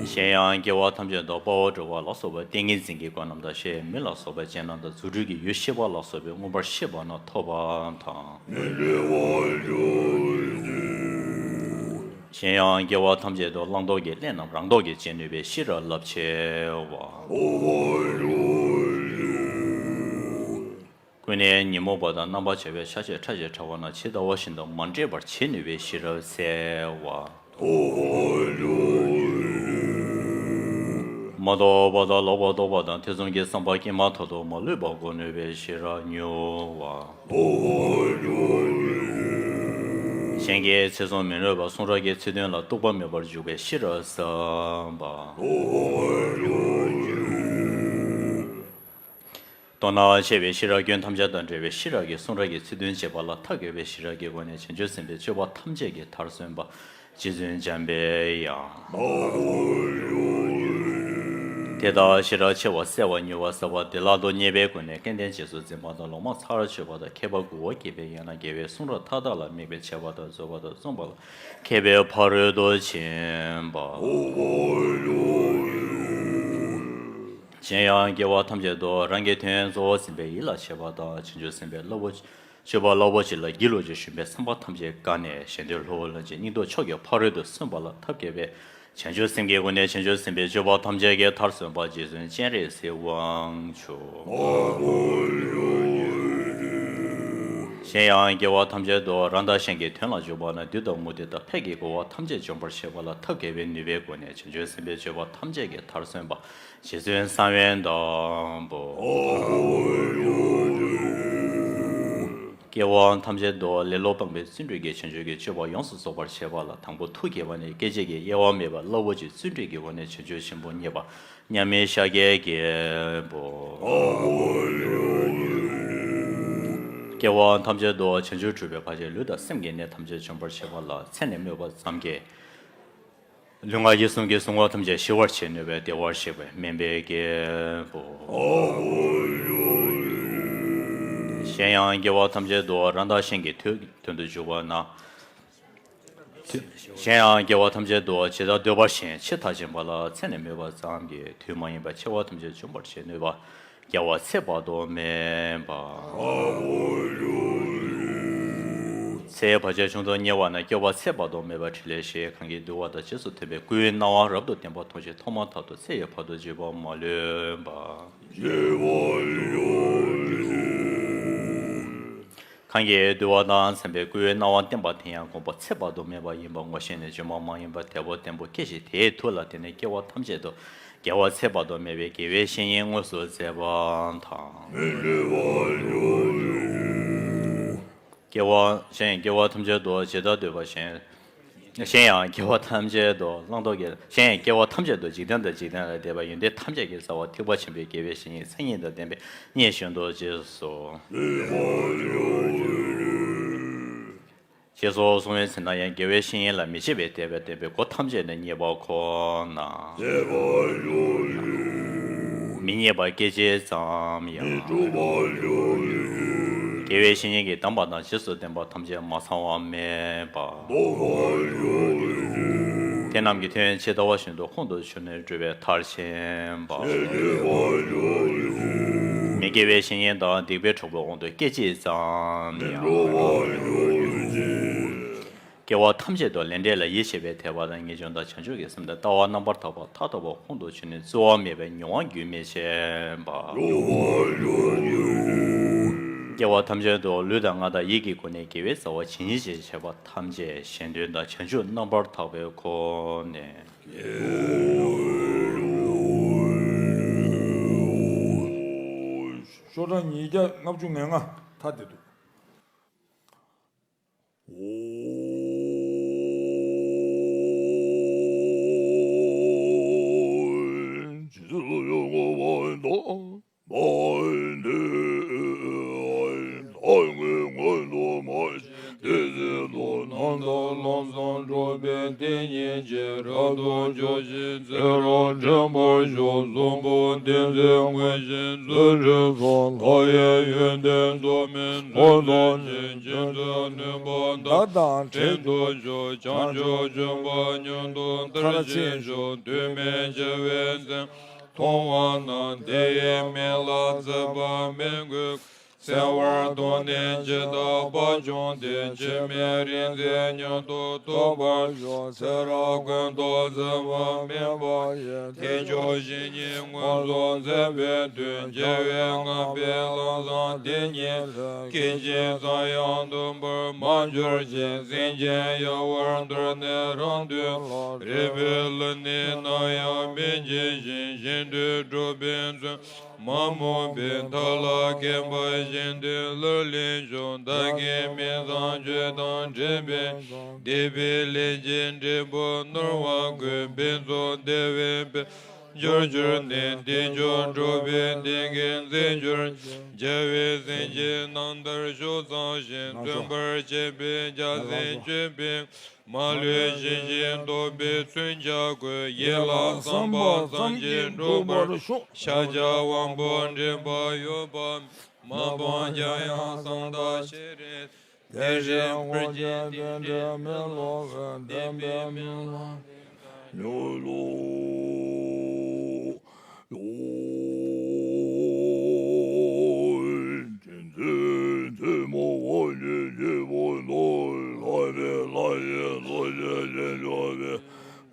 གཞན་ཡང་སྐྱེ་བ་ཐམས་ཅད་དུ་དཔའ་བོ་འགྲོ་བ་ལ་སོགས་པའི་ཏིང་ངེ་འཛིན་གྱི་སྒོ་རྣམས་དང་། ཞེས་མི་ལ་སོགས་པའི་སྤྱན་རྣམས་དང་། རྫུ་འཕྲུལ་གྱི་ཡུལ་ཤེས་པ་ལ་སོགས་པའི་མངོན་པར་ཤེས་པ་རྣམས་ཐོབ་པ་དང་། གཞན་ཡང་སྐྱེ་བ་ཐམས་ཅད་དུ་བླང་དོར་གྱི་ལས་རྣམས་རང་ལྡོག་གིས་བྱེད་ནུས་པའི་ཤེས་རབ་རླབས་ཆེ་བ། ཀུན་ནས་ཉོན་མོངས་པ་དང་རྣམ་པར་བྱེད་པའི་ཆ་ཤས་ཕྲ་ཞིང་ཕྲ་བ་རྣམས་ཇི་ལྟ་བ་བཞིན་དུ་མ་འདྲེས་པར་བྱེད་ནུས་པའི་ཤེས་རབ་གསལ་བ། མ་རྟོགས་པ་དང་ལོག་པར་རྟོག་པ་དང་ཐེ་ཚོམ་གྱི་བསམ་པ་སྐྱེས་མ་ཐག་ཏུ་མ་ལུས་པ་སྒོམ་ནུས་པའི་ཤེས་རབ་མྱུར་བ། གཞན་གྱིས་ཚད་གཟུང་མི་ནུས་པ་གསུང་རབ་ཀྱི་ཚིག་དོན་ལ་གཏུགས་པ་མེད་པར་འཇུག་པའི་ཤེས་རབ་ཟབ་པ། མདོར་ན་ཆེ་བའི་ཤེས་རབ་སྐྱོན་ཐམས་ཅད་དང་བྲལ་བའི་ཤེས་རབ་ཀྱིས་གསུང་རབ་ཀྱི་ཚིག་དོན་འབྱེད་པ་ལ་ཐབས་མཁས་པའི་ཤེས་རབ་ཀྱི་སྒོ་ནས་བྱང་ཆུབ་སེམས་དཔའི་སྤྱོད་པ་ཐམས་ཅད་ཀྱི་མཐར་སོན་པ། རྗེ་བཙུན་འཇམ་པའི་དབྱངས། དེ་ལྟར་ཤེས་རབ་ཆེ་བ་གསལ་བ་མྱུར་བ་ཟབ་པ་དེ་ལ་མདོ་སྙེད་པའི་སྒོ་ནས་སྐལ་ལྡན་རྗེས་སུ་འཛིན་པ་དང་ལོག་སྨྲ་ཚར་གཅོད་པ་དང་མཁས་པ་མགུ་བོ་དགྱེས་པའི་དབྱངས་ལ་དགེ་བའི་གསུང་རབ་མཐའ་དག་ལ་དམིགས་པའི་འཆད་པ་དང་རྩོད་པ་དང་རྩོམ་པ་ལ་མཁས་པའི་ཕ་རོལ་ཏུ་ཕྱིན་པ། གཞན་ཡང་སྐྱེ་བ་ཐམས་ཅད་དུ་རང་གི་དོན་གཙོ་བོར་འཛིན་པའི་ཡིད་ལ་བྱེད་པ་དང་བྱང་ཆུབ་སེམས་དཔའི་སློབ་པོ་སྤྱོད་པ་སློབ་པོ་ཆེ་ལ་སྒྱིད་ལུག་ཅིང་ཞུམ་པའི་བསམ་པ་ཐམས་ཅད་བཀག་ནས་གཞན་དོན་ལྷུར་བླངས་ཀྱིས་སྙིང་སྟོབས་མཆོག་གིས་ཕ་རོལ་ཏུ་སོན་པ་ལ་ཐབས་མཁས་པའི་བྱང་ཆུབ་སེམས་ཀྱི་སྒོ་ནས་བྱང་ཆུབ་སེམས་དཔའི་སྤྱོད་པ་ཐམས་ཅད་ཀྱི་མཐར་སོན་པ་རྗེ་བཙུན་སྤྱན་རས་གཟིགས་དབང་ཕྱུག། གཞན་ཡང་སྐྱེ་བ་ཐམས་ཅད་དུ་རང་དང་གཞན་གྱི་དོན་ལ་འཇུག་པ་ན་བདུད་དང་མུ་སྟེགས་དང་ཕས་ཀྱི་རྒོལ་བ་ཐམས་ཅད་འཇོམས་པར་བྱེད་པ་ལ་ཐབས་མཁས་པའི་ནུས་པའི་སྒོ་ནས་བྱང་ཆུབ་སེམས་དཔའི་སྤྱོད་པ་ཐམས་ཅད་ཀྱི་མཐར་སོན་པ། རྗེ་བཙུན་གསང་བའི་བདག་པོ། སྐྱེ་བ་ཐམས་ཅད་དུ་ལེ་ལོ་སྤངས་པའི་བརྩོན་འགྲུས་ཀྱིས་བྱང་ཆུབ་ཀྱི་སྤྱོད་པ་ཡོངས་སུ་རྫོགས་པར་བྱེད་པ་ལ་དང་པོ་ཐུགས་དགྱེས་པ་ནི་སྐད་ཅིག་གིས་གཡེལ་བ་མེད་པར་སླ་བོ་ཆེའི་བརྩོན་འགྲུས་ཀྱི་སྒོ་ནས་བྱང་ཆུབ་ཆེན་པོ་བརྙེས་པ་མཉམ་མེད་ཤཱཀྱའི་རྒྱལ་པོ། སྐྱེ་བ་ཐམས་ཅད་དུ་བྱང་ཆུབ་སྒྲུབ་པའི་ཕར་ཕྱིན་ལུས་དང་སེམས་ཀྱི་གནས་ཐམས་ཅད་འཇོམས་པར་བྱེད་པ་ལ་མཚན་ནས་སྨོས་པ་ཙམ་གྱིས། ལུས་ངག་ཡིད་གསུམ་གྱི་གཟུང་བ་ཐམས་ཅད་ཞི་བར་བྱེད་ནུས་པའི་བདེ་བར་གཤེགས་པའི་སྨན་པའི་རྒྱལ་པོ། གཞན་ཡང་སྐྱེ་བ་ཐམས་ཅད་དུ་རང་དང་གཞན་གྱི་དོན་དོན་དུ་འཇུག་པ་ན། གཞན་ཡང་སྐྱེ་བ་ཐམས་ཅད་དུ་ཇི་ལྟར་འདོད་པ་བཞིན་ཕྱིར་མཐར་ཕྱིན་པ་ལ་མཚན་ནས་སྨོས་པ་ཙམ་གྱིས་དུས་མ་ཡིན་པར་སྐྱེ་བ་ཐམས་ཅད་འཇོམས་པར་བྱེད་ནུས་པ། སྐྱེ་བ་ཚེ་བར་དུ་མེད་པ། ཚེའི་བར་ཆད་བྱུང་དུ་ཉེ་བ་ན་སྐྱེ་བ་ཚེ་བར་དུ་མེད་པ་ཕྲིན་ལས་ཞེས་གང་གིས་འདུལ་བ་དང་རྗེས་སུ་མཐུན་པའི་སྐུའི་སྣང་བ་རབ་ཏུ་བསྟན་པ་མཐོང་ཞིང་ཐོག་མ་ཐག་ཏུ་ཚེ་ཡི་བར་དུ་འཇིགས་པ་མ་ལུས་པ། གང་གིས་འདུལ་བ་དང་མཚན་པའི་སྐུའི་སྣང་བ་བསྟན་པ་དེ་ཡང་དགོངས་པ་ཚེ་བར་དུ་མེད་པ་ཡིན་པ་ངོ་ཤེས་ནས་བཅོས་མ་མ་ཡིན་པ་དལ་པོ་བརྟན་པོ་སྐྱེ་ཞིང་དེའི་མཐུ་ལ་བརྟེན་ནས་སྐྱེ་བ་ཐམས་ཅད་དུ་རྒྱལ་བ་ཚེ་བར་དུ་མེད་པའི་དགེ་བའི་བཤེས་གཉེན་དངོས་སུ་མཛད་པ་དང་། སྐྱེ་བ་གཞན་ཡང་སྐྱེ་བ་ཐམས་ཅད་དུ་ཇི་ལྟར་འདོད་པ་བཞིན། གཞན་ཡང་སྐྱེ་བ་ཐམས་ཅད་དུ་བླང་དོར་གྱི་གཞན་ཡང་སྐྱེ་བ་ཐམས་ཅད་དུ་འཇིག་རྟེན་དང་འཇིག་རྟེན་ལས་འདས་པ་ཡོན་ཏན་ཐམས་ཅད་ཀྱི་རྩ་བ་ཐེག་པ་ཆེན་པོའི་དགེ་བའི་བཤེས་གཉེན་མཚན་ཉིད་དང་ལྡན་པའི་མཉེས་གཤིན་ཏུ་རྗེས་སུ། ཞེས་སོགས་གསུང་བའི་ཚེ་ན་ཡང་དགེ་བའི་བཤེས་གཉེན་ལ་མི་ཕྱེད་པའི་དད་པས་བསྟེན་པའི་སྒོ་ཐམས་ཅད་ནས་རྙེད་པ་ཁོ་ན། མི་རྙེད་པ་སྐད་ཅིག་ཙམ་ཡང་། དགེ་བའི་བཤེས་གཉེན་གྱིས་གདམས་པ་དང་རྗེས་སུ་བསྟན་པ་ཐམས་ཅད་མ་ཚང་བ་མེད་པ། དེ་རྣམས་ཀྱི་དོན་ཇི་ལྟ་བ་བཞིན་དུ་ཁོང་དུ་ཆུད་ནས་སྒྲུབ་པའི་མཐར་ཕྱིན་པ། མི་དགེ་བའི་བཤེས་གཉེན་དང་སྡིག་པའི་གྲོགས་པོའི་དབང་དུ་སྐད་ཅིག་ཙམ་ཡང་། སྐྱེ་བ་ཐམས་ཅད་དུ་ལས་འབྲས་ལ་ཡིད་ཆེས་པའི་དད་པ་དང་ངེས་འབྱུང་དང་བྱང་ཆུབ་ཀྱི་སེམས་དང་ལྟ་བ་རྣམ་པར་དག་པ་མཐར་ཐུག་པ་ཁོང་དུ་ཆུད་ནས་རྩོལ་བ་མེད་པའི་མྱོང་བ་རྒྱུན་མི་ཆད་པ། སྐྱེ་བ་ཐམས་ཅད་དུ་ལུས་དང་ངག་དང་ཡིད་ཀྱི་སྒོ་ནས་དགེ་བའི་རྩ་བ་ཇི་སྙེད་ཅིག་བྱས་པ་ཐམས་ཅད་གཞན་དོན་དང་བྱང་ཆུབ་རྣམ་པར་དག་པའི་སྒོ་ནས། ཤོག་གྲངས་ཉིས་བརྒྱ་ལྔ་བཅུ་ང་ལྔ་ཐ་དད་དུ། བདག་དང་བྲལ་དུ་གྱུར། བྱང་ཆུབ་སྤྱོད་པ་མྱུར་དུ་མཐར་ཕྱིན་ཤོག། དུས་མིན་འཆི་བའི་མཚན་མཐོང་བ་ན། དེ་ཡི་མིང་ལ་ཚེ་དཔག་མི་དགོས། གསལ་བར་མཐོང་ནས་ཇི་ལྟ་བ་བྱུང་སྟེ། འཆི་མེད་རིག་འཛིན་མྱུར་དུ་ཐོབ་པར་ཤོག་ཚེ་རབས་ཀུན་ཏུ་བརྩེ་བ་སྨིན་པ་ཡིས། དཀོན་མཆོག་གཞན་ཉིད་མངོན་སུམ་མཛད་པའི་དོན། རྒྱལ་བའི་བསྔགས་པའི་ལམ་བཟང་དེ་ཉིད་ལ། སྐད་ཅིག་ཙམ་ཡང་འདུམ་པར་མ་གྱུར་ཅིག་སེམས་ཅན་གཡོ་བར་འདུལ་ནས་རང་དོན་ལ། རེག་པའི་ལྷ་ནི་ནམ་ཡང་མི་བརྗེད་ཅིང་། གཞན་དོན་སྒྲུབ་པའི་བརྩོན་མ་མུན་པའི། མཐའ་ལ་མཁས་པ་གཞན་དོན་སླར་ལེགས་ཤོག་བདག་གིས་མི་ཚངས་སྤྱོད་དང་འབྲེལ་བའི། སྡིག་པའི་ལས་ཀྱི་འབྲས་བུ་ནོར་བ་ཀུན། ཕུན་ཚོགས་བདེ་བའི་དཔལ་འབྱོར་གྱུར་ནས། བདེ་མཆོག་འགྲུབ་པའི་བདེ་དགེ་འཛིན་གྱུར་ཅིག་རྒྱལ་བའི་སེམས་ཅན་རྣམ་ཐར་ཤོག་ཚང་ཞིང་། བརྩོན་པར་བྱེད་པའི་རྒྱལ་སྲས་སྤྱོད་པའི། མ་ལུས་ཞི་ཞིང་སྟོབས་པའི་མཚོན་ཆ་ཀུན། ཡིད་ལ་བསམ་པ་ཙམ་གྱིས་འགྲུབ་པར་ཤོག་ཤཱཀྱ་དབང་པོ་འདྲེན་པ་ཡོད་པ། མ་སྤངས་ཀྱང་ཡང་གསང་བདག་ཤེས་རིག་དེ་བཞིན་ཧོར་གྱི་རྟེན་འབྲེལ་མི་སློབ་པའི། བདེན་པའི་མི་ལ་ཉོན་ལོ།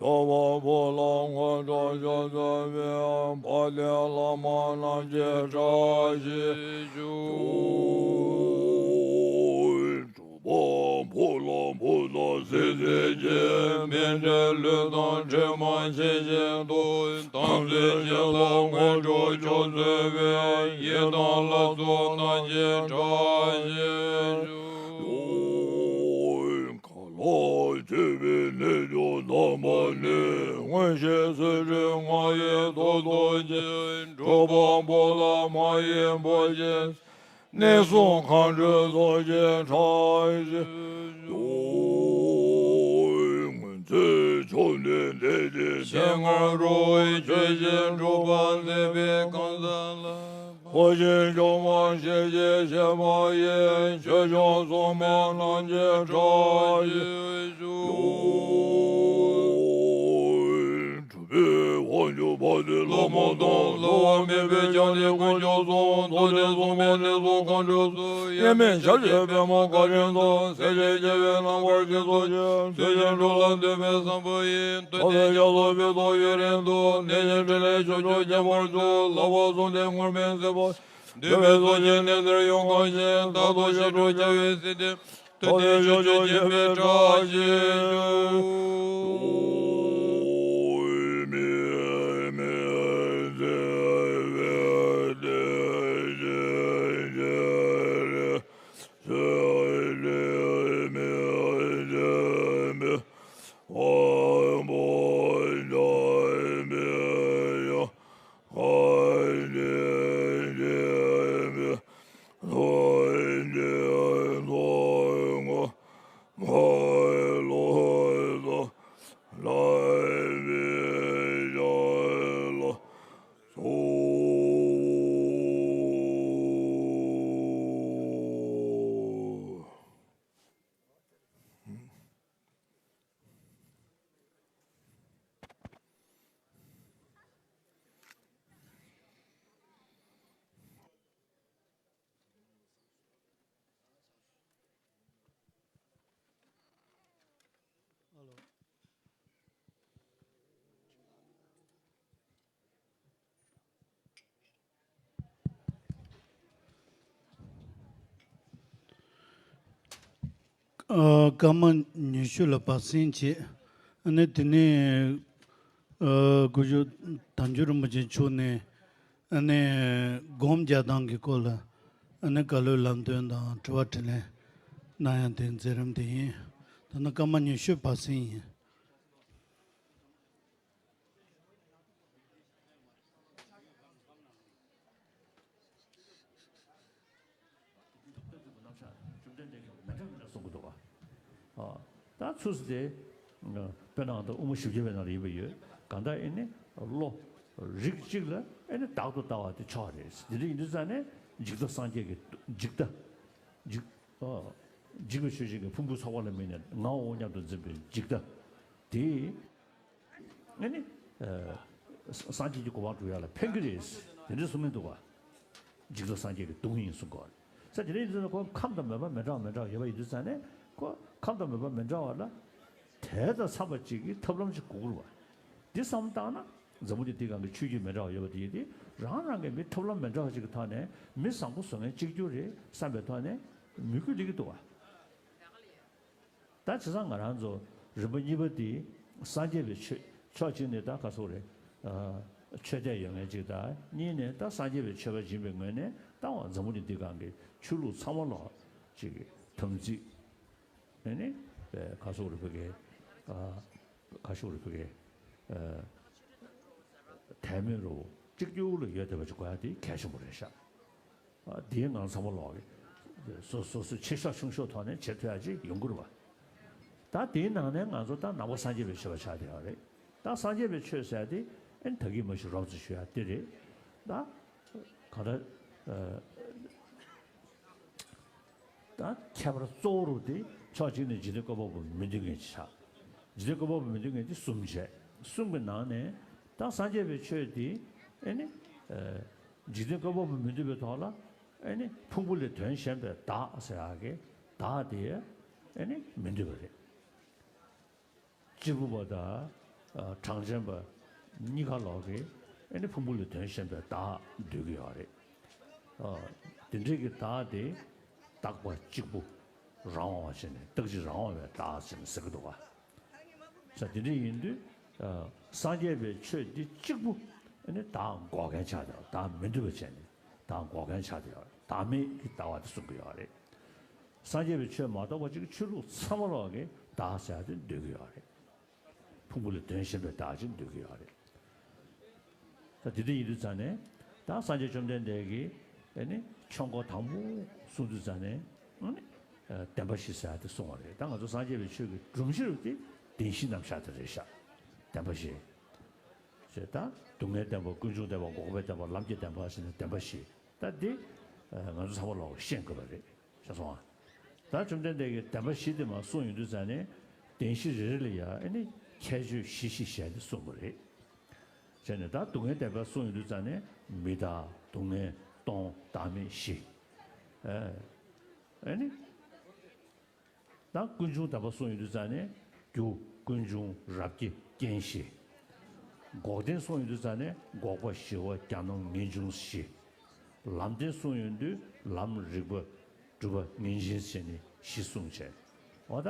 གྲུབ་པ་བོ་ལ་དངོས་གྲུབ་མཆོག་སྩོལ་བའི། དཔལ་ལྡན་བླ་མ་རྣམས་ཀྱི་བཀྲ་ཤིས་ཤོག་གྲུབ་པ་བོ་ལ་བུ་དང་སྲིད་རྩེ་གཅིག་སྨིན་གྲོལ་ལུས་དང་གྲིབ་མ་ཇི་བཞིན་དུ། དམ་ཚིག་གཅིག་ལ་དངོས་གྲུབ་མཆོག་སྩོལ་བའི། ཡི་དམ་ལྷ་ཚོགས་རྣམས་ཀྱི་བཀྲ་ཤིས་ཤོག་ག་ལ་སྤྱོད་པའི་ནུས་མཆོག་དམ་པ་ནི། མངོན་ཤེས་ཚུལ་ཁྲིམས་ལྔ་ཡི་སྟོབས་ཐམས་ཅད། གྲུབ་པ་བོ་ལ་མ་ཡིན་པ་ཅན། གནས་གསུམ་མཁའ་འགྲོའི་ཚོགས་ཀྱི་བཀྲ་ཤིས་ཤོག་སྔོན་ཚེ་མཆོག་ནས་འདས་ཀྱི་ཞིང་། སྔར་འགྲོ་བའི་ཆོས་བཞིན་གྲུབ་པར་མཛད་པའི་གང་ཟག་ལ། འཁོར་བཞིན་སྐྱོང་བར་ཞལ་གྱིས་བཞེས་པ་ཡི། ཆོས་སྐྱོང་སྲུང་མ་རྣམས་ཀྱི་བཀྲ་ཤིས་ཤོག་གྲུབ་པའི་དབང་ཕྱུག་དཔལ་ལྡན་ལྷ་མོ་དང་། བསླུ་བ་མེད་པའི་སྐྱབས་གནས་དཀོན་མཆོག་གསུམ། ཐུབ་བསྟན་སྲུང་མའི་གནས་སུ་མཁའ་འགྲོ་གསུམ། དབྱེར་མེད་ཞབས་ཀྱི་པདྨོ་བཀའ་དྲིན་ཅན། སྲས་བཅས་རྒྱལ་བའི་རྣམ་པར་རྒྱལ་ཚུལ་ཅན། ཚུལ་བཞིན་སྒྲུབ་ལ་འདུད་པའི་བསམ་པ་ཡིས། ཐུབ་བསྟན་རྒྱ་མཚོ་ཕུན་ཚོགས་ཡུན་རིང་དུ། གནས་ཤིང་འཕྲིན་ལས་ཕྱོགས་བཅུར་རྒྱས་པར་གྱུར། ལྷག་པར་གསུམ་ལྡན་ངུར་སྨྲིག་སྲིད་པ། འདུས་པའི་ཚོགས་ཀྱི་གནས་འདིར་ཡོངས་གང་ཞིང་། རྟག་ཏུ་ཞབས་དྲུང་རྒྱལ་བའི་སྲིད་དེ། ཐུབ་བསྟན་ཕྱོགས་བཅུར་རྒྱས་པའི་བཀྲ་ཤིས་ཤོག་ཨ། སྐར་མ་ཉི་ཤུ་ལ་བར་གསེང་བྱས། ཨ་ནི་དེ་ནས་ཨ། སྐུ་ཞབས་དལ་འབྱོར་རིན་པོ་ཆེ་མཆོག་ནས་ཨ་ནི་སྒོམ་རྒྱག་སྟངས་ཀྱི་སྐོར་ལ་ཨ་ནི་བཀའ་སློབ་ལམ་སྟོན་དང་དྲི་བ་དྲིས་ལན་གནང་ཡ་དེ་མཛད་རིམ་དེ་ཡིན། ད་ནི་སྐར་མ་ཉི་ཤུ་བར་གསེང་ཡིན། ད་ཚུར་སུ་དེ་དཔེར་ན་ད་དབུ་མ་བཞི་བརྒྱ་པའི་ནང་ལ་ཡོད་པ་ཡོད། གང་ལྟར་ཨེ་ནི་བློ་རིག་གཅིག་ལ་ཨེ་ནི་བདག་ཏུ་ལྟ་བ་དེ་ཆོག་རེད། དེ་འདྲ་ཡིན་དུས་ཙང་ནས་འཇིག་ལྟ་སངས་རྒྱས་ཀྱི་འཇིག་ལྟ་འཇིག་འཇིག་པའི་ཆོས་ཅན་གྱི་ཕུང་པོའི་ཚོགས་པ་ལ་དམིགས་ནས་ངའོ་སྙམ་དུ་འཛིན་པའི་འཇིག་ལྟ་དེ། ཨ་ནི། ཨ། སངས་རྒྱས་ཀྱི་གོ་འཕང་སྒྲུབ་ཡ་ལ་ཕན་གྱི་རེད། དེ་འདྲ་གསུངས་མི་འདུག་ག་འཇིག་ལྟ་སངས་རྒྱས་ཀྱི་སྡུག་བསྔལ་གསུང་གི་ཡོད་རེད། ས་དེ་རིང་ཡིན་ན་ཁོ་ཁམས་དང་མོས་པ་མི་འདྲ་བ་མི་འདྲ་བ་ཡོད་པ་ཡིན་དུས་ཙང་ནས་ཁོ་ཁམས་དང་མོས་པ་མི་འདྲ་བ་ལ་དེ་དང་འཚམས་པ་ཅིག་གི་ཐབས་ལམ་ཅིག་དགོས་ཀྱི་རེད་བ། འདི་བསམ་བཏང་ན་འཛམ་བུ་གླིང་འདི་སྒང་གི་ཆོས་བརྒྱུད་མི་འདྲ་བ་ཡོད་པ་དེ་ཡིན་ཏེ་རང་རང་གི་མི་ཐབས་ལམ་མི་འདྲ་བ་ཅིག་གི་ཐོག་ནས་མི་བཟང་པོ་བཟོ་མཁན་གཅིག་གྱུར་རེད་བསམ་པའི་ཐོག་ནས་མོས་གུས་སླེབས་ཀྱི་འདུག་བ། ད་བྱས་ཙང་ང་རང་ཚོ་རིམ་པ་གཉིས་པ་འདི་སངས་རྒྱས་པའི་ཆོས་ཕྱོགས་གཅིག་ནས་ད་ག་ཚོད་རེད། ཨ། ཆོས་དད་ཡོད་མཁན་གཅིག་དང་གཉིས་ནས་ད་སངས་རྒྱས་པའི་ཆོས་པ་ཡིན་པའི་ངོས་ནས་ད་འོ་འཛམ་བུ་གླིང་འདི་སྒང་གི་ཆོས་ལུགས་ཚང་མ་ལོག་ཅིག་དམ་ཚིག་ཨེ་ནི་ག་ཚོད་རེད་ཕ་གི། ཨ། ག་ཚོད་རེད་ཕ་གི། ཨ། དད་མོས་རུ་གཅིག་གྱུར་ལ་ཡོད་བསྡད་པ་ཅིག་དགོས་ཡ་དེ་གལ་ཆེན་པོ་རེད་ཤག་ཨ། དེའི་ངང་ཚང་མ་ལོག་གི་སོ་སོ་སོ་ཆེ་ཤོས་ཆུང་ཤོས་ཐོག་ནས་བྱེད་ཐུབ་ཡ་ཅིག་ཡོང་གི་རེད་བ། ད་དེའི་ནང་ནས་ང་ཚོ་ད་ནང་པ་སངས་རྒྱས་པའི་ཆོས་པ་ཆགས་བསྡད་ཡོད་རེད། ད་སངས་རྒྱས་པའི་ཆོས་ཟེར་ཡ་དེ་ཨེ་ད་གིན་མ་ཞུ་རོབ་ཙམ་ཞུ་ཡ་དེ་རེད། ད་གང་ལྟར། ཨ། ད་ཁྱད་པར་གཙོ་བོ་རུ་དེ་ཕྱོགས་གཅིག་ནས་འཇིག་རྟེན་བཀོད་པ་པོ་མི་འདུལ་མཁན་ཅིག་ཆགས། འཇིག་རྟེན་བཀོད་པ་པོ་མི་འདུལ་མཁན་དེ་གསུམ་བྱས། གསུམ་གྱི་ནང་ནས་ད་སངས་རྒྱས་པའི་ཆོས་དེ་ཨེ་ནི། ཨ། འཇིག་རྟེན་བཀོད་པ་པོ་མི་འདུལ་བའི་ཐོག་ལ་ཨེ་ནི་ཕུང་པོ་ལས་དོན་གཞན་པའི་བདག་ཟེར་ཡག་གི་བདག་དེ་ཨེ་ནི་མི་འདུལ་བ་རེད། གཅེར་བུ་པ་དང་། ཨ། གྲངས་ཅན་པ་གཉིས་ཀ་ལོག་གིས་ཨེ་ནི་ཕུང་པོ་ལས་དོན་གཞན་པའི་བདག་འདོད་ཀྱི་ཡོད་རེད། ཨ། དེ་འདྲའི་གི་བདག་དེ་རྟག་པ་གཅིག་པུ་རང་དབང་བ་བྱས་ནས་རྟག་གཅིག་རང་དབང་བའི་བདག་ཟེར་ནས་ཟེར་གི་འདུག་ག་ས་དེ་འདྲ་ཡིན་དུས། ཨ། སངས་རྒྱས་པའི་ཆོས་འདི་གཅིག་པུ་ཨེ་ནི་བདག་འགོག་མཁན་ཆགས་བསྡད་ཡོད། བདག་མི་འདུལ་བ་བྱས་ནས་བདག་འགོག་མཁན་ཆགས་བསྡད་ཡོད། བདག་མེད་ཀྱི་ལྟ་བ་དེ་གསུང་གི་ཡོད་རེད། སངས་རྒྱས་པའི་ཆོས་མ་གཏོགས་པ་ཅིག་ཆོས་ལུགས་ཚང་མ་ལོག་གིས་བདག་ཟེར་ཡ་དེ་འདོད་ཀྱི་ཡོད་རེད། ཕུང་པོ་ལས་དོན་གཞན་པའི་བདག་ཅིག་འདོད་ཀྱི་ཡོད་རེད། ད་དེ་འདྲ་ཡིན་དུས་ཙང་ནས་ད་སངས་རྒྱས་བཅོམ་ལྡན་འདས་ཀྱིས་ཨེ་ནི་ཆོས་འཁོར་དང་པོ་གསུང་དུས་ཙང་ནས་ཨེ་ནི་བདེན་པ་བཞི་ཟེར་ཡ་དེ་གསུང་བ་རེད། ད་ང་ཚོ་སངས་རྒྱས་པའི་ཆོས་ཀྱི་སྒྲོམ་གཞི་རུ་དེ་བདེན་བཞི་རྣམ་གཞག་དེ་རེད་ཤག་བདེན་པ་བཞི། ཞེས་ད་སྡུག་བསྔལ་བདེན་པ། ཀུན་འབྱུང་བདེན་པ། འགོག་པའི་བདེན་པ། ལམ་གྱི་བདེན་པ་ཟེར་ནས་བདེན་པ་བཞི། ད་འདི་ང་ཚོ་ཚང་མ་ལོག་ཤེས་དགོས་པ་རེད། ཤེས་སོང་ཨ། ད་བཅོམ་ལྡན་འདས་ཀྱིས་བདེན་པ་བཞི་དེ་མར་གསུངས་ཡོང་དུས་ཙང་ནས་བདེན་བཞི་རེ་རེ་ལ་ཡང་ཨེ་ནི་ཁྱད་ཆོས་བཞི་བཞི་བཞག་ནས་གསུངས་པ་རེད། བྱས་ནས་ད་སྡུག་བསྔལ་བདེན་པ་གསུངས་ཡོང་དུས་ཙང་ནས་མི་རྟག་སྡུག་བསྔལ་སྟོང་བདག་མེད་བཞི། ཨེ་ནི། ད་ཀུན་འབྱུང་བདེན་པ་གསུངས་ཡོང་དུས་ཙང་ནས་རྒྱུ་ཀུན་འབྱུང་རབ་དགེ་རྐྱེན་བཞི། འགོག་བདེན་གསུངས་ཡོང་དུས་ཙང་ནས་འགོག་པ་ཞི་བ་གྱ་ནོམ་ངེས་འབྱུང་བཞི། ལམ་བདེན་གསུངས་ཡོང་དུས་ལམ་རིག་པ་སྒྲུབ་པ་ངེས་འབྱིན་བྱས་ནས་བཞི་གསུངས་བྱས། འོ་ད་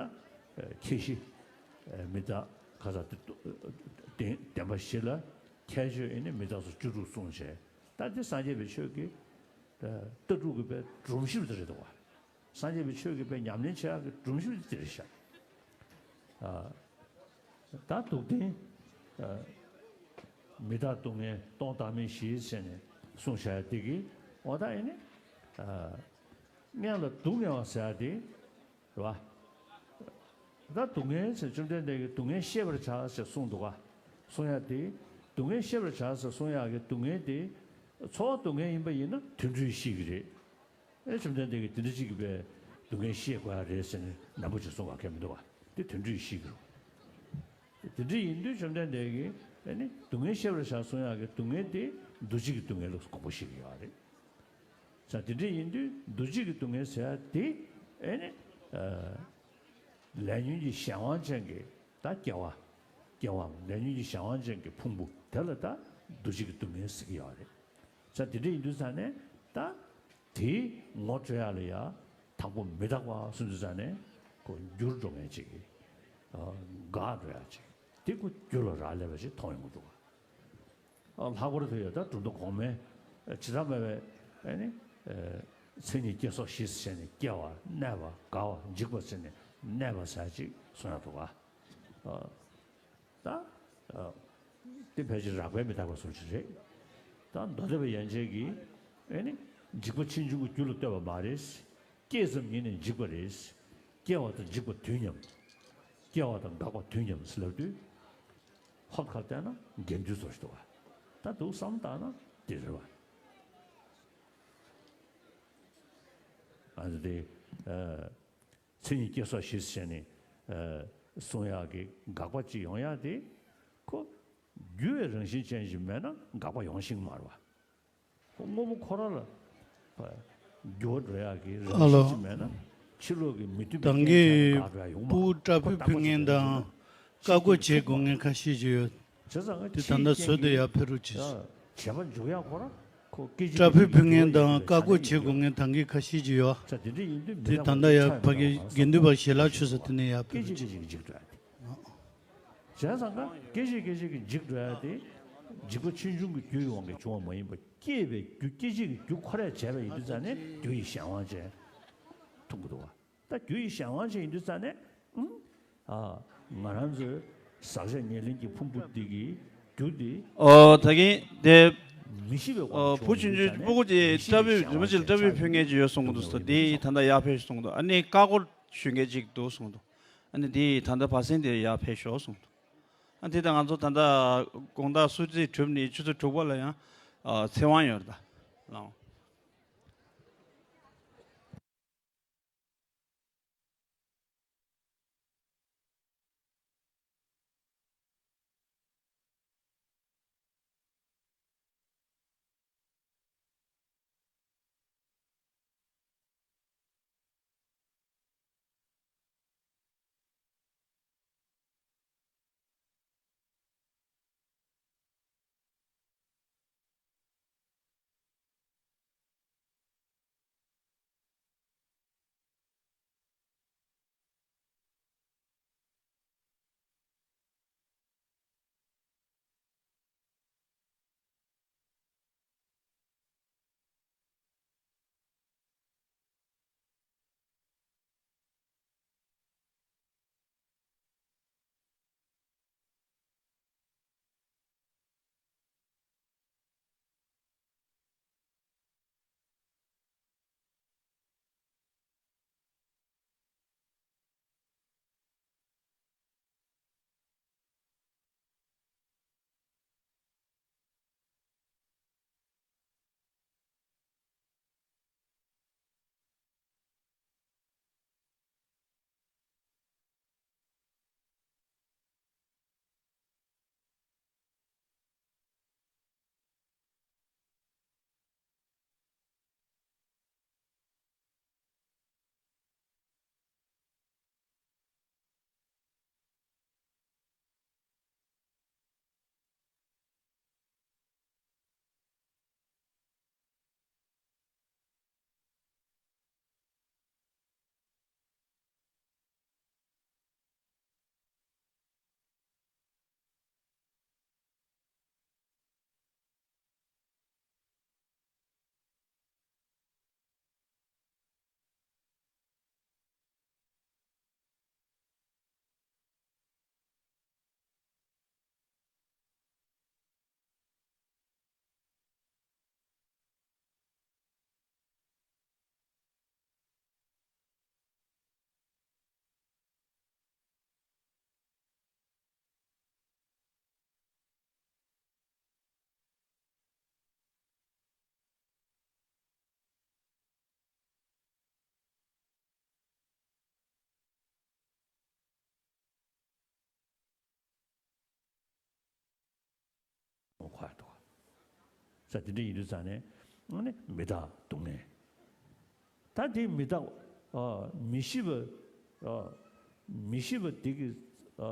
ཁྱད་གཞི་མི་རྟག་ཁ་ས་བདེན་བདེན་པ་བཞི་ལ་ཁྱད་ཆོས་ཨེ་ནི་མི་རྟག་སོགས་བཅུ་དྲུག་གསུངས་བྱས། ད་འདི་སངས་རྒྱས་པའི་ཆོས་ཀྱི་ལྟ་གྲུབ་ཀྱི་པའི་སྒྲོམ་གཞི་རུ་དེ་རེད་འདུག་བ། སངས་རྒྱས་པའི་ཆོས་ཀྱི་དཔེ་ཉམས་ལེན་བྱེད་ཡག་གི་སྒྲོམ་གཞི་དེ་རེད་ཤག་ཨ། ད་སྡུག་བདེན། ཨ། མི་རྟག་སྡུག་བསྔལ་སྟོང་བདག་མེད་བཞི་ཟེར་ནས་གསུངས་བཞག་ཡ་དེ་གི་འོ་ད་ཨེ་ནི། ཨ། སྔོན་ལ་སྡུག་བསྔལ་བ་ཟེར་ཡ་དེ་རེད་བ། ད་སྡུག་བསྔལ་ཟེར་བཅོམ་ལྡན་འདས་ཀྱིས་སྡུག་བསྔལ་ཤེས་པར་བྱ་ཟེར་གསུངས་འདུག་ག་གསུང་ཡ་དེ་སྡུག་བསྔལ་ཤེས་པར་བྱ་ཟེར་གསུང་ཡག་གི་སྡུག་བསྔལ་དེ་ཚོར་བ་སྡུག་བསྔལ་ཡིན་པ་ཡིན་ན་དུད་འགྲོས་ཤེས་ཀྱི་རེད། ཨེ་བཅོམ་ལྡན་འདས་ཀྱིས་དེ་འདྲ་ཅིག་གི་པའི་སྡུག་བསྔལ་ཤེས་དགོས་ཡ་རེད་ཟེར་ནས་ནན་པོ་ཅིག་གསུང་བ་གལ་མི་འདུག་བ། དེ་དུད་འགྲོས་ཤེས་ཀྱི་རེད། དེ་འདྲ་ཡིན་དུས་བཅོམ་ལྡན་འདས་ཀྱིས་ཨེ་ནི་སྡུག་བསྔལ་ཤེས་པར་བྱ་གསུང་ཡག་གི་སྡུག་བསྔལ་དེ་འདུ་བྱེད་ཀྱི་སྡུག་བསྔལ་ལ་དགོངས་པ་བཞེས་ཀྱི་ཡོད་རེད། ས་དེ་འདྲ་ཡིན་དུས་འདུ་བྱེད་ཀྱི་སྡུག་བསྔལ་ཟེར་ཡ་དེ་ཨེ་ནི་ལས་ཉོན་གྱི་གཞན་དབང་ཅན་གྱི་ད་སྐྱེ་བ། སྐྱེ་བའམ་ལས་ཉོན་གྱི་གཞན་དབང་ཅན་གྱི་ཕུང་པོ་དེ་ལ་ད་འདུ་བྱེད་ཀྱི་སྡུག་བསྔལ་ཟེར་གྱི་ཡོད་རེད། ས་དེ་འདྲ་ཡིན་དུས་ཙང་ནས་ད་དེའི་ངོ་སྤྲོད་ཡག་ལ་ཡ་དང་པོ་མི་རྟག་པ་གསུངས་དུས་ཙང་ནས་ཁོ་འགྱུར་འགྲོ་མཁན་ཅིག་གི་འགག་འགྲོ་ཡག་ཅིག་དེ་ཁོ་རྒྱུ་ལ་རག་ལས་པ་ཅིག་མཐོང་ཡོང་གི་འདུག་ག་ལྷག་པར་དུ་ཡང་ད་གྲུབ་མཐའ་གོང་མའི་ཇི་ལྟར་སྨྲས་པའི་ཨེ་ནི་མཚན་ཉིད་སྐྱེ་སོགས་བཞི་ཟེར་ནས་སྐྱེ་བ་གནས་པ་འགག་པ་འཇིག་པ་ཟེར་ནས་གནས་པ་ཟེར་ཅིག་གསུང་ཡག་འདུག་ག་ད་དེ་ཕལ་ཆེར་རགས་པའི་མི་རྟག་པ་སོགས་ཅིག་རེད། ད་མདོ་སྡེ་པ་ཡན་ཆད་ཀྱིས་ཨེ་ནི་འཇིག་པ་ཕྱིས་འབྱུང་གི་རྒྱུ་ལ་ལྟོས་པ་མ་རེད། སྐྱེས་ཙམ་ཉིད་ནས་འཇིག་པ་རེད། སྐྱེ་བ་དང་འཇིག་པ་དུས་མཉམ། སྐྱེ་བ་དང་འགག་པ་དུས་མཉམ་ཟེར་ལབ་དུས། ཧོབ་ཁ་བལྟས་ན་འགལ་འདུ་ཚོར་ཞིག་འདུག་བ། ད་འདུག་བསམ་བཏང་ན་དེ་རེད་བ། ཨ་ནི་དེ། ཨ། མཚན་ཉིད་སྐྱེ་སོགས་བཞི་ཟེར་ནས། ཨ། གསུང་ཡག་གི་དགག་པ་ཅིག་ཡོང་ཡག་དེ། ཁོ། རྒྱུ་བའི་རང་བཞིན་ཅན་ཞིག་མེད་ན་དགག་པ་ཡོང་ཤེས་ཀྱི་མ་རེད་བ། དངོས་པོ་ཁོ་རང་ལ། འགྱུར་བ་འགྲོ་ཡག་གི་རེ་བ་ཨ་ལོ། ཞིག་ཅིག་མེད་ན། ཕྱི་ལོགས་ཀྱི་མི་མཐུན་པའི་དང་གི་རྐྱེན་བྱས་ནས་བཀག་འགྲོ་ཡག་ཡོང་མ་རེད། སྤུ་གུ་བཀྲ་ཕུག་ཕུལ་མཁན་དང་བཀག་འགོག་བྱེད་དགོས་མཁན་ཁ་ཤས་ཅིག་ཡོད། བྱས་ཙང་ང་དེ་ད་ལྟ་བཟོ་དེ་ཡར་ཕེབས་རོགས་བྱེད། བྱས་པ་འཇུག་ཡག་ཁོ་རང་ཁོ་སྐད་ཆ་དེ་བཀྲ་ཕུག་ཕུལ་མཁན་དང་བཀག་འགོག་བྱེད་དགོས་མཁན་དང་གི་ཁ་ཤས་ཅིག་ཡོད། ད་དེ་འདྲ་ཡིན་དུས་མི་དེ་ད་ལྟ་ཡར་ཕ་གི་དགེ་འདུན་པ་ཞལ་ལག་མཆོད་ས་དེ་ནས་ཡར་ཕེབས་རོགས་བྱེད། སྐད་ཆ་ཅིག་འཇིག་འགྲོ་ཡག་དེ། བྱས་ཙང་ཀ་སྐད་ཅིག་སྐད་ཅིག་གིས་འཇིག་འགྲོ་ཡག་དེ། འཇིག་པ་ཕྱིས་འབྱུང་གི་རྒྱུ་ཡི་དབང་གིས་བྱུང་བ་མ་ཡིན་པ། སྐྱེས་པའི་རྒྱུ་སྐྱེད་བྱེད་ཀྱི་རྒྱུ་ཁོ་རས་བྱས་པ་ཡིན་དུས་ཙང་ནས་རྒྱུ་ཡི་གཞན་དབང་ཅན་མཐོང་གི་འདུག་བ། ད་རྒྱུ་ཡི་གཞན་དབང་ཅན་ཡིན་དུས་ཙང་ནས། ཨང་། ཨ། ང་རང་ཚོའི་ཟག་བཅས་ཉེར་ལེན་གྱི་ཕུང་པོ་འདི་གི་རྒྱུ་འདི། ཨོ་ད་གིན་དེ། མི་ཤེས་པའི་དབང་གིས་བྱུང་བ་ཡིན་དུས་ཙང་ནས། བུ་གུ་ཅིག་མི་ཤེས་པའི་སྐྲ་ཕུད་རིན་པོ་ཆེ་ལ་སྐྲ་ཕུད་ཕུལ་མཁན་ཅིག་ཡོད་གསུང་གི་འདུག་ཟེར། དེ་ད་ལྟ་ཡར་ཕེབས་གསུང་གི་འདུག་ཨ་ནི་བཀའ་བསྒོ་ཞུ་མཁན་ཅིག་འདུག་གསུང་གི་འདུག་ཨ་ནི་དེ་ད་ལྟ་བ་སེང་དེ་ཡར་ཕེབས་ཤོག་གསུང་གི་འདུག་ཨ་དེ་ད་ང་ཚོ་ད་ལྟ་དགོང་དག་གསོལ་ཚིགས་གྲུབ་ནས་ཆུ་ཚོད་དྲུག་པ་ལ་ཡང་ཨ་ཚེ་དབང་ཡོད་རེད་ད། ལགས། ཁོ་ཡ་འདུག་ག་ས་དེ་འདྲ་ཡིན་དུས་ཙང་ནས་ཨ་ནི་མི་རྟག་སྡུག་བསྔལ། ད་དེ་མི་རྟག་ཨ་མི་ཤེས་པ། ཨ་མི་ཤེས་པ་དེ་གི་ཨ་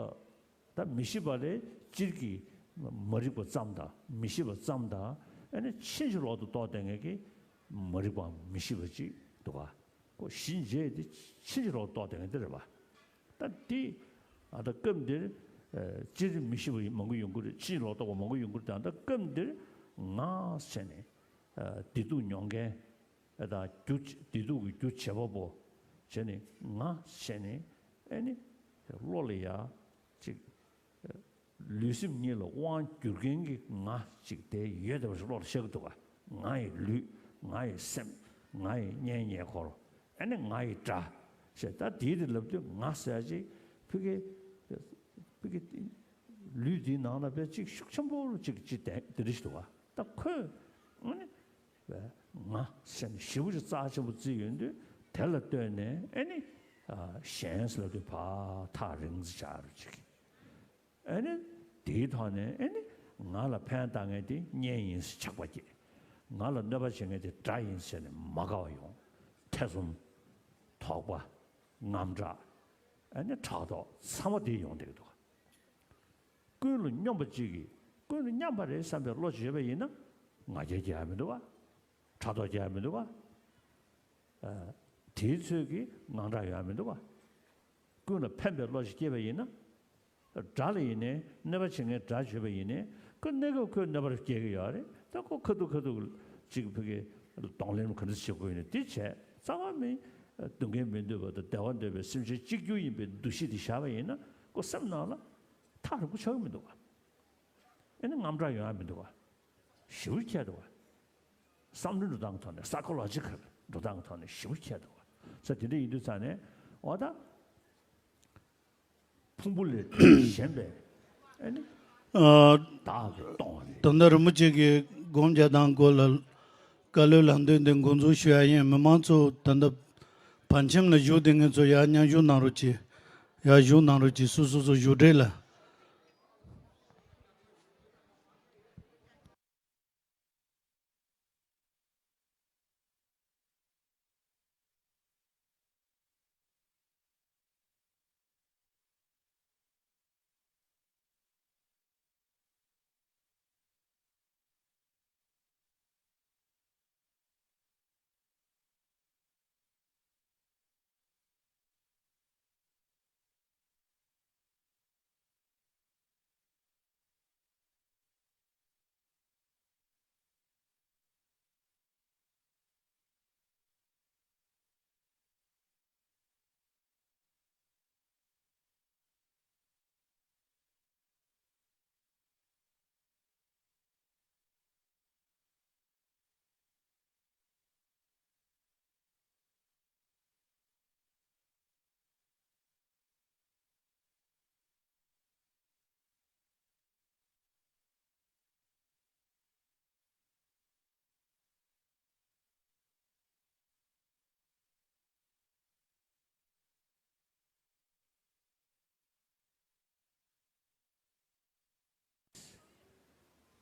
ད་མི་ཤེས་པ་ལས་སྤྱིར་གྱི་མ་རིག་པ་ཙམ་དང་མི་ཤེས་པ་ཙམ་དང་། ཨ་ནི་ཕྱིན་ཅི་ལོག་ཏུ་རྟོགས་བསྡད་མཁན་གྱི་མ་རིག་པའམ་མི་ཤེས་པ་ཅིག་འདུག་ག་ཁོ་གཞི་འབྱེད་དེ་ཕྱིན་ཅི་ལོག་ཏུ་རྟོགས་བསྡད་མཁན་དེ་རེད་པ། ད་དེ་ཨ་ད་སྐབས་འདིར་ཨ་སྤྱིར་མི་ཤེས་པ་མང་པོ་ཡོང་གི་རེད། ཕྱིན་ཅི་ལོག་ཏུ་རྟོགས་པ་མང་པོ་ཡོང་གི་རེད། ད་ད་སྐབས་འདིར་ངས་བྱས་ནས་ཨ་བདེ་སྡུག་མྱོང་མཁན་ཨ་ད་རྒྱུ་བདེ་སྡུག་གི་རྒྱུ་བྱེད་པ་པོ་བྱས་ནས་ངས་བྱས་ནས་ཨ་ནི་བློ་ལ་ཡ་ཅིག་ལུས་སེམས་གཉིས་ལ་དབང་བསྒྱུར་མཁན་གྱི་ང་ཅིག་དེ་ཡོད་བསྡད་པ་ཞིག་བློ་ལ་ཤར་གྱི་འདུག་ག་ང་ཡི་ལུས། ང་ཡི་སེམས། ང་ཡི་གཉེན་ཉེ་འཁོར། ཨ་ནི་ང་ཡི་དགྲ། ཞེས་ད་དེའི་དེ་ལབ་དུས་ང་ཟེར་ཡ་ཅིག་ཕ་གི་ཕ་གི་ལུས་འདིའི་ནང་ལ་དཔེ་ཅིག་ཤུགས་ཆེན་པོ་ཅིག་ཅིག་དེ་དེ་འདྲ་ཞིག་འདུག་ག་ད་ཁོས་ཨ་ནི་ང་ཟེར་ནས་ཞེ་པོ་ཅིག་རྩ་ཆེན་པོ་བརྩིས་ཡོང་དུས་དེ་ལ་ལྟོས་ནས་ཨ་ནི་གཞན་ཟེར་ལབ་དུས་ཕར་ཐག་རིང་ཙམ་བཞག་རུ་ཅིག་ཨ་ནི་དེའི་ཐོག་ནས་ཨ་ནི་ང་ལ་ཕན་བཏགས་མཁན་དེ་གཉེན་ཡིན་ཟེར་ཆགས་པ་སྐྱེས། ང་ལ་གནོད་པ་བྱེད་མཁན་དེ་དགྲ་ཡིན་ཟེར་ནས་མ་དགའ་བ་ཡོང་། ཐེ་ཚོམ། དོགས་པ། དངངས་སྐྲག་ཨ་ནི་ཕྲག་དོག་ཚང་མ་དེ་ཡོང་བསྡད་ཀྱི་འདུག། ཀུན་ལ་སྙོམས་པ་གཅིག་གིས་ཀུན་ལ་མཉམ་པ་རེད་བསམ་པའི་བློ་ཅིག་ཡོད་པ་ཡིན་ན། ང་རྒྱལ་སྐྱེ་ཡ་མི་འདུག་བ། ཕྲག་དོག་སྐྱེ་ཡ་མི་འདུག་བ། ཨ། དེའི་ཚོད་ཀྱིས་དངངས་སྐྲག་ཡོང་ཡ་མི་འདུག་བ། ཀུན་ལ་ཕན་པའི་བློ་ཞིག་སྐྱེས་པ་ཡིན་ན། དགྲ་ལ་ཡིན་ནའི་གནོད་པ་བྱེད་མཁན་དགྲ་བྱས་པ་ཡིན་ནའི་ཁོ་གནོད་སྐབས་ཁོས་གནོད་པ་སྐྱེལ་གྱི་ཡོད་རེད། ད་ཁོ་ཁ་ཐུག་ཁ་ཐུག་ཅིག་ཕ་གི་གདོང་ལེན་ག་འདྲ་བྱེད་དགོས་ཡིན་ན་དེ་བྱས་རྩ་བ་མེད། སྡུག་བསྔལ་མི་འདོད་པ་དང་བདེ་བ་འདོད་པའི་སེམས་ཅན་གཅིག་གྱུར་ཡིན་པའི་འདུ་ཤེས་དེ་བཞག་པ་ཡིན་ན་ཁོ་སེམས་ནང་ལ་ཐག་རིང་པོ་ཆགས་ཀྱི་མི་འདུག་ག། ཨེ་ནི་དངངས་སྐྲག་ཡོང་ཡ་མི་འདུག་ག། ཞེ་པོ་ཁྱད་འདུག་ག། བསམ་བློའི་འགྲོ་སྟངས་ཐོག་ནས་སའི་ཀོ་ལོ་ཇི་ཀལ་འགྲོ་སྟངས་ཐོག་ནས་ཞེ་པོ་ཁྱད་འདུག་ག། ས་དེ་འདྲ་ཡིན་དུས་ཙང་ནས་འོ་ད། ཕུང་པོ་ལས་དོན་གཞན་པའི་ཨ་ནི་ཨ། བདག་གིས་སྟོང་བ་རེད། ད་ལྟ་རིན་པོ་ཆེ་གིས་སྒོམ་རྒྱག་སྟངས་སྐོར་ལ་བཀའ་སློབ་ལམ་སྟོན་དེ་འགོ་འཛུགས་ཞུ་ཡ་ཡིན། མི་མང་ཚོ་ད་ལྟ་བར་ཁྱིམ་ལ་བཞུགས་བསྡད་མཁན་ཚོ་ཡར་མཉམ་ཞུགས་གནང་རོགས་གྱིས། ཡར་བཞུགས་གནང་རོགས་གྱིས། སོ་སོ་སོ་བཞུགས་གྲལ་ལ།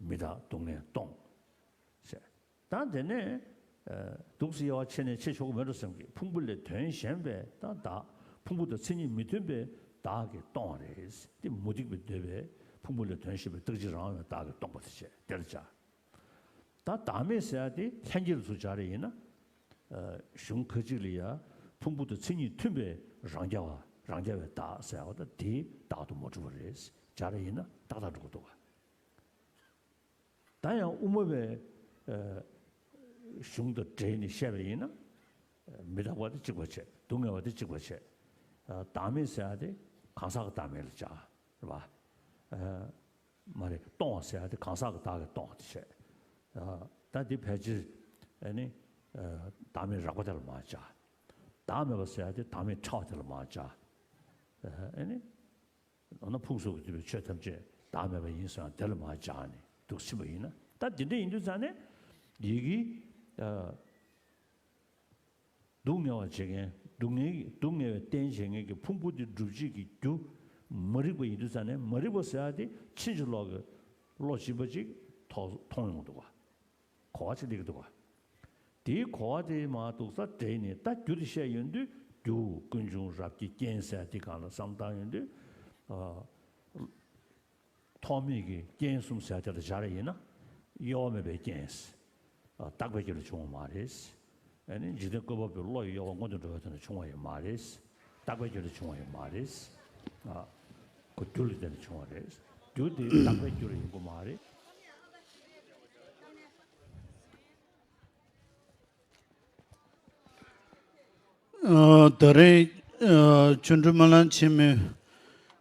མི་རྟག་སྡུག་བསྔལ་སྟོང་། ཟེར། ད་དེ་ནས་ཨ་འདུག་སེ་དབྱེ་བ་ཕྱེ་ནས་ཕྱེ་ཆོག་གི་མེད་འགྲོ་བསམ་གི། ཕུང་པོ་ལས་དོན་གཞན་པའི་ད་བདག། ཕུང་པོ་དང་མཚན་ཉིད་མི་མཐུན་པའི་བདག་གིས་སྟོང་བ་རེད། དེ་མུ་སྟེགས་པས་འདོད་པའི་ཕུང་པོ་ལས་དོན་གཞན་པའི་རྟག་གཅིག་རང་དབང་བའི་བདག་གིས་སྟོང་པ་དེ་བྱས་དེར་བྱ། ད་བདག་མེད་ཟེར་ཡ་དེ་ལྷན་སྐྱེས་ལ་ཚུར་སྦྱར་ཡིན་ན། ཨ་གཞུང་ཁ་ཅིག་ལ་ཡ་ཕུང་པོ་དང་མཚན་ཉིད་མཐུན་པའི་རང་རྐྱ་བ་རང་རྐྱ་བའི་བདག་ཟེར་བ་ད་དེ་བདག་ཏུ་མ་གྲུབ་པ་རེད། སྦྱར་ཡིན་ན་ཏག་ཏག་འགྲོ་གི་འདུག་ག། ད་ཡང་དབུ་མ་པའི་ཨ་གཞུང་དང་འབྲེལ་ནས་བཤད་པ་ཡིན་ན། མི་རྟག་པ་དེ་གཅིག་པ་བྱས། སྡུག་བསྔལ་བ་དེ་གཅིག་པ་བྱས། ཨ་བདག་མེད་ཟེར་ཡ་དེ་གང་ཟག་གི་བདག་མེད་ལ་སྦྱར། རེད་པ། ཨ་མ་རེད། སྟོང་བ་ཟེར་ཡ་དེ་གང་ཟག་གི་བདག་གིས་སྟོང་བ་དེ་བྱས། ཨ་ད་དེ་ཕལ་ཆེར་ཨ་ནི་ཨ་བདག་མེད་རགས་པ་དེ་ལ་མར་སྦྱར། བདག་མེད་པ་ཟེར་ཡ་དེ་བདག་མེད་ཕྲ་བ་དེ་ལ་མར་སྦྱར། ཨ་ནི། འོ་ན་ཕུང་སོགས་ཀྱིས་བསྡུས་པའི་ཆོས་ཐམས་ཅད་བདག་མེད་པ་ཡིན་ཟེར་ཡང་དེ་ལ་མར་སྦྱར་ནས་འདུག་ཕྱིན་པ་ཡིན་ན། ད་འདི་འདྲ་ཡིན་དུས་ཙང་ནས་ཡི་གེ་ཨ་སྡུག་བསྔལ་བ་བྱེད་མཁན། སྡུག་བསྔལ་སྡུག་བསྔལ་བའི་རྟེན་བྱེད་མཁན་གྱི་ཕུང་པོ་འདི་སྒྲུབ་བྱེད་ཀྱི་རྒྱུ་མ་རིག་པ་ཡིན་དུས་ཙང་ནས། མ་རིག་པ་ཟེར་ཡ་དེ་ཕྱིན་ཅི་ལོག་གི་བློ་སྦྱིན་པ་ཅིག་མཐོང་མཐོང་ཡོང་འདུག་ག། གོ་བ་ཅིག་སླེབས་ཀྱི་འདུག་ག། དེའི་གོ་བ་དེ་མར་འདུག་ས་འདྲེས་ནས་ད་རྒྱུ་དེ་བཤད་ཡོང་དུས། རྒྱུ་ཀུན་འབྱུང་རབ་ཀྱི་རྐྱེན་ཟེར་དེ་སྒང་ལ་བསམ་བཏང་ཡོང་དུས། ཨ་ཐོགས་མེད་ཀྱི་རྐྱེན་གསུམ་ཟེར་དེ་ལ་སྦྱར་ཡིན་ན། གཡོ་བ་མེད་པའི་རྐྱེན། ཨ་རྟག་པའི་རྒྱུ་ལས་བྱུང་བ་མ་རེད། ཨ་ནི་འཇིག་རྟེན་བཀོད་པ་པོའི་བློ་ཡི་གཡོ་བ་སྔོན་དུ་འགྲོ་བའི་དོན་ལས་བྱུང་བ་ཡང་མ་རེད། རྟག་པའི་རྒྱུ་ལས་བྱུང་བ་ཡང་མ་རེད། ཨ་ཁོ་རྒྱུ་ལ་བརྟེན་ནས་བྱུང་བ་རེད། རྒྱུ་དེ་རྟག་པའི་རྒྱུ་རེད་ཡོང་གི་མ་རེད། ཨ་ད་རེས་ཨ་ཆོ་འཕྲུལ་སྨོན་ལམ་ཆེན་མོའི་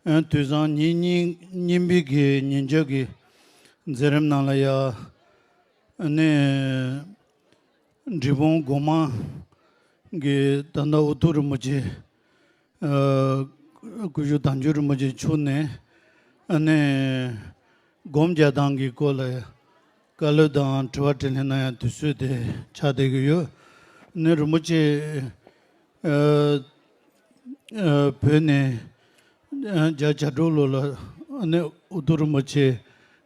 ཨ་དུས་བཟང་ཉིན་གཉིས་གཉིས་པའི་གི་ཉིན་རྒྱབ་ཀྱི་མཛད་རིམ་ནང་ལ་ཡ། ཨ་ནི་འབྲས་སྤུངས་སྒོ་མང་གི་ད་ལྟ་དབུ་ཐུག་རིན་པོ་ཆེ། ཨ་སྐུ་ཞབས་དལ་འབྱོར་རིན་པོ་ཆེ་མཆོག་ནས་ཨ་ནི་སྒོམ་རྒྱག་སྟངས་ཀྱི་སྐོར་ལ་བཀའ་སློབ་དང་དྲི་བ་དྲིས་ལན་གནང་ཡ་དུས་ཚོད་དེ་ཆགས་བསྡད་ཀྱི་ཡོད། ཨ་ནི་རིན་པོ་ཆེ་ཨ་ཨ་བོད་ནས་ཨ་རྒྱ་བྱ་སྒྲོག་ལོ་ལ་ཨ་ནི་དབུ་ཐུག་རིན་པོ་ཆེ་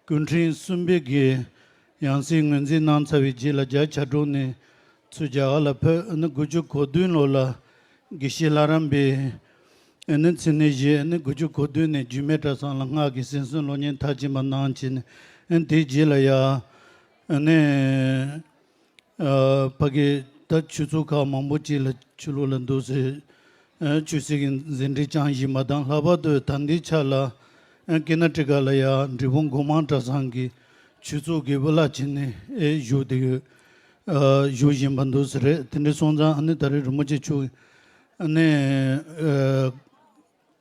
སྐུ་ཕྲེང་གསུམ་པའི་གི་ ཡང་སྲིད་ངོས་འཛིན་གནང་ཚར་བའི་རྗེས་ལ་རྒྱ་ཆ་གྲོང་ནས་ཚུར་རྒྱ་གར་ལ་ཕེབས། ཨ་ནི་དགུ་བཅུ་གོ་བདུན་ལོ་ལ་དགེ་བཤེས་ལྷ་རམས་པའི་ཨ་ནི་མཚན་གནས་བཞེས། ཨ་ནི་དགུ་བཅུ་གོ་བདུན་ནས་འགྱུར་མེད་གྲྭ་ཚང་ལ་སྔགས་ཀྱི་གསན་གསུམ་སློབ་གཉེར་མཐར་ཕྱིན་པ་གནང་བྱས་ནས། ཨ་ནི་དེའི་རྗེས་ལ་ཡ་ཨ་ནི། ཨ་ཕ་གི་ད་ཆོས་ཚོགས་ཁག་མང་པོ་ཅིག་ལ་ཆོས་ལུགས་ལ་འདུག་སེ་ཨ་ཆོས་སྲིད་ཀྱི་འཛིན་ཁྲིམས་བསྐྱངས་བཞིན་པ་དང་། ལྷག་པར་དུ་ད་ལྟའི་ཆ་ལ་ཨ་ཀི་ན་ཊི་ཀ་ལ་ཡ་འབྲས་སྤུངས་སྒོ་མང་གྲྭ་ཚང་གི་ཆོས་ཚོགས་ཀྱི་བུ་བླ་བྱས་ནས་ཨེ་བཞུགས་དེ་ཨ་བཞུགས་བཞིན་པ་འདུག་སེ་རེད། དེ་འདྲ་སོང་ཙང་ཨ་ནི་ད་རེས་རིན་པོ་ཆེ་མཆོག་ཨ་ནི་ཨ་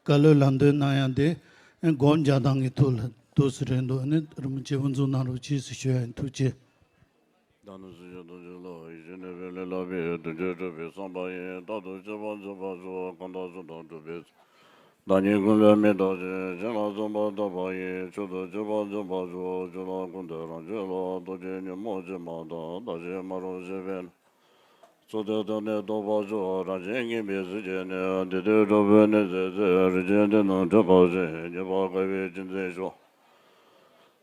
བཀའ་སློབ་ལམ་སྟོན་གནང་ཡ་དེ་ཨ་སྒོམ་རྒྱག་སྟངས་ཀྱི་ཐོག་ལ་འདུག་སེ་རེད་འདུག་ཨ་ནི་རིན་པོ་ཆེ་དབུ་འཛུགས་གནང་རོགས་གྱིས་ཟེར་ཞུ་ཡ་ཡིན། ཐུགས་རྗེ་ཆེ། བདག་ནི་སྲིད་ཞིའི་དོན་བྱེད་ལ། ཡིད་བཞིན་ནད་པའི་ལས་ལ་བས། དོན་བྱེད་གྲུབ་པའི་བསམ་པ་ཡིས། རྟག་ཏུ་གཅེས་པར་འཛིན་པར་ཤོག་གང་དག་སུ་དང་འགྲུབ་པའི་ཚེ། བདག་ཉིད་ཀུན་ལས་མི་འདའ་ཞིང་། གཞན་ལ་བརྩོན་པ་དག་པ་ཡིས། མཆོག་ཏུ་གཅེས་པར་འཛིན་པར་ཤོག་ཆོས་ལ་ཀུན་ཏུ་རང་གཅེས་ལ། རྟོག་བཅས་ཉོན་མོངས་ཅན་མ་དག །བདག་གཞན་མ་རུངས་ཤེས་པས་ན། ཚུལ་དེ་དོན་ནི་རྟོགས་པར་ཤོག་རང་གཞན་གཉིས་པའི་ཟིལ་གྱིས་ནི། བདེ་སྡུག་གྲོགས་པོའི་ནད་མཛད་ཚེ། རིན་ཆེན་གཏེར་རྣམས་འཕྲོག་པར་བྱེད། རྙེད་པར་དཀའ་བའི་གཅེས་འཛིན་ཤོག་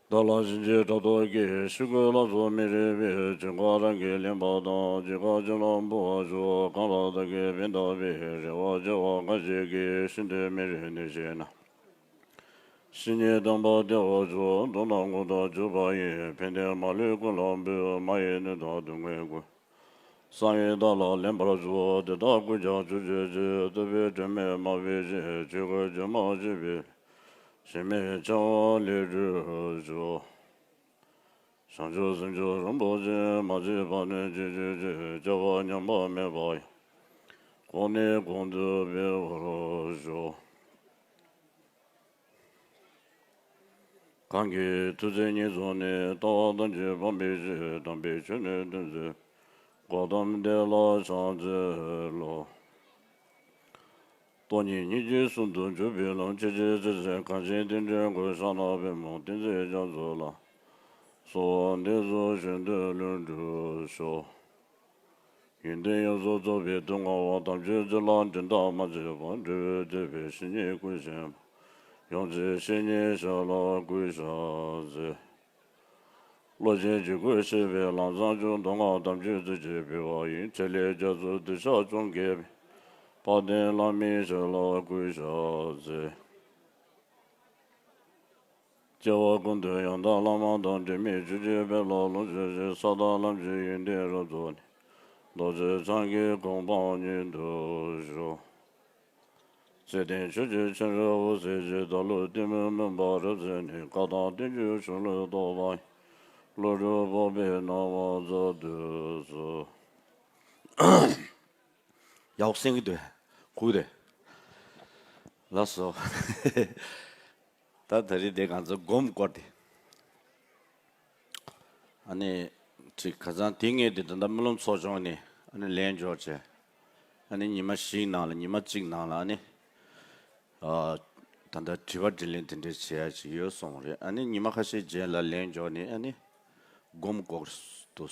བདག་ལ་གཤིན་རྗེའི་ཕྲག་དོག་སྐྱེས། ཤི་དགོས་ལ་སོགས་མི་རིགས་པའི། བྱིང་རྒོད་རང་གིས་ལེན་པ་དང་། འཇིགས་སྐྲག་ཅན་ལ་འབུལ་བར་ཤོག་གང་ལ་བདག་གིས་ཕན་བཏགས་པའི། རེ་བ་བྱ་བ་འགའ་ཞིག་གིས། ཤིན་ཏུ་མི་རིགས་ནད་གཞན་ན། བཤེས་གཉེན་དམ་པ་བསྟེན་པར་ཤོག་མདོར་ན་མགོ་དང་མཇུག་པ་ཡི། ཕན་བདེ་མ་ལུས་ཀུན་ལ་འབུལ། མ་ཡི་གནོད་དང་སྡུག་བསྔལ་ཀུན། གསང་བས་བདག་ལ་ལེན་པར་ཤོག་དེ་དག་ཀུན་ཀྱང་ཕྱོགས་བཅུའི་ཕྱིར། བཏུབ་པའི་དྲི་མས་མ་གོས་ཤིང་། ཆོས་གོས་བརྗོད་མ་བྱས་པའི། ཞེན་མེད་འཆལ་བ་ལས་གྲོལ་ཤོག་བྱང་ཆུབ་སེམས་མཆོག་རིན་པོ་ཆེ། མ་སྐྱེས་པ་ནས་སྐྱེ་གྱུར་ཅིག་སྐྱེ་བ་ཉམས་པ་མེད་པ་ཡི། གོང་ནས་གོང་དུ་འཕེལ་བར་ཤོག་གང་གིས་ཐུགས་བརྩེ་ཉེར་བཟུང་ནས། ལྟ་བ་ཐམས་ཅད་སྤང་བའི་ཕྱིར། དམ་པའི་ཆོས་ནི་སྟོན་མཛད་གོའུ་ཏམ་དེ་ལ་ཕྱག་འཚལ་ལོ། སྟོང་ཉིད་སྙིང་རྗེ་གསུམ་དུ་འཇུག་པའི་ལམ། ཆེས་ཆེར་བརྩེ་ཕྱིར་གངས་ཅན་བསྟན་འགྲོའི་མགོན། ཕྱག་ན་པདྨོ་བསྟན་འཛིན་རྒྱ་མཚོ་ལ། གསོལ་བ་འདེབས་སོ་བཞེད་དོན་ལྷུན་གྲུབ་ཤོག་ཡོན་ཏན་ཡོངས་སུ་རྫོགས་པའི་སྡུག་བསྔལ་བ། དམ་ཆོས་འདི་ལ་འགྲན་ཟླ་མ་བྱེད་པར། འབྲས་བུ་ཐོབ་པའི་བཤེས་གཉེན་ཀུན་ཤེས་པ། ཡོངས་རྫོགས་བཤེས་གཉེན་ཞབས་ལ་གུས་ཕྱག་འཚལ། བློ་ཆེན་ཇི་སྐོར་བཤད་པའི་ལམ་བཟང་བཅུ། མདོ་སྔགས་དམ་ཆོས་ཚུལ་གྱིས་འཕེལ་བ་ཡི། ཆེད་ལས་རྒྱ་མཚོའི་གདུལ་བྱ་སྐྱོང་མཁས་པའི། དཔལ་ལྡན་བླ་མའི་ཞབས་ལ་གུས་ཕྱག་འཚལ། སྐྱེ་བ་ཀུན་ཏུ་ཡང་དག་བླ་མ་དང་། འབྲལ་མེད་ཆོས་ཀྱི་དཔལ་ལ་ལོངས་སྤྱོད་ཅིང་། ས་དང་ལམ་གྱི་ཡོན་ཏན་རབ་རྫོགས་ནས། རྡོ་རྗེ་འཆང་གི་གོ་འཕང་མྱུར་དུ་ཤོག་བརྩེ་ལྡན་ཆོས་ཀྱི་མཆོག་རབ་འོད་གསལ་གྱིས། བདག་བློའི་གཏི་མུག་མུན་པ་རབ་བསལ་ནས། བཀའ་དང་བསྟན་བཅོས་ཆོས་ལུགས་རྟོགས་པ་ཡི། བློ་གྲོས་སྤོབས་པའི་སྣང་བ་འཛག་ཏུ་གསོལ། ཡག་སེང་གི་འདུག་ཁུག་དེ། ལགས་སོ། ད་ད་རེས་དེ་ང་ཚོ་སྒོམ་སྐོར་དེ། ཨ་ནི། ཅིག་ཁ་སང་དེ་སྔས་དེ་ད་ལྟ་སྨོན་ལམ་ཚོགས་ཆུང་ནས་ཨ་ནི་ལན་འབྱོར་བྱས། ཨ་ནི་ཉི་མ་བཞིའི་ནང་ལ་ཉི་མ་གཅིག་ནང་ལ་ཨ་ནི། ཨ། ད་ལྟ་དྲི་བ་དྲིས་ལན་དེ་འདྲས་བྱེད་ཡ་ཅིག་ཡོད་གསུངས་རེད། ཨ་ནི་ཉི་མ་ཁ་ཤས་རྗེས་ལ་ལན་འབྱོར་ནས་ཨ་ནི། སྒོམ་སྐོར་དུ།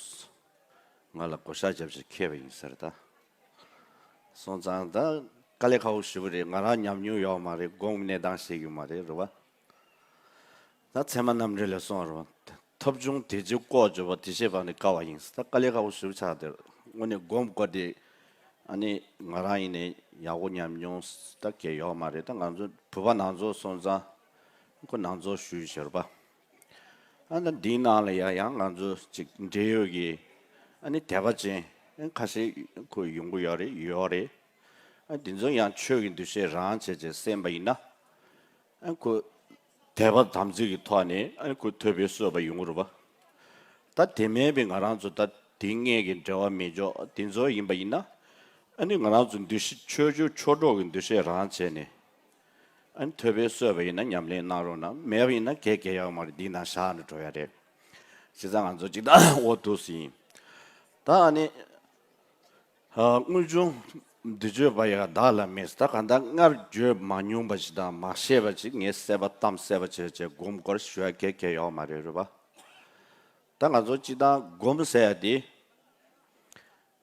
ང་ལ་བགོ་བཤའ་བརྒྱབ་བྱས་འཁེལ་བ་ཡིན་ཟེར་ད། སོང་ཙང་ད་དཀའ་ལས་ཁག་པོ་ཞེ་པོ་རེད། ང་རང་ཉམས་མྱོང་ཡོད་མ་རེད། སྒོམ་གནས་སྟངས་ཤེས་ཀྱི་མ་རེད། རེད་བ། ད་ཚད་མ་རྣམ་འགྲེལ་ལ་སོང་རེད་བ། ཐབས་བྱུང་དེ་ཅིག་ལྐོག་གྱུར་པ། དེ་ཤེས་པ་ནི་དཀའ་བ་ཡིན། ད་དཀའ་ལས་ཁག་པོ་ཞེ་པོ་ཆགས་དེར་དངོས་གནས་སྒོམ་དགོས་དེ། ཨ་ནི་ང་རང་ཡིན་ནའི་ཡག་པོ་ཉམས་མྱོང་ད་གས་ཡོད་མ་རེད། ད་ང་ཚོ་བོད་པ་ནང་ཚོ་སོང་ཙང་ཁོ་ནང་ཚོ་ཞུས་ཤེར་བ། ཨ་ནི་འདིའི་ནང་ལ་ཡང་ཡང་ང་ཚོ་ཅིག་འབྲེལ་ཡོད་ཀྱི་ཨ་ནི་དད་པ་ཅན་ཁ་ཤས་ཁོ་ཡོང་གི་ཡོད་རེད། ཡོད་རེད། ཨ་དེ་ཚོ་ཡང་ཆོས་ཀྱི་འདུ་ཤེས་རང་བྱས་བྱས་གསན་པ་ཡིན་ན། ཨ་ཁོ་དད་པ་དམ་ཚིག་གི་ཐོག་ནས་ཨ་ཁོ་ཐོས་པའི་གསོལ་བ་ཡོང་གི་རེད་པ། ད་དེ་མིན་པའི་ང་རང་ཚོ་ད་དེ་སྔས་ཀྱི་འབྲེལ་བ་མེད་ཆོག་དེ་ཚོ་ཡིན་པ་ཡིན་ན། ཨ་ནི་ང་རང་ཚོ་འདུ་ཤེས་ཆོས་བརྒྱུད་ཆོས་གྲོགས་ཀྱི་འདུ་ཤེས་རང་བྱས་ནས། ཨ་ནི་ཐོས་པའི་གསོལ་བ་ཡིན་ན་ཉམས་ལེན་གནང་རོགས་གནང་། མེད་པ་ཡིན་ན་གལ་གལ་ཡོད་མ་རེད། འདི་ནང་བཞག་ནས་འགྲོ་ཡ་རེད། བྱས་ཙང་ང་ཚོ་ཅིག་ད་འོ་འདུག་སེ་ཡིན། ད་ཨ་ནི། ཨ་དངོས་བྱུང་བདེ་སྤྱོད་པ་ཡང་བདག་ལ་མེད། ད་གང་ལྟར་སྔར་བརྗོད་མ་མྱོང་པ་ཞིག་དང་མ་ཤེས་པ་ཞིག་ངས་གསལ་པོ་གཏམ་གསལ་པོ་བྱས་བྱས་སྒོམ་སྐོར་ཞུ་ཡ་གལ་གལ་ཡོད་མ་རེད། རེད་པ། ད་ང་ཚོ་སྤྱིར་བཏང་སྒོམ་ཟེར་ཡ་དེ།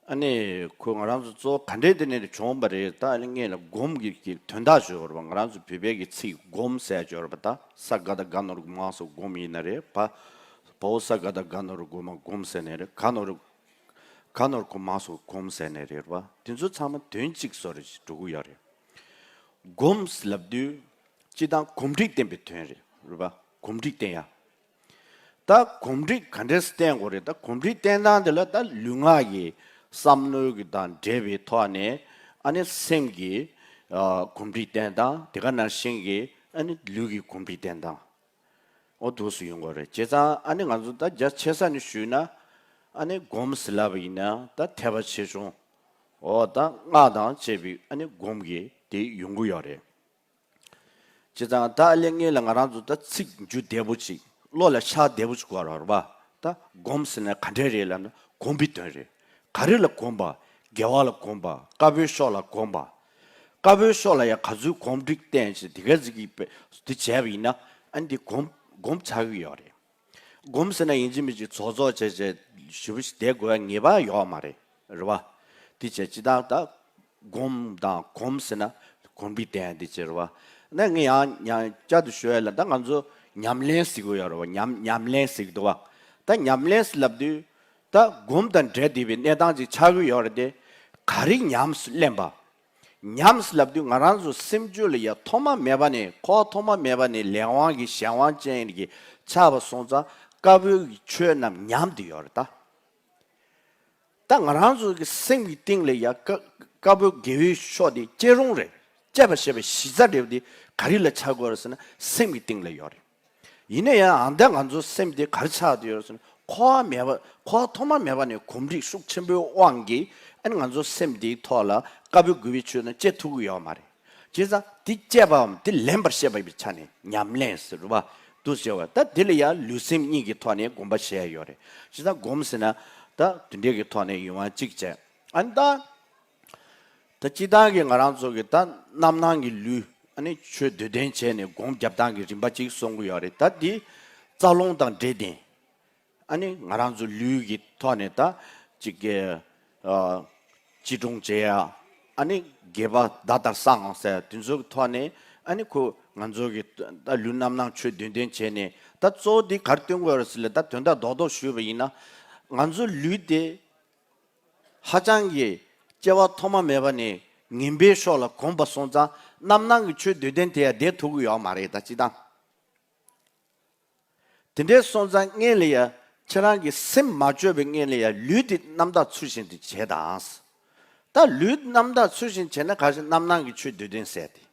ཨ་ནི་ཁོ་ང་རང་ཚོ་གཙོ་བོ་ག་འདྲས་དེ་ནས་བྱུང་བ་རེད། ད་ཨ་ནི་སྔོན་ལ་སྒོམ་གྱི་གི་དོན་དག་ཞུ་བར་བ། ང་རང་ཚོ་བོད་པའི་གི་ཚིག་སྒོམ་ཟེར་ཡ་ཅིག་ཡོད་རེད་པ། ད་ས་ག་བཏགས་སྒ་ན་རོ་གི་སྒོམ་ཡིན་ན་རེད་པ། བའོ་ས་ག་ད་ག་ནོར་གོ་མ་སྒོམ་ཟེར་ནས་རེད། ག་ནོར་ག་ནོར་གོ་མ་སོ་སྒོམ་ཟེར་ནས་རེད་བ། དེ་ཚོ་ཚང་མ་དོན་གཅིག་བཟོ་རེ་ཞིག་འགྲོ་གི་ཡོད་རེད། སྒོམ་ལབ་དུས་སྤྱི་དང་གོམས་འདྲིས་བསྟེན་པའི་དོན་རེད་རེད་བ། གོམས་འདྲིས་བསྟེན་ཡ། ད་གོམས་འདྲིས་ག་འདྲས་བསྟེན་དགོས་རེད། ད་གོམས་འདྲིས་བསྟེན་སྟངས་དེ་ལ་ད་ལུས་ངག་གི་བསམ་བློའི་གི་དང་འབྲེལ་བའི་ཐོག་ནས་ཨ་ནི་སེམས་ཀྱི་ཨ་གོམས་འདྲིས་བསྟེན་སྟངས། དེ་ག་ནང་བཞིན་གྱི་ཨ་ནི་ལུས་ཀྱི་གོམས་འདྲིས་བསྟེན་སྟངས། འོ་འདུག་སེ་ཡོང་གི་རེད། བྱས་ཙང་ཨ་ནི་ང་ཚོ་ད་རྒྱ་ཆེ་ས་ནས་ཞུས་ན་ཨ་ནི་སྒོམ་ཟེར་ལབ་པ་ཡིན་ན་ད་ཐེག་པ་ཆེ་ཆུང་། འོ་ད་སྔགས་དང་བཅས་པའི་ཨ་ནི་སྒོམ་གྱི་དེ་ཡོང་གི་ཡོད་རེད། བྱས་ཙང་ད་ཨ་ལས་སྔོན་ལ་ང་རང་ཚོ་ད་ཚིག་འཇུ་བདེ་པོ་ཅིག་བློ་ལ་ཤར་བདེ་པོ་ཅིག་དགོས་རེད་བ། ད་སྒོམ་ཟེར་ན་ག་འདྲས་རེད་ལབ་ན་སྒོམ་པའི་དོན་རེད། ག་རེ་ལ་སྒོམ་པ། དགེ་བ་ལ་སྒོམ་པ། དཀར་པོའི་ཕྱོགས་ལ་སྒོམ་པ། དཀར་པོའི་ཕྱོགས་ལ་ཡང་ག་ཚོད་གོམས་འདྲིས་བསྟེན་བྱས་དེ་ག་ཟིག་གིས་དེ་བྱས་པ་ཡིན་ན་ཨ་ནི་དེ་སྒོམ་སྒོམ་ཆགས་ཀྱི་ཡོད་རེད། སྒོམ་ཟེར་ན་ཡིན་གཅིག་མིན་གཅིག་རྫོགས་རྫོགས་བྱས་བྱས་ཞེ་པོ་ཞིག་བསྡད་དགོས་ཡ་ངེས་པ་ཡོད་མ་རེད་རེད་བ། དེ་བྱས་ཅི་ལྟར་ད་སྒོམ་དང་གོམས་ཟེར་ན་གོམས་འདྲིས་བསྟེན་ཡ་དེ་བྱས་རེད་བ། ན་ངས་ཡང་ཡང་བསྐྱར་དུ་ཞུ་ཡ་ལ་ད་ང་ཚོ་ཉམས་ལེན་ཟེར་གྱི་ཡོད་རེད་བ། ཉམས་ཉམས་ལེན་ཟེར་གྱི་འདུག་བ། ད་ཉམས་ལེན་ཟེར་ལབ་དུས་ད་སྒོམ་དང་འབྲེལ་བསྡད་པའི་གནས་སྟངས་ཅིག་ཆགས་ཀྱི་ཡོད་རེད་དེ། ག་རེ་ཉམས་སུ་ལེན་པ། ཉམས་ལབ་དུས་ང་རང་ཚོ་སེམས་རྒྱུད་ལ་ཡ་ཐོག་མ་མེད་པ་ནས་འཁོར་བ་ཐོག་མ་མེད་པ་ནས་ལས་དབང་གི་གཞན་དབང་ཅན་གྱི་ཆགས་པ་སོང་ཙང་དཀར་པོའི་གི་ཆོས་རྣམས་ཉམས་བསྡད་ཡོད་རེད་ད། ད་ང་རང་ཚོ་གི་སེམས་ཀྱི་གཏིང་ལ་ཡ་དཀར་དཀར་པོའི་དགེ་བའི་ཕྱོགས་དེ་སྐྱེ་རུང་རེད། སྐྱེ་བར་བྱེད་པའི་གཞི་རྩ་འབྲས་བུ་དེ་ག་རེ་ལ་ཆགས་ཀྱི་ཡོད་རེད་ཟེར་ན་སེམས་ཀྱི་གཏིང་ལ་ཡོད་རེད། ཡིན་ན་ཡང་ཨ་ད་ང་ཚོ་སེམས་དེ་ག་རེ་ཆགས་བསྡད་ཡོད་ཟེར་ན་འཁོར་བ་མེད་པ་འཁོར་བ་ཐོག་མ་མེད་པ་ནས་གོམས་འདྲིས་ཤུགས་ཆེན་པོའི་དབང་གིས་ཨ་ནི་ང་ཚོ་སེམས་དེའི་ཐོག་ལ་དཀར་པོའི་དགེ་བའི་ཆོས་རྣམས་སྐྱེ་ཐུབ་ཀྱི་ཡོད་མ་རེད། བྱས་ཙང་དེ་སྐྱེས་པའམ་དེ་ལེན་པར་བཤད་པའི་ཆ་ནས་ཉམས་ལེན་ཟེར་བ་འདུག་ཟེར་བ་ད་དེ་ལ་ཡང་ལུས་སེམས་གཉིས་ཀྱི་ཐོག་ནས་སྒོམ་པ་བྱས་ཡོད་རེད། བྱས་ཙང་སྒོམ་ཟེར་ན་ད་དེ་འདྲའི་གི་ཐོག་ནས་ཡོང་བ་གཅིག་བྱས། ཨ་ནི་ད། ད་སྤྱིར་བཏང་གི་ང་རང་ཚོ་གི་ད་རྣམ་སྣང་གི་ལུས་ཨ་ནི་ཆོས་འདོད་ལྡན་བྱས་ནས་སྒོམ་རྒྱབ་སྟངས་ཀྱི་རིམ་པ་གཅིག་གསུང་གི་ཡོད་རེད། ད་འདི་རྩ་རླུང་དང་འབྲེལ་ཏེ་ཨ་ནི་ང་རང་ཚོ་ལུས་ཀྱི་ཐོག་ནས་ད་ཅིག་གི་ཨ་སྐྱིལ་ཀྲུང་བྱེད་ཡ་ཨ་ནི་དགྱེས་པ་ཟླ་ལྟར་སངས་ཟེར་དེ་ཚོ་གི་ཐོག་ནས་ཨ་ནི་ཁོ་ང་ཚོ་གི་ད་ལུས་རྣམ་སྣང་ཆོས་འདོད་ལྡན་བྱས་ནས་ད་གཙོ་བོ་འདི་ག་རེ་སྟོན་དགོས་རེད་ཟེར་ལ་ད་དོན་དག་རྡོག་རྡོག་ཞུས་པ་ཡིན་ན་ང་ཚོ་ལུས་དེ། ཧ་ཅང་གི་སྐྱེ་བ་ཐོག་མ་མེད་པ་ནས་ངན་པའི་ཕྱོགས་ལ་གོམས་པ་སོང་ཙང་རྣམ་སྣང་གི་ཆོས་འདོད་ལྡན་དེ་ཡང་བསྡད་ཐུབ་ཀྱི་ཡོད་མ་རེད་ད་སྤྱིར་བཏང་། དེ་འདྲའི་སོང་ཙང་སྔོན་ལ་ཡ་ཁྱེད་རང་གི་སེམས་མ་བཅོས་པའི་སྔོན་ལ་ཡ་ལུས་དེ་རྣམ་དག་ཚུལ་བཞིན་དུ་བྱེད་དང་། ད་ལུས་རྣམ་དག་ཚུལ་བཞིན་བྱས་ན་ག་ཞིག་རྣམ་སྣང་གི་ཆོས་འདོད་ལྡན་ཟེར་ཏེ།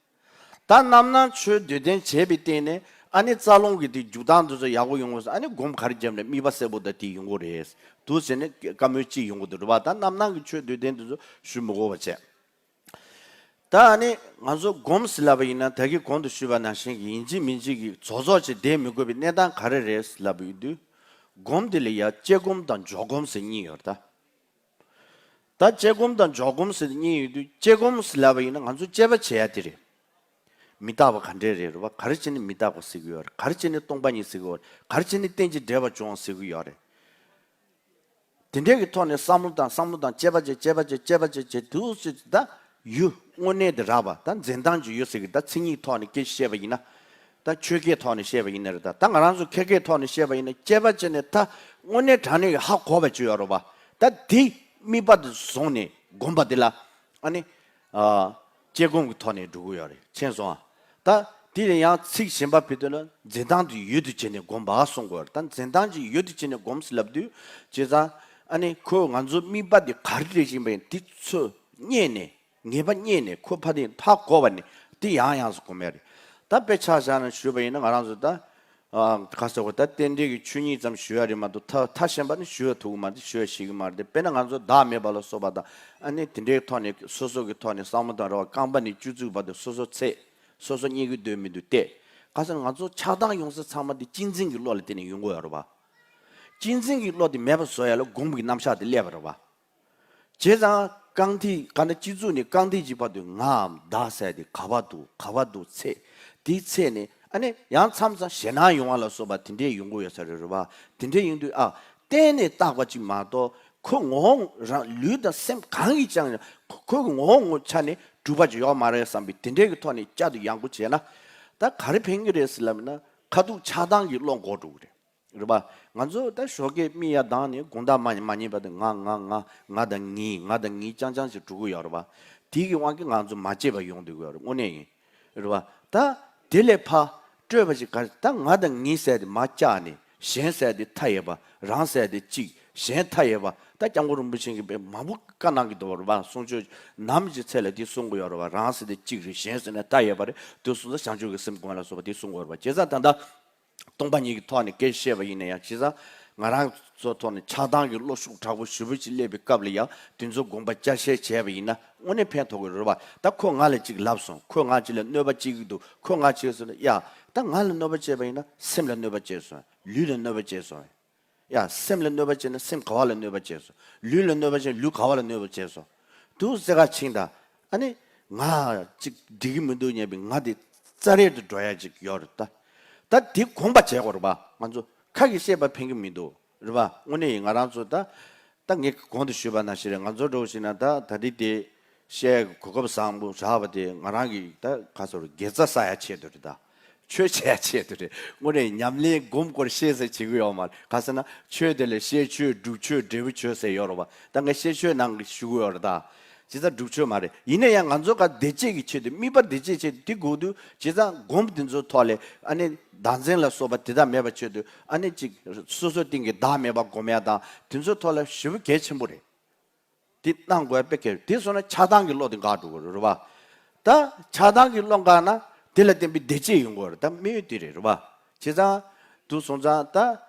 ད་རྣམ་སྣང་ཆོས་འདོད་ལྡན་བྱས་པའི་སྟེང་ནས་ཨ་ནི་རྩ་རླུང་གི་དེ་འཇུག་སྟངས་དེ་ཚོ་ཡག་པོ་ཡོང་དགོས་ཟེར་ཨ་ནི་སྒོམ་ག་རེ་བརྒྱབ་ནས་དམིགས་པ་གསལ་པོ་དང་དེ་ཡོང་གི་རེད། འདུག་ཟེར་ནས་བཀའ་མོལ་གཅིག་ཡོང་གི་འདུག་རེད་བ། ད་རྣམ་སྣང་གི་ཆོས་འདོད་ལྡན་དེ་ཚོ་ཞུ་མི་དགོས་པ་བྱས། ད་ཨ་ནི་ང་ཚོ་སྒོམ་ཟེར་ལབ་པ་ཡིན་ན་ད་གིན་གོང་དུ་ཞུས་པ་ནང་བཞིན་གྱི་ཡིན་གཅིག་མིན་གཅིག་གི་རྫོགས་རྫོགས་བྱས་བསྡད་མི་དགོས་པའི་གནས་སྟངས་ག་རེ་རེད་ལབ་པ་ཡིན་དུས། སྒོམ་དེ་ལ་ཡ་དཔྱད་སྒོམ་དང་འཇོག་སྒོམ་ཟེར་གཉིས་ཡོད་རེད་ད། ད་དཔྱད་སྒོམ་དང་འཇོག་སྒོམ་ཟེར་གཉིས་ཡོད་དུས་དཔྱད་སྒོམ་ཟེར་ལབ་པ་ཡིན་ན་ང་ཚོ་དཔྱད་པ་བྱེད་ཡ་དེ་རེད། མི་རྟག་པ་ག་འདྲས་རེད་རེད་བ། ག་རེ་བྱས་ནས་མི་རྟག་པ་ཟེར་གི་ཡོད་རེད། ག་རེ་བྱས་ནས་སྟོང་པ་ཉིད་ཟེར་གི་ཡོད་རེད། ག་རེ་བྱས་ནས་རྟེན་ཅིང་འབྲེལ་བར་འབྱུང་བ་ཟེར་གི་ཡོད་རེད། དེ་འདྲས་ཀྱི་ཐོག་ནས་བསམ་བློ་དང་བསམ་བློ་དང་དཔྱད་པ་བྱས་དཔྱད་པ་བྱས་དཔྱད་པ་བྱས་བྱས་དུས་ཟེར་ད་ཡུལ་དངོས་གནས་དེ་རག་པ་ད་འཛིན་སྟངས་ཀྱི་ཡུལ་ཟེར་གི་ད་མཚན་ཉིད་ཐོག་ནས་སྐད་ཆ་བཤད་པ་ཡིན་ན། ད་ཆོས་སྐད་ཐོག་ནས་བཤད་པ་ཡིན་ན་རེད། ད་ད་ང་རང་ཚོ་ཁ་སྐད་ཐོག་ནས་བཤད་པ་ཡིན་ན་དཔྱད་པ་བྱས་ནས་ད་དངོས་གནས་དྲང་གནས་ཀྱི་ཧ་གོ་བ་ཅིག་ཡོད་རེད་བ། ད་དེ་དམིགས་པ་དེ་བཟུང་ནས་སྒོམ་པ་དེ་ལ་ཨ་ནི་ཨ་དཔྱད་སྒོམ་གྱི་ཐོག་ནས་འགྲོ་གི་ཡོད་རེད། མཁྱེན་སོང་ཨ། ད་དེ་ལ་ཡང་ཚིག་གཞན་པ་ཕུད་དུས་ན་འཛིན་སྟངས་དེ་ཡུལ་དུ་བྱས་ནས་སྒོམ་པ་གསུང་དགོས་རེད། ད་འཛིན་སྟངས་ཀྱི་ཡུལ་དུ་བྱས་ནས་སྒོམ་ཟེར་ལབ་དུས་བྱས་ཙང་ཨ་ནི་ཁོས་ང་ཚོ་དམིགས་པ་དེ་ག་རེ་རེད་བཞིན་པ་ཡིན་དེ་ཚོ་རྙེད་ནས། ངེས་པ་རྙེད་ནས་ཁོ་ཕ་དེ་ཧ་གོ་བ་ནི་དེ་ཡང་ཡང་སུ་གོམས་ཡ་རེད། ད་དཔེ་ཆ་བཞག་ན་ཞུས་པ་ཡིན་ན་ང་རང་ཚོ་ད་ཨ་ག་ཟེར་དགོས། ད་རྟེན་འབྲེལ་གྱི་ཆོས་ཉིད་ཙམ་ཞུ་ཡ་རེད་མ་གཏོགས་ཐ་ཐ་གཞན་པ་ནི་ཞུ་ཡ་ཐུབ་ཀྱི་མ་རེད། ཞུ་ཡ་ཤེས་ཀྱི་མ་རེད། དཔེར་ན་ང་ཚོ་བདག་མེད་པ་ལ་སོགས་པ་དང་ཨ་ནི་དེ་འདྲའི་ཐོག་ནས་སོ་སོ་གི་ཐོག་ནས་བསམ་བློ་དང་རེ་བ་རྐང་པ་ནས་བཅུ་བཙུགས་བར་དུ་སོ་སོ་ཚད། སོ་སོ་རྙེད་ཀྱི་འདོད་མི་འདོད་བལྟས། ག་ཟེར་ན་ང་ཚོ་ཆགས་སྡང་ཡོང་ས་ཚང་མ་དེ་གཅེས་འཛིན་གྱི་བློ་ལ་བརྟེན་ནས་ཡོང་གི་ཡོད་རེད་བ། གཅེས་འཛིན་གྱི་བློ་དེ་མེད་པ་བཟོ་ཡ་ལ་སྒོམ་གྱི་རྣམ་གཞག་དེ་སླེབས་པ་རེད་བ། བྱས་ཙང་རྐང་མཐིལ་ག་ན་སྤྱི་གཙུག་ནས་རྐང་མཐིལ་གྱི་བར་དུ་ངའམ་བདག་ཟེར་དེ་ག་བ་འདུག་ག་བ་འདུག་ཚད། དེའི་ཚད་ནས་ཨ་ནི་ཡང་མཚམས་མཚམས་ཞེད་སྣང་ཡོང་བ་ལ་སོགས་པ་དེ་འདྲས་ཡོང་གི་ཡོད་ས་རེད་རེད་བ། དེ་འདྲས་ཡིན་དུས་ཨ་གཏན་ནས་བཏགས་པ་ཅིག་མ་གཏོགས་ཁོ་ངོ་བོ་རང་ལུས་དང་སེམས་གང་གིས་ཀྱང་ཁོ་ཁོ་གི་ངོ་བོ་ངོ་ཆ་ནས་གྲུབ་པ་ཅིག་ཡོད་མ་རེད་བསམ་པའི་དེ་འདྲས་ཀྱི་ཐོག་ནས་བསྐྱར་དུ་ཡང་སྒོ་བྱས་ན་ད་ག་རེ་ཕན་གྱི་རེད་ཟེར་ལབ་ན་ཁ་ཐུག་ཆགས་སྡང་གི་བློ་འགོག་འགྲོ་གི་རེད། རེད་པ། ང་ཚོ་ད་ཞོགས་ཀས་མིག་ཡར་གདངས་ནས་དགོང་དག་མ་མ་ཉལ་བར་དུ་ང་ང་ང་ང་དང་ངའི་ང་དང་ངའི་རྐྱང་རྐྱང་ཞིག་འགྲོ་གི་ཡོད་རེད་པ། དེ་གི་དབང་གིས་ང་ཚོ་མ་སྐྱིད་པ་ཡོང་བསྡད་ཀྱི་ཡོད་རེད། དངོས་གནས་ཡིན། རེད་པ། ད་དེ་ལས་ཕར་སྤྲོས་པ་ཞིག་ག་རེ། ད་ང་དང་ངའི་ཟེར་དེ་མར་བཀྱགས་ནས་གཞན་ཟེར་དེ་མཐའ་ཡས་པ། རང་ཟེར་དེ་གཅིག་གཞན་མཐའ་ཡས་པ། ད་སྐྱབས་མགོན་རིན་པོ་ཆེ་གིས་དཔེ་མང་པོ་བཀའ་གནང་གི་འདུག་རེད་པ། གསུང་ཆོས་ནམ་ཞིག་ཚེ་ལ་དེ་གསུང་གི་ཡོད་རེད་པ། རང་ཟེར་དེ་གཅིག་རེད། གཞན་ཟེར་ན་མཐའ་ཡས་པ་རེད། དེ་སོང་ཙང་བྱང་ཆུབ་ཀྱི་སེམས་སྒོམ་ལ་སོགས་པ་དེ་གསུང་གི་ཡོད་རེད་པ། བྱས་ཙང་ད་ལྟ་སྟོང་པ་ཉིད་ཀྱི་ཐོག་ནས་སྐད་ཆ་བཤད་པ་ཡིན་ན་ཡང་། བྱས་ཙང་ང་རང་ཚོ་ཐོག་ནས་ཆགས་སྡང་གི་བློ་ཤུགས་དྲག་པོ་ཞེ་པོ་ཅིག་སླེབས་པའི་སྐབས་ལ་ཡང་དེ་ཚོ་དགོངས་པ་བསྐྱར་བཤད་བྱས་པ་ཡིན་ན་དངོས་གནས་ཕན་ཐོགས་ཀྱི་རེད་པ། ད་ཁོས་ང་ལ་ཅིག་ལབ་སོང་། ཁོས་ང་ཅིག་ལ་གནོད་པ་བྱེད་ཀྱི་འདུག་ཁོས་ང་བྱས་སོང་ན་ཡ། ད་ང་ལ་གནོད་པ་བྱས་པ་ཡིན་ན་སེམས་ལ་གནོད་པ་བྱས་སོང་། ལུས་ལ་གནོད་པ་བྱས་སོང་། ཡ། སེམས་ལ་གནོད་པ་བྱས་ན་སེམས་ག་བ་ལ་གནོད་པ་བྱས་སོང་། ལུས་ལ་གནོད་པ་བྱས་ན་ལུས་ག་བ་ལ་གནོད་པ་བྱས་སོང་། འདུག་སེ་ག་ཕྱིན་ད། ཨ་ནི་ང་ཅིག་འགྲིག་གི་མི་འདུག་སྙམ་པའི་ང་དེ་རྩ་རེད་དུ་འགྲོ་ཡ་ཅིག་ཡོད་རེད་ད། ད་དེ་དགོངས་པ་བྱེད་དགོས་རེད་པ། ང་ཚོ་ཁ་གིས་བཤད་པ་ཕན་གྱི་མི་འདུག་རེད་པ། དངོས་གནས་ཡིན། ང་རང་ཚོ་ད། ད་ངས་གོང་དུ་ཞུས་པ་ནང་བཞིན་རེད། ང་ཚོ་འདྲ་བོ་ཞིག་ན་ད་ད་རེས་དེ་བཤད་གོ་སྐབས་བཟང་པོ་རག་པ་དེ་ང་རང་གི་ད་ག་ཟེར་དགེ་རྩ་བསགས་ཡ་ཆེད་དུ་རེད་ད། ཆོས་བྱེད་ཡ་ཆེད་དུ་རེད། དངོས་གནས་ཉམས་ལེན་སྒོམ་སྐོར་བཤད་ཟེར་བྱེད་ཀྱི་ཡོད་མ་རེད། ག་ཟེར་ན་ཆོས་དེ་ལ་བཤད་ཆོས་སྒྲུབ་ཆོས་འབྲས་བུ་ཆོས་ཟེར་ཡོད་རེད་པ། ད་ངས་བཤད་ཆོས་ནང་གི་ཞུ་གི་ཡོད་རེད་ད། བྱས་ཙང་སྒྲུབ་ཆོས་མ་རེད། ཡིན་ན་ཡང་ང་ཚོ་ག་བདེ་སྐྱིད་ཀྱི་ཆེད་དུ། དམིགས་པ་བདེ་སྐྱིད་ཆེད་དུ་དེ་དགོས་དུས། བྱས་ཙང་སྒོམ་དེ་ཚོའི་ཐོག་ལ་ཨ་ནི་བདག་འཛིན་ལ་སོགས་པ་དེ་དག་མེད་པ་ཆེད་དུ། ཨ་ནི་ཅིག་སོ་སོའི་སྟེང་གི་བདག་མེད་པ་སྒོམ་ཡ་དང་དེ་ཚོའི་ཐོག་ལ་ཞེ་པོ་གལ་ཆེན་པོ་རེད། དེ་གནང་དགོས་པའི་གལ། དེ་སོང་ན་ཆགས་སྡང་གི་བློ་དེ་འགག་འགྲོ་གི་རེད་པ། ད་ཆགས་སྡང་གི་བློ་འགག་ན་དེ་ལ་བརྟེན་པའི་བདེ་སྐྱིད་ཡོང་གི་རེད། ད་དམིགས་ཡུལ་དེ་རེད། རེད་པ། བྱས་ཙང་དུ་སོང་ཙང་ད་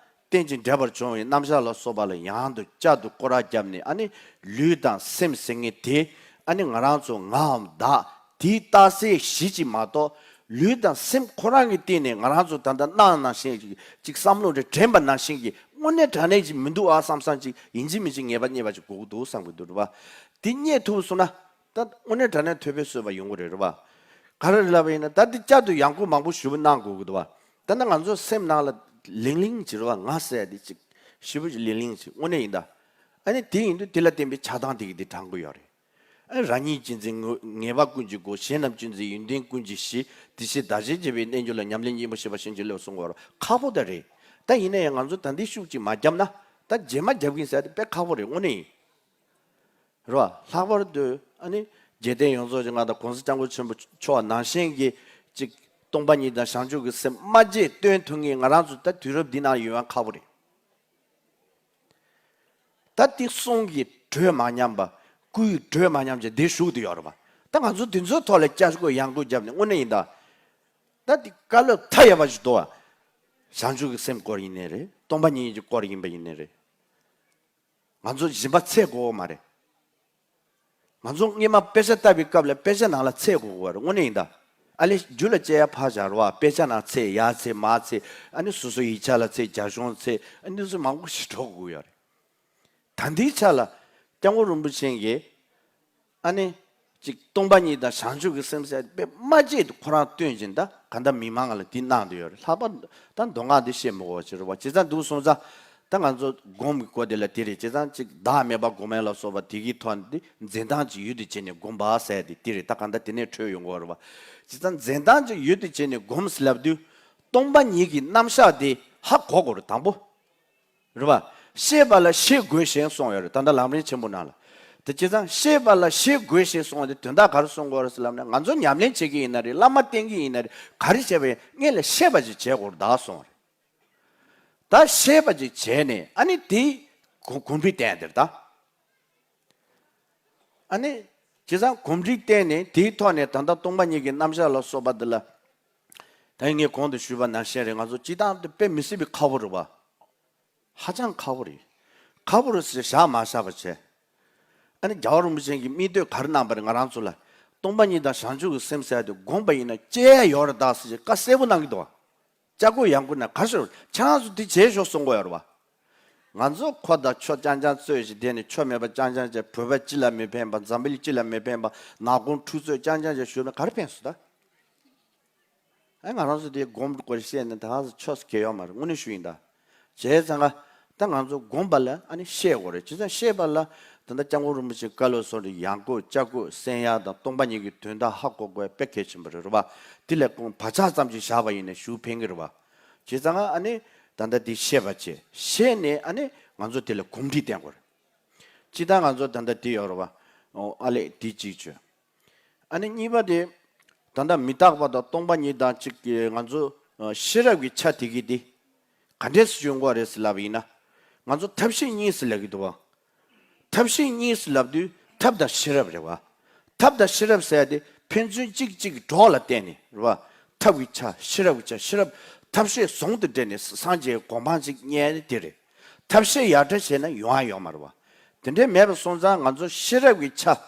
རྟེན་ཅིང་འབྲེལ་པར་འབྱུང་བའི་རྣམ་གཞག་ལ་སོགས་པ་ལ་ཡང་དུ་བསྐྱར་དུ་སྐོར་ར་བརྒྱབ་ནས། ཨ་ནི་ལུས་དང་སེམས་ཟེར་མཁན་དེ། ཨ་ནི་ང་རང་ཚོ་ངའམ་བདག་དེའི་རྟགས་གསལ་གཞི་ཅིག་མ་གཏོགས། ལུས་དང་སེམས་ཁོ་རང་གི་སྟེང་ནས་ང་རང་ཚོ་ད་ལྟ་སྣང་ནང་བཞིན་ཅིག་བསམ་བློ་རེ་དྲན་པ་ནང་བཞིན་གྱི་དངོས་གནས་དྲང་གནས་ཅིག་མི་འདུག་ཨ་བསམ་བསམ་ཅིག་ཡིན་གཅིག་མིན་གཅིག་ངེས་པ་རྙེད་པ་ཅིག་དགོས་ཀྱི་འདུག་བསམ་གྱི་འདུག་རེད་པ། དེ་རྙེད་ཐུབ་སོང་ན་ད་དངོས་གནས་དྲང་གནས་ཐོས་པའི་བཟོད་པ་ཡོང་གི་རེད། རེད་པ། ག་རེ་ལབ་པ་ཡིན་ན། ད་དེ་བསྐྱར་དུ་ཡང་སྐུལ་མང་པོ་ཞེ་པོ་གནང་དགོས་ཀྱི་འདུག་པ། ད་ནི་ང་ཚོ་སེམས་ནང་ལ་ལིང་ལིང་ཅིག་རེད་པ། ང་ཟེར་དེ་ཅིག་ཞེ་པོ་ཅིག་ལིང་ལིང་ཅིག་དངོས་གནས་ཡིན་ད། ཨ་ནི་དེ་ཡིན་དུས་དེ་ལ་བརྟེན་པའི་ཆགས་སྡང་དེ་གིས་དེ་དྲངས་ཀྱི་ཡོད་རེད། ཨ། རང་ཉིད་གཅེས་འཛིན་ངོ་། ངེས་པ་ཀུན་གྱི་སྒོ། གཞན་རྣམས་གཅེས་འཛིན་ཡོན་ཏན་ཀུན་གྱི་གཞི། དེ་ཕྱིར་བདག་གཞན་གཅེས་པའི་རྣལ་འབྱོར་ལ། ཉམས་ལེན་གཉེན་པོ་ཞེས་པ་གཞན་གྱིས་བསླུ་བར་གསུངས་པ་རེད། ཁག་པོ་ད་རེད། ད་ཡིན་ན་ཡང་ང་ཚོ་ད་འདི་ཤུགས་ཅིག་མ་བརྒྱབ་ན། ད་རྗེས་མ་རྒྱབ་ཀྱིན་ཟེར་དེ་དཔེ་ཁག་པོ་རེད། དངོས་གནས་ཡིན། རེད་པ། ལྷག་པར་དུ་ཨ་ནི་རྗེ་བསྟན་ཡོངས་རྫོགས་ཀྱི་མངའ་བདག་གོང་ས་སྐྱབས་མགོན་ཆེན་པོ་མཆོག་ནང་བཞིན་གྱི་ཅིག་སྟོང་པ་ཉིད་དང་བྱང་ཆུབ་ཀྱི་སེམས་སྨྲ་བརྗོད་སྟོན་ཐུབ་མཁན་ང་རང་ཚོ་ད་དུས་རབས་འདི་ནང་ཡོང་ཡ་ཁག་པོ་རེད། ད་དེ་གསུང་གི་གྲོས་མ་མཉམ་པ། སྐུའི་གྲོས་མ་མཉམ་ཅིག་འདིར་བཞུགས་བསྡད་ཡོད་རེད་པ། ད་ང་ཚོ་དེ་ཚོའི་ཐོག་ལ་བསྐྱར་སྐོར་ཡང་སྐོར་བརྒྱབ་ནས། དངོས་གནས་ཡིན་ད། ད་དེ་བཀའ་སློབ་མཐའ་ཡས་པ་ཞིག་འདུག་པ། བྱང་ཆུབ་ཀྱི་སེམས་སྐོར་ཡིན་ནའི་རེད། སྟོང་པ་ཉིད་ཀྱི་སྐོར་ཡིན་པ་ཡིན་ནའི་རེད། ང་ཚོ་སྦྱིན་པ་འཚོལ་དགོས་པ་མ་རེད། ང་ཚོ་སྔོན་མ་དཔེ་ཆ་ལྟ་བའི་སྐབས་ལ་དཔེ་ཆ་ནང་ལ་འཚོལ་དགོས་པ་རེད། དངོས་གནས་ཡིན་ད། ཨ་ལས་རྒྱུ་ལ་སྐྱེལ་ཡ་ཕར་བཞག་རོགས། དཔེ་ཆ་ནང་འཚོལ། ཡར་འཚོལ་མར་འཚོལ། ཨ་ནི་སོ་སོའི་ཡིག་ཆ་ལ་འཚོལ། རྒྱ་གཞུང་འཚོལ། ཨ་ནི་སུ་མང་པོ་ཞིག་འགྲོ་དགོས་ཡོད་རེད། ད་ལྟའི་ཆ་ལ་སྐྱབས་མགོན་རིན་པོ་ཆེ་གིས་ཨ་ནི་ཅིག་སྟོང་པ་ཉིད་དང་བྱང་ཆུབ་ཀྱི་སེམས་ཟེར་དཔེ་སྨྲ་བརྗོད་དུ་ཁོ་རང་སྟོན་བཞིན། ད་ག་འདྲ་མི་མང་ལ་འདི་གནང་བསྡད་ཡོད་རེད། ལྷག་པར་ད་མདོ་སྔགས་འདི་བཤད་མི་དགོས་པ་ཅིག་རེད་པ། བྱས་ཙང་འདུག་སོང་ཙང་ད་ང་ཚོ་སྒོམ་གྱི་སྐོར་དེ་ལ་དེ་རེད། བྱས་ཙང་ཅིག་བདག་མེད་པ་སྒོམ་ཡ་ལ་སོགས་པ་དེ་གི་ཐོག་འདི་འཛིན་སྟངས་ཅིག་ཡུལ་དུ་བྱས་ནས་སྒོམ་པ་ཟེར་དེ་དེ་རེད། ད་ག་འདྲ་དེ་ནས་འཕྲོས་ཡོང་གི་ཡོད་རེད་པ། བྱས་ཙང་འཛིན་སྟངས་ཅིག་ཡུལ་དུ་བྱས་ནས་སྒོམ་ཟེར་ལབ་དུས་སྟོང་པ་ཉིད་ཀྱི་རྣམ་གཞག་དེ་ཧ་གོ་དགོས་རེད། དང་པོ། རེད་པ། ཤེས་པ་ལ་ཤེས་དགོས་ཞེས་གསུངས་ཡོད་རེད། ད་ལྟ་ལམ་རིམ་ཆེན་པོ་ནང་ལ། དེ་བྱས་ཙང་ཤེས་པ་ལ་ཤེས་དགོས་ཞེས་གསུངས་པ་དེ་དོན་དག་ག་རེ་གསུངས་དགོས་རེད་ཟེར་ལབ་ན། ང་ཚོ་ཉམས་ལེན་བྱེད་ཀྱི་ཡིན་ན་རེད། བླ་མ་བསྟེན་གྱི་ཡིན་ན་རེད། ག་རེ་བྱས་པ་ཡིན་སྔོན་ལ་ཤེས་པ་ཅིག་བྱེད་དགོས་རེད་ད་གསུངས་པ་རེད། ད་ཤེས་པ་ཅིག་བྱས་ནས་ཨ་ནི་དེ་གོ་གོམས་འདྲིས་བསྟེན་དེར་ད། ཨ་ནི་བྱས་ཙང་གོམས་འདྲིས་བསྟེན་ནས་དེའི་ཐོག་ནས་ད་ལྟ་སྟོང་པ་ཉིད་ཀྱི་རྣམ་གཞག་ལ་སོགས་པ་འདི་ལ། ད་ངས་གོང་དུ་ཞུས་པ་ནང་བཞིན་རེད། ང་ཚོ་སྤྱིར་བཏང་དུ་དཔེ་མི་སྲིད་པའི་ཁག་པོ་རེད་པ། ཧ་ཅང་ཁག་པོ་རེད། ཁག་པོ་རེད་ཟེར་བཞག་མ་བཞག་པ་བྱས། ཨ་ནི་རྒྱལ་བ་རིན་པོ་ཆེ་གིས་མིག་ལྟོས་ག་རེ་གནང་པ་རེད། ང་རང་ཚོ་ལ་སྟོང་པ་ཉིད་དང་བྱང་ཆུབ་ཀྱི་སེམས་ཟེར་ཡ་དེ་སྒོམ་པ་ཡིན་ན་སྐྱེ་ཡ་ཡོད་རེད་ད་ཟེར་བྱས་བཀའ་གསལ་པོ་གནང་གི་འདུག་པ། ལྕགས་སྒོ་ཡང་སྒོ་ན་ག་ཤོར་ཁྱེད་རང་ཚོ་འདི་བྱས་ཤོག་གསུང་གི་ཡོད་རེད་པ། ང་ཚོ་ཁོ་དང་ཆོ་རྐྱང་རྐྱང་རྩོད་ཞིག་བསྡད་ནས་ཆོ་མེད་པ་རྐྱང་རྐྱང་བྱས། བོད་པ་སྤྱི་ལ་མི་ཕན་པ། འཛམ་བུ་གླིང་སྤྱི་ལ་མི་ཕན་པ། ནག་ཁུང་འཁྲུག་རྩོད་རྐྱང་རྐྱང་བྱས་བཞུགས་ན་ག་རེ་ཕན་སོང་ད། ཨ། ང་རང་ཚོ་དེ་སྒོམ་དགོས་བཤད་ནས་ད་ག་ཚོད་ཆོས་སུ་གལ་ཡོད་མ་རེད། དངོས་གནས་ཞུ་ཡིན་ད། བྱས་ཙང་ང་ད་ང་ཚོ་སྒོམ་པ་ལ་ཨ་ནི་ཤེས་དགོས་རེད། བྱས་ཙང་ཤེས་པ་ལ་ད་ལྟ་སྐྱབས་མགོན་རིན་པོ་ཆེའི་བཀའ་སློབ་སོགས་ཀྱི་ཡང་སྐོར་བསྐྱར་སྐོར་གསན་ཡ་དང་སྟོང་པ་ཉིད་ཀྱི་དོན་དག་ཧ་གོ་དགོས་དཔེ་གལ་ཆེན་པོ་རེད། རེད་པ། དེ་ལས་ཁོང་བག་ཆགས་ཙམ་ཞིག་བཞག་པ་ཡིན་ན་ཞེ་པོ་ཕན་གི་རེད་པ། བྱས་ཙང་ང་ཨ་ནི་ ད་ལྟ་འདི་ཤེས་པ་བྱས། ཤེས་ནས་ཨ་ནི་ང་ཚོ་དེ་ལ་གོམས་འདྲིས་བསྟེན་དགོས་རེད། སྤྱིར་བཏང་ང་ཚོ་ད་ལྟ་འདི་ཡོད་རེད་བ། ཨོ་ཨ་ལས་འདི་གཅིག་བྱོས། ཨ་ནི་གཉིས་པ་དེ། ད་ལྟ་མི་རྟག་པ་དང་སྟོང་པ་ཉིད་དང་གཅིག་གི་ང་ཚོ་ཤེས་རབ་ཀྱི་ཆ་དེ་གི་དེ། ག་འདྲས་སེ་ཡོང་གི་རེད་ཟེར་ལབ་པ་ཡིན་ན། ང་ཚོ་ཐབས་ཤེས་གཉིས་ཟེར་ལབ་ཀྱི་འདུག་བ། ཐབས་ཤེས་གཉིས་ལབ་དུས་ཐབས་དང་ཤེས་རབ་རེད་བ། ཐབས་དང་ཤེས་རབ་ཟེར་ཡ་དེ་ཕན་ཚུན་གཅིག་གཅིག་གྲོགས་ལ་བརྟེན་ནས་རེད་བ། ཐབས་ཀྱི་ཆ་ཤེས་རབ་ཀྱི་ཆ་ཤེས་རབ་ཐབས་ཤེས་ཟུང་དུ་འབྲེལ་ནས་སངས་རྒྱས་གོ་འཕང་ཅིག་རྙེད་ནི་དེ་རེད། ཐབས་ཤེས་ཡར་དྲན་བྱས་ན་ཡོང་ཡ་ཡོད་མ་རེད་བ། དེ་འདྲའི་མེད་པ་སོང་ཙང་ང་ཚོ་ཤེས་རབ་ཀྱི་ཆ།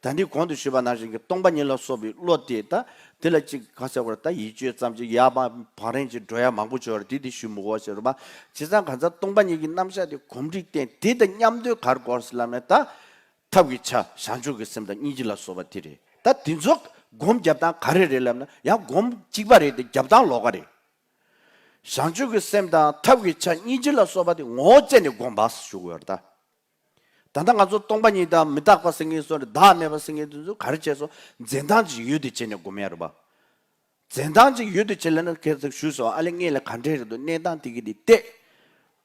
ད་འདི་གོང་དུ་ཞུས་པ་ནང་བཞིན་གྱི་སྟོང་པ་ཉིད་ལ་སོགས་པའི་བློ་དེ་ད་དེ་ལ་ཅིག་ག་ཟེར་བར་ད་ཡིད་དཔྱོད་ཙམ་ཅིག་ཡར་མར་བང་རིམ་ཅིག་འགྲོ་ཡ་མང་པོ་བྱོས་ར་དེ་དེ་ཞུ་མི་དགོས་ཟེར་རོ་མ། བྱས་ཙང་གང་ཟག་སྟོང་པ་ཉིད་ཀྱི་རྣམ་གཞག་དེ་གོམས་འདྲིས་བསྟེན་དེ་དང་མཉམ་དུ་གར་དགོས་ཟེར་ལབ་ནས་ད། ཐབས་ཀྱི་ཆ་བྱང་ཆུབ་ཀྱི་སེམས་དང་སྙིང་རྗེ་ལ་སོགས་པ་དེ་རེད། ད་དེ་ཚོ་སྒོམ་རྒྱབ་སྟངས་ག་རེ་རེད་ལབ་ན་ཡང་སྒོམ་གཅིག་པ་རེད་དེ་རྒྱབ་སྟངས་ལོགས་ཀ་རེད། བྱང་ཆུབ་ཀྱི་སེམས་དང་ཐབས་ཀྱི་ཆ་སྙིང་རྗེ་ལ་སོགས་པ་དེ་ངོ་བོ་བཙལ་ནས་སྒོམ་པ་ཞུ་དགོས་རེད་ད། ད་ལྟ་ང་ཚོ་སྟོང་པ་ཉིད་དང་མི་རྟག་པ་ཟེར་མཁན་སོགས་རེད་བདག་མེད་པ་ཟེར་མཁན་དེ་ཚོ་ག་རེ་བྱས་སོང་འཛིན་སྟངས་ཀྱི་ཡུལ་དེ་བྱས་ནས་སྒོམ་ཡ་རེད་པ། འཛིན་སྟངས་ཀྱི་ཡུལ་དུ་བྱེད་ལ་ནི་ཁྱེད་ཚོས་ཞུས་སོང་ཨ་ལེ་ངེད་ལ་ག་འདྲས་རེད་འདུག་གནས་སྟངས་དེ་གི་དེ་བལྟས།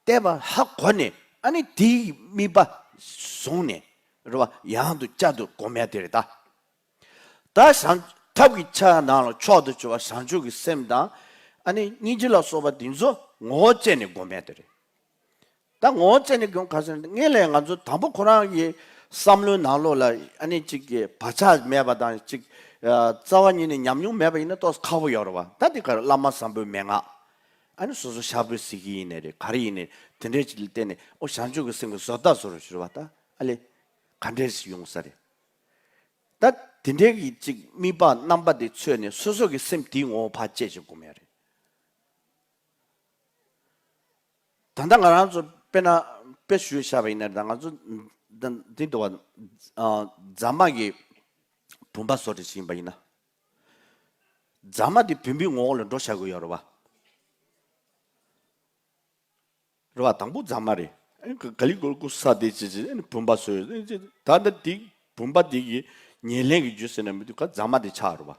བལྟས་པ་ཧ་གོ་ནས་ཨ་ནི་དེའི་དམིགས་པ་བཟུང་ནས་རེད་བ་ཡང་དུ་བསྐྱར་དུ་སྒོམ་ཡ་དེ་རེད་ད། ད་བྱང་ཐབས་ཀྱི་ཆ་ནང་ལ་མཆོག་ཏུ་གྱུར་པ་བྱང་ཆུབ་ཀྱི་སེམས་དང་ཨ་ནི་སྙིང་རྗེ་ལ་སོགས་པ་དེ་ཚོ་ངོ་བོ་བཙལ་ནས་སྒོམ་ཡ་དེ་རེད། ད་ངོ་བོ་བཙལ་ནས་སྒོམ་ག་ཟེར་ན་ངེད་ལས་ང་ཚོ་དང་པོ་ཁོ་རང་གི་བསམ་བློའི་ནང་ལོགས་ལ་ཨ་ནི་གཅིག་གི་བག་ཆགས་མེད་པ་དང་གཅིག་རྩ་བ་ཉིད་ནས་ཉམས་མྱོང་མེད་པ་ཡིན་ན་ཏོག་ཙམ་ཁག་པོ་ཡོད་རེད་བ། ད་དེ་ག་རེ་བླ་མ་བཟང་པོའི་མན་ངག་ཨ་ནི་སོ་སོ་ཤར་པོའི་གཟིགས་ཀྱི་ཡིན་ནའི་རེད་ག་རེ་ཡིན་ནའི་དེ་འདྲའི་ཅིག་ལ་བརྟེན་ནས་ཨོ་བྱང་ཆུབ་ཀྱི་སེམས་ཀྱི་བཟོ་ལྟ་བཟོ་རུ་ཞུ་རེད་བ། ད་ཨ་ལེ་ག་འདྲས་ཡོང་ས་རེད། ད་དེ་འདྲའི་གི་ཅིག་དམིགས་པ་རྣམ་པ་དེ་འཚོལ་ནས་སོ་སོ་གི་སེམས་དེའི་ངོ་བོ་ཕར་དཔྱད་ཅིག་སྒོམ་ཡ་རེད། ད་ལྟ་ང་རང་ཚོ་དཔེར་ན་དཔེ་ཞུས་བཞག་པ་ཡིན་ན་ད་ང་ཚོ་འདི་འདི་འདུག་བ། རྫ་མ་གི་བུམ་པ་བཟོ་འདྲ་ཞིག་ཡིན་པ་ཡིན་ན། རྫ་མ་དེ་བུམ་པའི་ངོ་བོ་ལ་འགྲོ་བཞག་གི་ཡོད་རེད་བ། རེད་བ་དང་པོ་རྫ་མ་རེད། ཨ་ནི་ག་ལི་གོ་ལི་གོ་ས་དེ་ཅི་ཅི་ཨ་ནི་བུམ་པ་བཟོས་ཡོད་ད་ལྟ་དེ་བུམ་པ་དེ་གི་ཉེར་ལེན་གྱི་རྒྱུ་ཟེར་ན་མི་འདུག་ག་རྫ་མ་དེ་ཆགས་རེད་བ།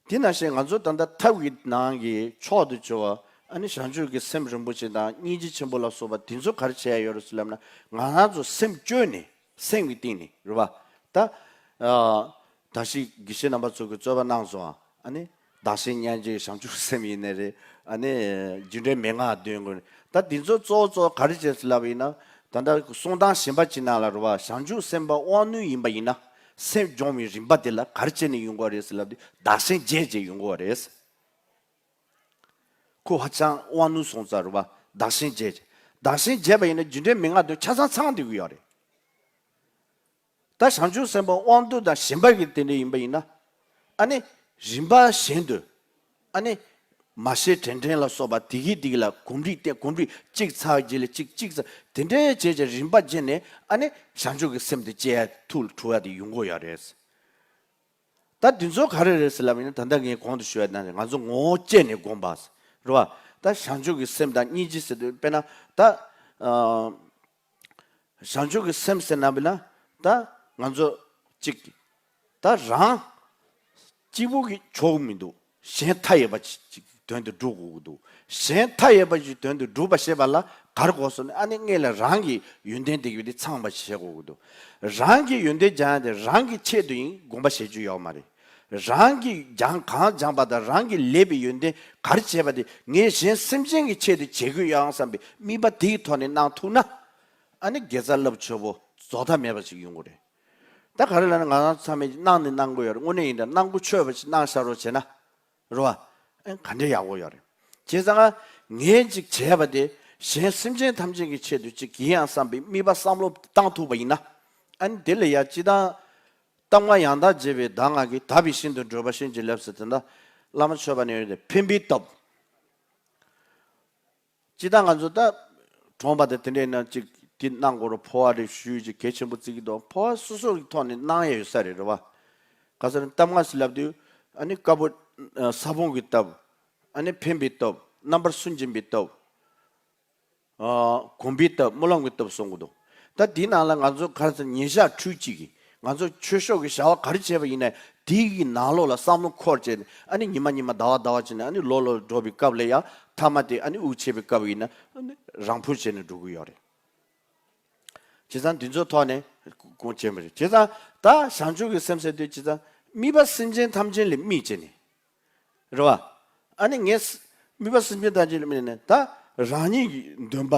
དེ་ནང་བཞིན་ང་ཚོ་ད་ལྟ་ཐབས་ཀྱི་ནང་གི་མཆོག་ཏུ་གྱུར་པ་ཨ་ནི་བྱང་ཆུབ་ཀྱི་སེམས་རིན་པོ་ཆེ་དང་སྙིང་རྗེ་ཆེན་པོ་ལ་སོགས་པ་དེ་ཚོ་ག་རེ་བྱས་ཡོད་རེད་ཟེར་ལབ་ན་ང་རང་ཚོ་སེམས་བཅོས་ནས་སེམས་ཀྱི་སྟེང་ནས་རེད་བ། ད་ད་ཞིག་དགེ་བཤེས་རྣམ་པ་ཚོ་གི་རྩོད་པ་གནང་སོང་ཨ་ནི་བདག་གཞན་མཉམ་བརྗེ་བྱང་ཆུབ་སེམས་ཡིན་ནའི་རེད་ཨ་ནི་རྒྱུ་འབྲས་མན་ངག་འདོན་དགོས་ད་དེ་ཚོ་གཙོ་བོ་གཙོ་བོ་ག་རེ་བྱས་ཟེར་ལབ་པ་ཡིན་ན་ད་ལྟ་གསུང་སྟངས་གཞན་པ་ཅིག་ནང་ལ་རེད་བ་བྱང་ཆུབ་སེམས་དཔའ་དབང་རྣོན་ཡིན་པ་ཡིན་ན། སེམས་སྦྱོང་བའི་རིམ་པ་དེ་ལ་ག་རེ་བྱས་ནས་ཡོང་གི་རེད་ཟེར་ལབ་དུས་བདག་གཞན་བརྗེ་བྱས་ཡོང་གི་རེད། ཁོ་ཧ་ཅང་དབང་རྣོན་སོང་ཙང་རེད་བ་བདག་གཞན་བརྗེ་བྱས་བདག་གཞན་བརྗེས་པ་ཡིན་ན་རྒྱུ་འབྲས་མན་ངག་དེ་ཆ་ཚང་ཚང་བསྡད་ཀྱི་ཡོད་རེད། ད་བྱང་ཆུབ་སེམས་དཔའ་དབང་རྣོན་དང་གཞན་པ་གི་དེ་འདྲ་ཡིན་པ་ཡིན་ན། ཨ་ནི་རིམ་པ་གཞན་དུ། ཨ་ནི་མ་ཤེས་དྲན་དྲན་ལ་སོགས་པ་དེ་གི་དེ་གི་ལ་གོམས་འདྲིས་བསྟེན་གོམས་འདྲིས་གཅིག་ཚར་རྗེས་ལ་གཅིག་གཅིག་ཚར་དེ་འདྲའི་བྱས་བྱས་རིམ་པ་བརྗེས་ནས་ཨ་ནི་བྱང་ཆུབ་ཀྱི་སེམས་དེ་སྐྱེ་ཡ་ཐུགས་ལ་འཁྲུལ་བ་དེ་ཡོང་གི་ཡོད་རེད། ད་འདི་ཚོ་ག་རེ་རེད་ཟེར་ལབ་ཡིན་ན་ད་ལྟ་ངས་གོང་དུ་ཞུས་པ་ནང་བཞིན་ང་ཚོ་ངོ་བོ་བཅད་ནས་སྒོམ་པ་རེད་བ། ད་བྱང་ཆུབ་ཀྱི་སེམས་དང་སྙིང་རྗེ་ཟེར་དུས་དཔེར་ན་ད། བྱང་ཆུབ་ཀྱི་སེམས་ཟེར་ན་བས་ན་ད་ང་ཚོ་གཅིག་ད་རང་གཅིག་པུ་གིས་ཆོག་གི་མི་འདུག་གཞན་མཐའ་ཡས་པ་ཅིག་དོན་དུ་སྒྲུབ་དགོས་ཀྱི་འདུག་གཞན་མཐའ་ཡས་པ་ཅིག་དོན་དུ་སྒྲུབ་པ་ཞེས་པ་ལ་ག་རེ་དགོས་སོ་ནི་ཨ་ནི་སྔོན་ལ་རང་གི་ཡོན་ཏན་དེ་གི་དེ་ཚང་བ་ཞིག་བྱེད་དགོས་ཀྱི་འདུག་རང་གི་ཡོན་ཏན་སྦྱང་ཡ་དེ་རང་གི་ཆེད་དུ་ཡིན་དགོངས་པ་བཞེས་རྒྱུ་ཡོད་མ་རེད། རང་གིས་སྦྱང་གང་སྦྱངས་པ་དང་རང་གིས་ལས་པའི་ཡོན་ཏན་ག་རེ་བྱས་པ་དེ་ངས་གཞན་སེམས་ཅན་གྱི་ཆེད་དུ་བྱེད་དགོས་ཡོད་ཨང་བསམ་པའི་དམིགས་པ་དེའི་ཐོག་ནས་གནང་ཐུབ་ན། ཨ་ནི་དགེ་རྩ་རླབས་ཆེ་བོ་རྫོགས་མཐའ་མེད་པ་ཞིག་ཡོང་གི་རེད། ད་ག་རེ་ལབ་ན་ང་རང་ཚང་མས་གནང་ནི་གནང་གི་ཡོད་རེད་དངོས་གནས་ཡིན་ད་གནང་གོ་ཆོད་པ་ཞིག་གནང་བཞག་རོགས་བྱས་ན། རེད་བ། ཨ་ནི་ག་འདྲའི་ཡག་པོ་ཡོད་རེད། བྱས་ཙང་ང་ངས་ཅིག་བྱས་པ་དེ་གཞན་སེམས་ཅན་ཐམས་ཅད་ཀྱི་ཆེད་དུ་ཅིག་ཡིན་ཡང་བསམ་པའི་དམིགས་པ་བསམ་བློ་བཏང་ཐུབ་པ་ཡིན་ན། ཨ་ནི་དེ་ལ་ཡ་སྤྱི་བཏང་། གཏམ་ལྔ་ཡང་དག་བརྗོད་པའི་བདག་ངག་གིས། དག་པའི་ཞིང་དུ་འགྲོ་བ་ཤིན་ཏུ་སླེབས་ཟེར་དེ་འདྲ་བླ་མ་མཆོད་པ་ནས་ཡོད་དེ་འཕེན་པའི་སྟོབས། སྤྱི་བཏང་ང་ཚོ་ད་གྲོངས་པ་དང་དེ་འདྲའི་ནང་ཅིག་དེ་གནང་དགོས་རེད་འཕོ་བ་རེ་ཞུས་ཅིག་གལ་ཆེན་པོ་བརྩི་གི་འདུག་འཕོ་བ་སོ་སོ་གི་ཐོག་ནས་གནང་ཡས་ཡོད་ས་རེད་རེད་བ། ག་ས་རེད་གཏམ་ལྔ་ཟེར་ལབ་དུས་ཨ་ནི་དཀར་པོ་ས་བོན་གྱི་སྟོབས། ཨ་ནི་འཕེན་པའི་སྟོབས་རྣམ་པར་སུན་འབྱིན་པའི་སྟོབས། གོམས་པའི་སྟོབས་སྨོན་ལམ་གྱི་སྟོབས་གསུང་གི་འདུག་ད་འདིའི་ནང་ལ་ང་ཚོ་ག་རེ་ཟེར་ཉིན་ཞག་འཕྲུལ་གཅིག་གིས་ང་ཚོ་ཆོས་ཕྱོགས་ཀྱི་བྱ་བ་ག་རེ་བྱས་པ་ཡིན་ནའི་ དེ་གི་ནང་ལོགས་ལ་བསམ་བློ་འཁོར་བྱས་ནས་ཨ་ནི་ཉི་མ་ཉི་མ་ཟླ་བ་ཟླ་བ་བྱས་ནས་ཨ་ནི་ལོ་ལོ་འགྲོ་བའི་སྐབས་ལ་ཡང་མཐའ་མ་དེ་ཨ་ནི་དབུགས་ཆད་པའི་སྐབས་ཡིན་ན་ཨ་ནི་རང་འཕུར་བྱས་ནས་འགྲོ་གི་ཡོད་རེད། བྱས་ཙང་འདི་ཚོ་ཐོག་ནས་དགོངས་བྱས་པ་རེད། བྱས་ཙང་ད་བྱང་ཆུབ་ཀྱི་སེམས་ཟེར་དུས་བྱས་ཙང་དམིགས་པ་སེམས་ཅན་ཐམས་ཅད་ལ་དམིགས་བྱས་ནས། རེད་བ། ཨ་ནི་ངས་དམིགས་པ་སེམས་ཅན་ཐམས་ཅད་ལ་དམིགས་ནས་ད་རང་ཉིད་ཀྱི་འདུན་པ།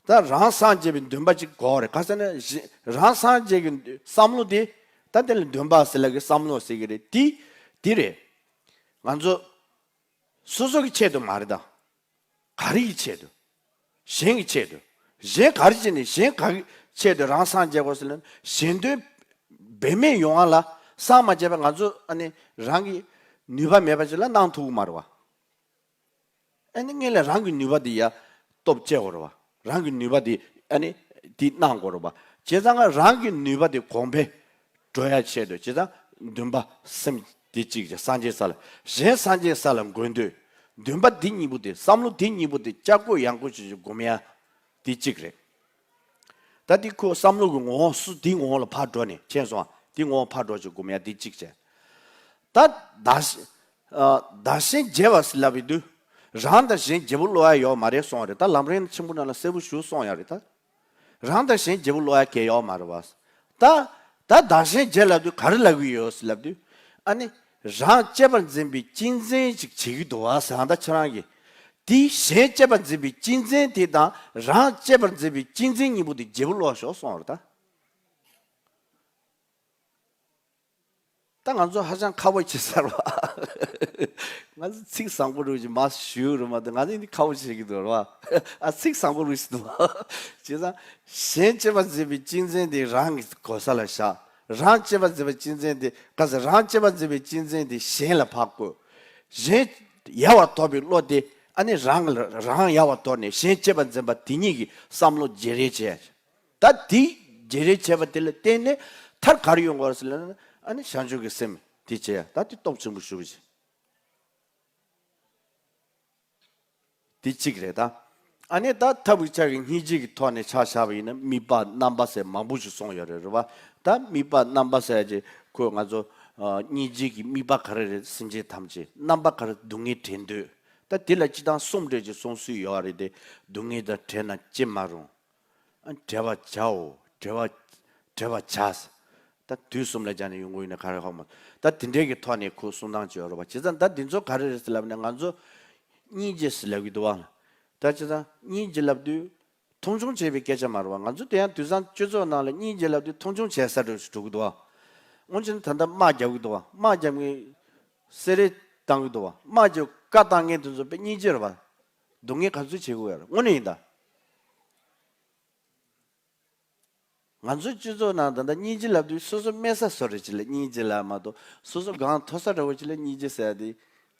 ད་རང་སངས་རྒྱས་པའི་འདུན་པ་ཅིག་དགོས་རེད། ག་ཟེར་ན་གཞན་རང་སངས་རྒྱས་ཀྱི་འདུན་བསམ་བློ་དེ་ད་དེ་ལ་འདུན་པ་ཟེར་ལབ་ཀྱི་བསམ་བློ་ཟེར་གྱི་རེད། དེ་དེ་རེད། ང་ཚོ་སོ་སོ་གི་ཆེད་དུ་མ་རེད་ད། ག་རེ་ཡི་ཆེད་དུ། གཞན་གྱི་ཆེད་དུ། གཞན་ག་རེ་བྱས་ནས་གཞན་ག་གི་ཆེད་དུ་རང་སངས་རྒྱས་དགོས་ཟེར་ན་གཞན་དོན་འབད་མེད་ཡོང་བ་ལ་སངས་མ་རྒྱས་པ་ང་ཚོ་ཨ་ནི་རང་གི་ནུས་པ་མེད་པ་ཅིག་ལ་གནང་ཐུབ་ཀྱི་མ་རེད་བ། ཨ་ནི་སྔོན་ལ་རང་གི་ནུས་པ་དེ་ཡ་སྟོབས་བསྐྱེད་དགོས་རེད་བ། རང་གི་ནུས་པ་དེ་ཨ་ནི་དེ་གནང་དགོས་རེད་བ། བྱས་ཙང་ང་རང་གི་ནུས་པ་དེ་གོང་འཕེལ་འགྲོ་ཡ་ཆེད་དུ་བྱས་ཙང་འདུན་པ་སེམས་དེ་གཅིག་བྱས་སངས་རྒྱས་ས་ལ་གཞན་སངས་རྒྱས་ས་ལ་འགོད་འདོད། འདུན་པ་དེ་གཉིས་པོ་དེ་བསམ་བློ་དེ་གཉིས་པོ་དེ་ལྕགས་སྒོ་ཡང་སྒོ་ཞིག་སྒོམ་ཡ་དེ་གཅིག་རེད། ད་དེ་ཁོ་བསམ་བློ་གི་ངོ་བོ་སུ་དེའི་ངོ་བོ་ལ་ཕར་འགྲོ་ནས་མཁྱེན་སོང་ཨ། དེའི་ངོ་བོ་ཕར་འགྲོ་ཅིག་སྒོམ་ཡ་དེ་གཅིག་བྱས། ད་བདག་གཞན་ཨ། བདག་གཞན་བརྗེ་བ་ཟེར་ལབ་ཡོད་དུས། རང་དང་གཞན་བརྗེ་པོ་སློག་ཡ་ཡོད་མ་རེད་གསུངས་པ་རེད། ད་ལམ་རིམ་ཆེན་པོ་ནང་ལ་གསལ་པོ་ཞུ་གསུངས་ཡོད་རེད་ད། རང་དང་གཞན་བརྗེ་པོ་སློག་ཡ་གལ་ཡོད་མ་རེད་བ། ད་ད་བདག་གཞན་བརྗེ་ལབ་དུས་ག་རེ་ལབ་ཀྱི་ཡོད་ཟེར་ལབ་དུས། ཨ་ནི་རང་གཅེས་པར་འཛིན་པའི་གཅེས་འཛིན་ཅིག་བྱེད་ཀྱི་འདུག་བ་ཟེར་ཡང་ད་ཁྱེད་རང་གིས། དེ་གཞན་གཅེས་པར་འཛིན་པའི་གཅེས་འཛིན་དེ་དང་རང་གཅེས་པར་འཛིན་པའི་གཅེས་འཛིན་གཉིས་པོ་དེ་བརྗེ་པོ་སློག་ཤོག་གསུངས་པ་རེད་ད། ད་ང་ཚོ་ཧ་ཅང་ཁག་པོ་བྱེད་ས་རེད་བ། ང་ཚོ་ཚིག་བཟང་པོ་རུ་ཅིག་མ་ཞུ་རུ་མ་དེ་ང་ཚོ་འདི་ཁག་པོ་བྱེད་ཀྱི་འདུག་རེད་བ། ཨ་ཚིག་བཟང་པོ་རུ་ཞིག་འདུག་བ། བྱས་ཙང་གཞན་གཅེས་པར་འཛིན་པའི་གཅེས་འཛིན་དེ་རང་གི་གོ་ས་ལ་བཞག་རང་གཅེས་པར་འཛིན་པའི་གཅེས་འཛིན་དེ་ག་ཚོད་རང་གཅེས་པར་འཛིན་པའི་གཅེས་འཛིན་དེ་གཞན་ལ་ཕར་བཀོད། གཞན་ཡལ་བར་དོར་བའི་བློ་དེ་ཨ་ནི་རང་ལ་རང་ཡལ་བར་དོར་ནས་གཞན་གཅེས་པར་འཛིན་པ་དེ་ཉིད་ཀྱི་བསམ་བློ་བརྗེ་རེས་བྱས། ད་དེ་བརྗེ་རེས་བྱས་པ་དེ་ལ་བརྟེན་ནས་མཐར་ག་རེ་ཡོང་དགོས་ཟེར་ན་ཨ་ནི་བྱང་ཆུབ་ཀྱི་སེམས་དེ་བྱས་ཡ་ད་དེ་སྟོབས་ཆེན་པོ་ཞུ་བ་ཞིག་དེ་གཅིག་རེད་ད། ཨ་ནི་ད་ཐབས་ཀྱི་ཆ་གི་སྙིང་རྗེ་གི་ཐོག་ནས་ཆ་བཞག་པ་ཡིན་ན་དམིགས་པ་རྣམ་པ་ཟེར་མང་པོ་ཞིག་གསུངས་ཡོད་རེད་རེད་བ། ད་དམིགས་པ་རྣམ་པ་ཟེར་ཡ་ཅིག་ཁོས་ང་ཚོ་སྙིང་རྗེ་གི་དམིགས་པ་ག་རེ་རེད། སེམས་ཅན་ཐམས་ཅད་རྣམ་པ་ག་རེ་སྡུག་བསྔལ་བྲལ་འདོད། ད་དེ་ལ་སྤྱི་བཏང་གསུམ་འདྲ་ཅིག་གསུངས་སྲོལ་ཡོད་རེད་དེ། སྡུག་བསྔལ་དང་བྲལ་ན་ཅི་མ་རུང་། ཨ་བྲལ་བར་བྱའོ། བྲལ་བ་བྲལ་བར་བྱ། ད་དུས་གསུམ་ལ་སྦྱར་ནས་ཡོང་གི་ཡོད་ན་ག་རེ་ཧ་མ། ད་དེ་འདྲའི་གི་ཐོག་ནས་ཁོ་གསུང་སྟངས་བྱེད་ཡོད་རེད་བ། བྱས་ཙང་ད་འདི་ཚོ་ག་རེ་རེད་ཟེར་ལབ་ན་ང་ཚོ་སྙིང་རྗེ་ཟེར་ལབ་ཀྱི་འདུག་བ། ད་བྱས་ཙང་སྙིང་རྗེ་ལབ་དུས་མཐོང་ཆུང་བྱེད་པའི་སྐད་ཆ་མ་རེད་བ། ང་ཚོ་དེ་ཡང་དུས་སང་སྤྱི་ཚོགས་ནང་ལ་སྙིང་རྗེ་ལབ་དུས་མཐོང་ཆུང་བྱེད་ས་འདྲ་ཞིག་འགྲོ་གི་འདུག་བ། སྔོན་ཆད་ད་ལྟ་དམག་རྒྱབ་ཀྱི་འདུག་བ། དམག་རྒྱབ་མཁན་སེ་རེ་བཏང་གི་འདུག་བ། དམག་རྒྱབ་བཀའ་བཏང་མཁན་དེ་ཚོ་དཔེ་སྙིང་རྗེ་རེད་བ། སྡུག་བསྔལ་ག་ཚོད་བྱེད་དགོས་ཡ་རེད་དངོས་གནས་ཡིན་ད། ང་ཚོའི་སྤྱི་ཚོགས་ནང་ད་ལྟ་སྙིང་རྗེ་ལབ་དུས་སོ་སོ་དམན་ས་བཟོ་འདྲ་ཅིག་ལ་སྙིང་རྗེ་ལབ་མ་གཏོགས་སོ་སོ་གང་མཐོ་ས་འདྲ་བོ་ཅིག་ལ་སྙིང་རྗེ་ཟེར་ཡ་དེ་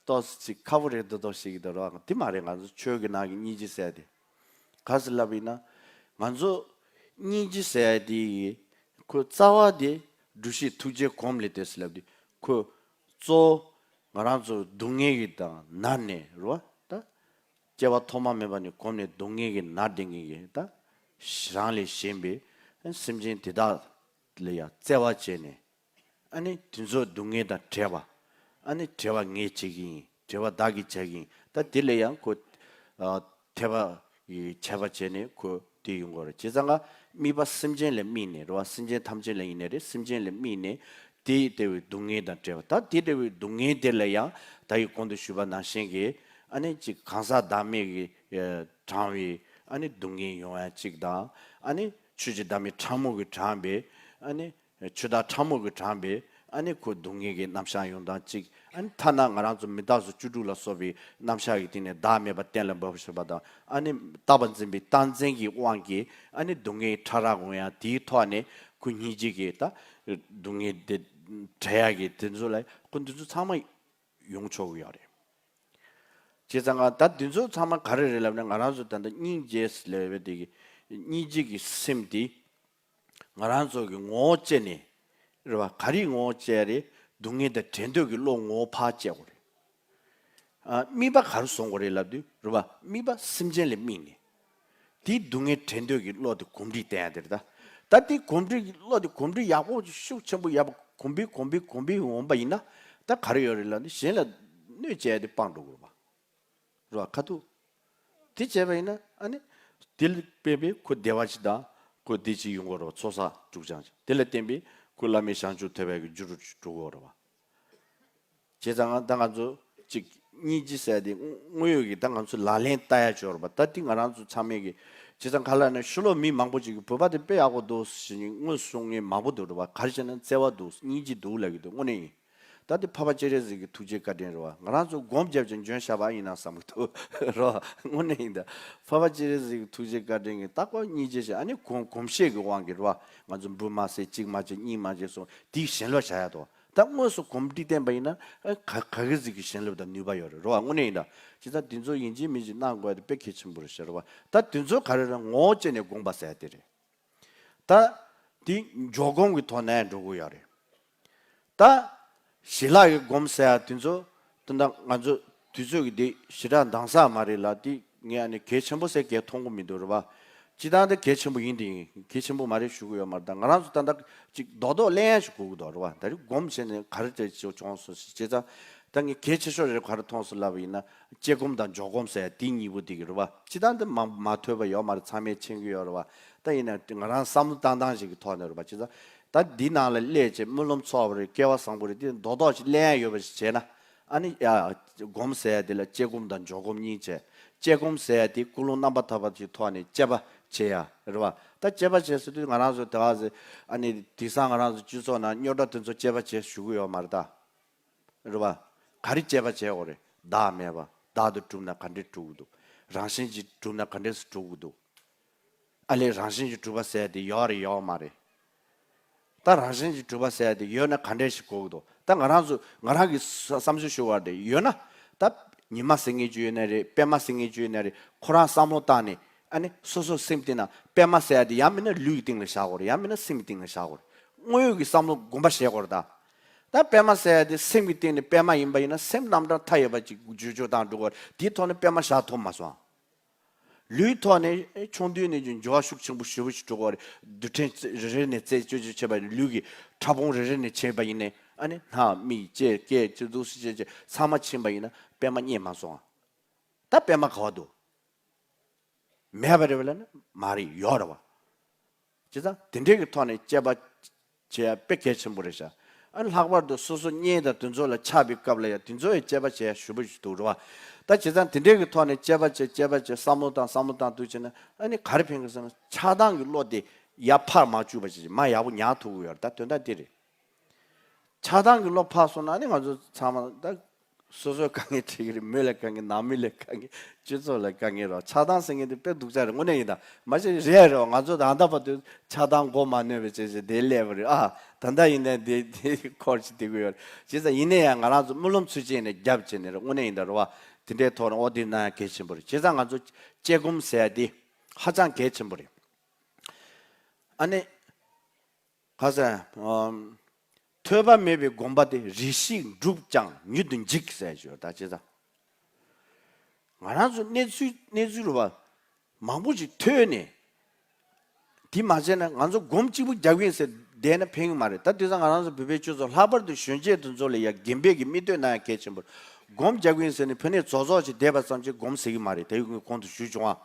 ཏོག་ཙམ་ཅིག་ཁག་པོ་རེད་འདུག་མདོག་བཤད་ཀྱི་འདུག་ར། དེ་མ་རེད། ང་ཚོ་ཆོས་ཀྱི་ནང་གི་སྙིང་རྗེ་ཟེར་ཡ་དེ་ག་ཟེར་ལབ་ཡིན་ན། ང་ཚོ་སྙིང་རྗེ་ཟེར་ཡ་དེ་ཁོ་རྩ་བ་དེ་འགྲོ་བྱེད་ཐུགས་རྗེ་གོམས་ལས་དེ་ཟེར་ལབ་དུས་ཁོ་གཙོ་བོ་ང་རང་ཚོ་སྡུག་བསྔལ་གྱི་དང་མནར་ནས་རེད་བ་ད། སྐྱེ་བ་ཐོག་མ་མེད་པ་ནས་གོམས་ནས་སྡུག་བསྔལ་གྱིས་མནར་བསྡད་མཁན་གྱི་ད་རང་ལས་གཞན་པའི་སེམས་ཅན་དེ་དག་ལ་ཡང་བརྩེ་བ་བྱས་ནས་ཨ་ནི་དེ་ཚོ་སྡུག་བསྔལ་དང་བྲལ་བ། ཨ་ནི་བྲལ་བ་ངས་བྱེད་ཀྱི་ཡིན། བྲལ་བ་བདག་གིས་བྱེད་ཀྱི་ཡིན། ད་དེ་ལ་ཡང་ཁོ་ཨ་དད་པ་ཡི་ཁྱད་པར་བྱས་ནས་ཁོ་དེ་ཡོང་གི་རེད། བྱས་ཙང་ང་དམིགས་པ་སེམས་ཅན་ལ་དམིགས་ནས་རེད་བ། སེམས་ཅན་ཐམས་ཅད་ལ་ཡིན་ནའི་རེད། སེམས་ཅན་ལ་དམིགས་ནས་དེ་ལྟ་བུའི་སྡུག་བསྔལ་དང་བྲལ་བ། ད་དེ་ལྟ་བུའི་སྡུག་བསྔལ་དེ་ལ་ཡང་ད་ཡི་གོང་དུ་ཞུས་པ་ནང་བཞིན་གྱི་ཨ་ནི་ཅིག་གང་ཟག་བདག་མེད་ཀྱི་ཨ་དྲངས་པའི་ཨ་ནི་སྡུག་བསྔལ་ཡོང་ཡ་གཅིག་དང་། ཨ་ནི་ཆོས་ཀྱི་བདག་མེད་ཕྲ་མོ་གིས་དྲངས་པའི་ཨ་ནི་ཆོས་བདག་ཕྲ་མོ་གིས་དྲངས་པའི་ཨ་ནི་ཁོ་སྡུག་བསྔལ་གྱི་རྣམ་གཞག་ཡོང་སྟངས་གཅིག་ཨ་ནི་ཐ་ན་ང་རང་ཚོ་མི་རྟག་སོགས་བཅུ་དྲུག་ལ་སོགས་པའི་རྣམ་གཞག་གི་སྟེང་ནས་བདག་མེད་པ་གཏན་ལ་འབེབས་པ་ཞེས་པ་དང་། ཨ་ནི་རྟག་པར་འཛིན་པའི་རྟག་འཛིན་གྱི་དབང་གིས་ཨ་ནི་སྡུག་བསྔལ་ཕྲ་རགས་འོང་ཡ་དེའི་ཐོག་ནས་ཁོ་སྙིང་རྗེ་གིས་ད་སྡུག་བསྔལ་དེ་བྲལ་ཡག་གི་དེ་ཚོ་ལ་ཁོ་འདི་ཚོ་ཚང་མ་ཡོང་ཆོག་གི་ཡོད་རེད། བྱས་ཙང་ང་ད་འདི་ཚོ་ཚང་མ་ག་རེ་རེད་ལབ་ན། ང་རང་ཚོ་ད་ལྟ་སྙིང་རྗེ་ཟེར་ལབ་པའི་དེ་གི་སྙིང་རྗེ་གི་སེམས་དེ་ང་རང་ཚོ་གི་ངོ་བོ་བཅད་ནས་རེད་བ། ག་རེའི་ངོ་བོ་བཅད་རེད། སྡུག་བསྔལ་དང་བྲལ་འདོད་ཀྱི་བློ་ངོ་བོ་ཕར་བཅད་དགོས་རེད། ཨ་དམིགས་པ་ག་རེ་བཟུང་དགོས་རེད་ལབ་དུས་རེད་བ། དམིགས་པ་སེམས་ཅན་ལ་དམིགས་ནས། དེའི་སྡུག་བསྔལ་བྲལ་འདོད་ཀྱི་བློ་དེ་གོམས་འདྲིས་བསྟེན་ཡ་དེ་རེད་ད། ད་དེ་གོམས་འདྲིས་ཀྱི་བློ་དེ་གོམས་འདྲིས་ཡག་པོ་ཤུགས་ཆེན་པོ་ཡག་པོ་ གོམས་པས་གོམས་པས་གོམས་པས་འོངས་པ་ཡིན་ན། ད་ག་རེ་ཡོད་རེད་ལབ་ན། གཞན་ལ་གནོད་བྱས་ཏེ་སྤངས་འགྲོ་དགོས་རེད་པ། རེད་པ། ཁ་ཐུག་དེ་བྱས་པ་ཡིན་ན། ཨ་ནི་དེ་ལ་བརྟེན་པའི་ཁོ་བདེ་བ་ཞིག་དང་། ཁོ་བདེ་སྐྱིད་ཡོང་གི་རེད་པ། ཚོགས་བསགས་དཀྲུག་སྦྱང་ཞིག། དེ་ལ་བརྟེན་པའི་ཁོ་བླ་མེད་བྱང་ཆུབ་ཐོབ་པའི་གི་རྒྱུ་རུ་འགྲོ་གི་རེད་པ། བྱས་ཙང་ད་ང་ཚོ་ཅིག་སྙིང་རྗེ་ཟེར་དེ་དངོས་ཡོད་ཀྱི་ད་ང་ཚོ་ལག་ལེན་བསྟར་ཡ་ཅིག་ཡོད་རེད་པ། ད་དེ་ང་རང་ཚོ་ཚང་མས་ཀྱི། བྱས་ཙང་ག་ལབ་ན། ཕྱི་ལོགས་མི་མང་པོ་ཅིག་གིས་བོད་པ་དེ་དཔེ་ཡག་པོ་འདུག་ཟེར་ནས་ངོ་སྲུང་མཁན་མང་པོ་འདུག་རེད་པ། ག་རེ་བྱས་ན་བརྩེ་བ་འདུག། སྙིང་རྗེ་འདུག་ལབ་ཀྱི་འདུག། དངོས་གནས་ཡིན། ད་དེ་འཕགས་པ་སྤྱན་རས་གཟིགས་ཀྱི་ཐུགས་རྗེ་བཀའ་དྲིན་རེད་པ། ང་རང་ཚོ་སྒོམ་བརྒྱབ་ཅིང་འཇོན་བྱ་བ་ཡིན་ན་བསམ་གྱི་འདུག། རེད་པ། དངོས་གནས་ཡིན་ད། འཕགས་པ་སྤྱན་རས་གཟིགས་ཀྱི་ཐུགས་རྗེ་བཀའ་དྲིན་གྱིས་ད་ཁོ་སྙིང་རྗེ་ཆེ། ཨ་ནི་གོམས་གོམས་གཤིས་ཀྱི་དབང་གིས་རེད་པ། ང་ཚོ་འབུ་མ་བསད། གཅིག་མ་བྱེད་གཉིས་མ་བྱེད་སོང་། དེའི་ཞེན་ལོག་བྱ་ཡ་དོ། ད་དངོས་སུ་གོམས་འདྲིས་བསྟེན་པ་ཡིན་ན། ཨ་ག་ག་གི་ཟིག་གི་ཞེན་ལོག་དང་ནུས་པ་ཡོད་རེད། རེད་པ། དངོས་གནས་ཡིན་ད། བྱས་ཙང་དེ་ཚོ་ཡིན་གཅིག་མིན་གཅིག་གནང་དགོས་དེ་དཔེ་གལ་ཆེན་པོ་རེད་ཤག། རེད་པ། ད་དེ་ཚོ་ག་རེ་རེད། ངོ་བོ་བཅད་ནས་སྒོམ་པ་ཟེར་དེ་རེད། ད་དེ་འཇོག་སྒོམ་གྱི་ཐོག་ནས་འགྲོ་གི་ཡོད་རེད། ད་ཞི་ལྷག་གི་སྒོམ་ཟེར་ཡ་དེ་ཚོ། ད་ལྟ་ང་ཚོ་དུས་ཚོད་ཀྱི་དེ་ཞེ་དྲག་འདང་ས་མ་རེད་ལ། དེ་ངས་ཨ་ནི་གལ་ཆེན་པོ་ཟེར་གལ་མཐོང་གི་མི་འདུག། རེད་པ། སྤྱིར་བཏང་དེ་གལ་ཆེན་པོ་ཡིན་དེ་ཡིན། གལ་ཆེན་པོ་མ་རེད་ཞུ་གི་ཡོད་མ་རེད། ད་ང་རང་ཚོ་ད་ལྟ་ཅིག་རྡོག་རྡོག་གླེང་ཡ་ཞིག་དགོས་ཀྱི་འདུག། རེད་པ། ད་རེས་སྒོམ་བྱས་ནས་ག་རེ་བྱས་བྱུང་སོང་ཟེར། བྱས་ཙང་ད་ངས་གལ་ཆེ་ཤོས་རེད། ག་རེ་མཐོང་སོང་ལབ་པ་ཡིན་ན། དཔྱད་སྒོམ་དང་འཇོག་སྒོམ་ཟེར་ཡ་དེ་གཉིས་པོ་དེ་གི། རེད་པ། སྤྱིར་བཏང་དེ་མ་མ་ཐོས་པ་ཡོད་མ་རེད། ཚང་མས་མཁྱེན་གྱི་ཡོད། རེད་པ། ད་ཡིན་ན་ང་རང་བསམ་བློ་བཏང་སྟངས་ཤིག་གི་ཐོག་ནས། རེད་པ། བྱས་ཙང་ད་འདི་ནང་ལ་སླེབས་བྱས་སྨོན་ལམ་ཚོགས་པ་རེད། སྐལ་བ་བཟང་པོ་རེད། དེ་རྡོག་རྡོག་ཅིག་གླེང་ཡ་ཡོད་པ་ཞིག་བྱས་ན། ཨ་ནི་ཡ་སྒོམ་ཟེར་ཡ་དེ་ལ་དཔྱད་སྒོམ་དང་འཇོག་སྒོམ་གཉིས་བྱས། དཔྱད་སྒོམ་ཟེར་ཡ་དེ་ཀུན་སློང་རྣམ་པར་དག་པ་ཅིག་ཐོག་ནས་དཔྱད་པ་བྱེད་ཡ། རེད་པ། ད་དཔྱད་པ་བྱེད་ཟེར་དུས་ང་རང་ཚོ་དེ་བ་ཟེར། ཨ་ནི་དེང་སང་ང་རང་ཚོ་སྤྱི་ཚོགས་ནང་རྙོག་དྲ་དེ་ཚོ་དཔྱད་པ་བྱེད་ཞུ་གི་ཡོད་མ་རེད་ད། རེད་པ། ག་རེ་དཔྱད་པ་བྱེད་དགོས་རེད། བདག་མེད་པ། བདག་ཏུ་གྲུབ་ན་ག་འདྲས་གྲུབ་ཀྱི་འདུག། རང་བཞིན་གྱིས་གྲུབ་ན་ག་འདྲས་སུ་གྲུབ་ཀྱི་འདུག། ཨ་ལས། རང་བཞིན་གྱིས་གྲུབ་པ་ཟེར་དེ་ཡོད་རེད་ཡོད་མ་རེད། ད་རང་བཞིན་གྱིས་གྲུབ་པ་ཟེར་དེ་ཡོད་ན་ག་འདྲས་ཞིག་གོ་གི་འདུག། ད་ང་རང་ཚོ་ང་རང་གི་བསམ་ཚུལ་ཞུ་བ་དེ་ཡོད་ན། ད་ཉི་མ་ཟེར་མཁན་ཅིག་ཡོད་ན་རེད། པད་མ་ཟེར་མཁན་ཅིག་ཡོད་ན་རེད། ཁོ་རང་བསམ་བློ་བཏང་ནས། ཨ་ནི་སོ་སོ་སེམས་གཏིང་ན་པད་མ་ཟེར་ཡ་དེ་ཡང་མིན་ན་ལུས་ཀྱི་སྟེང་ལ་བཞག་དགོས་རེད། ཡང་མིན་ན་སེམས་ཀྱི་སྟེང་ལ་བཞག་དགོས་རེད། དངོས་ཡོད་ཀྱི་བསམ་བློ་སྒོམ་པ་བྱེད་དགོས་རེད་ད། ད་པད་མ་ཟེར་ཡ་དེ་སེམས་ཀྱི་སྟེང་ནས་པད་མ་ཡིན་པ་ཡིན་ན། སེམས་རྣམ་གྲངས་མཐའ་ཡས་པ་ཅིག་འགྱུར་བཅོས་བཏང་འགྲོ་གི་རེད། དེའི་ཐོག་ནས་པད་མ་བཞག་ཐུབ་མ་སོང་། ལུས་ཐོག་ནས་ཆུང་དུས་ནས་ཀྱང་འགྱུར་བ་ཤུགས་ཆེན་པོ་ཞེ་པོ་ཞིག་འགྲོ་གི་རེད། རྡུལ་ཕྲན་རེ་རེ་ནས་རྩད་གཅོད་བྱེད་པ་ཡིན་ན། ལུས་ཀྱི་ཕྲ་ཕུང་རེ་རེ་ནས་ཕྱིན་པ་ཡིན་ནའི། ཨ་ནི་སྣ་མིག་ལྕེ་སྐེ་ལྕེ་འདུག་སེ་བྱས་བྱས་ཚང་མ་ཕྱིན་པ་ཡིན་ན་པད་མ་རྙེད་མ་སོང་ཨ། ད་པད་མ་ག་བ་འདུག། མེད་པ་རེད་པས་ལབ་ན་མ་རེད། ཡོད་རེད་པ། བྱས་ཙང་དེ་འདྲའི་གི་ཐོག་ནས་དཔྱད་པ་བྱེད་ཡ་དཔེ་གལ་ཆེན་པོ་རེད་ཤག། ཨ་ནི་ལྷག་པར་དུ་སོ་སོ་གཉེན་དང་དེ་ཚོ་ལ་ཆགས་པའི་སྐབས་ལ་ཡང་དེ་ཚོ་ཡང་དཔྱད་པ་བྱེད་ཡ་ཞེ་པོ་ཞིག་འདུག། རེད་པ། ད་བྱས་ཙང་དེ་འདྲའི་གི་ཐོག་ནས་དཔྱད་པ་བྱེད། དཔྱད་པ་བྱེད། བསམ་བློ་བཏང་། བསམ་བློ་བཏང་དུས་བྱས་ན། ཨ་ནི་ག་རེ་ཕན་གི་ཟེར་ན། ཆགས་སྡང་གི་བློ་དེ་ཡར་འཕར་མ་བཅུག་པ་བྱས་བྱས་མར་ཡག་པོ་ཉར་ཐུབ་ཀྱི་ཡོད་རེད། ད་དོན་དག་དེ་རེད། ཆགས་སྡང་གི་བློ་འཕར་སོང་ན་ནི་ང་ཚོ་ཚང་མ་ད་སོ་སོའི་དཀའ་ངལ་འཕྲད་ཀྱི་རེད། མི་ལ་དཀའ་ངལ། ནང་མི་ལ་དཀའ་ངལ། སྤྱི་ཚོགས་ལ་དཀའ་ངལ་རེད། ཆགས་སྡང་ཟེར་མཁན་དེ་དཔེ་སྡུག་ཅག་རེད། དངོས་གནས་ཡིན་ད། མ་གཞི་རེད་རེད་པ། ང་ཚོ་ད་ལྟ་བར་དུ་ཆགས་སྡང་མགོ་མ་ནོན་པའི་བྱས་བྱས་དེ་སླེབས་པ་རེད་ཨ། ད་ལྟ་ཡིན་ནའི་དེ་དེ་འཁོར་གྱི་བསྡད་ཀྱི་ཡོད་རེད། བྱས་ཙང་ཡིན་ན་ཡང་ང་རང་ཚོ་སྨོན་ལམ་ཚུལ་བཞིན་ནས་རྒྱབ་བྱས་ནས་རེད། དངོས་གནས་ཡིན་ད། རེད་པ། དེ་འདྲའི་ཐོག་ནས་ཨོ་དེ་ན་ཡང་གལ་ཆེན་པོ་རེད། བྱས་ཙང་ང་ཚོ་དཔྱད་སྒོམ་ཟེར་ཡ་དེ་ཧ་ཅང་གལ་ཆེན་པོ་རེད། ཨ་ནི། ག་ཟེར། ཨམ། ཐོས་པ་མེད་པའི་སྒོམ་པ་དེ། རེ་ཞིག་འགྲུབ་ཀྱང་མྱུར་དུ་འཇིག་ཟེར་ཞོར། ད་བྱས་ཙང་ང་རང་ཚོ་གནས་ཚུལ་གནས་ཚུལ་རེད་པ། མང་པོ་ཞིག་ཐོས་ནས་དེ་མ་བྱས་ན། ང་ཚོ་སྒོམ་གཅིག་པུ་རྒྱག་གི་ཡིན་ཟེར་བསྡད་ན་ཕན་གི་མ་རེད། ད་དེང་སང་ང་རང་ཚོ་བོད་པའི་སྤྱི་ཚོགས་ལྷག་པར་དུ་གཞོན་སྐྱེས་དེ་ཚོ་ལ་ཡ་དགེ་འཕེལ་གྱི་མིག་ལྟོས་གནང་ཡ་གལ་ཆེན་པོ་རེད། སྒོམ་རྒྱག་གི་ཡིན་ཟེར་ནས་ཕ་ནས་རྫོགས་རྫོགས་ཅིག་བསྡད་པ་ཙམ་གྱིས་སྒོམ་ཟེར་གི་མ་རེད། དེ་ངས་གོང་དུ་ཞུས་བྱུང་ཨ།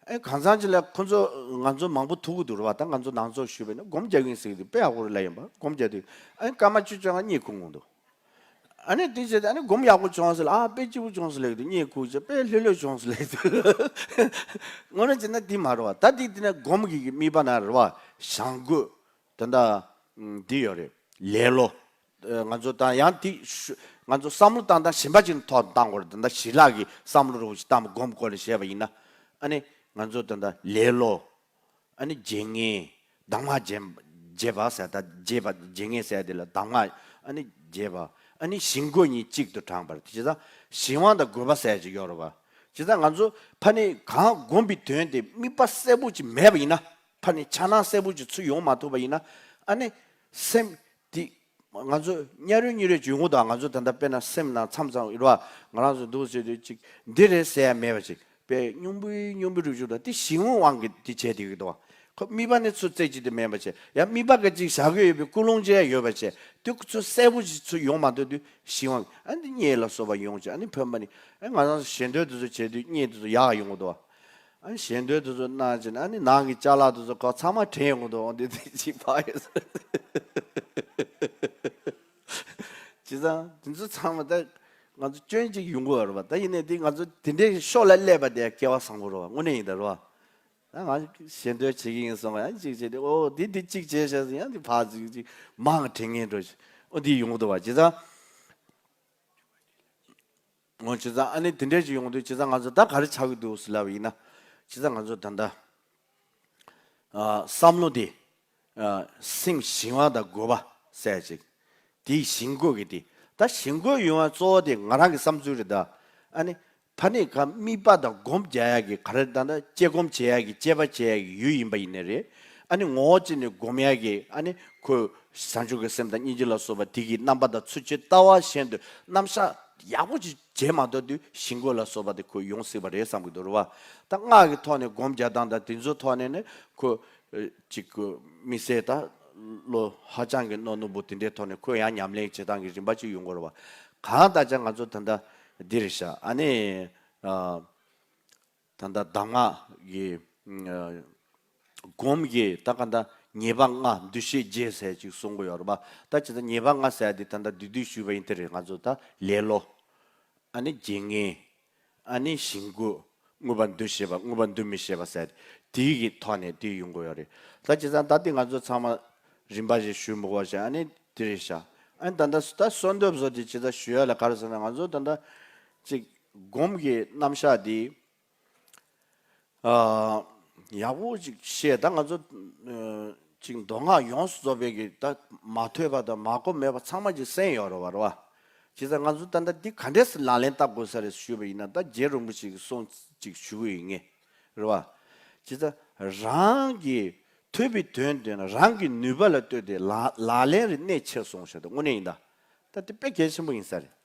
ཨེ་གང་འཚམ་ཅིག་ལ་ཁོ་ཚོ་ང་ཚོ་མང་པོ་ཐུག་གི་འདུག་རེད་པ། ད་ང་ཚོ་ནང་ཚོགས་ཞུས་པ་ཡིན་ན་སྒོམ་རྒྱག་གི་ཡིན་ཟེར་གི་འདུག། དཔེ་ཡག་པོ་རེད་ལབ་ཡིན་པ། སྒོམ་རྒྱག་དུས་ཨ་ནི་སྐར་མ་བཅུ་བཅོ་ལྔ་གཉིད་ཁུག་འོང་འདུག། ཨ་ནི་དེ་བྱས་ཏེ་ཨ་ནི་སྒོམ་ཡག་པོ་བྱུང་ཟེར་ལ། ཨ་དཔེ་སྐྱིད་པོ་བྱུང་ཟེར་ལབ་ཀྱི་འདུག། གཉིད་ཁུག་བྱས་དཔེ་ལྷོད་ལྷོད་བྱུང་ཟེར་ལབ་ཀྱི་འདུག། དངོས་གནས་བྱས་ན་འདི་མ་རེད་པ། ད་འདི་འདི་ན་སྒོམ་གྱི་གི་དམིགས་པ་ན་རེད་པ། བྱ་རྒོད། ད་ལྟ་འདི་ཡོད་རེད། ལེ་ལོ། ཨ་ང་ཚོ་ད་ཡང་དེ་ཤུ་ང་ཚོ་བསམ་བློ་བཏང་སྟངས་གཞན་པ་ཅིག་ཐོག་བཏང་དགོས་རེད། ད་ལྟ་ཞི་ལྷག་གི་བསམ་བློ་རུ་བཏང་སྒོམ་སྐོར་ལ་བཤད་པ་ཡིན་ན། ཨ་ནི་ང་ཚོ་ད་ལྟ་ལེ་ལོ། ཨ་ནི་བརྗེད་ངས། གདམས་ངག་བརྗེད་བརྗེད་པ་ཟེར། ད་བརྗེད་པ་བརྗེད་ངས་ཟེར་དེ་ལ་གདམས་ངག་ཨ་ནི་བརྗེད་པ། ཨ་ནི་ཞི་རྒོད་གཉིས་གཅིག་ཏུ་དྲངས་པ་རེད། བྱས་ཙང་ཞི་དབང་དང་རྒོད་པ་ཟེར་ཅིག་ཡོད་རེད་པ། བྱས་ཙང་ང་ཚོ་ཕ་ནས་གང་སྒོམ་པའི་དོན་དེ་དམིགས་པ་གསལ་པོ་ཅིག་མེད་པ་ཡིན་ན། ཕ་ནས་འཆར་སྣང་གསལ་པོ་ཅིག་ཚུར་ཡོང་མ་ཐུབ་པ་ཡིན་ན། ཨ་ནི་སེམས་དེ་ང་ཚོ་གཉའ་རོལ་གཉིས་རོལ་ཅིག་ཡོང་གི་འདུག། ང་ཚོ་ད་ལྟ་དཔེར་ན་སེམས་ནང་མཚམས་མཚམས་ཡོད་རེད་པ། ང་རང་ཚོ་འདུག་ཟེར་དུས་ཅིག་འདི་རེད་ཟེར་ཡ་མེད་པ་ཅིག། དཔེ་སྙོམས་པོའི་སྙོམས་པོའི་རིགས་ཅིག་དང་དེ་ཞི་བའི་དབང་གིས་དེ་བྱས་བསྡད་ཀྱི་འདུག། ཁོ་དམིགས་པ་ནི་ཚུར་རྩེ་གཅིག་ཏུ་མེད་པ་བྱས། ཡང་དམིགས་པ་ག་ཅིག་བཞག་གི་ཡོད་པའི་ཀུན་སློང་ཅིག་ཡོད་པ་བྱས། དེ་ཚོ་གསལ་པོ་ཞིག་ཚུར་ཡོང་མ་ཐུབ་དུས་ཞི་བ། ཨ་ནི་མཉེས་ལ་སོགས་པ་ཡོང་བྱས། ཨ་ནི་ཕན་པ་ནི། ཨ་ང་རང་ཚོ་ཞལ་འདོན་དེ་ཚོ་བྱས་དུས་མཉེས་དེ་ཚོ་ཡག་ཡོང་གི་འདུག་ཨ་ནི་ཞལ་འདོན་དེ་ཚོ་གནང་བྱས་ནས། ཨ་ནི་ནང་གི་ཅ་ལག་དེ་ཚོ་ག་ཚང་མ་དྲན་ཡོང་གི་འདུག་འོ་འདི་དེ་ཅིག་ཕ་ཡོད་བྱས་ཙང་དེ་ཚོ་ཚང་མ་ད་ང་ཚོ་སྐྱོན་ཅིག་ཡོང་གི་ཡོད་རེད་པ། ད་ཡིན་ནའི་དེ་ང་ཚོ་དེ་འདྲའི་ཤོག་ལ་སླེབས་པ་དེ་སྐལ་བ་བཟང་པོ་རེད་པ། དངོས་གནས་ཡིན་ད་རེད་པ། ད་ང་ཞལ་འདོན་བྱེད་ཀྱི་ཡིན་གསུངས་པ། ཡང་གཅིག་བྱས་ཏེ། ཨོ་འདི་འདི་གཅིག་བྱས་ཤག་ཟེར། ཡང་འདི་ཕར་ཅིག་ཅིག་མང་དྲན་མཁན་འགྲོ་ཞིག་ཨོ་འདི་ཡོང་གི་འདུག་པ། བྱས་ཙང་། འོ་བྱས་ཙང་ཨ་ནི་དེ་འདྲ་ཞིག་ཡོང་དུས། བྱས་ཙང་ང་ཚོ་ད་ག་རེ་ཆགས་ཀྱི་འདུག་ཟེར་ལབ་པ་ཡིན་ན། བྱས་ཙང་ང་ཚོ་ད་ལྟ་ཨ་བསམ་བློ་དེ། ཨ་སེམས་ཞི་བ་དང་རྒོད་པ་ཟེར་ཅིག་དེ་ཞི་རྒོད་ཀྱི་དེ། ད་ཞི་རྒོད་ཡོང་བ་གཙོ་བོ་དེ་ང་རང་གི་བསམ་ཚུལ་རེད་ད། ཨ་ནི་ཕ་ནི་ག་དམིགས་པ་དང་སྒོམ་རྒྱག་ཡག་གི་ག་རེ། ད་ལྟ་དཔྱད་སྒོམ་བྱེད་ཡག་གི། དཔྱད་པ་བྱེད་ཡག་གི་ཡུལ་ཡིན་པ་ཡིན་ནའི་རེད། ཨ་ནི་ངོ་བོ་ཅན་ནས་སྒོམ་ཡག་གི། ཨ་ནི་ཁོ་བྱང་ཆུབ་ཀྱི་སེམས་དང་སྙིང་རྗེ་ལ་སོགས་པ་དེ་གི་རྣམ་པ་དང་ཚུལ་གྱི་ལྟ་བ་གཞན་དུ་རྣམ་གཞག་ཡག་པོ་ཅིག་བྱེད་མ་ཐུབ་དུས་ཞི་རྒོད་ལ་སོགས་པ་དེ་ཁོ་ཡོང་སྲིད་པ་རེད་བསམ་གྱི་འདུག་རེད་པ། ད་སྔགས་ཀྱི་ཐོག་ནས་སྒོམ་རྒྱག་སྟངས་དང་དེ་ཚོའི་ཐོག་ནས་ནི་ཁོ་ཨ་ཅིག་ཁོ་དམིགས་བསལ་ད་ལོ་ཧ་ཅང་གི་རྣོ་རྣོ་པོ་དེ་འདྲའི་ཐོག་ནས་ཁོ་ཡང་ཉམས་ལེན་བྱེད་སྟངས་ཀྱི་རིམ་པ་ཅིག་ཡོང་གི་རེད་པ། གང་ལྟར་ཀྱང་ང་ཚོ་ད་ལྟ་འདི་རེད་ཤག་ཨ་ནི་ཨ་ད་ལྟ་གདམས་ངག་གི་ཨ་སྒོམ་གྱི་ད་ག་ད་ཉེས་པ་ལྔ་འདུ་ཤེས་བརྒྱད་ཟེར་ཅིག་གསུང་གི་ཡོད་རེད་པ། ད་ཅི་ད་ཉེས་པ་ལྔ་ཟེར་དེ་ད་ལྟ་བསྡུས་བསྡུས་ཞུས་པ་ཡིན་དེ་རེད། ང་ཚོ་ད་ལེ་ལོ། ཨ་ནི་བརྗེད་ངས། ཨ་ནི་ཞི་རྒོད། མངོན་པར་འདུ་ཤེས་པ། མངོན་པར་འདུ་མི་ཤེས་པ་ཟེར། དེའི་གི་ཐོག་ནས་དེ་ཡོང་གི་ཡོད་རེད། ད་བྱས་ཙང་ད་དེ་ང་ཚོ་ཚང་མ་རིམ་པ་བཞིན་ཞུ་མི་དགོས་ཤག་ཨ་ནི་དེ་རེད་ཤག་ཨ་ནི་ད་ལྟ་ད་གསོལ་འདེབས་བཟོ་དེ་བྱས་ཙང་ཞུ་ཡ་ལ་ག་རེ་ཟེར་ན། ང་ཚོ་ད་ལྟ་ཅིག་སྒོམ་གྱི་རྣམ་གཞག་དེ་ཨ་ཡག་པོ་ཅིག་ཤེས། ད་ང་ཚོ་ཨ་ཅིག་མདོ་སྔགས་ཡོངས་སུ་རྫོགས་པའི་གི་ད་མ་ཐོས་པ་དང་མ་གོ་མེད་པ་ཚང་མ་ཅིག་གསན་ཡོད་རེད་པ། རེད་པ། བྱས་ཙང་ང་ཚོ་ད་ལྟ་འདི་ག་འདྲས་སེ་ལག་ལེན་བསྟར་དགོས་ས་རེད་ཞུས་པ་ཡིན་ན། ད་རྗེ་རིན་པོ་ཆེ་གི་གསུང་ཅིག་ཞུ་གི་ཡིན་ངེས། རེད་པ། བྱས་ཙང་རང་གི་ཐོས་པའི་དོན་དེ་ནི་རང་གི་ནུས་པ་ལ་ལྟོས་ཏེ་ལག་ལག་ལེན་རེ་གནས་ཆེར་སོང་ཤག་ད་དངོས་གནས་ཡིན་ད། ད་དེ་དཔེ་གལ་ཆེན་པོ་ཡིན་ས་རེད།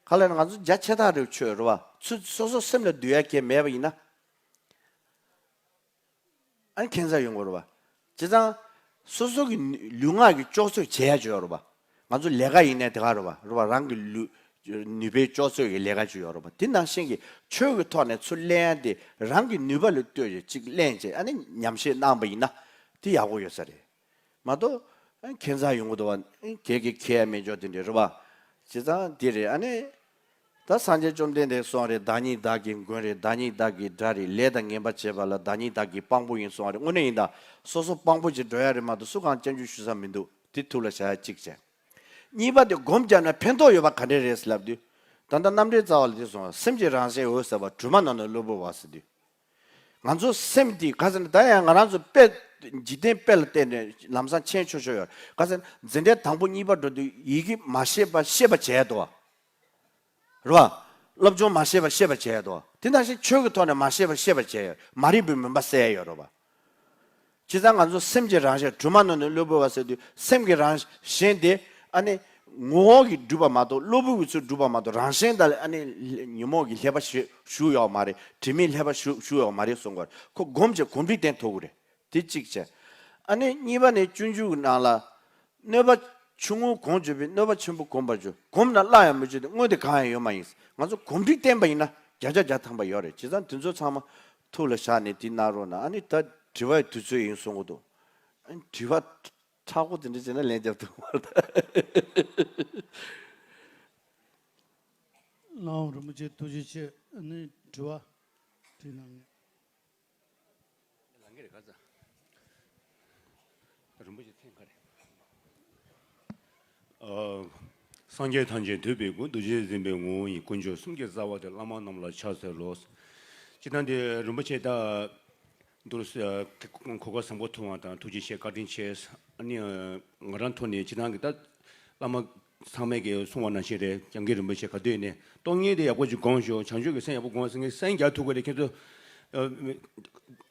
ག་ལ་ན་ང་ཚོ་རྒྱ་ཆེ་ཐག་རེད་ཆོས་རེད་པ། ཚུར་སོ་སོ་སེམས་ལ་འདུལ་ཡ་གལ་མེད་པ་ཡིན་ན། ཨ་ནི་ཁྱད་མཚར་ཡོང་གི་རེད་པ། བྱས་ཙང་སོ་སོ་གི་ལུས་ངག་གི་ལྕོགས་ཚོད་བྱེད་ཡ་ཅིག་ཡོད་རེད་པ། ང་ཚོ་ལས་ཀ་ཡིན་ནའི་དེ་ག་རེད་པ། རེད་པ། རང་གི་ལུས་ནུས་པའི་ལྕོགས་ཚོད་ཀྱི་ལས་ཀ་ཅིག་ཡོད་རེད་པ། དེ་ནང་བཞིན་གྱི་ཆོས་ཀྱི་ཐོག་ནས་ཚུར་ལེན་ཡ་དེ་རང་གི་ནུས་པ་ལ་ལྟོས་ཡ་ཅིག་ལེན་བྱས། ཨ་ནི་ཉམས་བཞེས་གནང་པ་ཡིན་ན་དེ་ཡག་པོ་ཡོད་ས་རེད། མ་གཏོགས་ཨ་ཁྱད་མཚར་ཡོང་གི་འདུག་པ། ཨ་གལ་གི་ཁྱད་མེད་ཅོག་དེ་འདྲ་རེད་པ། བྱས་ཙང་དེ་རེད། ཨ་ནི་ད་སངས་རྒྱས་བཅོམ་ལྡན་འདས་གསུངས་རེད། བདག་ཉིད་བདག་གི་མགོན་རེད། བདག་ཉིད་བདག་གི་དགྲ་རེད། ལས་དང་ངན་པ་བྱེད་པ་ལ་བདག་ཉིད་བདག་གི་དཔང་པོ་ཡིན་གསུངས་རེད། དངོས་གནས་ཡིན་ད། སོ་སོ་དཔང་པོ་ཅིག་འགྲོ་ཡ་རེད་མ་གཏོགས་སུ་གང་སྐྱབས་འཇུག་ཞུ་ས་མི་འདུག་དེ་ཐུགས་ལ་བཞག་ཡ་གཅིག་བྱས། གཉིས་པ་དེ་སྒོམ་རྒྱག་ན་ཕན་ཐོགས་ཡོད་པ་ག་འདྲས་རེད་ཟེར་ལབ་དུས། ད་ལྟ་རྣམ་འགྲེལ་རྩ་བ་ལ་དེ་གསུངས། སེམས་ཀྱི་རང་བཞིན་འོད་གསལ་བ། སྒྲོན་མ་ནང་ན་གློ་བུར་བ་ཟེར་དུས། ང་ཚོ་སེམས་འདི་ག་ཟེར་ན། ད་ཡང་ང་རང་ཚོ་དཔེ་འཇིག་རྟེན་དཔེ་ལ་བལྟས་ནས་ལམ་སང་མཁྱེན་ཆོག་ཆོག་ཡོད། ག་ཟེར་ན་འཛིན་གྲྭ་དང་པོ་གཉིས་པ་འགྲོ་དུས་ཡི་གེ་མ་ཤེས་པ་ཤེས་པ་བྱས་འདུག་པ། རེད་པ། སློབ་སྦྱོང་མ་ཤེས་པ་ཤེས་པ་བྱས་འདུག་པ། དེ་ནང་བཞིན་ཆོས་ཀྱི་ཐོག་ནས་མ་ཤེས་པ་ཤེས་པ་བྱས་ཡོད། མ་རིག་པའི་མུན་པ་བསལ་ཡོད་རེད་པ། བྱས་ཙང་ང་ཚོ་སེམས་ཀྱི་རང་བཞིན། སྒྲོན་མ་ནང་ན་གློ་བུར་བ་ཟེར་དུས་སེམས་ཀྱི་རང་བཞིན་དེ་ཨ་ནི་ངོ་བོ་གིས་གྲུབ་པ་མ་གཏོགས། གློ་བུར་གྱི་ཚུལ་གྲུབ་པ་མ་གཏོགས། རང་བཞིན་དང་ཨ་ནི་ཉོན་མོངས་ཀྱི་ལྷད་པ་ཞིག་ཞུགས་ཡོད་མ་རེད། དྲི་མའི་ལྷད་པ་ཞིག་ཞུགས་ཡོད་མ་རེད་གསུང་གི་ཡོད་རེད། ཁོ་སྒོམ་བྱས་གོམས་འདྲིས་བསྟེན་ཐུབ་ཀྱི་རེད། དེ་གཅིག་བྱས། ཨ་ནི་གཉིས་པ་ནི་སྤྱོད་འཇུག་གི་ནང་ལ། གནོད་པ་ཆུང་ངུ་གོང་བརྗོད་པས། གནོད་པ་ཆེན་པོ་གོམས་པར་འགྱུར། གོམས་ན་སླར་ཡང་མི་འགྱུར་ཏེ། སྔོན་དེ་གང་ཡང་ཡོད་མ་ཡིན། ང་ཚོ་གོམས་འདྲིས་བསྟེན་པ་ཡིན་ན་བརྒྱ་ཆ་བརྒྱ་ཐམ་པ་ཡོད་རེད། བྱས་ཙང་དེ་ཚོ་ཚང་མ་ཐུགས་ལ་བཞག་ནས་དེ་གནང་རོགས་གནང་། ཨ་ནི་ད་དྲི་བའི་དུས་ཚོད་ཡིན་གསུང་གི་འདུག་ཨ་ནི་དྲི་བ་མཁྲེགས་པོ་དེ་འདྲ་བྱས་ན་ལན་རྒྱབ་ཐུབ་མ་རེད། བླ་འོག་རིན་པོ་ཆེ་ཐུགས་རྗེ་ཆེ། ཨ་ནི་དྲི་བ་དྲིས་གནང་ངེས། ལང་གི་རེད་ག་ས། རིན་པོ་ཆེ་ཐེངས་ཁ་རེད། ཨ། སངས་རྒྱས་ཐམས་ཅད་འདུས་པའི་སྐུ། རྡོ་རྗེ་འཛིན་པའི་ངོ་བོ་ཉིད། དཀོན་མཆོག་གསུམ་གྱི་རྩ་བ་སྟེ། བླ་མ་རྣམས་ལ་ཕྱག་འཚལ་ལོ། སྤྱིར་བཏང་དེ་རིན་པོ་ཆེ་ད་འདུག་ཟེར་གོ་སྐབས་བཟང་པོ་ཐོབ་པ་དང་ཐུགས་རྗེ་ཆེ། བཀའ་དྲིན་ཆེ། ཨ་ནི་ང་རང་ཐོག་ནས་སྤྱིར་བཏང་གི་ད་བླ་མ་ཚང་མས་ཀྱིས་གསུངས་པ་ནང་བཞིན་རེད། སྐྱབས་མགོན་རིན་པོ་ཆེ་ག་དུས་ནས་སྟོང་ཉིད་དེ་ཡག་པོ་ཅིག་སྒོམ་ཤོག་བྱང་ཆུབ་ཀྱི་སེམས་ཡག་པོ་སྒོམ་ཟེར་མཁན་སེམས་རྒྱ་ཐུག་གི་རེད། ཁྱེད་ཚོ་ཨ་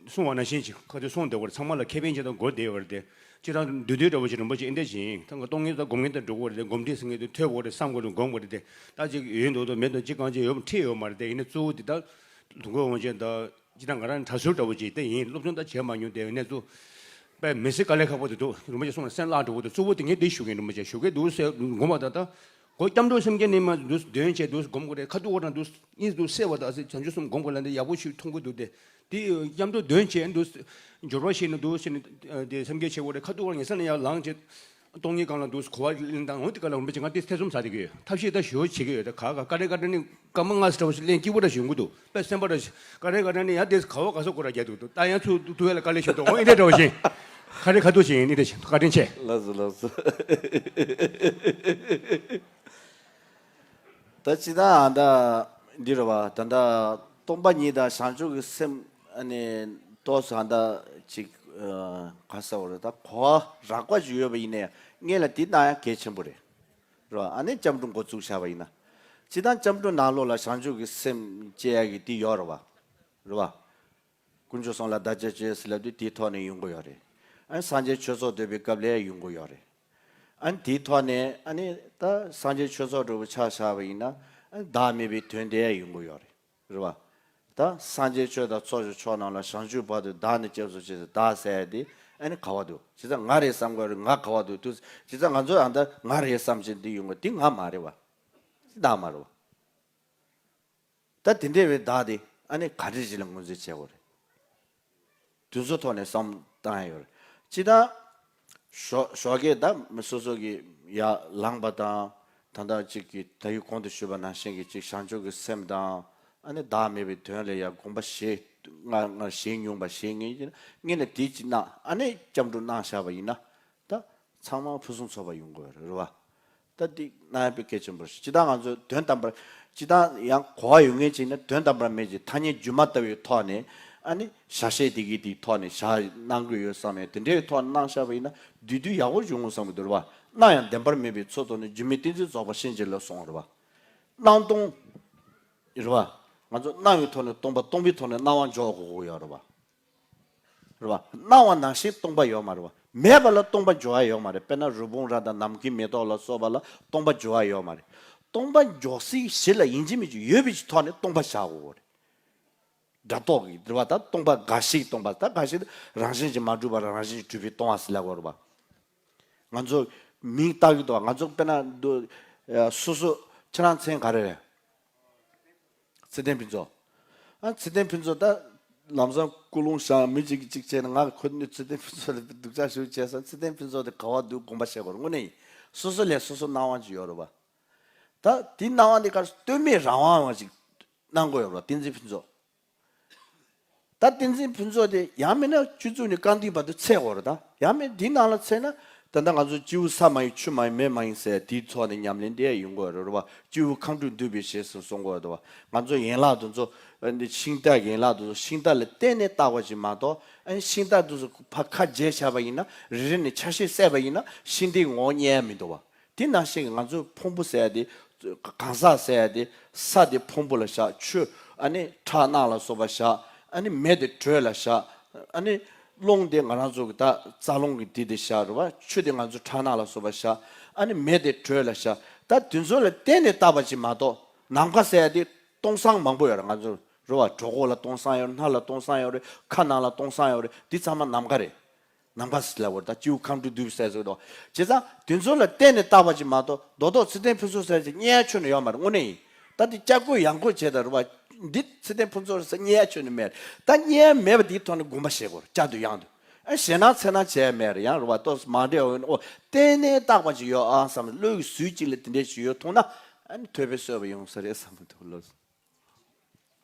གསུངས་པ་ནང་བཞིན་ཅིག་ག་དུས་གསུངས་བསྡད་པ་རེད། ཚང་མ་ལ་ཁེ་ཕན་ཅིག་དང་དགོས་བསྡད་པ་རེད་དེ། སྤྱིར་བཏང་འདུས་སྡོད་འདྲ་བོ་ཅིག་རིན་པོ་ཆེ་ཨེ་འདྲ་ཞིག་ཡིན། ད་ང་སྟོང་ཉིད་ད་སྒོམ་མཁན་དང་འགྲོ་གི་རེད་དེ། སྒོམ་ཁྲིད་ཟེར་མཁན་དེ་ཐོས་དགོས་རེད། བསམ་དགོས་རེད། སྒོམ་དགོས་རེད་དེ། ད་ཅིག་ཡོད་མདོག་མདོག་མེད་མདོག་ཅིག་གང་ཅི་ཡོད་ཁྲིད་ཡོད་མ་རེད་དེ། ཡིན་ན་གཙོ་བོ་དེ་ད་ལུང་དགོས་དབང་ཆེན་ད། ཅི་ད་ང་རང་གྲྭ་ཟུར་འདྲ་བོ་ཅིག་དེ་ཡིན། སློབ་སྦྱོང་ད་བྱས་མ་མྱོང་། དེ་གནས་ཚུལ་དཔེ་མི་སྲིད་དཀའ་ལས་ཁག་པོ་དེ་འདུག་རིན་པོ་ཆེ་གསུངས་ན་སེམས་བརླག་འགྲོ་གི་འདུག་གཙོ་བོ་དེ་ངས་དེ་ཞུ་གི་ཡིན། རིན་པོ་ཆེ་ཞུ་གི་འདུག་ཟེར་དགོངས་པ་ད་ལྟ་གོ་སྐྱབས་འགྲོ་སེམས་བསྐྱེད་ནི་མ་འདུག་འདོན་བྱས་འདུག་སྒོམ་དགོས་རེད། ཁ་ཐུག་བ་དང་འདུག་གཉིས་འདུག་སེ་བ་དང་ཨ་སེ་བྱང་ཆུབ་སེམས་སྒོམ་དགོས་ལབ་འདི་ཡག་པོ་ཞིག་མཐོང་གི་འདུག་དེ་དེ་སྐྱབས་འགྲོ་འདོན་བྱས་འདུག་འབྱོར་བ་ཞིག་ནི་འདུག་ཟེར་ནས་དེ་སེམས་བསྐྱེད་བྱེད་དགོས་རེད། ཁ་ཐུག་བ་ངེས་ས་ནས་ཡར་ལངས་བྱས། སྟོང་ཉིད་སྒང་ལ་འདུག་གོ་བ་ལེན་སྟངས་འོ་དེ་ག་ལ་འོན་པ་ཅིག་ང་དེ་ཐེ་ཚོམ་ཟ་བསྡད་ཀྱི་ཡོད། ཐབས་ཤེས་ད་ཞུ་བྱེད་ཀྱི་ཡོད། ད་ག་ག་ཀ་རེ་ཀ་རེ་ནི་སྐར་མ་ལྔ་ཙམ་འདྲ་བོ་ཞིག་ལན་སྐྱིད་པོ་འདྲ་ཞིག་ཡོང་གི་འདུག་དཔེ་སེམས་པ་འདྲ་ཞིག་ཀ་རེ་ཀ་རེ་ནི་ཡང་དེ་ག་བ་ག་ས་སྐོར་ར་རྒྱག་འདུག་ད་ཡང་ཚུར་ཐུག་ཡ་ལ་དཀའ་ལས་ཞིག་འདུག་འོ་ཨེ་འདྲ་འདྲ་བོ་ཞིག་ཁ་རེ་ཁ་ཐུག་ཞིག་ཡིན་ནི་འདྲ་ཞིག་བཀའ་དྲིན་ཆེ། ལགས་སོ་ལགས་སོ། ད་ཅི་ད་ཨ་ད་འདི་རེད་བ། ད་ད་སྟོང་པ་ཉིད་དང་བྱང་ཆུབ་ཀྱི་སེམས་ཨ་ནི་ཏོག་ཙམ་ཨ་ད་ཅིག་ག་ས་བ་རེད། ད་གོ་བ་རགས་པ་ཞིག་ཡོད་པ་ཡིན་ནའི་ངེད་ལ་དེ་གནང་ཡ་གལ་ཆེན་པོ་རེད། རེད་བ། ཨ་ནི་སྐྱབས་འགྲོ་འགོ་བཙུགས་བཞག་པ་ཡིན་ན། སྤྱིར་བཏང་སྐྱབས་འགྲོ་ནང་ལོགས་ལ་བྱང་ཆུབ་ཀྱི་སེམས་བསྐྱེད་ཡ་གི་དེ་ཡོད་རེད་བ། རེད་བ། དཀོན་མཆོག་གསུམ་ལ་བདག་རྐྱབ་ཅེས་ཟེར་ལབ་དུས་དེའི་ཐོག་ནས་ཡོང་གི་ཡོད་རེད། ཨ་ནི་སངས་རྒྱས་ཆོས་ཚོགས་འདོད་པའི་སྐབས་ལ་ཡོང་གི་ཡོད་རེད། ཨ་ནི་དེའི་ཐོག་ནས་ཨ་ནི་ད་སངས་རྒྱས་ཆོས་ཚོགས་འདྲ་བོ་ཆ་བཞག་པ་ཡིན་ན་ཨ་ནི་བདག་མེད་པའི་དོན་དེ་ཡོང་གི་ཡོད་རེད། རེད་བ། ད་སངས་རྒྱས་ཆོས་དང་ཚོགས་ཀྱི་མཆོག་རྣམས་ལ་བྱང་ཆུབ་བར་དུ་བདག་ནི་སྐྱབས་སུ་མཆི་ཟེར་བདག་ཟེར་ཡ་དེ་ཨ་ནི་ག་བ་འདུག་བྱས་ཙང་ང་རེད་བསམ་དགོས་རེད། ང་ག་བ་འདུག་དུས་བྱས་ཙང་ང་ཚོ་ཨ་ད་ང་རེད་བསམ་བྱས་འདི་ཡོང་གི་འདི་ང་མ་རེད་བ། བདག་མ་རེད་བ། ད་དེ་འདྲ་བའི་བདག་དེ་ཨ་ནི་ག་འདྲ་ཞིག་ལ་ངོས་འཛིན་བྱེད་དགོས་རེད། དེ་ཚོ་ཐོག་ནས་བསམ་བཏང་ཡ་ཡོད་རེད། ཅི་ད་ཞོགས་ཞོགས་ཀས་ད་མི་སོ་སོ་གི་ཡར་ལངས་པ་དང་ད་ལྟ་གཅིག་གི་ད་ཡུལ་གོང་དུ་ཞུས་པ་ནང་བཞིན་གྱི་གཅིག་བྱང་ཆུབ་ཀྱི་སེམས་དང་ཨ་ནི་བདག་མེད་པའི་དོན་ལ་ཡ་དགོངས་པ་བཞེས་སྔར་སྔར་བཞེས་མྱོང་པ་བཞེས་ངེས་ཀྱི་ངེས་ལ་དེ་ཅི་གནང་ཨ་ནི་སྐྱབས་འགྲོ་གནང་བཞག་པ་ཡིན་ན་ད་ཚང་མ་ཕུན་སུམ་ཚོགས་པ་ཡོང་དགོས་རེད་བ། ད་འདི་གནང་ཡ་དཔེ་གལ་ཆེན་པོ་རེད། སྤྱིར་བཏང་ང་ཚོས་དོན་དམ་པར་སྤྱིར་བཏང་ཡང་གོ་བ་ཡོད་མཁན་ཅིག་ནི་དོན་དམ་པར་མེད་ཅིག་ཐ་སྙད་སྒྱུ་མ་ལྟ་བུའི་ཐོག་ནས་ཨ་ནི་བྱ་བྱེད་དེ་གི་དེའི་ཐོག་ནས་བྱ་གནང་དགོས་ཡོད་བསམ་ཡ་དེ་འདྲའི་ཐོག་ནས་གནང་བཞག་པ་ཡིན་ན་བསྡུས་བསྡུས་ཡག་པོ་བྱུང་ངོ་བསམ་གི་འདུག་རེད་བ། གནང་ཡང་བདེན་པར་མེད་པའི་ཚུལ་དུ་ནི་སྒྱུ་མའི་ཏིང་འཛིན་རྫོགས་པ་ཕྱིན་ཅི་ལོག་གསུངས་རེད་བ། སྣང་སྟོང་རེད་བ། ང་ཚོ་སྣང་བའི་ཐོག་ནས་སྟོང་པ་སྟོང་པའི་ཐོག་ནས་སྣང་བ་འཇོག་དགོས་ཀྱི་ཡོད་རེད་བ། རེད་བ། སྣང་བ་ནང་བཞིན་སྟོང་པ་ཡོད་མ་རེད་བ། མེད་པ་ལ་སྟོང་པ་འཇོག་ཡ་ཡོད་མ་རེད། དཔེར་ན་རི་བོང་རྭ་དང་ནམ་མཁའི་མེ་ཏོག་ལ་སོགས་པ་ལ་སྟོང་པ་འཇོག་ཡ་ཡོད་མ་རེད། སྟོང་པ་འཇོག་སའི་གཞི་ལ་ཡིན་གཅིག་མིན་གཅིག་ཡོད་པའི་ཐོག་ནས་སྟོང་པ་བཞག་དགོས་རེད། སྒྲ་རྟོག་གི་རེད་བ། ད་སྟོང་པ་འགའ་ཞིག་སྟོང་པ་ད་འགའ་ཞིག་རང་བཞིན་གྱིས་མ་གྲུབ་པ་རང་བཞིན་གྱིས་གྲུབ་པའི་སྟོང་བ་ཟེར་ལབ་དགོས་རེད་བ། ང་ཚོ་མིང་བཏགས་ཀྱི་འདུག་ང་ཚོ་དཔེར་ན་འདུག་སོ་སོ་ཁྱེད་རང་མཚན་ག་རེ་རེད། ཚེ་བརྟན་ཕུན་ཚོགས། ཨ་ཚེ་བརྟན་ཕུན་ཚོགས་ད་ལམ་སང་ཀུན་སློང་བཞག་མི་གཅིག་གིས་གཅིག་བྱས་ན་ང་ཁོ་ནི་ཚེ་བརྟན་ཕུན་ཚོགས་ལ་སྡུག་ཅག་ཞུ་བྱས་ཙང་ཚེ་བརྟན་ཕུན་ཚོགས་དེ་ག་བ་འདུག་དགོངས་པ་བཞེས་དགོས་རེད། དངོས་གནས་ཡིན། སོ་སོ་ལས་སོ་སོ་སྣང་བ་ཅིག་ཡོད་རེད་བ། ད་དེ་སྣང་བ་དེ་གར་ལྟོས་མེད་རང་དབང་བ་ཅིག་གནང་དགོས་ཡོད་རེད་བ། བསྟན་འཛིན་ཕུན་ཚོགས། ད་བསྟན་འཛིན་ཕུན་ཚོགས་དེ་ཡང་མིན་ན་སྤྱི་གཙུག་ནས་རྐང་མཐིལ་བར་དུ་ཚད་དགོས་རེད། ད་ཡང་མིན་དེའི་ནང་ལ་ཚད་ན་ད་ལྟ་ང་ཚོ་སྤྱི་བོ་ས་མ་ཡིན་ཆུ་མ་ཡིན་མེ་མ་ཡིན་ཟེར་དེའི་ཐོག་ནས་ཉམས་ལེན་དེ་ཡོང་དགོས་རེད་བ། སྤྱི་བོ་ཁམས་དྲུག་འདུས་པའི་ཞེས་སུ་གསུང་དགོས་རེད་བ། ང་ཚོ་ཡན་ལག་དེ་ཚོ་ཤིང་རྟ་ཡན་ལག་དེ་ཚོ་ཤིང་རྟ་ལ་བརྟེན་ནས་བཏགས་པ་ཅིག་མ་གཏོགས་ཤིང་རྟ་དེ་ཚོ་ཕར་ཁ་འབྱེད་བྱས་པ་ཡིན་ན་རེ་རེ་ནས་ཆ་ཤས་བསྲེས་པ་ཡིན་ན་ཤིང་རྟའི་ངོ་བོ་རྙེད་ཡ་མི་འདུག་བ། དེ་ནང་བཞིན་གྱི་ང་ཚོའི་ཕུང་པོ་ཟེར་ཡ་དེ་གང་ཟག་ཟེར་ཡ་དེ་ས་དེ་ཕུང་པོ་ལ་བཞག་ཆུ་ཨ་ནི་ཁྲག་རྣག་ལ་སོགས་པ་བཞག་ཨ་ནི་མེ་དེ་དྲོད་ལ་བཞག་ཨ་ནི་རླུང་དེ་ང་རང་ཚོ་གི་ད་རྩ་རླུང་གི་དེ་དེ་བཞག་རེད་བ། ཆུ་དེ་ང་ཚོ་ཁྲག་རྣག་ལ་སོགས་པ་བཞག་ཨ་ནི་མེ་དེ་དྲོད་ལ་བཞག་ད་དེ་ཚོ་ལ་བརྟེན་ནས་བཏགས་པ་ཅིག་མ་གཏོགས་ནམ་མཁའ་ཟེར་ཡ་དེ་སྟོང་སང་མང་པོ་ཡོད་རེད། ང་ཚོ་རེད་བ། གྲོད་ཁོག་ལ་སྟོང་སང་ཡོད་རེད། སྣ་ལ་སྟོང་སང་ཡོད་རེད། ཁ་ནང་ལ་སྟོང་སང་ཡོད་རེད། འདི་ཚང་མ་ནམ་མཁའ་རེད། ནམ་མཁའ་ཟེར་ལབ་པ་རེད། ད་སྤྱི་བོ་ཁམས་དྲུག་འདུས་པའི་ས་ཟེར་གི་འདུག་བྱས་ཙང་དེ་ཚོ་ལ་བརྟེན་ནས་བཏགས་པ་ཅིག་མ་གཏོགས་རྡོག་རྡོག་ཚེ་བརྟན་ཕུན་ཚོགས་ཟེར་ཅིག་རྙེད་ཡ་ཁྱོན་ནས་ཡོད་མ་རེད། དངོས་གནས་ཡིན། ད་དེ་སྐྱབས་བཀོད་ཡང་བཀོད་བྱས་ད་རེད་བ། འདི་ཚེ་བརྟན་ཕུན་ཚོགས་རེད་ཟེར་རྙེད་ཡ་ཁྱོན་ནས་མེད་རེད། ད་རྙེད་ཡ་མེད་པ་དེའི་ཐོག་ནས་དགོངས་པ་བཞེས་དགོས་རེད། བསྐྱར་དུ་ཡང་དུ་ཨ་ཞེད་སྣང་འཚེར་སྣང་བྱས་ཡ་མེད་རེད། ཡང་རེད་བ། ཏོག་ཙམ་མ་འདྲེས་པ་ཡོད་ན་ཨོ་གཏན་ནས་བཏགས་པ་ཅིག་ཡོད་ཨ་བསམ་བློའི་ཟུར་གཅིག་ལ་དེ་འདྲས་ཞིག་ཡོད་མཐོང་ན་ཨ་ནི་ཐོས་པའི་གསོལ་བ་ཡོང་ས་རེད་བསམ་གི་འདུག་ལགས།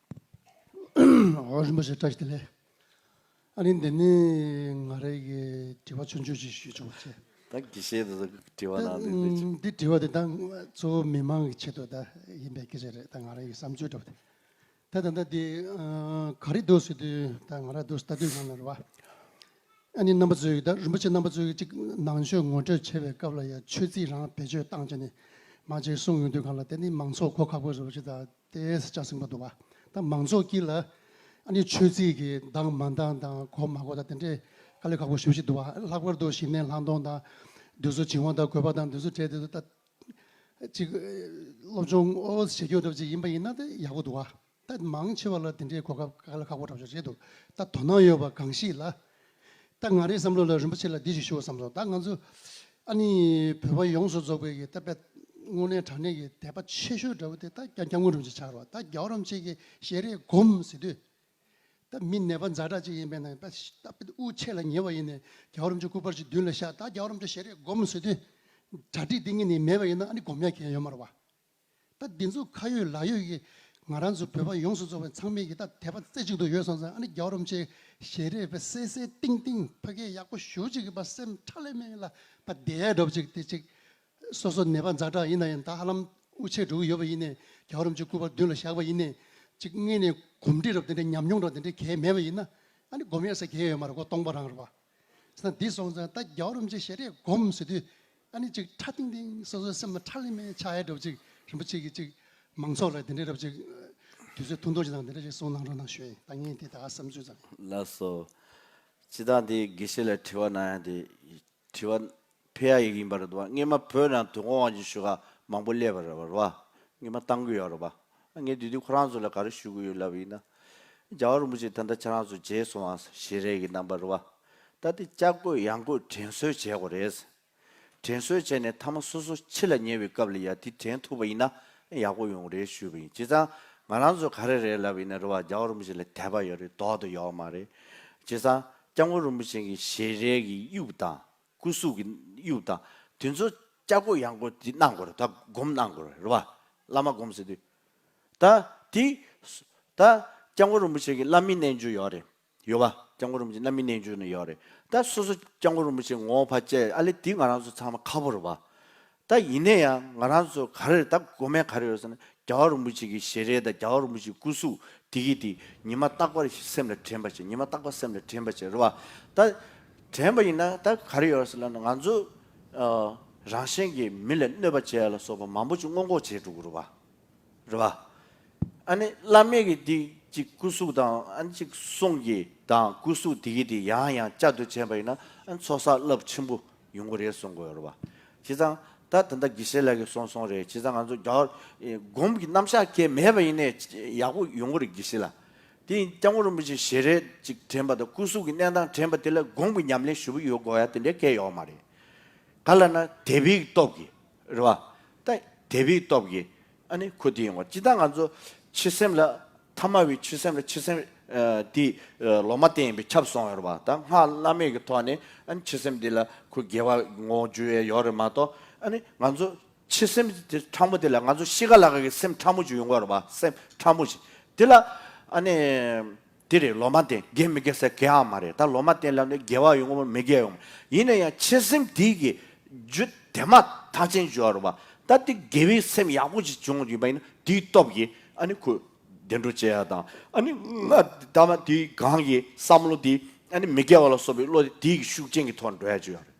ཨོ་རིན་པོ་ཆེ་བཀྲ་ཤིས་བདེ་ལེགས། ཨ་ནི་འདི་ནི་ང་རའི་གི་དྲི་བ་ཆུང་ཆུང་ཅིག་ཞུ་ཆོག་པ་བྱས། ད་དགེ་བཤེས་དེ་ཚོ་དྲི་བ་གནང་དུས་འདི་ཅིག་འདི་དྲི་བ་དེ་ད་གཙོ་བོ་མི་མང་གི་ཆེད་དུ་ད་ཡིན་པའི་སྐད་ཆ་རེད། ད་ང་རའི་གི་བསམ་ཚུལ་འདྲ་བོ་དེ། ད་ད་ད་འདི་ག་རེ་འདུག་ཟེར་དུས་ད་ང་ར་འདུག་ལྟ་དུས་ནང་ལ་རེད་བ། ཨ་ནི་རྣམ་པ་ཚོས་ད་རིན་པོ་ཆེ་རྣམ་པ་ཚོས་ཅིག་ནང་ཆོས་ངོ་སྤྲོད་བྱེད་པའི་སྐབས་ལ་ཡང་ཆོས་ཚིག་རང་བེད་སྤྱོད་བཏང་བྱས་ནས་མང་ཆེ་གསུངས་ཡོང་དུས་གང་ལ་དེ་ནི་མང་ཚོགས་གོ་ཁག་པོ་རེད་བ་ཞེས་ད། དེ་ལྕགས་སྲིན་པ་འདུག་བ། ད་མང་ཚོགས་དཀྱིལ་ལ་ཨ་ནི་ཆོས་ཚིག་གི་འདང་མ་འདང་དང་གོ་མ་གོ་དང་དེ་འདྲའི་དཀའ་ལས་ཁག་པོ་ཞེ་པོ་ཅིག་འདུག་བ། ལྷག་པར་དུ་གཞི་གནས་ལྷག་མཐོང་དང་དེ་ཚོ་བྱིང་བ་དང་རྒོད་པ་དང་དེ་ཚོ་བྲལ་དེ་ཚོ་ད་ཅིག་སློབ་སྦྱོང་ཨོ་བྱེད་རྒྱུ་འདྲ་པོ་ཅིག་ཡིན་པ་ཡིན་ན་དེ་ཡག་པོ་འདུག་བ། ད་མང་ཆེ་བ་ལ་དེ་འདྲའི་གོ་སྐབས་དཀའ་ལས་ཁག་པོ་འདྲ་པོ་ཞིག་རེད་འདུག་ད་དོ་སྣང་ཡོད་པ་གང་ཞིག་ལ། ད་ང་རའི་བསམ་བློ་ལ་རིན་པོ་ཆེ་ལ་འདི་ཞིག་ཞུ་བསམ་སོང་། ད་ང་ཚོ་ཨ་ནི་བོད་པ་ཡོངས་སུ་རྫོགས་པའི་གི་ད་དཔེ་དངོས་གནས་དྲང་གནས་ཀྱི་དད་པ་ཆེ་ཤོས་འདྲ་བོ་དེ་ད་སྐྱབས་མགོན་རིན་པོ་ཆེ་ཆགས་རེད་བ། ད་རྒྱལ་བ་རིན་པོ་ཆེ་གི་ཞལ་རས་སྒོམ་ཟེར་དུས། ད་མི་ནད་པ་ཛ་དྲག་ཅིག་ཡིན་པས་ན་ད་དཔེ་དབུགས་ཆད་ལ་ཉེ་བ་ཡིན་ནས་རྒྱལ་བ་རིན་པོ་ཆེ་སྐུ་པར་ཅིག་མདུན་ལ་བཞག་ད་རྒྱལ་བ་རིན་པོ་ཆེ་ཞལ་རས་སྒོམ་ཟེར་དུས། གྲ་སྒྲིག་འདི་ངེད་ནས་མེད་པ་ཡིན་ན་ཨ་ནི་སྒོམ་ཡག་གང་ཡང་ཡོད་མ་རེད་བ། ད་འདི་ཚོ་ཁ་ཡོད་ལག་ཡོད་ཀྱི་ང་རང་ཚོ་བོད་པ་ཡོངས་སུ་རྫོགས་པའི་ཚང་མས་ཀྱི་ད་དད་པ་རྩེ་གཅིག་ཏུ་ཡོད་སོང་ཙང་ཨ་ནི་རྒྱལ་བ་རིན་པོ་ཆེ་ཞལ་རས་པ་གསལ་གསལ་ཏིང་ཏིང་ཕ་གིའི་ཡག་པོ་ཞུ་གཅིག་གི་པ་སེམས་ཁྲ་ལེ་མེ་ལ་པ་བསྡད་ཡ་འདྲ་པོ་ཅིག་དེ་ཅིག་སོ་སོ་ནད་པ་ཛ་དྲག་ཡིན་ན་ཡང་ད་ཧ་ལམ་དབུགས་ཆད་འགྲོ་གི་ཡོད་པ་ཡིན་ནའི་རྒྱལ་བ་རིན་པོ་ཆེ་སྐུ་པར་མདུན་ལ་བཞག་པ་ཡིན་ནའི་ཅིག་སྔོན་ནས་གོམས་འདྲིས་རབ་དེ་འདྲའི་ཉམས་མྱོང་རབ་དེ་འདྲའི་གལ་མེད་པ་ཡིན་ན་ཨ་ནི་སྒོམ་ཡ་ས་གལ་ཡོད་མ་རེད་ཁོ་སྟོང་པ་རང་རེད་བ། ས་འདི་སོང་ཙང་ད་རྒྱལ་བ་རིན་པོ་ཆེ་ཞལ་རས་སྒོམ་ཟེར་དུས་ཨ་ནི་ཅིག་ཁྲ་ཏིང་ཏིང་སོ་སོའི་སེམས་ལ་ཁྲ་ལེ་མེ་ཆགས་ཡ་འདྲ་པོ་ཅིག་རིན་པོ་ཆེ་གིས་ཅིག་མང་ཚོགས་ལ་དེ་འདྲའི་རབ་ཅིག་དུས་ཚོད་ཐུང་ཐུང་ཅིག་དང་དེ་འདྲ་ཅིག་གསུང་གནང་རོགས་གནང་ཞུ་ཡིན། ད་ངས་དེ་ད་ག་བསམ་ཚུལ་ཙམ། ལགས་སོ། སྤྱི་བཏང་དེ་དགེ་བཤེས་ལ་དྲི་བ་གནང་ཡ་དེ་དྲི་བ་ཕལ་ཡག་ཡིན་པ་རེད་འདུག་སྔོན་མ་བོད་ནང་དུས་འཁོར་དབང་ཆེན་ཞུ་ག་མང་པོ་སླེབས་པ་རེད་བ། སྔོན་མ་བཏང་གི་ཡོད་རེད་བ། ངས་དེ་དུས་ཁོ་རང་ཚོ་ལ་ག་རེ་ཞུ་གི་ཡོད་ལབ་ཡིན་ན། རྒྱལ་བ་རིན་པོ་ཆེ་ད་ལྟ་ཁྱེད་རང་ཚོ་མཇལ་སོང་ཨ་ཞལ་རས་ཀྱི་རྣམ་པ་རེད་བ། ད་དེ་ལྕགས་སྐུད་ཡང་སྐུད་དྲན་གསོ་བྱེད་དགོས་རེད། དྲན་གསོ་བྱས་ནས་ཐ་མ་སོ་སོ་འཆི་ལ་ཉེ་བའི་སྐབས་ལ་ཡ་དེ་དྲན་ཐུབ་པ་ཡིན་ན་ཡག་པོ་ཡོང་རེད་ཞུས་པ་ཡིན། བྱས་ཙང་ང་རང་ཚོ་ག་རེ་རེད་ལབ་ཡིན་ན་རེད་བ། རྒྱལ་བ་རིན་པོ་ཆེ་ལ་དད་པ་ཡོད་རེད་ལྡོག་ཏུ་ཡོད་མ་རེད། བྱས་ཙང་སྐྱབས་མགོན་རིན་པོ་ཆེ་གི་ཞལ་རས་ཀྱི་དབྱིབས་དང་སྐུ་གཟུགས་ཀྱི་དབྱིབས་དང་དེ་ཚོ་ལྕགས་སྐུད་ཡང་སྐུད་དེ་གནང་དགོས་རེད། ད་སྒོམ་གནང་དགོས་རེད་བ། བླ་མ་སྒོམ་ཟེར་དུས། ད་དེ་ད་སྐྱབས་མགོན་རིན་པོ་ཆེ་གི་བླ་མའི་རྣལ་འབྱོར་ཡོད་རེད། ཡོད་པ། སྐྱབས་མགོན་རིན་པོ་ཆེ་བླ་མའི་རྣལ་འབྱོར་ནས་ཡོད་རེད། ད་སོ་སོ་སྐྱབས་མགོན་རིན་པོ་ཆེ་ངོ་བོ་ཕར་བཅད་ཨ་ལེ་དེ་ང་རང་ཚོ་ཚང་མ་ཁག་པོ་རེད་པ། ད་ཡིན་ན་ཡང་ང་རང་ཚོ་ག་རེ་རེད་ད་དགོས་མེད་ག་རེ་ཡོད་ཟེར་ན་རྒྱལ་བ་རིན་པོ་ཆེ་གི་ཞལ་རས་དང་རྒྱལ་བ་རིན་པོ་ཆེའི་སྐུ་གཟུགས་དེ་གི་དེ་ཉི་མ་རྟག་པར་སེམས་ལ་དྲན་པ་བྱེད། ཉི་མ་རྟག་པར་སེམས་ལ་དྲན་པ་བྱེད་རེད་པ། ད་དྲན་པ་ཡིན་ན་ད་ག་རེ་ཡོད་ཟེར་ལབ་ན་ང་ཚོ་ཨ་རང་གཞན་གྱི་མི་ལ་གནོད་པ་བྱེད་ཡ་ལ་སོགས་པ་མང་པོ་ཅིག་སྔོན་འགོག་བྱེད་འགྲོ་གི་རེད་པ། རེད་པ། ཨ་ནི་བླ་མེད་ཀྱི་འདི་གཅིག་སྐུ་གཟུགས་དང་ཨ་ནི་གཅིག་གསུང་གི་དང་སྐུ་གཟུགས་འདི་གི་འདི་ཡང་ཡང་བསྐྱར་དུ་བྱས་པ་ཡིན་ན་ཨ་ནི་ཚོགས་བསགས་རླབས་ཆེན་པོ་ཡོང་གི་རེད་གསུང་གི་ཡོད་རེད་པ། བྱས་ཙང་ད་ད་ལྟ་དགེ་བཤེས་ལགས་ཀྱིས་གསུངས་སོང་རེད། བྱས་ཙང་ང་ཚོ་རྒྱ་གར་སྒོམ་གྱི་རྣམ་གཞག་གལ་མེད་པ་ཡིན་ནའི་ཡག་པོ་ཡོང་གི་རེད་དགེ་བཤེས་ལགས། དེ་ཡིན་སྐྱབས་མགོན་རིན་པོ་ཆེ་ཞལ་རས་གཅིག་དྲན་པ་དང་སྐུ་གཟུགས་ཀྱི་གནས་སྟངས་དྲན་པ་དེ་ལ་སྒོམ་གྱི་ཉམས་ལེན་ཞུ་གི་ཡོད་དགོས་ཡ་དེ་འདྲའི་གལ་ཡོད་མ་རེད། ག་ལ་ན་དད་པའི་སྟོབས་ཀྱིས་རེད་པ། ད་དད་པའི་སྟོབས་ཀྱིས་ཨ་ནི་ཁོ་དེ་ཡོང་བ་ཇི་ལྟར་ང་ཚོ་འཆི་སེམས་ལ་ཐ་མ་བའི་འཆི་སེམས་ལ་འཆི་སེམས་ཨ་དེ་ཨ་ལོག་མ་བསྟན་ཡིན་པས་ཁྱབ་སོང་བ་རེད་པ། ད་སྔགས་བླ་མེད་ཀྱི་ཐོག་ནས་ཨ་ནི་འཆི་སེམས་འདི་ལ་ཁོ་དགེ་བ་ངོ་བོ་འགྱུར་ཡས་ཡོད་རེད་མ་གཏོགས་ཨ་ནི་ང་ཚོ་འཆི་སེམས་དེ་ཕྲ་མོ་དེ་ལ་ང་ཚོ་ཤི་ཁ་ལ་ཁ་གི་སེམས་ཕྲ་མོ་ཅིག་ཡོང་གི་རེད་པ། སེམས་ཕྲ་མོ་ཅིག་དེ་ལ་ཨ་ནི། དེ་རེད་ལོག་མ་བསྟན་དགེ་མི་དགེ་ཟེར་གང་ཡང་མ་རེད། ད་ལོག་མ་བསྟན་ལབ་ནས་དགེ་བ་ཡོང་གི་མ་མི་དགེ་ཡོང་གི་མ་ཡིན་ན་ཡང་འཆི་སེམས་དེ་གི་རྒྱུ་དེ་མ་ཐག་ཆོད་ཅིག་ཡོད་རེད་པ། ད་དེ་དགེ་བའི་སེམས་ཡག་པོ་ཅིག་བྱུང་ཡོད་པ་ཡིན་ན་དེའི་སྟོབས་ཀྱིས་ཨ་ནི་ཁོ་བདེ་འགྲོ་སྐྱེ་ཡ་དང་ཨ་ནི་ང་ད་མ་དེའི་གང་གི་བསམ་བློ་དེ་ཨ་ནི་མི་དགེ་བ་ལ་སོགས་པའི་བློ་དེ་དེའི་ཤུགས་རྐྱེན་གྱི་ཐོག་འགྲོ་ཡ་ཅིག་ཡོད་རེད།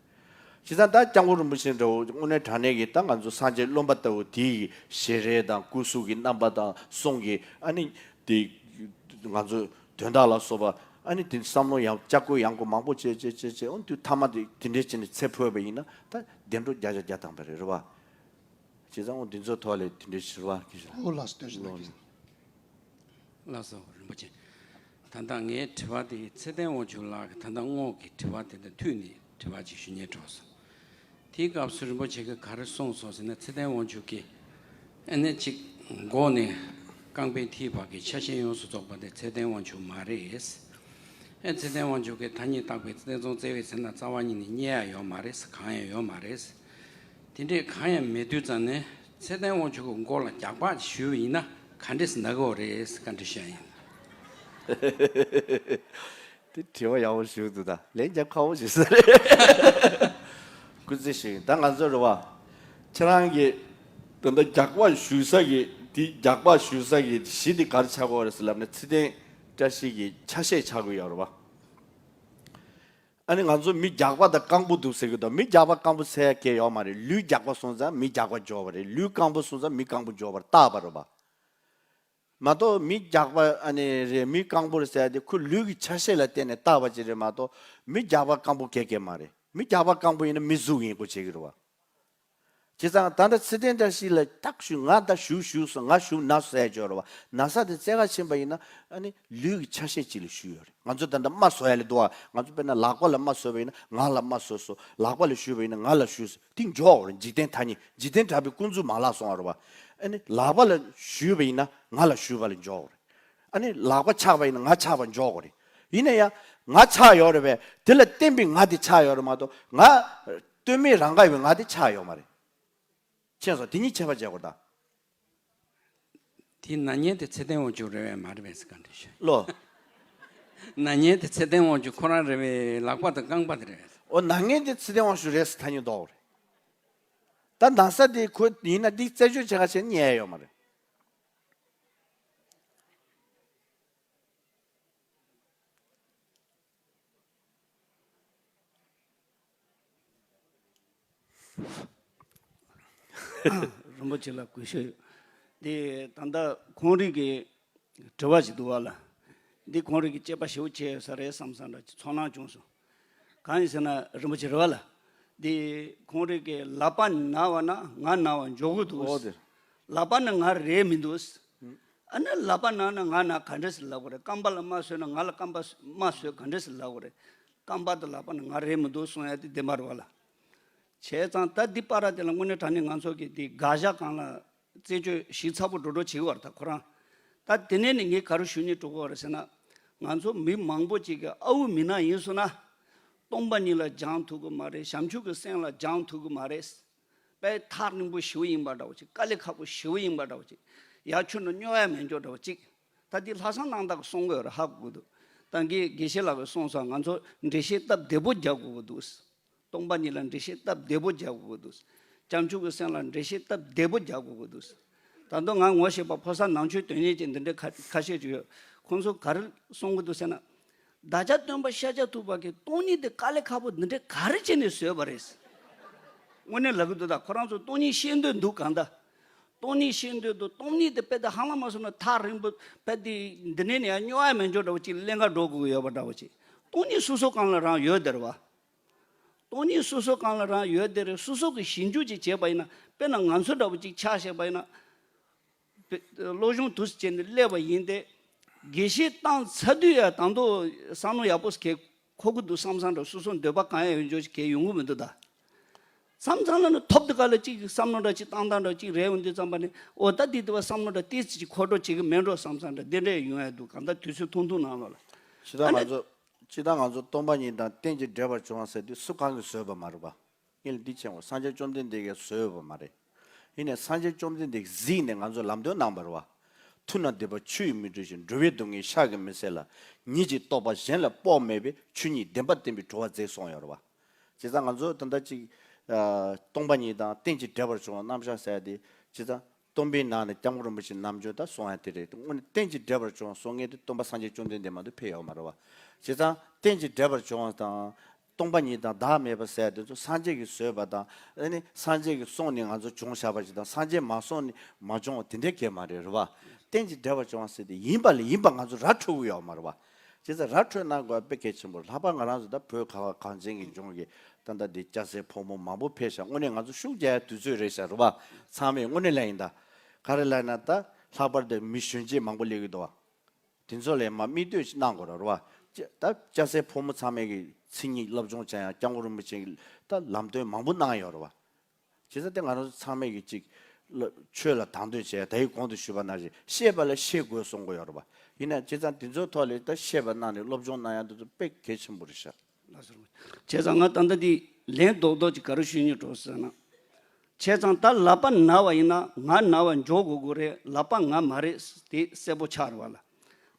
བྱས་ཙང་ད་སྐྱབས་མགོན་རིན་པོ་ཆེ་འདྲ་བོ་དངོས་གནས་དྲང་གནས་ཀྱི་ད་ང་ཚོ་སངས་རྒྱས་རློམ་པ་ལྟ་བུ་དེ་ཡི་ཞལ་རས་དང་སྐུ་གཟུགས་ཀྱི་རྣམ་པ་དང་གསུང་གི་ཨ་ནི་དེ་ང་ཚོ་དོན་དག་ལ་སོགས་པ་ཨ་ནི་དེ་བསམ་བློ་ཡང་ལྕགས་སྐུད་ཡང་སྐུད་མང་པོ་བྱས་བྱས་བྱས་བྱས་འོ་དུས་མཐའ་མ་དེ་དེ་འདྲས་བྱས་ནས་ཚེ་འཕོས་པ་ཡིན་ན་ད་བདེ་འགྲོ་བརྒྱ་ཆ་བརྒྱ་ཐམ་པ་རེད་རེད་བ། བྱས་ཙང་འོ་འདི་ཚོ་ཐོག་ལས་དེ་འདྲས་ཞུ་བ་གི་ཞུ་ཨོ་ལགས་སོ་ལགས་སོ་རིན་པོ་ཆེ། ད་ལྟ་ངའི་དྲི་བ་དེ་ཚེ་བརྟན་དབང་ཕྱུག་ལགས་ཀྱི་ད་ལྟ་སྔོན་གྱི་དྲི་བ་དེ་དང་མཐུད་ནས་དྲི་བ་ཅིག་ཞུ་སྙིང་འདོད་སོང་། དེའི་སྐབས་སུ་རིན་པོ་ཆེ་གིས་ག་རེ་གསུངས་སོང་ཟེར་ན་ཚེ་བརྟན་དབང་ཕྱུག་གིས་ཨ་ནི་གཅིག་མགོ་ནས་རྐང་པའི་མཐིལ་བར་གྱི་ཆ་ཤས་ཡོངས་སུ་རྫོགས་པ་དེ་ཚེ་བརྟན་དབང་ཕྱུག་མ་རེད། ཨེ་ཚེ་བརྟན་དབང་ཕྱུག་གིས་ཐ་སྙད་བཏགས་པའི་ཚེ་བརྟན་སྲོང་བཙན་པའི་ཚེ་ན་རྩ་བ་ཉིད་ནས་རྙེད་ཡ་ཡོད་མ་རེད། གང་ཡང་ཡོད་མ་རེད། དེ་འདྲས་གང་ཡང་མེད་དུས་ཙང་ནས་ཚེ་བརྟན་དབང་ཕྱུག་གི་མགོ་ལ་རྒྱག་པ་ཞུས་པ་ཡིན་ན་ག་འདྲས་སེ་ན་གི་ཡོད་རེད་ཟེར་བཀའ་འདྲི་ཞུ་ཡ་ཡིན། དེ་དྲི་བ་ཡག་པོ་ཞིག་འདུག་ད་ལན་རྒྱབ་ཁག་པོ་ཞིག་ས་རེད། སྐུ་རྩེད་ཞིག་ད་ང་ཚོ་རེད་བ། ཁྱེད་རང་གི་ད་ལྟ་རྒྱག་པ་ཞུ་ས་གི་དེ་རྒྱག་པ་ཞུ་ས་གི་གཞི་དེ་ག་རེ་ཆགས་ཀྱི་ཡོད་རེད་ཟེར་ལབ་ན་ཚེ་བརྟན་བཀྲ་ཤིས་ཀྱི་ཆ་ཤས་ཆགས་ཀྱི་ཡོད་རེད་བ། ཨ་ནི་ང་ཚོ་མི་རྒྱགས་པ་དང་རྐང་པ་འདུག་ཟེར་གི་འདུག་མི་རྒྱགས་པ་རྐང་པ་ཟེར་ཡ་གང་ཡང་ཡོད་མ་རེད། ལུས་རྒྱགས་པ་སོང་ཙང་མི་རྒྱགས་པ་འཇོག་པ་རེད། ལུས་རྐང་པ་སོང་ཙང་མི་རྐང་པ་འཇོག་པར་བཏགས་པ་རེད་པ། མ་གཏོགས་མི་རྒྱགས་པ་ཨ་ནི་རེད་མི་རྐང་པ་རེད་ཟེར་ཡ་དེ་ཁོ་ལུས་ཀྱི་ཆ་ཤས་ལ་བརྟེན་ནས་བཏགས་པ་ཅིག་རེད་མ་གཏོགས་མི་རྒྱགས་པ་རྐང་པ་གང་ཡང་མ་རེད། མི་རྒྱགས་པ་རྐང་པ་ཡིན་ན་མི་གཟུགས་ཡིན་དགོས་བྱེད་ཀྱི་རེད་པ། བྱས་ཙང་ད་ལྟ་ཚེ་བརྟན་བཀྲ་ཤིས་ལ་ཏག་ཞུ། ང་ད་ཞུ་ཞུ་སོང་། ང་ཞུ་ན་སོང་ཟེར་ཡ་ཅིག་ཡོད་རེད་བ། ན་ཚ་དེ་རྩེ་ག་ཕྱིན་པ་ཡིན་ན་ཨ་ནི་ལུས་ཀྱི་ཆ་ཤས་ཅིག་ལ་ཞུ་ཡོད་རེད། ང་ཚོ་ད་ལྟ་རྨ་བཟོ་ཡ་ལ་འདུག་བ། ང་ཚོ་དཔེར་ན་ལག་པ་ལ་རྨ་བཟོས་པ་ཡིན་ན་ང་ལ་རྨ་བཟོས་སོང་། ལག་པ་ལ་ཞུས་པ་ཡིན་ན་ང་ལ་ཞུས་སོང་། དེ་འཇོག་རེད། འཇིག་རྟེན་ཐ་སྙད། འཇིག་རྟེན་དྲག་པོའི་ཀུན་རྫོབ་མ་ལགས་སོང་བ་རེད་བ། ཨ་ནི་ལག་པ་ལ་ཞུས་པ་ཡིན་ན་ང་ལ་ཞུས་པ་ལ་འཇོག་རེད། ཨ་ནི་ལག་པ་ཆགས་པ་ཡིན་ན་ང་ཆགས་པ་འཇོག་དགོས་རེད། ཡིན་ན་ཡང་ང་ཆགས་ཡོད་རེད་པས། དེ་ལ་བརྟེན་པའི་ང་དེ་ཆགས་ཡོད་རེད་མ་གཏོགས། ང་ལྟོས་མེད་རང་དགའ་བའི་ང་དེ་ཆགས་ཡོད་མ་རེད། མཁྱེན་སོང་། དེ་གཉིས་ཁྱད་པར་འབྱེད་དགོས་ད། དེའི་ན་མཁན་དེ་ཚེ་བརྟན་དབང་ཕྱུག་རེད་པས་མ་རེད་པས་ཟེར་ག་འདྲ་ཞིག་ལོ། ན་མཁན་དེ་ཚེ་བརྟན་དབང་ཕྱུག་ཁོ་རང་རེད་པས། ལག་པ་དང་རྐང་པ་དེ་རེད་པས། འོ་ན་མཁན་དེ་ཚེ་བརྟན་དབང་ཕྱུག་རེད་ཟེར་ཐ་སྙད་འདོགས་དགོས་རེད། ད་ན་ཚ་དེ་ཁོ་ཡིན་ན་འདི་རྩད་གཅོད་བྱེད་ག་བྱས་ན་རྙེད་ཡ་ཡོད་མ་རེད། རིན་པོ་ཆེ་ལ་གུས་ཞབས་ཡོད། འདི་ད་ལྟ་ཁོང་རིགས་ཀྱི་དྲི་བ་ཞིག་འདུག་བ་ལ། འདི་ཁོང་རིགས་ཀྱི་དཔྱད་པ་ཞེ་པོ་བྱས་ཡོད་ས་རེད་བསམ་བསམ་འདྲ་ཅིག་ཚོར་སྣང་བྱུང་སོང་། གང་ཡིན་ཟེར་ན་རིན་པོ་ཆེ་རེད་བ་ལ། འདི་ཁོང་རིགས་ཀྱི་ལག་པ་ན་བ་ན་ང་ན་བ་འཇོག་གི་འདུག་འོ་དེ། ལག་པ་ནི་ང་རེད་མི་འདུག་ཨ་ནི་ལག་པ་ན་ན་ང་ན་ག་འདྲ་ཟེར་ལབ་དགོས་རེད། རྐང་པ་ལ་རྨ་བཟོས་ན་ང་ལ་རྐང་པ་རྨ་བཟོས་ག་འདྲ་ཟེར་ལབ་དགོས་རེད། རྐང་པ་དང་ལག་པ་ནི་ང་རེད་མི་འདུག་གསུང་ཡ་དེ་བདེན་པ་རེད་བ་ལ། བྱས་ཙང་ད་འདི་བར་དེ་ལ་དངོས་གནས་དྲང་གནས་ང་ཚོ་གི་འདི་དགག་བཞག་སྒང་ལ་རྩད་གཅོད་ཞིབ་ཚགས་པོ་འགྲོ་འགྲོ་བྱེད་ཀྱི་ཡོད་རེད་ད་ཁོ་རང་། ད་དེ་ནས་ནི་ངས་ག་རེ་ཞུ་སྙིང་བྲོ་གི་ཡོད་རེད་ཟེར་ན། ང་ཚོ་མི་མང་པོ་ཅིག་གི་ཨ་ཁུ་མིན་ན་ཡིན་སོང་ན། སྟོང་པ་ཉིད་ལ་སྦྱང་ཐུབ་ཀྱི་མ་རེད། བྱང་ཆུབ་ཀྱི་སེམས་ལ་སྦྱང་ཐུབ་ཀྱི་མ་རེད། དཔེ་ཐག་རིང་པོ་ཞེ་པོ་ཡིན་པ་འདྲ་བོ་ཅིག་དཀའ་ལས་ཁག་པོ་ཞེ་པོ་ཡིན་པ་འདྲ་བོ་ཅིག་ཡར་མཆོང་ན་སྨྱོ་ཡ་མེད་འཇོག་འདྲ་བོ་ཅིག་ད་འདི་ལྷག་བསམ་རྣམ་དག་གིས་གསུང་གི་ཡོད་རེད། ཧ་གོ་གི་འདུག་ད་གིན་དགེ་བཤེས་ལགས་ཀྱིས་གསུངས་སོང་། ང་ཚོ་འགྲེལ་བཤད་སྟབས་བདེ་པོ་རྒྱག་དགོས་ཀྱི་འདུག་སྟོང་པ་ཉིད་ལ་འགྲེལ་བཤད་སྟབས་བདེ་པོ་རྒྱག་དགོས་ཀྱི་འདུག་བྱང་ཆུབ་ཀྱི་སེམས་ལ་འགྲེལ་བཤད་སྟབས་བདེ་པོ་རྒྱག་དགོས་ཀྱི་འདུག་ད་དུང་ང་ངོ་ཤེས་པ་ཕོ་གསར་ནང་ཆོས་དོན་གཉེར་ཅན་འདི་འདྲའི་ཁ་ཁ་ཤས་ཅིག་ཡོད། ཁོང་ཚོ་ག་རེ་གསུང་གི་འདུག་ཟེར་ན། བདག་ཅག་སྟོན་པ་ཤཱཀྱ་ཐུབ་པ་གིས་སྟོང་ཉིད་དེ་དཀའ་ལས་ཁག་པོ་འདི་འདྲའི་ག་རེ་བྱས་ནས་བཟོས་པ་རེད། དངོས་གནས་ལབ་གི་འདུག་ད་ཁོ་རང་ཚོ་སྟོང་ཉིད་ཤེས་འདོད་འདུག་གང་ལྟར། སྟོང་ཉིད་ཤེས་འདོད་འདུག་སྟོང་ཉིད་དེ་དཔེ་དེ་ཧ་ལམ་མ་སོང་ན་ཐག་རིང་པོ་དཔེ་དེ་འདི་ནས་ནས་ཡང་སྨྱོ་ཡ་མེད་འཇོག་འདྲ་བོ་ཅིག་ཀླན་ཀ་འགྲོ་དགོས་ཀྱི་ཡོད་པ་འདྲ་བོ་ཅིག་སྟོང་ཉིད་སོ་སོ་སྒང་ལ་རང་ཡོད་དེ་རེད་བ། སྟོང་ཉིད་སོ་སོ་སྒང་ལ་རང་ཡོད་དེ་རེད། སོ་སོ་གིས་ཞིབ་འཇུག་ཅིག་བྱས་པ་ཡིན་ན། དཔེར་ན་ང་ཚོ་འདྲ་བོ་ཅིག་ཆ་བཞག་པ་ཡིན་ན། སློབ་སྦྱོང་དུས་སུ་བྱས་ནས་སླེབས་པ་ཡིན་ཏེ། དགེ་བཤེས་བཏང་ཚར་དུས་ཡང་ད་དུང་བསམ་བློ་ཡག་པོ་གས་འཁོར་གི་འདུག་བསམ་བསམ་འདྲ། སོ་སོ་འདོད་པ་གང་ཡང་ཡོད་འཇོག་ཅིག་གས་ཡོང་གི་མི་འདུག་ད། མཚམས་མཚམས་ལ་ནི་ཐོབ་དུས་ག་ལ་ཅིག་བསམ་བློ་འདྲ་ཅིག་བཏང་སྟངས་འདྲ་ཅིག་རེད། འོན་ཏེ་ཙམ་པ་ནི་འོ་ད་འདི་དེ་བ་བསམ་བློ་འདྲ་ཏོག་ཙམ་ཅིག་འཁོར་འགྲོ་བྱེད་གི་མེད་འགྲོ་བསམ་བསམ་འདྲ་འདི་འདྲས་ཡོང་ཡ་འདུག་གང་ལྟར་དུས་ཚོད་ཐུང་ཐུང་ནང་ལོགས་ལ། ཇི་ལྟར་ཨ་ནི་ང་ཚོ་ཇི་ལྟར་ང་ཚོ་སྟོང་པ་ཉིད་དང་རྟེན་ཅིང་འབྲེལ་པར་འབྱུང་བ་ཟེར་དུས་སུ་གང་གིས་བཟོས་པ་མ་རེད་པ། ངས་ལ་འདི་བྱས་འོ་སངས་རྒྱས་བཅོམ་ལྡན་འདས་ཀྱིས་བཟོས་པ་མ་རེད། ཡིན་ནའི་སངས་རྒྱས་བཅོམ་ལྡན་འདས་ཀྱིས་གཟིགས་ནས་ང་ཚོ་ལམ་སྟོན་གནང་བ་རེད་བ། མཐུ་ན་སྡིག་པ་ཆུ་ཡིས་མི་འཁྲུ་ཞིང་། འགྲོ་བའི་སྡུག་བསྔལ་ཤ་གིས་མི་སེལ་ལ། ཉིད་ཀྱི་རྟོགས་པ་གཞན་ལ་དཔོག་མེད་པའི། ཆོས་ཉིད་བདེན་པར་བསྟན་པའི་གྲོལ་བ་མཛད་གསུངས་ཡོད་རེད་བ། བྱས་ཙང་ང་ཚོ་ད་ལྟ་ཅིག་ཨ་སྟོང་པ་ཉིད་དང་རྟེན་ཅིང་འབྲེལ་བར་འབྱུང་བ་རྣམ་གཞག་ཟེར་ཡ་དེ་བྱས་ཙང་སྟོང་པའི་ནང་ནས་སྐྱབས་མགོན་རིན་པོ་ཆེའི་རྣལ་འབྱོར་ད་གསུང་ཡ་དེ་རེད། དངོས་གནས་རྟེན་ཅིང་འབྲེལ་བར་འབྱུང་བ་གསུང་མཁན་དེ་སྟོན་པ་སངས་རྒྱས་བཅོམ་ལྡན་འདས་མ་གཏོགས་ཕེབས་ཡོད་མ་རེད་བ། བྱས་ཙང་རྟེན་ཅིང་འབྲེལ་བར་འབྱུང་བ་དང་། སྟོང་པ་ཉིད་དང་བདག་མེད་པ་ཟེར་ཡ་དེ་ཚོ་སངས་རྒྱས་ཀྱིས་བཟོས་པ་དང་ཨ་ནི་སངས་རྒྱས་ཀྱིས་གསུངས་ནས་ང་ཚོ་བྱུང་བཞག་པ་ཞིག་དང་སངས་རྒྱས་མ་གསུངས་ནས་མ་བྱུང་བ་དེ་འདྲའི་སྐད་མ་རེད་རེད་བ། རྟེན་ཅིང་འབྲེལ་བར་འབྱུང་བ་ཟེར་དེ་ཡིན་པ་ལ་ཡིན་པ་ང་ཚོ་ར་འཕྲོད་ཀྱི་ཡོད་མ་རེད་བ། བྱས་ཙང་ར་འཕྲོད་གནང་དགོས་པ་དཔེ་གལ་ཆེན་པོ་རེད། ལྷག་པར་ང་རང་ཚོ་ད་བོད་ཁ་བ་གངས་ཅན་གྱི་ལྗོངས་ཀྱི་ད་ལྟ་འདི་སྐྱ་སེར་ཕོ་མོ་མང་པོ་ཕེབས་ཤག་དངོས་གནས་ང་ཚོ་ཤུགས་རྒྱག་ཡ་དུས་ཚོད་རེད་ཤག་རེད་བ། ཚང་མས་དངོས་གནས་ལ་ཡིན་ད། ག་རེ་ལབ་ན་ད་ལྷག་པར་དུ་མི་གཞོན་སྐྱེས་མང་པོ་སླེབས་ཀྱི་འདུག་བ། དེ་ཚོ་ལ་མར་མིག་ལྟོས་ཤིག་གནང་དགོས་རེད་བ། ད་སྐྱ་སེར་ཕོ་མོ་ཚང་མས་ཀྱི་མཚན་ཉིད་སློབ་སྦྱོང་བྱ་ཡང་སྐྱབས་མགོན་རིན་པོ་ཆེ་གིས་ད་ལམ་སྟོན་མང་པོ་གནང་ཡོད་རེད་བ། བྱས་ཙང་དེ་ང་རང་ཚོ་ཚང་མས་ཀྱི་ཅིག་ཆོས་ལ་དང་དོད་བྱས། ད་ཡི་གོང་དུ་ཞུས་པ་ནང་བཞིན་ཤེས་པ་ལ་ཤེས་དགོས་གསུང་གི་ཡོད་རེད་བ། ཡིན་ན་བྱས་ཙང་དེ་ཚོའི་ཐོག་ལ་ད་ཤེས་པ་གནང་ནས་སློབ་སྦྱོང་གནང་ཡ་འདི་ཚོ་དཔེ་གལ་ཆེན་པོ་རེད་ཤག་ལགས་སོ། བྱས་ཙང་ང་ད་ལྟ་འདི་ལན་རྡོག་རྡོག་ཅིག་ག་རེ་ཞུ་སྙིང་བྲོ་ཟེར་ན། བྱས་ཙང་ད་ལག་པ་ན་བ་ཡིན་ན་ང་ན་བ་འཇོག་དགོས་ཀྱི་རེད། ལག་པ་ང་མ་རེད་དེ་གསལ་པོ་ཆགས་རེད་བ་ལ།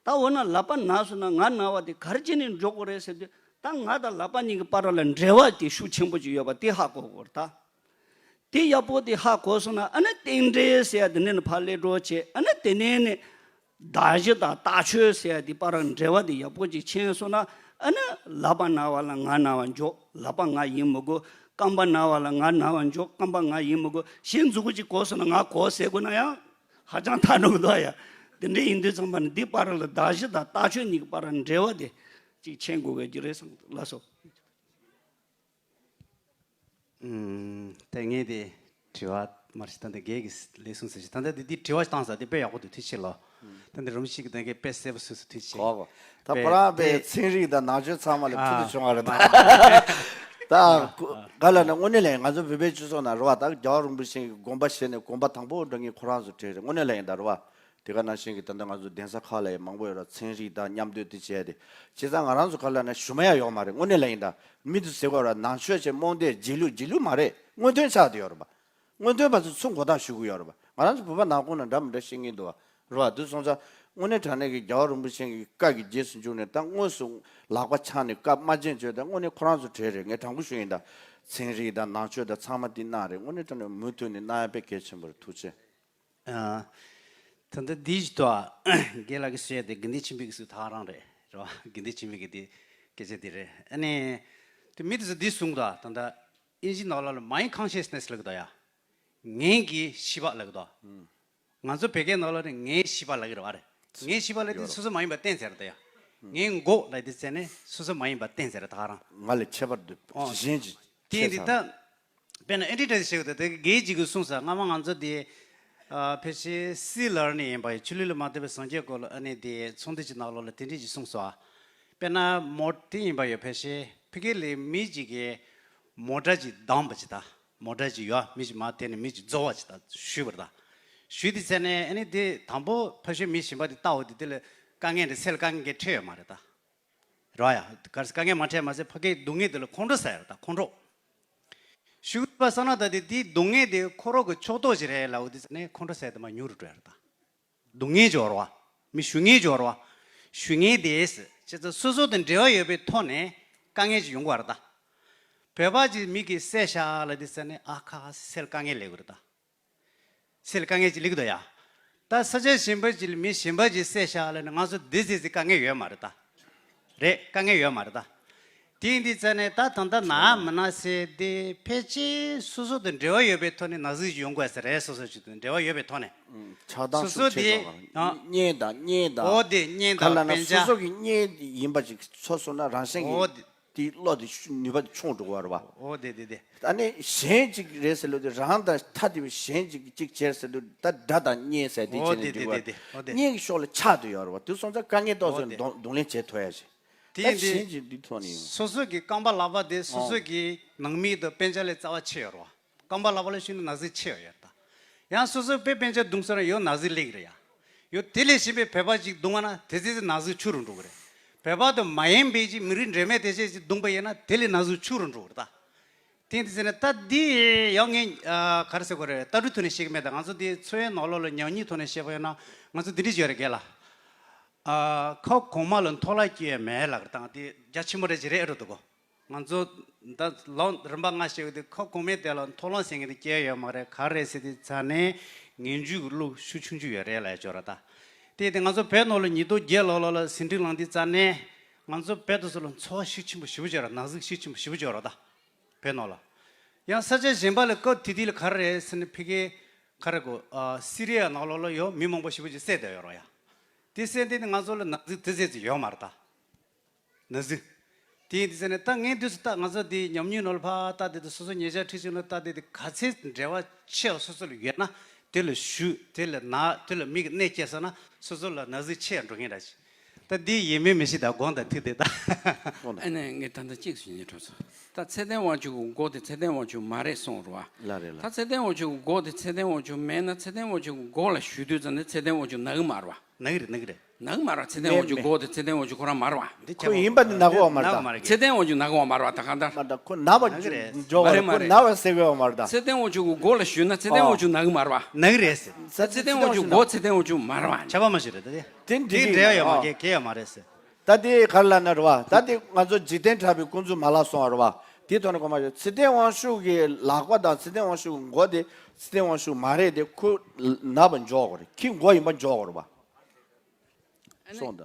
ད་འོ་ན་ལག་པ་ན་སོང་ན་ང་ན་བ་དེ་ག་རེ་བྱས་ནས་འཇོག་དགོས་རེད་ཟེར་དུས་ད་ང་དང་ལག་པ་གཉིས་ཀྱི་བར་ལ་འབྲེལ་བ་དེ་ཤུགས་ཆེན་པོ་ཅིག་ཡོད་པ་དེ་ཧ་གོ་དགོས་རེད་ད། དེ་ཡག་པོ་དེ་ཧ་གོ་སོང་ན་ཨ་ནི་རྟེན་འབྲེལ་ཟེར་ཡ་དེ་ནས་ནི་ཕར་སླེབས་འགྲོ་བྱེད། ཨ་ནི་དེ་ནས་ནི་གདགས་གཞི་དང་རྟགས་ཆོས་ཟེར་ཡ་དེ་བར་འབྲེལ་བ་དེ་ཡག་པོ་ཅིག་མཁྱེན་སོང་ན་ཨ་ནི་ལག་པ་ན་བ་ལ་ང་ན་བ་འཇོག་ལག་པ་ང་ཡིན་མི་དགོས། རྐང་པ་ན་བ་ལ་ང་ན་བ་འཇོག་རྐང་པ་ང་ཡིན་མི་དགོས། གཞི་མཛུབ་གུ་ཅིག་གོ་སོང་ན་ང་གོ་ཟེར་དགོས་ན་ཡང་ཧ་ཅང་ཐག་རིང་པོ་འདུག་ཡ། དེ་འདྲ་ཡིན་དུས་ཙམ་པ་ནི་འདི་བར་ལ་གདགས་གཞི་དང་རྟགས་ཆོས་གཉིས་ཀྱི་བར་འབྲེལ་བ་དེ་ཅིག་མཁྱེན་དགོས་ཀྱི་རེད་བསམ་གི་འདུག་ལགས་སོ། ཨུམ། ད་ངས་དེ་ དྲི་བ་མར་ཞིག་ད་ལྟ་རྒན་གྱིས་ལས་གསུངས་ཟེར་ཞིག་ད་ལྟ་འདི་འདི་དྲི་བ་བཏང་ས་དེ་དཔེ་ཡག་པོ་འདུག་ཐུགས་རྗེ་ཆེ་ལོ། ད་འདི་རིན་པོ་ཆེ་གི་ད་གའི་དཔེ་གསལ་པོ་སོ་སོ་ཐུགས་རྗེ་ཆེ། གོ་གོ། ད་ཁོ་རང་དཔེ་དཔེ་ཚན་རིག་དང་ནང་ཆོས་ཚང་མ་ལ་ཕུལ་དུ་བྱུང་བ་རེད་ད། ད་ག་ལ་ན་དངོས་གནས་ལ་ང་ཚོ་བོད་པའི་སྤྱི་ཚོགས་ནང་རེད་བ། ད་རྒྱལ་བ་རིན་པོ་ཆེ་གི་དགོངས་པ་བཞེས་ནས་དགོངས་པ་དང་པོ་འདྲ་ངེས་ཁོ་རང་ཚོ་གྲས་རེད། དངོས་གནས་ལ་ཡིན་ད་རེད་བ། དེ་ག་ནང་བཞིན་གྱི་ད་ལྟ་ང་ཚོ་གདན་ས་ཁག་ལ་ཡང་མང་པོ་ཡོད་ར། ཚན་རིག་དང་མཉམ་འདོད་དེ་བྱས་ཏེ་བྱས་ཙང་ང་རང་ཚོ་ག་ལ་ན་ཞུ་མ་ཡ་ཡོག་མ་རེད། དངོས་གནས་ལ་ཡིན་ད་མི་དུ་ཟེར་བ་ར་ནང་ཆོས་བྱས་རྨོངས་དད་རྗེས་ལུས་རྗེས་ལུས་མ་རེད། མངོན་མཐོན་ཆགས་དེ་ཡོད་རེད་པ། མངོན་མཐོན་པ་ཚོ་ཚུར་མགོ་རྟགས་ཞུ་གི་ཡོད་རེད་པ། ང་རང་ཚོ་བོད་པ་ནང་ཁོངས་ན་འདྲ་མི་འདྲ་ཤེས་ངེས་འདུག་བ། རེད་བ། དུ་སོང་ཙང་དངོས་གནས་དྲང་གནས་ཀྱི་རྒྱལ་བ་རིན་པོ་ཆེ་གི་བཀའ་གི་རྗེས་སུ་འཇུག་ནས་ད་དངོས་སུ་ལག་པ་འཆང་ནས་བཀའ་མ་བྱིན་བྱོས་ད་དངོས་གནས་ཁོ་རང་ཚོ་གྲས་རེད། ངས་དྲང་པོ་ཞུ་ཡིན་ད། ཚན་རིག་དང་ནང་ཆོས་དང་ཚང་མ་འདི་གནང་རེད། དངོས་གནས་དྲང་གནས་མུ་མཐུད་ནས་གནང་ཡ་དཔེ་གལ་ཆེན་པོ་རེད། ཐུགས་རྗེ་ཆེ། ཨ། ད་ལྟ་འདི་ཞིག་ཏུ་རྒན་ལགས་ཀྱིས་བཤད་དེ་དགེ་འདུན་ཆོས་འཕེལ་གྱི་སུ་ཐག་རང་རེད་རེད་བ། དགེ་འདུན་ཆོས་འཕེལ་གྱི་དེ་སྐད་ཆ་དེ་རེད། ཨ་ནི་དེ་མི་དེ་ཚོ་འདི་གསུངས་ད། ད་ལྟ་ཨིན་ཇི་ནང་ལོགས་ལ་mind consciousness ལབ་ཀྱི་འདུག་ཡ། ངེད་ཀྱི་ཤེས་པ་ལབ་ཀྱི་འདུག་ང་ཚོ་བོད་སྐད་ནང་ལོགས་ནས་ངའི་ཤེས་པ་ལབ་ཀྱི་རེད་བ་རེད། ངའི་ཤེས་པ་ལབ་དེ་སོ་སོ་མ་ཡིན་པ་གཏན་ཟེར་རེད་ད་ཡ། ངའི་མགོ་ལབ་དེ་བཙལ་ནས་སོ་སོ་མ་ཡིན་པ་གཏན་ཟེར་རེད་ད་ག་རང་། ང་ལས་ཁྱད་པར་འདུག་ཨོ། གཞན་གྱི་དེ་ཡིན་དུས་ད། དཔེར་ན་ཨེ་འདྲ་འདྲ་ཞིག་བཤད་གི་འདུག་དེ་རྒན་གཅིག་གིས་གསུངས་ས་སྔ་མ་ང་ཚོ་དེ། ཨ། ཕལ་ཆེར་སྲིད་ལར་ནས་ཡིན་པ་ཡི་ཆོས་ལུགས་ལ་མ་ལྟོས་པའི་སངས་རྒྱས་སྐོར་ལ་ཨ་ནི་དེ་ཚོགས་འདུ་ཅིག་ནང་ལོགས་ལ་དེ་འདྲ་ཅིག་གསུངས་སོང་ཨ། དཔེར་ན་མོ་དེ་ཡིན་པ་ཡོད་ཕལ་ཆེར་ཕ་གི་ལ་མི་གཅིག་གིས་མོ་ཊ་ཅིག་བསྡམས་པ་ཅིག་ད། མོ་ཊ་ཅིག་ཡོད་མི་ཅིག་མར་དེ་ནས་མི་ཅིག་རྫོགས་པ་ཅིག་ད་ཞུས་པ་རེད་ད། ཞུས་དེ་ཚེ་ནས་ཨ་ནི་དེ་དང་པོ་ཕ་ཤོད་མི་གཞན་པ་དེ་ལྟ་འོ་དེ་དེ་ལ་དཀའ་ངལ་དེ་སེལ་དཀའ་ངལ་འཕྲད་ཡོད་མ་རེད་ད། རོ་ཡ། ག་རེ་ཟེར་དཀའ་ངལ་མ་འཕྲད་མ་ཟད་ཕ་གིའི་སྡུག་བསྔལ་དེ་ལ་ཁོང་ཁྲོ་ཟ་ཡ་རེད་ད་ཁོང་ཁྲོ། ཞུགས་པ་ས་ན་ད་དེ་དེའི་སྡུག་བསྔལ་དེ་ཁོ་རང་གི་ཕྱོགས་གཏོགས་ཅིག་རེད་ལབ་དུས་ཙ་ནས་ཁོང་ཁྲོ་ཟ་ཡ་དེ་མར་ཉུང་རུ་འགྲོ་ཡ་རེད་ད། སྡུག་བསྔལ་སྦྱོར་བ། མི་ཞུ་ངེས་སྦྱོར་བ། ཞུ་ངེས་དེས་བྱས་ཙང་སོ་སོ་དང་འབྲེལ་བ་ཡོད་པའི་ཐོག་ནས་དཀའ་ངལ་ཅིག་ཡོང་གི་ཡོད་རེད་ད། བོད་པ་ཅིག་མི་གིས་བསད་ཤག་ལབ་དུས་ཙ་ནས་ཨ་ཁ་ཁ་སེལ་དཀའ་ངལ་སླེབས་ཀྱི་རེད་ད། སེལ་དཀའ་ངལ་ཅིག་སླེབས་ཀྱི་འདུག་ཡ། ད་ས་ཆ་གཞན་པ་ཅིག་ལ་མི་གཞན་པ་ཅིག་བསད་ཤག་ལབ་ན་ང་ཚོ་འདི་ཟེར་ཟེར་དཀའ་ངལ་ཡོད་མ་རེད་ད། རེད་དཀའ་ངལ་ཡོད་མ་རེད་ད། དེ་ཡིན་དུས་ཙ་ནས་ད་ད་ལྟ་ན་མི་ན་ཟེར་དེ་ཕལ་ཆེར་སོ་སོ་དང་འབྲེལ་བ་ཡོད་པའི་ཐོག་ནས་ན་ཟུག་ཅིག་ཡོང་དགོས་ས་རེད། སོ་སོ་ཅིག་དང་འབྲེལ་བ་ཡོད་པའི་ཐོག་ནས། ཆགས་སྡང་སོ་སོ་ཤུགས་ཆེ་དེ་སོང་ང་། གཉེན་དང་གཉེན་དང་འོ་དེ་གཉེན་ག་ལ་དང་ན་སྤེན་སོ་ཆ། སོ་གི་གཉེན་ཡིན་པ་ཅིག་ཚོར་སོང་ན་རང་བཞིན་གྱི་འོ་དེ། དེའི་བློ་དེ་ཤུ་ནུས་པ་དེ་ཆུང་འགྲོ་གི་རེད་བ། འོ་དེ་དེ་དེ། ཨ་ནི་གཞན་ཅིག་རེད་ཟེར་ལོ་དེ་རང་དང་ཐ་དད་པའི་གཞན་ཅིག་ཅིག་བྱས་ཟེར་དུས་ད་དགྲ་དང་གཉེན་ཟེར་དེ་འོ་བྱས་ནས་དེ་འགྲིག་དེ་དེ་བ། དེ་འོ་དེ། གཉེན་གྱི་ཕྱོགས་ལ་ཆགས་དུ་ཡོད་རེད་བ། དུས་སོང་ཙང་དཀའ་ངལ་ཏོག་འོ་ཙམ་དེ། གདོང་གདོང་ལེན་བྱེད་ཐུབ་ཡ་ཞིག་ད་དེ་འདི་གཞན་ཅིག་འདི་ཐོག་ནས་ཡོང་། སོ་སོ་གི་རྐང་པ་ལག་པ་དེ་སོ་སོ་ཨོ་གི་ནང་མི་དང་སྤུན་ཀྱག་ལས་རྩ་བ་ཆེ་ཡོད་རེད་བ། རྐང་པ་ལག་པ་ལ་ཞུགས་ན་ན་ཟུག་ཆེ་བ་ཡོད་ད། ཡང་སོ་སོའི་དཔེ་སྤུན་ཀྱག་བརྡུངས་སོང་ན་ཡང་ན་ཟུག་སླེབས་ཀྱི་རེད་ཡ། ཡང་དེ་ལས་གཞན་པའི་བོད་པ་ཅིག་བརྡུངས་པ་ན་དེ་ཚེ་ན་ཟུག་ཆུང་རུ་འགྲོ་གི་རེད། བོད་པ་དང་མ་ཡིན་པའི་ཅིག་མི་རིགས་འདྲེས་མའི་དེ་ཚེ་ཅིག་བརྡུངས་པ་ཡིན་ན་དེ་ལས་ན་ཟུག་ཆུང་རུ་འགྲོ་གི་རེད་ད། དེ་འདི་ཟེར་ནས་ད་འདི་ཡང་ངས་ཨ་ག་རེ་ཟེར་དགོས་རེད། ལྟ་གྲུབ་ཐོག་ནས་བཤད་ཀྱི་མེད་ད། ང་ཚོ་འདི་འཚོ་བའི་ནང་ལོགས་ལ་ཉམས་མྱོང་ཐོག་ནས་བཤད་པ་ཡིན་ན་ང་ཚོ་འདི་འདྲ་ཅིག་ཡོད་རེད་རྒན་ལགས། ཨ་ཁ་གོང་མ་ལ་མཐོལ་ལ་སྐྱེལ་ཡ་མེད་ལབ་ཀྱི་ད་འདི་རྒྱ་ཆེན་པོ་རེད་ཅིག་རེད་ཨེ་འགྲོ་འདུག་གོ། ང་ཚོ་ད་ལོ་རིམ་པ་ལྔ་བཤད་ཡོད་དུས་ཁ་གོང་མའི་དེ་ལ་མཐོ་སློབ་ཟེར་མཁན་དེ་སྐྱེལ་ཡོད་མ་རེད། ག་རེ་ཟེར་དུས་ཙ་ནས་ངན་ཇུས་ཀྱི་གླུ་ཤུགས་ཆུང་ཆུང་ཡོད་རེད་ལབ་ཡ་ཅིག་ཡོད་རེད་ད། དེ་དེ་ང་ཚོ་བོད་ནང་ལ་ཉིས་སྟོང་བརྒྱད་ལོ་ལོ་ལ་ཟིང་འཁྲུག་ལངས་དུས་ཙ་ནས་ང་ཚོ་བོད་དེ་ཚོ་ལ་ཚོར་བ་ཤུགས་ཆེན་པོ་ཞེ་པོ་ཅིག་ཡོད་རེད། ན་ཟུག་ཤུགས་ཆེན་པོ་ཞེ་པོ་ཅིག་ཡོད་རེད་ད། བོད་ནང་ལ། ཡང་ས་ཆ་གཞན་པ་ལ་སྐབས་དེ་དུས་ལ་ག་རེ་རེད་ཟེར་ན་ཕ་གི་ག་རེ་གོ་ཨ་སི་རི་ཡ་ནང་ལོགས་ལ་ཡོད་མི་མང་པོ་ཞེ་པོ་ཅིག་བསད་བསྡད་ཡོད་རེད་ཡ། དེ་བསད་དེ་ནི་ང་ཚོ་ལ་ན་ཟུག་དེ་ཟེར་ཅིག་ཡོད་མ་རེད་ད། ན་ཟུག་དེ་ཡིན་དུས་ཟེར་ནས་ད་ངས་དུས་སུ་ད་ང་ཚོ་དེ་ཉམས་མྱོང་ནང་ལ་ཕར་ལྟ་དེ་དུས་སོ་སོ་ཉེ་ཆར་ཁྲིད་བྱུང་ན་ད་དེ་དེ་ག་ཚད་འབྲེལ་བ་ཆེ་བ་སོ་སོ་ལ་ཡོད་ན་དེ་ལ་ཞུ་དེ་ལ་ན་དེ་ལ་མིག་གི་གནས་སྐྱེས་སོང་ན་སོ་སོ་ལ་ན་ཟུག་ཆེ་ཡ་འགྲོ་མཁན་འདྲ་ཞིག་ད་འདི་ཡིན་མིན་མི་ཤེས་ད་དགོངས་དག་ཐུག་དེ་ད། ཨ་ནི་ངས་ད་ལྟ་གཅིག་ཞུ་ཉེ་གྲོགས་ཚོ། ད་ཚེ་བརྟན་དབང་ཕྱུག་གི་མགོ་དེ་ཚེ་བརྟན་དབང་ཕྱུག་མ་རེད་གསུངས་རེད་བ། ལ་རེད་ལ། ད་ཚེ་བརྟན་དབང་ཕྱུག་གི་མགོ་དེ་ཚེ་བརྟན་དབང་ཕྱུག་མེད་ན་ཚེ་བརྟན་དབང་ཕྱུག་གི་མགོ་ལ་ཞུ་དུས་ཙམ་ནས་ཚེ་བརྟན་དབང་ཕྱུག་ན་གི་མ་རེད་བ། ན་གི་རེད་ན་གི་རེད། ནག་མ་ར་ཚེ་བརྟན་དབང་ཕྱུག་མགོ་དེ་ཚེ་བརྟན་དབང་ཕྱུག་ཁོ་རང་མ་རེད་བ། འདི་ཁོ་ཡིན་པ་ནི་ནག་པོ་མ་རེད་ད། ཚེ་བརྟན་དབང་ཕྱུག་ནག་པོ་མ་རེད་བ་ད་གང་ལྟར། མ་རེད་ད་ཁོ་ནག་པ་འཇོག་པ་རེད། ཁོ་ནག་པ་ཟེར་དགོས་པ་མ་རེད་ད། ཚེ་བརྟན་དབང་ཕྱུག་གི་མགོ་ལ་ཞུས་ན་ཚེ་བརྟན་དབང་ཕྱུག་ནག་མ་རེད་བ། ནག་རེད་ཟེར། ཚེ་བརྟན་དབང་ཕྱུག་མགོ་ཚེ་བརྟན་དབང་ཕྱུག་མ་རེད་བ། ཆ་པ་མ་ཞིག་རེད་ད་དེ། དེ་འདི་འབྲེལ་ཡོད་མ་གལ་གལ་ཡོད་མ་རེད་ཟེར། ད་དེ་ག་རེ་ལབ་ན་རེད་བ། ད་དེ་ང་ཚོ་འཇིག་རྟེན་གྲགས་པའི་ཀུན་རྫོབ་མ་ལག་སོང་བ་རེད་བ། དེ་ཐོག་ནས་གོ་མ་ཞོག་ཚེ་བརྟན་དབང་ཕྱུག་གི་ལག་པ་དང་ཚེ་བརྟན་དབང་ཕྱུག་གི་མགོ་དེ་ཚེ་བརྟན་དབང་ཕྱུག་མ་རེད་དེ་ཁོ་ནག་པ་འཇོག་དགོས་རེད། ཁྱི་མགོ་ཡིན་པ་འཇོག་དགོས་རེད་བ། སོང་ད།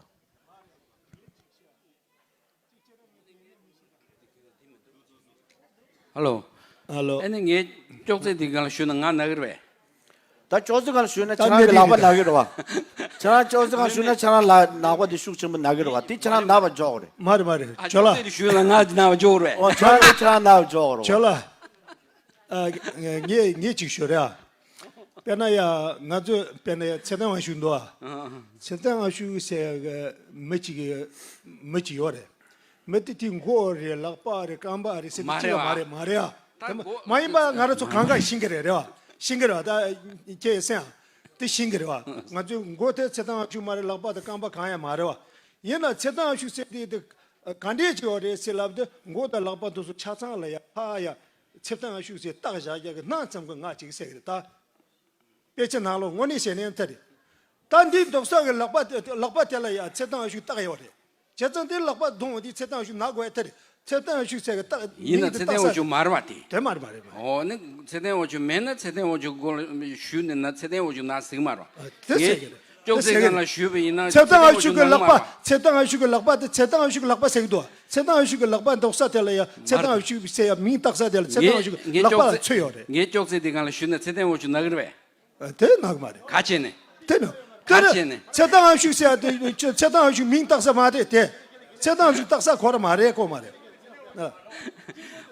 ཧ་ལོ། ཧ་ལོ། ཨ་ནི་ངས་ཅོག་ཙེ་འདི་སྒང་ལ་ཞུས་ན་ང་ནག་གི་རེད་པས། ད་ཅོག་ཙེ་སྒང་ལ་ཞུས་ན་ཁྱེད་རང་གི་ལག་པ་ནག་གི་རེད་བ། ཁྱེད་རང་ཅོག་ཙེ་སྒང་ལ་ཞུས་ན་ཁྱེད་རང་ལག་ནག་པ་དེ་ཤུགས་ཆེན་པོ་ནག་གི་རེད་བ། དེ་ཁྱེད་རང་ནག་པ་འཇོག་རེད། མ་རེད་མ་རེད། ཨ་ཇོ་ཅོག་ལ། ཙེ་འདི་ཞུས་ན་ང་ནག་པ་འཇོག་རེད། ཨོ་ཁྱེད་རང་གི་ཁྱེད་རང་ནག་པ་འཇོག་རེད་བ། ཇོ་ལ། ཨ། ངས་ངས་ཅིག་ཞུ་རེད་ཨ། དཔེར་ན་ཡ། ང་ཚོས་དཔེར་ན་ཡ་ཚེ་བརྟན་དབང་ཕྱུག་འདུག་ཨ། ཚེ་བརྟན་དབང་ཕྱུག་ཟེར་གི་མི་གཅིག་མི་གཅིག་ཡོད་རེད། མི་དེ་དེ་མགོ་རེད། ལག་པ་རེད། རྐང་པ་རེད་ཟེར་དེ་མ་གཅིག་རེད་ལ་མ་བ། རེད། མ་རེད་ཨ། ད་དེ་མ་མགོ་མ་ཡིན་པ་ང་རང་ཚོ་གང་ག་ཤེས་གི་རེད། རེད་བ། ཤེས་གི་རེད་བ། ད་ཁྱེད་སེམས་དེ་ཤེས་གི་རེད་བ། ང་ཚོའི་མགོ་དེ་ཚེ་བརྟན་དབང་ཕྱུག་མ་རེད། ལག་པ་དང་རྐང་པ་གང་ཡང་མ་རེད་བ། ཡིན་ན་ཚེ་བརྟན་དབང་ཕྱུག་ཟེར་དེ་དེ་ག་འདྲས་ཅིག་ཡོད་རེད་ཟེར་ལབ་དུས་མགོ་དང་ལག་པ་དེ་ཚོ་ཆ་ཚང་ལ་ཡ་ཕ་ཡ། ཚེ་བརྟན་དབང་ཕྱུག་ཟེར་བཏགས་བཞག་རྒྱུ་གི་སྣང་ཙམ་གྱི་ང་ཅིག་ཟེར་གི་རེད་ད། དཔེ་ཆ་ནང་ལོགས་དངོས་གནས་བཤད་ནའི་དེ་རེད། ད་འདི་རྡོག་རྩ་གི་ལག་པ་དེ་ལག་པ་དེ་ལ་ཡ་ཚེ་བརྟན་དབང་ཕྱུག་བཏགས་ཡོད་རེད། བྱས་ཙང་དེ་ལག་པ་བརྡུངས་འོང་དུས་ཚེ་བརྟན་དབང་ཕྱུག་ན་དགོས་ཡ་དེ་རེད། ཚེ་བརྟན་དབང་ཕྱུག་ཟེར་གི་བཏགས་ཡིན་ན་མིང་དེ་ཚེ་བརྟན་བཏགས་དབང་ས་ཕྱུག་མ་རེད་བ་དེ། དེ་མ་རེད་མ་རེད་མ་རེད། འོ་ནི་ཚེ་བརྟན་དབང་ཕྱུག་མེད་ན་ཚེ་བརྟན་དབང་ཕྱུག་མགོ་ལ་ཞུས་ནས་ན་ཚེ་བརྟན་དབང་ཕྱུག་ན་ཟིག་མ་རེད་བ། ཨ། དེ་ཟེར་གི་རེད། ཅོག་ཙེ་སྒང་ལ་ཞུས་པ་ཡིན་ན་ཚེ་བརྟན་དབང་ཕྱུག་གི་ལག་པ། ཚེ་བརྟན་དབང་ཕྱུག་གི་ལག་པ་དེ་ཚེ་བརྟན་དབང་ཕྱུག་གི་ལག་པ་ཟེར་གི་འདུག་ཚེ་བརྟན་དབང་ཕྱུག་གི་ལག་པ་རྡོག་རྩ་དེ་ལ་ཡ་ཚེ་བརྟན་དབང་ཕྱུག་ཟེར་ཡ་མིང་བཏགས་ས་དེ་ལ་ཚེ་བརྟན་དབང་ཕྱུག་གི་ལག་པ་ལ་ཚོད་ཡོད་རེད། ངས་ཅོག་ཙེ་དེ་སྒང་ལ་ཞུས་ན་ཚེ་བརྟན་དབང་ཕྱུག་ན་གི་རེད་པས། ཨ། དེ་ན་གི་མ་རེད། ག་བྱས་ནས། དེ་ན། ག་དེ་ན་བྱས་ནས། ཚེ་བརྟན་དབང་ཕྱུག་ཟེར་ཡ་དེ་ཚེ་བརྟན་དབང་ཕྱུག་མིང་བཏགས་ས་མ་རེད་དེ། ཚེ་བརྟན་དབང་ཕྱུག་བཏགས་ས་ཁོ་ར་མ་རེད་ཁོ་མ་རེད། ཨ།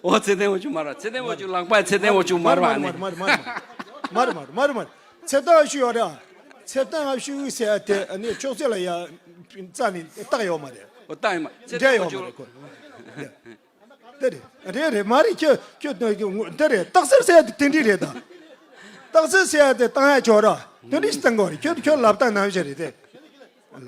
འོ་ཚེ་བརྟན་དབང་ཕྱུག་མ་རེད། ཚེ་བརྟན་དབང་ཕྱུག་ལག་པ་ཚེ་བརྟན་དབང་ཕྱུག་མ་རེད་པ་ནི། མ་རེད་མ་རེད་མ་རེད་མ་རེད། ཚེ་བརྟན་དབང་ཕྱུག་ཡོད་རེད་ཨ། ཚེ་བརྟན་དབང་ཕྱུག་ཟེར་ཡ་དེ་ཨ་ནི་ཅོག་ཙེ་ལ་ཡ་རྩ་ནས་བཏགས་ཡོད་མ་རེད། འོ་བཏགས་ཡོད་མ་ཚེ་བརྟན་འབྲེལ་དབང་ཡོད་མ་ཕྱུག་རེད་ཁོ། དེ་རེད། རེད་རེད་མ་རེད། ཁྱོད་ཁྱོད་དེ་རེད། རྟགས་གསལ་ཟེར་ཡ་དེ་དེ་འདྲ་རེད་ད། རྟགས་གསལ་ཟེར་ཡ་དེ་བཏང་ཡ་ཆོག་ར། དེ་འདྲ་ཞིག་བཏང་དགོས་རེད། ཁྱོད་ཁྱོད་ལབ་སྟངས་ནང་བཞིན་རེད་དེ། ཨ་ལ།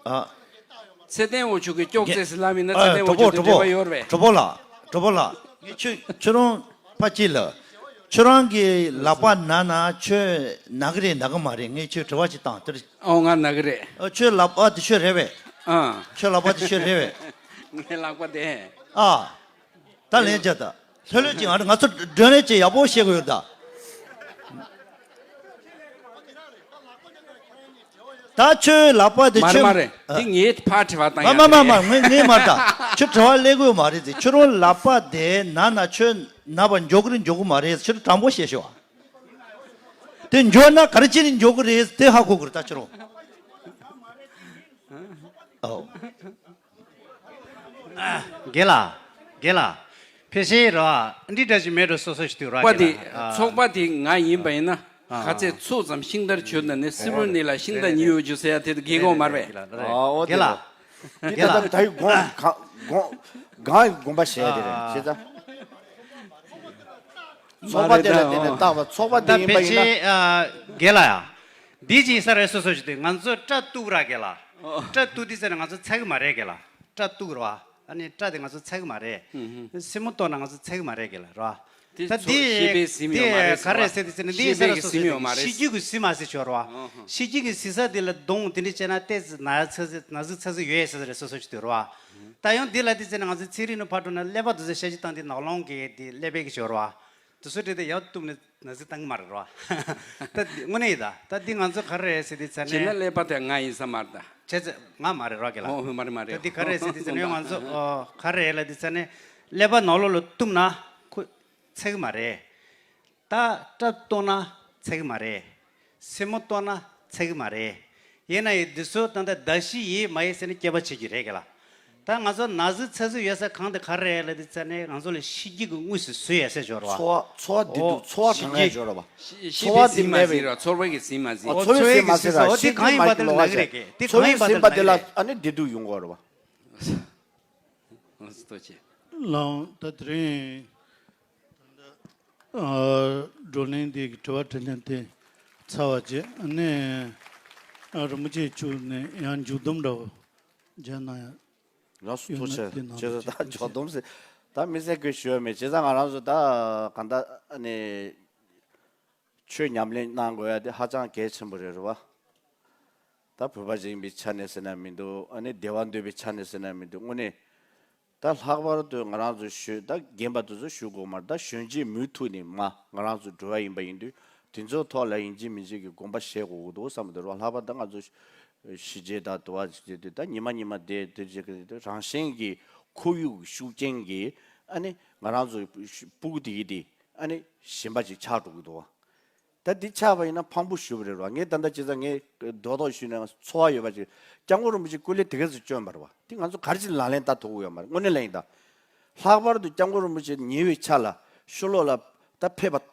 ཨ། ཚེ་བརྟན་དབང་ཕྱུག་གི་ཅོག་ཙེ་ཟེར་ལབ་ཡིན་ན་ཚེ་བརྟན་དབང་ཕྱུག་དེ་འབྲེལ་བ་ཡོད་རེད་པས། གྲོགས་པོ་ལགས། གྲོགས་པོ་ལགས། ངས་ཁྱོད་ཁྱོད་རང་ཕ་གཅིག་ལ། ཁྱོད་རང་གི་ལག་པ་ན་ན་ཁྱོད་ན་གི་རེད་ན་གི་མ་རེད། ངས་ཁྱོད་དྲི་བ་ཅིག་བཏང་དེར། ཨོ་ང་ན་གི་རེད། ཨོ་ཁྱོད་ལག་པ་དེ་ཁྱོད་རེད་པས། ཨ། ཁྱོད་ལག་པ་དེ་ཁྱོད་རེད་པས། ངའི་ལག་པ་དེ། ཨ། ད་ལན་བརྒྱབ་ད། ལྷོད་ལྷོད་ཅིག་ང་ང་ཚོ་སྒྲོན་ལས་ཅིག་ཡག་པོ་བཤད་དགོས་ཡོད་ད། ད་ཁྱོད་ལག་པ་དེ་མ་རེད་ཁྱོད་མ་རེད། ཨ། དེ་ངའི་ཕར་དྲི་བ་བཏང་མ་ཡ་མ་མ་མ་དེ། ངས་ངས་མ་རེད་ད། ཁྱོད་དྲི་བ་སླེབས་དགོས་མ་རེད་ཟེར། ཁྱོད་རང་ལག་པ་དེ་ན་ན་ཁྱོད་ན་བ་མགྱོགས་ཀི་རེད་མགྱོགས་ཀི་མ་རེད་ཁྱོད་དྲང་པོ་བཤད་ཤོག་ཨ། དེ་མགྱོགས་ན་ག་རེ་བྱས་ནས་མགྱོགས་ཀི་རེད་དེ་ཧ་གོ་དགོས་རེད་ད་ཁྱོད་རང་། ཨོ། རྒན་ལགས། རྒན་ལགས། ཕལ་ཆེར་ར་འདི་འདྲ་ཞིག་མེད་འགྲོ་སོ་སོ་ཞིག་འདུག་ར་པ་དེ། རྒན་ལགས། ཨ། ཚོགས་པ་དེ་ང་ཡིན་པ་ཡིན་ན། ཨ། ཁ་ཚད་ཚུགས་ཙམ་ཤིང་རྟར་གྱུར་ན་ནི་སྲིབ་རུ་ནི་ལ་ཤིང་རྟ་ཉི་ཡོད་རྒྱུ་ཟེར་ཡ་དེ་དགེ་གོང་མར་བས། ཨ་འོ་དེ་རྒན་ལགས། རེད། འདི་རྒན་ད་ལྟ་ལགས། ད་ཡི་དགོངས་གང་དགོངས་གང་ཡི་དགོངས་པ་བཞེས་དེ་རེད་ཤེས་ཚ། ཚོགས་པ་དེ་ལ་བརྟེན་ནས་བཏགས་པ་ཚོགས་པ་དེ་ད་ཡིན་པ་ཕལ་ཡིན་ན། ཆེར་ཨ་རྒན་ལགས་ཡ། འདི་ཅིག་ས་རེད་སོ་སོ་ཞིག་དེ་ང་ཚོ་སྐྲ་གཏུག་ར་རྒན་ལགས། ཨོ། སྐྲ་གཏུག་དུས་ཙམ་ནས་ང་ཚོ་ཚ་གི་མ་རེད་རྒན་ལགས། སྐྲ་གཏུག་ར་བ། ཨ་ནི་སྐྲ་དེ་ང་ཚོ་ཚ་གི་མ་རེད། ཧུམ་ཧུམ། སེན་མོ་གཏོགས་ན་ང་ཚོ་ཚ་གི་མ་རེད་རྒན་ལགས་ར་བ། དེ་ད་ཚོ་འདི་ཤེས་པའི་གཟི་མི་ཡོད་མ་རེད་དེ་ཟེར་ག་རེ་བ། ཟེར་དུས་ཙམ་ནས་འདི་ཤེས་ཡིན་ས་པའི་ར་སོ་གཟི་མི་ཡོད་མ་རེད། ཤེས་རྒྱུད་ཀྱི་གཟི་མ་ཟེར་ཆོག་ར་བ། ཨོ་ཧོ། ཤེས་རྒྱུད་ཀྱི་གཟི་ས་དེ་ལ་གདོང་དེ་འདྲ་བྱས་ན་ཏོག་ཙམ་ན་ཚ་ན་ཟུག་ཚ་ཚ་ཡོད་ཡ་ཟེར་རེད་སོ་སོ་ཞིག་དུས་ར་བ། ད་ཡང་འདི་ལ་དུས་ཙམ་ནས་ང་ཚོ་ཚན་རིག་ནང་ཕར་འགྲོ་ན་ཀླད་པ་དེ་ཚོ་ཤ་ཞིག་བཏང་དེ་ནག་ལོང་གི་དེ་ཀླད་པའི་གི་ཆོག་ར་བ། དེ་ཚོ་འདྲ་དེ་ཡར་གཏུབ་ནས་ན་ཟུག་བཏང་གི་མ་རེད་རོ། ད་འདི་དངོས་གནས་ཡིན་ད། ད་འདི་ང་ཚོ་ག་རེ་རེད་ཟེར་དུས་ཙ་ནས། བྱས་ན་ཀླད་པ་དེ་ང་ཡིན་ས་མ་རེད་ད། བྱས་ཙང་ང་མ་རེད་རོ་གི་ལ། ཨོ་མ་རེད་མ་རེད། ད་འདི་ག་རེ་རེད་ཟེར་དུས་ཙ་ནས་ང་ཚོ་ཨོ་ག་རེ་རེད་ལབ་དུས་ཙ་ནས་ཀླད་པ་ནང་ལོགས་ལ་གཏུབ་ན་ཁོ་ཚ་གི་མ་རེད། ད་སྐྲ་གཏོང་ན་ཚ་གི་མ་རེད། སེན་མོ་གཏོང་ན་ཚ་གི་མ་རེད། ཡིན་ན་ཡང་འདི་ཚོ་ད་ལྟ་ཟླ་བཞི་ཡས་མ་ཡས་ཟེར་ནས་སྐྱེལ་པ་བྱེད་རྒྱུ་རེད་ག་ལ། ད་ང་ཚོ་ན་ཟུག་ཚ་ཟུག་ཡོད་ས་གང་དེ་ག་རེ་རེད་ལབ་དུས་ཙ་ནས་ང་ཚོ་ལ་ཤེས་རྒྱུད་ཀྱི་དངོས་སུ་བཟོས་ཡོད་ས་འབྱོར་བ། ཚོར་བ་ཚོར་བ་བདེ་སྡུག་ཚོར་བ་གང་ཡང་འབྱོར་བ། ཤེས་པའི་གཟི་མ་ཟིན་ར་ཚོར་བའི་གི་གཟི་མ་ཟིན། ཨོ་ཚོར་བའི་གཟི་མ་ཟིན་ར་ཤེས་རྒྱུད་མ་གི་ལོག་ཡ་ཤེས་རྒྱུད་མ་གི་ལོག་ཡ་རེད། ཚོར་བའི་གཟི་མ་དེ་ལ་ཨ་ནི་བདེ་སྡུག་ཡོང་གི་རེད་བ། ལགས་ད་དེ་རིང་། ཨ། བགྲོ་གླེང་འདི་གི་དྲི་བ་དྲིས་ལན་དེ་ཚར་བ་རྗེས་ཨ་ནི། ཨ། རིན་པོ་ཆེ་མཆོག་ནས་ཡང་མཇུག་སྡོམ་འདྲ་བོ་རྒྱག་གནང་ཡ། ལགས་སོ་ཡོད་ཐུགས་ན་རྗེ་ཆེ། དེ་གནང་བྱས་རོགས་ད་ཞུ། མཇུག་སྡོམ་ཟེར་ད་དམིགས་བསལ་གྱི་ཞུ་ཡ་མེད། བྱས་ཙང་ང་རང་ཚོ་ད་གང་ལྟར་ཨ་ནི་ཆོས་ཉམས་ལེན་གནང་དགོས་ཡ་དེ་ཧ་ཅང་གལ་ཆེན་པོ་རེད་རེད་བ། ད་བོད་པ་ཞིག་ཡིན་པའི་ཆ་ནས་ཟེར་ན་མི་འདུག་ཨ་ནི་བདེ་བ་འདོད་པའི་ཆ་ནས་ཟེར་ན་མི་འདུག་དངོས་གནས། ད་ལྷག་པར་དུ་ང་རང་ཚོ་ཞུ་ད་རྒན་པ་དེ་ཚོ་ཞུ་དགོས་མ་རེད། ད་གཞོན་སྐྱེས་མུ་མཐུད་ནས་མ་ང་རང་ཚོ་འགྲོ་བ་ཡིན་པ་ཡིན་དུས་དེ་ཚོའི་ཐོག་ལ་ཡིན་གཅིག་མིན་གཅིག་གི་དགོངས་པ་བཞེས་དགོས་ཀྱི་འདུག་བསམ་གྱི་འདུག་ར། ལྷག་པར་ད་ང་ཚོ་གཞིས་བྱེས་དང་དུ་བ་བྱེད་དུས་ད་ཉི་མ་ཉི་མ་བསྡད་དེ་བྱེད་ཀྱི་རེད། རང་བཞིན་གྱི་ཁོར་ཡུག་ཤུགས་རྐྱེན་གྱིས་ཨ་ནི་ང་རང་ཚོ་སྤུ་གུ་དེ་ཡི་དེ་ཨ་ནི་གཞན་པ་ཅིག་ཆགས་འགྲོ་གི་འདུག་བ། ད་འདི་ཆགས་པ་ཡིན་ན་ཕངས་པོ་ཞེ་པོ་རེད་བ། ངས་ད་ལྟ་བྱས་ཙང་ངས་རྡོག་རྡོག་ཞུས་ན་ཚོར་བ་ཡོད་པ་ཅིག་སྐྱབས་མགོན་རིན་པོ་ཆེ་སྐུ་ལས་དེ་ག་ཚོད་བསྐྱོན་པ་རེད་བ། འདི་ང་ཚོ་ག་རེ་བྱས་ནས་ལག་ལེན་བསྟར་ཐུབ་ཀྱི་ཡོད་མ་རེད། དངོས་གནས་ལ་ཡིན་ད། ལྷག་པར་དུ་སྐྱབས་མགོན་རིན་པོ་ཆེ་ཉེ་བའི་ཆར་ལ་ཕྱི་ལོགས་ལ་ད་ཕེབས་པ།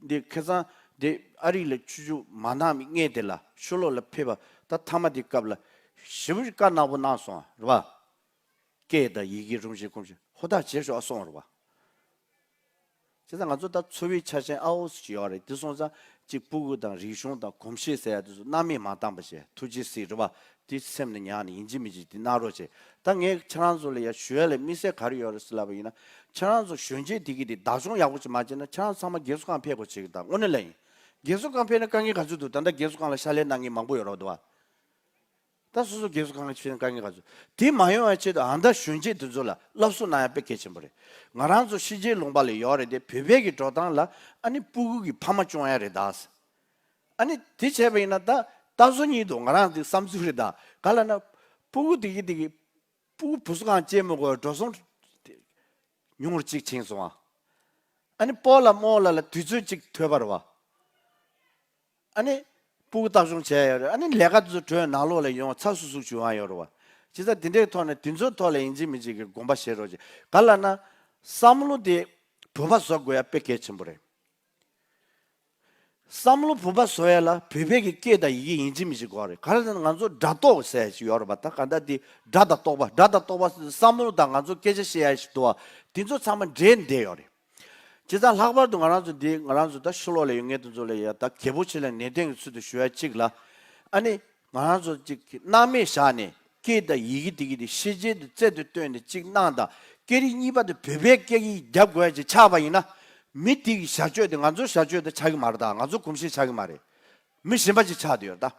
འདི་ཁ་སང་འདི་ཨ་རི་ལ་ཆོས་ཞུ་མ་གནང་བའི་སྔས་དེ་ལ་ཕྱི་ལོགས་ལ་ཕེབས་པ། ད་མཐའ་མ་དེ་སྐབས་ལ་ཞེ་པོ་ཅིག་བཀའ་ནག་པོ་གནང་སོང་རེད་བ། སྐད་དང་ཡི་གེ་རིན་པོ་ཆེའི་གོམས་གཤིས་ཧུར་ཐག་བྱེད་ཤོག་ཨ་སོང་རེད་བ། བྱས་ཙང་ང་ཚོ་ད་འཚོ་བའི་ཆ་རྐྱེན་ཨ་འོ་ཞིག་ཡོད་རེད། དེ་སོང་ཙང་གཅིག་སྤུ་གུ་དང་རིག་གཞུང་དང་གོམས་གཤིས་ཟེར་ཡ་དེ་ཚོ་སྣང་མེད་མ་བཏང་པ་བྱས། ཐུགས་རྗེ་གཟིགས་རེད་བ། དེ་སེམས་ནས་ཉར་ནས་ཡིན་གཅིག་མིན་གཅིག་དེ་གནང་རོགས་བྱས། ད་ངས་ཁྱེད་རང་ཚོ་ལ་ཡ་ཞུ་ཡ་ལ་དམིགས་བསལ་ག་རེ་ཡོད་རེད་ཟེར་ལབ་པ་ཡིན་ན། ཁྱེད་རང་ཚོ་གཞོན་སྐྱེས་དེ་གི་དེ་བདག་སྐྱོང་ཡག་པོ་ཅིག་མ་བྱས་ན་ཁྱེད་རང་ཚང་མ་རྒས་གསོ་ཁང་ཕེབས་དགོས་བྱེད་ཀྱི། ད་དངོས་གནས་ལ་ཡིན། རྒས་གསོ་ཁང་ཕེབས་ན་དཀའ་ངལ་ག་ཚོད་འདུག་ད་ལྟ་རྒས་གསོ་ཁང་ལ་ཕྱག་ལས་གནང་མཁན་མང་པོ་ཡོད་རེད་བ། ད་སོ་སོ་རྒས་གསོ་ཁང་ཕྱིན་དཀའ་ངལ་ག་ཚོད། དེ་མ་ཡོང་བའི་ཆེད་དུ་ཨ་མདའ་གཞོན་སྐྱེས་དེ་ཚོ་ལ་སློབ་གསོ་གནང་ཡ་དཔེ་གལ་ཆེན་པོ་རེད། ང་རང་ཚོ་ཕྱི་རྒྱལ་ལུང་པ་ལ་ཡོད་རེད་དེ། བོད་པའི་གི་འགྲོ་སྟངས་ལ་ཨ་ནི་སྤུ་གུ་གི་ཕ་མ་སྐྱོང་ཡ་རེད་ད། ཨ་ནི་དེ་བྱས་པ་ཡིན་ན་ད་ད་གཟོད་ཉིད་དུ་ང་རང་དེ་བསམ་ཚུལ་རེད་ད། ག་ལ་ན་སྤུ་གུ་དེ་གི་དེ་གི་སྤུ་གུ་བུ་གསོ་ཁང་སྐྱེལ་མི་དགོས། འགྲོ་སོང་ཉུང་རུ་གཅིག་ཕྱིན་སོང་ཨ། ཨ་ནི་སྤོ་ལགས་རྨོ་ལགས་ལ་དུས་ཚོད་གཅིག་ཐོབ་པ་རེད་བ། ཨ་ནི་སྤུ་གུ་ལྟ་སྐྱོང་བྱས་ཡོད་རེད། ཨ་ནི་ལས་ཀ་དེ་ཚོ་གྲོལ་ནང་ལོགས་ལ་ཡོང་ཚ་སུབ་སུབ་བྱུང་ཡ་ཡོད་རེད་བ། བྱས་ཙང་དེ་འདྲའི་ཐོག་ནས་དེ་ཚོའི་ཐོག་ལ་ཡིན་གཅིག་མིན་གཅིག་གི་དགོངས་པ་བཞེས་རོགས་བྱེད། ག་ལ་ན་བསམ་བློ་དེ་བོད་པ་བཟོ་དགོས་ཡ་དཔེ་གལ་ཆེན་པོ་རེད། བསམ་བློ་བོད་པ་བཟོ་ཡ་ལ་བོད་པའི་གི་སྐད་དང་ཡི་གེ་ཡིན་གཅིག་མིན་གཅིག་དགོས་རེད། ག་རེ་ཟེར་ན་ང་ཚོ་སྒྲ་རྟོག་ཟེར་ཡ་ཞིག་ཡོད་རེད་བ། ད་ག་འདྲ་དེ་སྒྲ་དང་རྟོག་པ། སྒྲ་དང་རྟོག་པ་བསམ་བློ་དང་ང་ཚོ་སྐད་ཆ་བཤད་ཡ་ཞིག་འདུག་བ། དེ་ཚོ་ཚང་མ་འདྲེས་བསྡད་ཡོད་རེད། བྱས་ཙང་ལྷག་པར་དུ་ང་རང་ཚོ་འདི་ང་རང་ཚོ་ད་ཕྱི་ལོགས་ལ་ཡོད་མཁན་དེ་ཚོ་ལ་ཡ་ད་རྒད་པོ་ཆེ་ལ་ནན་ཏན་གྱི་ཚུལ་དུ་ཞུ་ཡ་གཅིག་ལ། ཨ་ནི་ང་རང་ཚོ་གཅིག་སྣང་མེད་བཞག་ནས་སྐད་དང་ཡི་གེ་དེ་གི་དེ་ཤེས་བྱའི་དེ་རྩལ་དུ་བཏོན་ནས་གཅིག་གནང་དང་། སྐད་རིགས་གཉིས་པ་དེ་བོད་པའི་སྐད་ཡིག་རྒྱབ་དགོས་ཡ་ཅིག་ཆགས་པ་ཡིན་ན། མི་དེ་གི་བྱ་སྤྱོད་དེ་ང་ཚོའི་བྱ་སྤྱོད་དེ་ཆགས་ཀྱི་མ་རེད་ད། ང་ཚོའི་གོམས་གཤིས་ཆགས་ཀྱི་མ་རེད། མི་གཞན་པ་ཅིག་ཆགས་བསྡད་ཡོད་རེད་ད།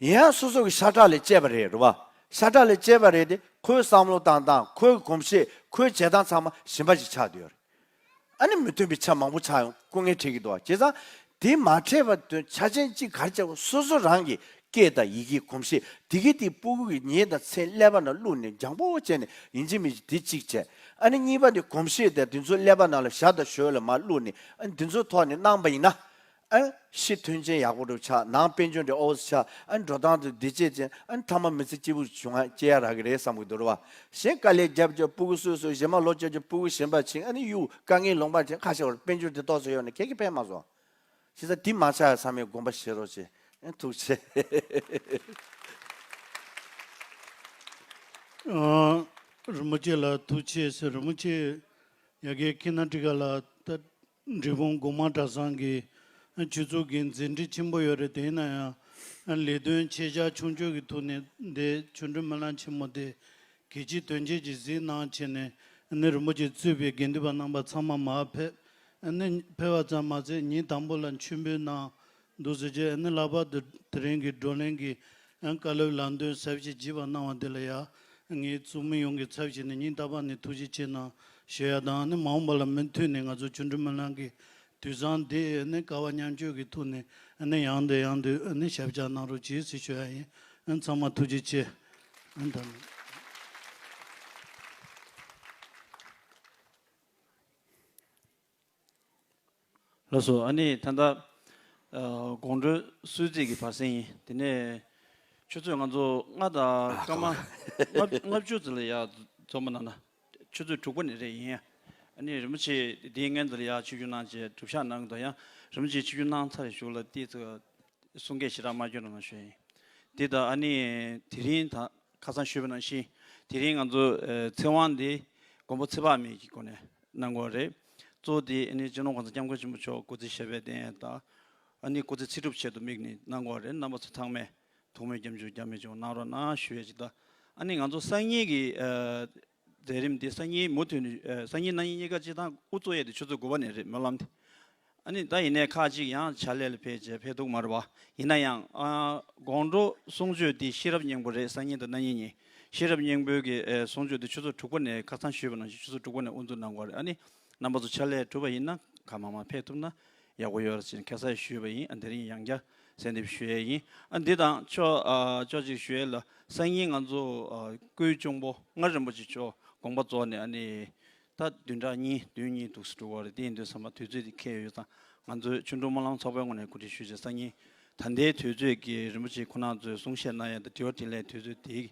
ཡིན་ཡང་སོ་སོ་གི་ཤ་ཁྲག་ལས་སྐྱེས་པ་རེད། རེད་བ། ཤ་ཁྲག་ལས་སྐྱེས་པ་རེད་དེ། ཁོའི་བསམ་བློ་བཏང་སྟངས། ཁོའི་གོམས་གཤིས། ཁོའི་བྱེད་སྟངས་ཚང་མ་གཞན་པ་ཞིག་ཆགས་བསྡད་ཡོད་རེད། ཨ་ནི་མི་མཐུན་པའི་ཆ་མང་པོ་ཆགས་ཡོང་། སྐུ་ངལ་འཕྲད་ཀྱི་འདུག་བ། བྱས་ཙང་དེ་མ་འཕྲད་པ་དོན་ཆ་རྐྱེན་གཅིག་ག་རེ་བྱས་པ། སོ་སོ་རང་གི་སྐད་དང་ཡི་གེ་གོམས་གཤིས་དེ་གི་དེ་སྤུ་གུ་གི་ཉལ་དང་ཚེ་ཀླད་པ་ནང་བླུགས་ནས་འཇམ་པོ་བྱས་ནས་ཡིན་གཅིག་མིན་གཅིག་དེ་གཅིག་བྱས། ཨ་ནི་གཉིས་པ་དེ་གོམས་གཤིས་དེ་དེ་ཚོ་ཀླད་པ་ནང་ལ་ཞྭ་དང་ཞོལ་ལ་མར་བླུགས་ནས། ཨ་ནི་དེ་ཚོའི་ཐོག་ནས་གནང་པ་ཡིན་ན། ཨ་ཕྱི་མཐུན་རྐྱེན་ཡག་པོ་འདྲ་ཆགས། ནང་དཔལ་འབྱོར་འདྲ་ཨོ་ཙི་ཆགས། ཨ་འགྲོ་སྟངས་འདྲ་བདེ་སྐྱིད་ཅན། ཨ་མཐའ་མ་མི་ཚེ་སྐྱིད་པོ་བྱུང་ང་སྐྱེལ་ཡ་རག་གི་རེད་བསམ་གི་འདུག་རེད་བ། གཞན་དཀའ་ལས་རྒྱབ་རྒྱབ་སྤུ་གུ་སོ་སོ་གཞན་མ་ལོ་བཅོ་བརྒྱད་སྤུ་གུ་གཞན་པ་ཕྱིན། ཨ་ནི་གཡུག་དཀའ་ངལ་ལུང་པ་ཅན་ཁ་ཤས་བར་དཔལ་འབྱོར་འདི་ཏོག་ཙམ་ཡོད་ན་ཁྱེད་ཀྱི་ཕན་མ་སོང་། བྱས་ཙང་འདི་མ་ཆགས་ཡ་ཚང་མས་དགོངས་པ་བཞེས་རོགས་བྱེད། ཨ་ཐུགས་རྗེ་ཆེ། ཨ་རིན་པོ་ཆེ་ལ་ཐུགས་རྗེ་ཆེ་ཟེར། རིན་པོ་ཆེ་ཡ་གི་ཁྱེད་ན་ཊི་ཀ་ལ་ད། འབྲས་སྤུངས་སྒོ་མང་གྲྭ་ཚང་གི་ཆོས་ཚོགས་ཀྱི་མཛད་འཕྲིན་ཆེན་པོ་ཡོད་རེད། དེ་ཡིན་ན་ཡང་ལས་དོན་ཆེ་ཆུང་ཆུང་ཆུང་གི་ཐོག་ནས་འདི་ཆོ་འཕྲུལ་སྨོན་ལམ་ཆེན་མོ་དེ་གལ་ཆེ་དོན་ཆེ་ཅིག་གཟིགས་གནང་བྱས་ནས། ནི་རིན་པོ་ཆེ་གཙོས་པའི་དགེ་འདུན་པ་རྣམ་པ་ཚང་མ་མར་ཕེབས། ནི་ཕེབས་པ་ཙམ་མ་ཟད་ཉིན་དང་པོ་ལ་མཆོད་འབུལ་གནང་འདུག་ཟེར་བྱས། ནི་ལྷག་པར་དུ་དེ་རིང་གི་བགྲོ་གླེང་གི་བཀའ་སློབ་ལམ་སྟོན་ཟབ་ཞིང་རྒྱས་པ་གནང་བ་འདི་ལ་ཡང་། ངའི་ཚོགས་མི་ཡོངས་ཀྱི་ཚབ་བྱས་ནས་སྙིང་ཐག་པ་ནས་ཐུགས་རྗེ་ཆེ་གནང་ཞུ་ཡ་དང་། ནི་མ་འོངས་པ་ལ་མུ་མཐུད་ནས་ང་ཚོ་ཆོ་འཕྲུལ་སྨོན་ལམ་གྱི་དུས་བཟང་འདི་ནི་དཀའ་བ་མཉམ་སྤྱོད་ཀྱི་ཐོག་ནས་ནི་ཡང་དུ་ཡང་དུ་ནི་ཞབས་ཕྱི་གནང་རོགས་གྱིས་ཟེར་ཞུ་ཡ་ཡིན། ཚང་མ་ཐུགས་རྗེ་ཆེ། ཨ་ད་ལགས་སོ། ཨ་ནི་ད་ལྟ་ཨ་དགོང་དྲོའི་གསོལ་ཚིགས་ཀྱི་བར་གསེང་ཡིན། དེ་ནས་ཆུ་ཚོད་ང་ཚོ་ལྔ་དང་སྐར་མ་ལྔ་ལྔ་བཅུ་ཙམ་ལ་ཡར་འཛོམས་པ་གནང་ན། ཆུ་ཚོད་དྲུག་པ་ནས་རེད་ཡིན། ཨ་ནི་རིན་པོ་ཆེ་དེའི་སྔོན་དུ་ལ་ཡར་ཆིབས་བསྒྱུར་གནང་བྱས་གྲུབ་ཆ་གནང་གི་འདུག། ཡང་རིན་པོ་ཆེ་ཆིབས་བསྒྱུར་གནང་ཚར་བའི་གཞུག་ལ་ཏོག་ཙམ་གསུང་སྐད་ཞེ་དྲག་མ་བསྐྱོན་རོགས་གནང་ཞུ་ཡ་ཡིན། དེ་དང་ཨ་ནི་དེ་རིང་ད་ཁ་སང་ཞུས་པ་ནང་བཞིན་དེ་རིང་ང་ཚོ་ཨ་ཚེ་དབང་འདི་མགོན་པོ་ཚེ་དཔག་མེད་ཀྱི་སྒོ་ནས་གནང་དགོས་རེད། གཙོ་བོ་དེ་ཨ་ནི་སྤྱི་ནོར་༸གོང་ས་༸སྐྱབས་མགོན་ཆེན་པོ་མཆོག་སྐུ་ཚེ་ཞབས་པད་བརྟན་ཡ་དང་། ཨ་ནི་སྐུ་ཚེ་ཚེ་སྒྲུབ་ཆེད་དུ་དམིགས་ནས་གནང་དགོས་རེད། རྣམ་པ་ཚོ་ཚང་མས་ཐུགས་སྨོན་སྐྱབས་འཇུག་རྒྱ་མེད་བྱུང་གནང་རོགས་གནང་ཞུ་ཡ་ཅིག་དང་། ཨ་ནི་ང་ཚོ་སང་ཉིན་གྱི་ཨ་མཛད་རིམ་འདི་སང་ཉིན་མུ་མཐུད་ནས་ཨ་སང་ཉིན་གནངས་ཉིན་གཉིས་ཀ་སྤྱིར་བཏང་དབུ་གཙོ་ཡས་དེ་ཆུ་ཚོད་དགུ་པ་ནས་རེད། སྨོན་ལམ་དེ། ཨ་ནི་ད་ཡིན་ནའི་ཁག་ཅིག་ཡང་ཕྱག་ལས་ལ་ཕེབས་བྱས་ཕེབས་ཐུབ་མ་རེད་བ། ཡིན་ན་ཡང་ཨ་དགོང་དྲོ་གསུང་ཆོས་དེ་ཤེས་རབ་སྙིང་པོ་རེད། སང་ཉིན་དང་གནངས་ཉིན་གཉིས། ཤེས་རབ་སྙིང་པོའི་གི་ཨ་གསུང་ཆོས་དེ་ཆུ་ཚོད་དྲུག་པ་ནས་ཁ་སང་ཞུས་པ་ནང་བཞིན་ཆུ་ཚོད་དྲུག་པ་ནས་དབུ་འཛུགས་གནང་དགོས་རེད། ཨ་ནི་རྣམ་པ་ཚོ་ཕྱག་ལས་གྲུབ་པ་ཡིན་ན་གང་མང་མང་ཕེབས་ཐུབ་ན་ཡག་པོ་ཡོད་རེད་ཅེས་ཁ་སང་ཞུས་པ་ཡིན། ཨ་དེ་རིང་ཡང་བསྐྱར་གསལ་འདེབས་ཞུ་ཡས་ཡིན། ཨ་འདི་དང་ཕྱོགས་ཨ་ཕྱོགས་གཅིག་ཞུ་ཡས་ལ་སང་ཉིན་ང་ཚོ་ཨ་སྐུའི་གཅུང་པོ་མངའ་རིན་པོ་ཆེ་མཆོག་དགོངས་པ་རྫོགས་ནས་ཨ་ནི་ ད་བདུན་ཕྲག་གཉིས་བདུན་གཉིས་འདུག་སེ་འགྲོ་གི་རེད། དེ་ཡིན་དུས་ཙམ་པ་དུས་ཚོད་དེ་འཁེལ་ཡོད་ཙང་ང་ཚོའི་ཆོ་འཕྲུལ་སྨོན་ལམ་ཚོགས་པའི་ངོས་ནས་གོ་སྒྲིག་ཞུས་བྱས་སང་ཉིན་ད་ལྟའི་དུས་ཚོད་ཀྱི་རིན་པོ་ཆེ་ཁོང་རྣམ་ཚོས་གསུང་བཤད་གནང་ཡ་དང་དྲི་བ་དྲིས་ལན་དུས་ཚོད་དེའི་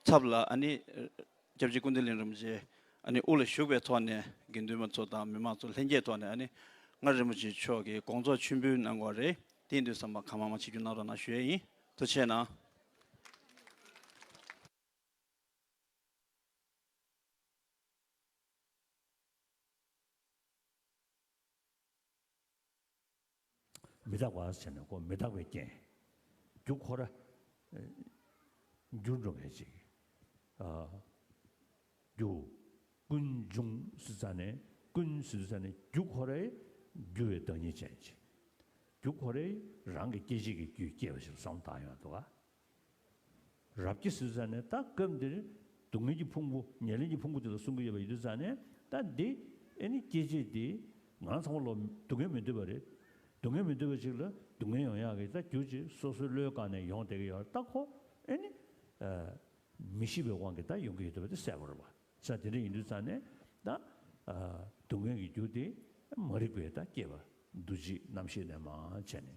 ཚབ་ལ་ཨ་ནི་སྐྱབས་རྗེ་ཀུན་བདེ་གླིང་རིན་པོ་ཆེ་ཨ་ནི་དབུ་ལ་བཞུགས་པའི་ཐོག་ནས་དགེ་འདུན་པ་ཚོ་དང་མི་མང་ཚོ་ལྷན་རྒྱས་ཐོག་ནས་ཨ་ནི་སྔར་རིན་པོ་ཆེ་མཆོག་གི་དགོངས་རྫོགས་མཆོད་འབུལ་གནང་དགོས་རེད། དེ་ཡིན་དུས་ཙམ་པ་གང་མང་མང་ཆིབས་བསྒྱུར་གནང་རོགས་གནང་ཞུ་ཡས་ཡིན། ཐུགས་རྗེ་གནང་། མི་རྟག་པ་ཟེར་ནས་ཁོ་མི་རྟག་པའི་རྐྱེན། རྒྱུ་ཁོ་ར་ཨེ་འགྱུར་འགྲོ་མཁན་ཅིག་ཨ། རྒྱུ། ཀུན་འབྱུང་ཟེར་ཙང་ནས་ཀུན་ཟེར་ཙང་ནས་རྒྱུ་ཁོ་རའི་འགྱུར་བའི་བདག་ཉིད་ཅན་ཅིག་རྒྱུ་ཁོ་རའི་རང་གི་སྐྱེ་མཆེད་ཀྱི་རྒྱུས་སྐྱེས་པ་ཞིག་བསམ་བཏང་ཡོང་འདུག་ག་རབ་སྐྱེ་ཟེར་ཙང་ནས་ད་སྐབས་འདིར་སྡུག་བསྔལ་གྱི་ཕུང་པོ་ཉེར་ལེན་གྱི་ཕུང་པོ་དེ་ལ་གསུང་གི་ཡོད་པ་ཡིན་དུས་ཙང་ནས་ད་འདི་ཨེ་ནི་སྐྱེ་མཆེད་འདི་ང་རང་ཚང་མ་ལོ་སྡུག་བསྔལ་མི་འདོད་པ་རེད། སྡུག་བསྔལ་མི་འདོད་པ་ཅིག་ལ་སྡུག་བསྔལ་ཡོང་ཡག་གི་ད་རྒྱུ་ཅིག་སོ་སོའི་བློའི་སྒང་ནས་ཡོང་བསྡད་ཀྱི་ཡོད་རེད། ད་ཁོ་ཨེ་ནི་མི་ཤེས་པའི་དབང་གིས་ད་ཡོང་གི་ཡོད་འདུག་པ་དེ་གསལ་པོ་རེད་པ། ས་དེ་འདྲ་ཡིན་དུས་ཙང་ནས་ད་སྡུག་བསྔལ་གྱི་རྒྱུ་དེ་མ་རིག་པས་ད་སྐྱེས་པ་འདུ་བྱེད་རྣམ་ཤེས་ནས་མར་བྱས་ནས།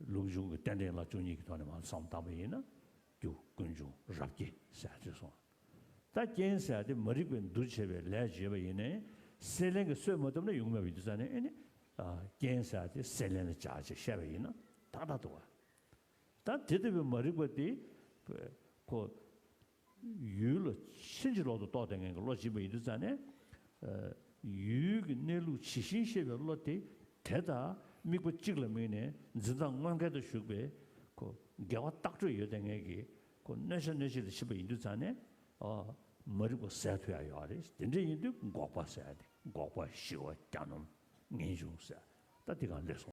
ལུགས་འབྱུང་གི་རྟེན་འབྲེལ་ལ་བཅུ་གཉིས་ཀྱི་ཐོག་ནས་མར་བསམ་བཏང་པ་ཡིན་ན། རྒྱུ་ཀུན་འབྱུང་རབ་སྐྱེ་ཟེར་ཡ་དེ་སོང་། ད་རྐྱེན་ཟེར་ཡ་དེ་མ་རིག་པས་འདུ་བྱས་པའི་ལས་བྱས་པ་ཡིན་ནའི་སྲེད་ལེན་གྱིས་གསོད་མ་ཐུབ་ན་ཡོང་མེད་པ་ཡིན་དུས་ཙང་ནས་ཨེ་ནི། རྐྱེན་ཟེར་ཡ་དེ་སྲེད་ལེན་ལ་སྦྱར་བྱས་བཤད་པ་ཡིན་ན་ཏག་ཏག་འདུག་བ། ད་དེ་ལྟ་བུའི་མ་རིག་པ་དེ་ཁོ། ཡུལ་ལ་ཕྱིན་ཅི་ལོག་ཏུ་རྟོགས་བསྡད་མཁན་གྱི་བློ་སྦྱིན་པ་ཡིན་དུས་ཙང་ནས། ཡུལ་གྱི་གནས་ལུགས་ཇི་བཞིན་ཤེས་པའི་བློ་དེ་དེ་དང་དམིགས་པ་གཅིག་ལ་དམིགས་ནས་འཛིན་སྟངས་དངོས་འགལ་དུ་ཞུགས་པའི་ཁོ་དགེ་བ་ལྟག་སྤྲོད་ཡོད་བསྡད་མཁན་གྱི་ཁོ་གནོད་བྱ་གནོད་བྱེད་དུ་ཕྱིན་པ་ཡིན་དུས་ཙང་ནས། ཨ། མ་རིག་པ་ཟད་ཐུབ་ཡ་ཡོད་རེད། དེ་འདྲ་ཡིན་དུས་འགོག་པ་ཟེར་ཡ་དེ་འགོག་པ་ཞི་བ་གྱ་ནོམ་ངེས་འབྱུང་ཟེར་ད་དེ་གང་ལེགས་སོ།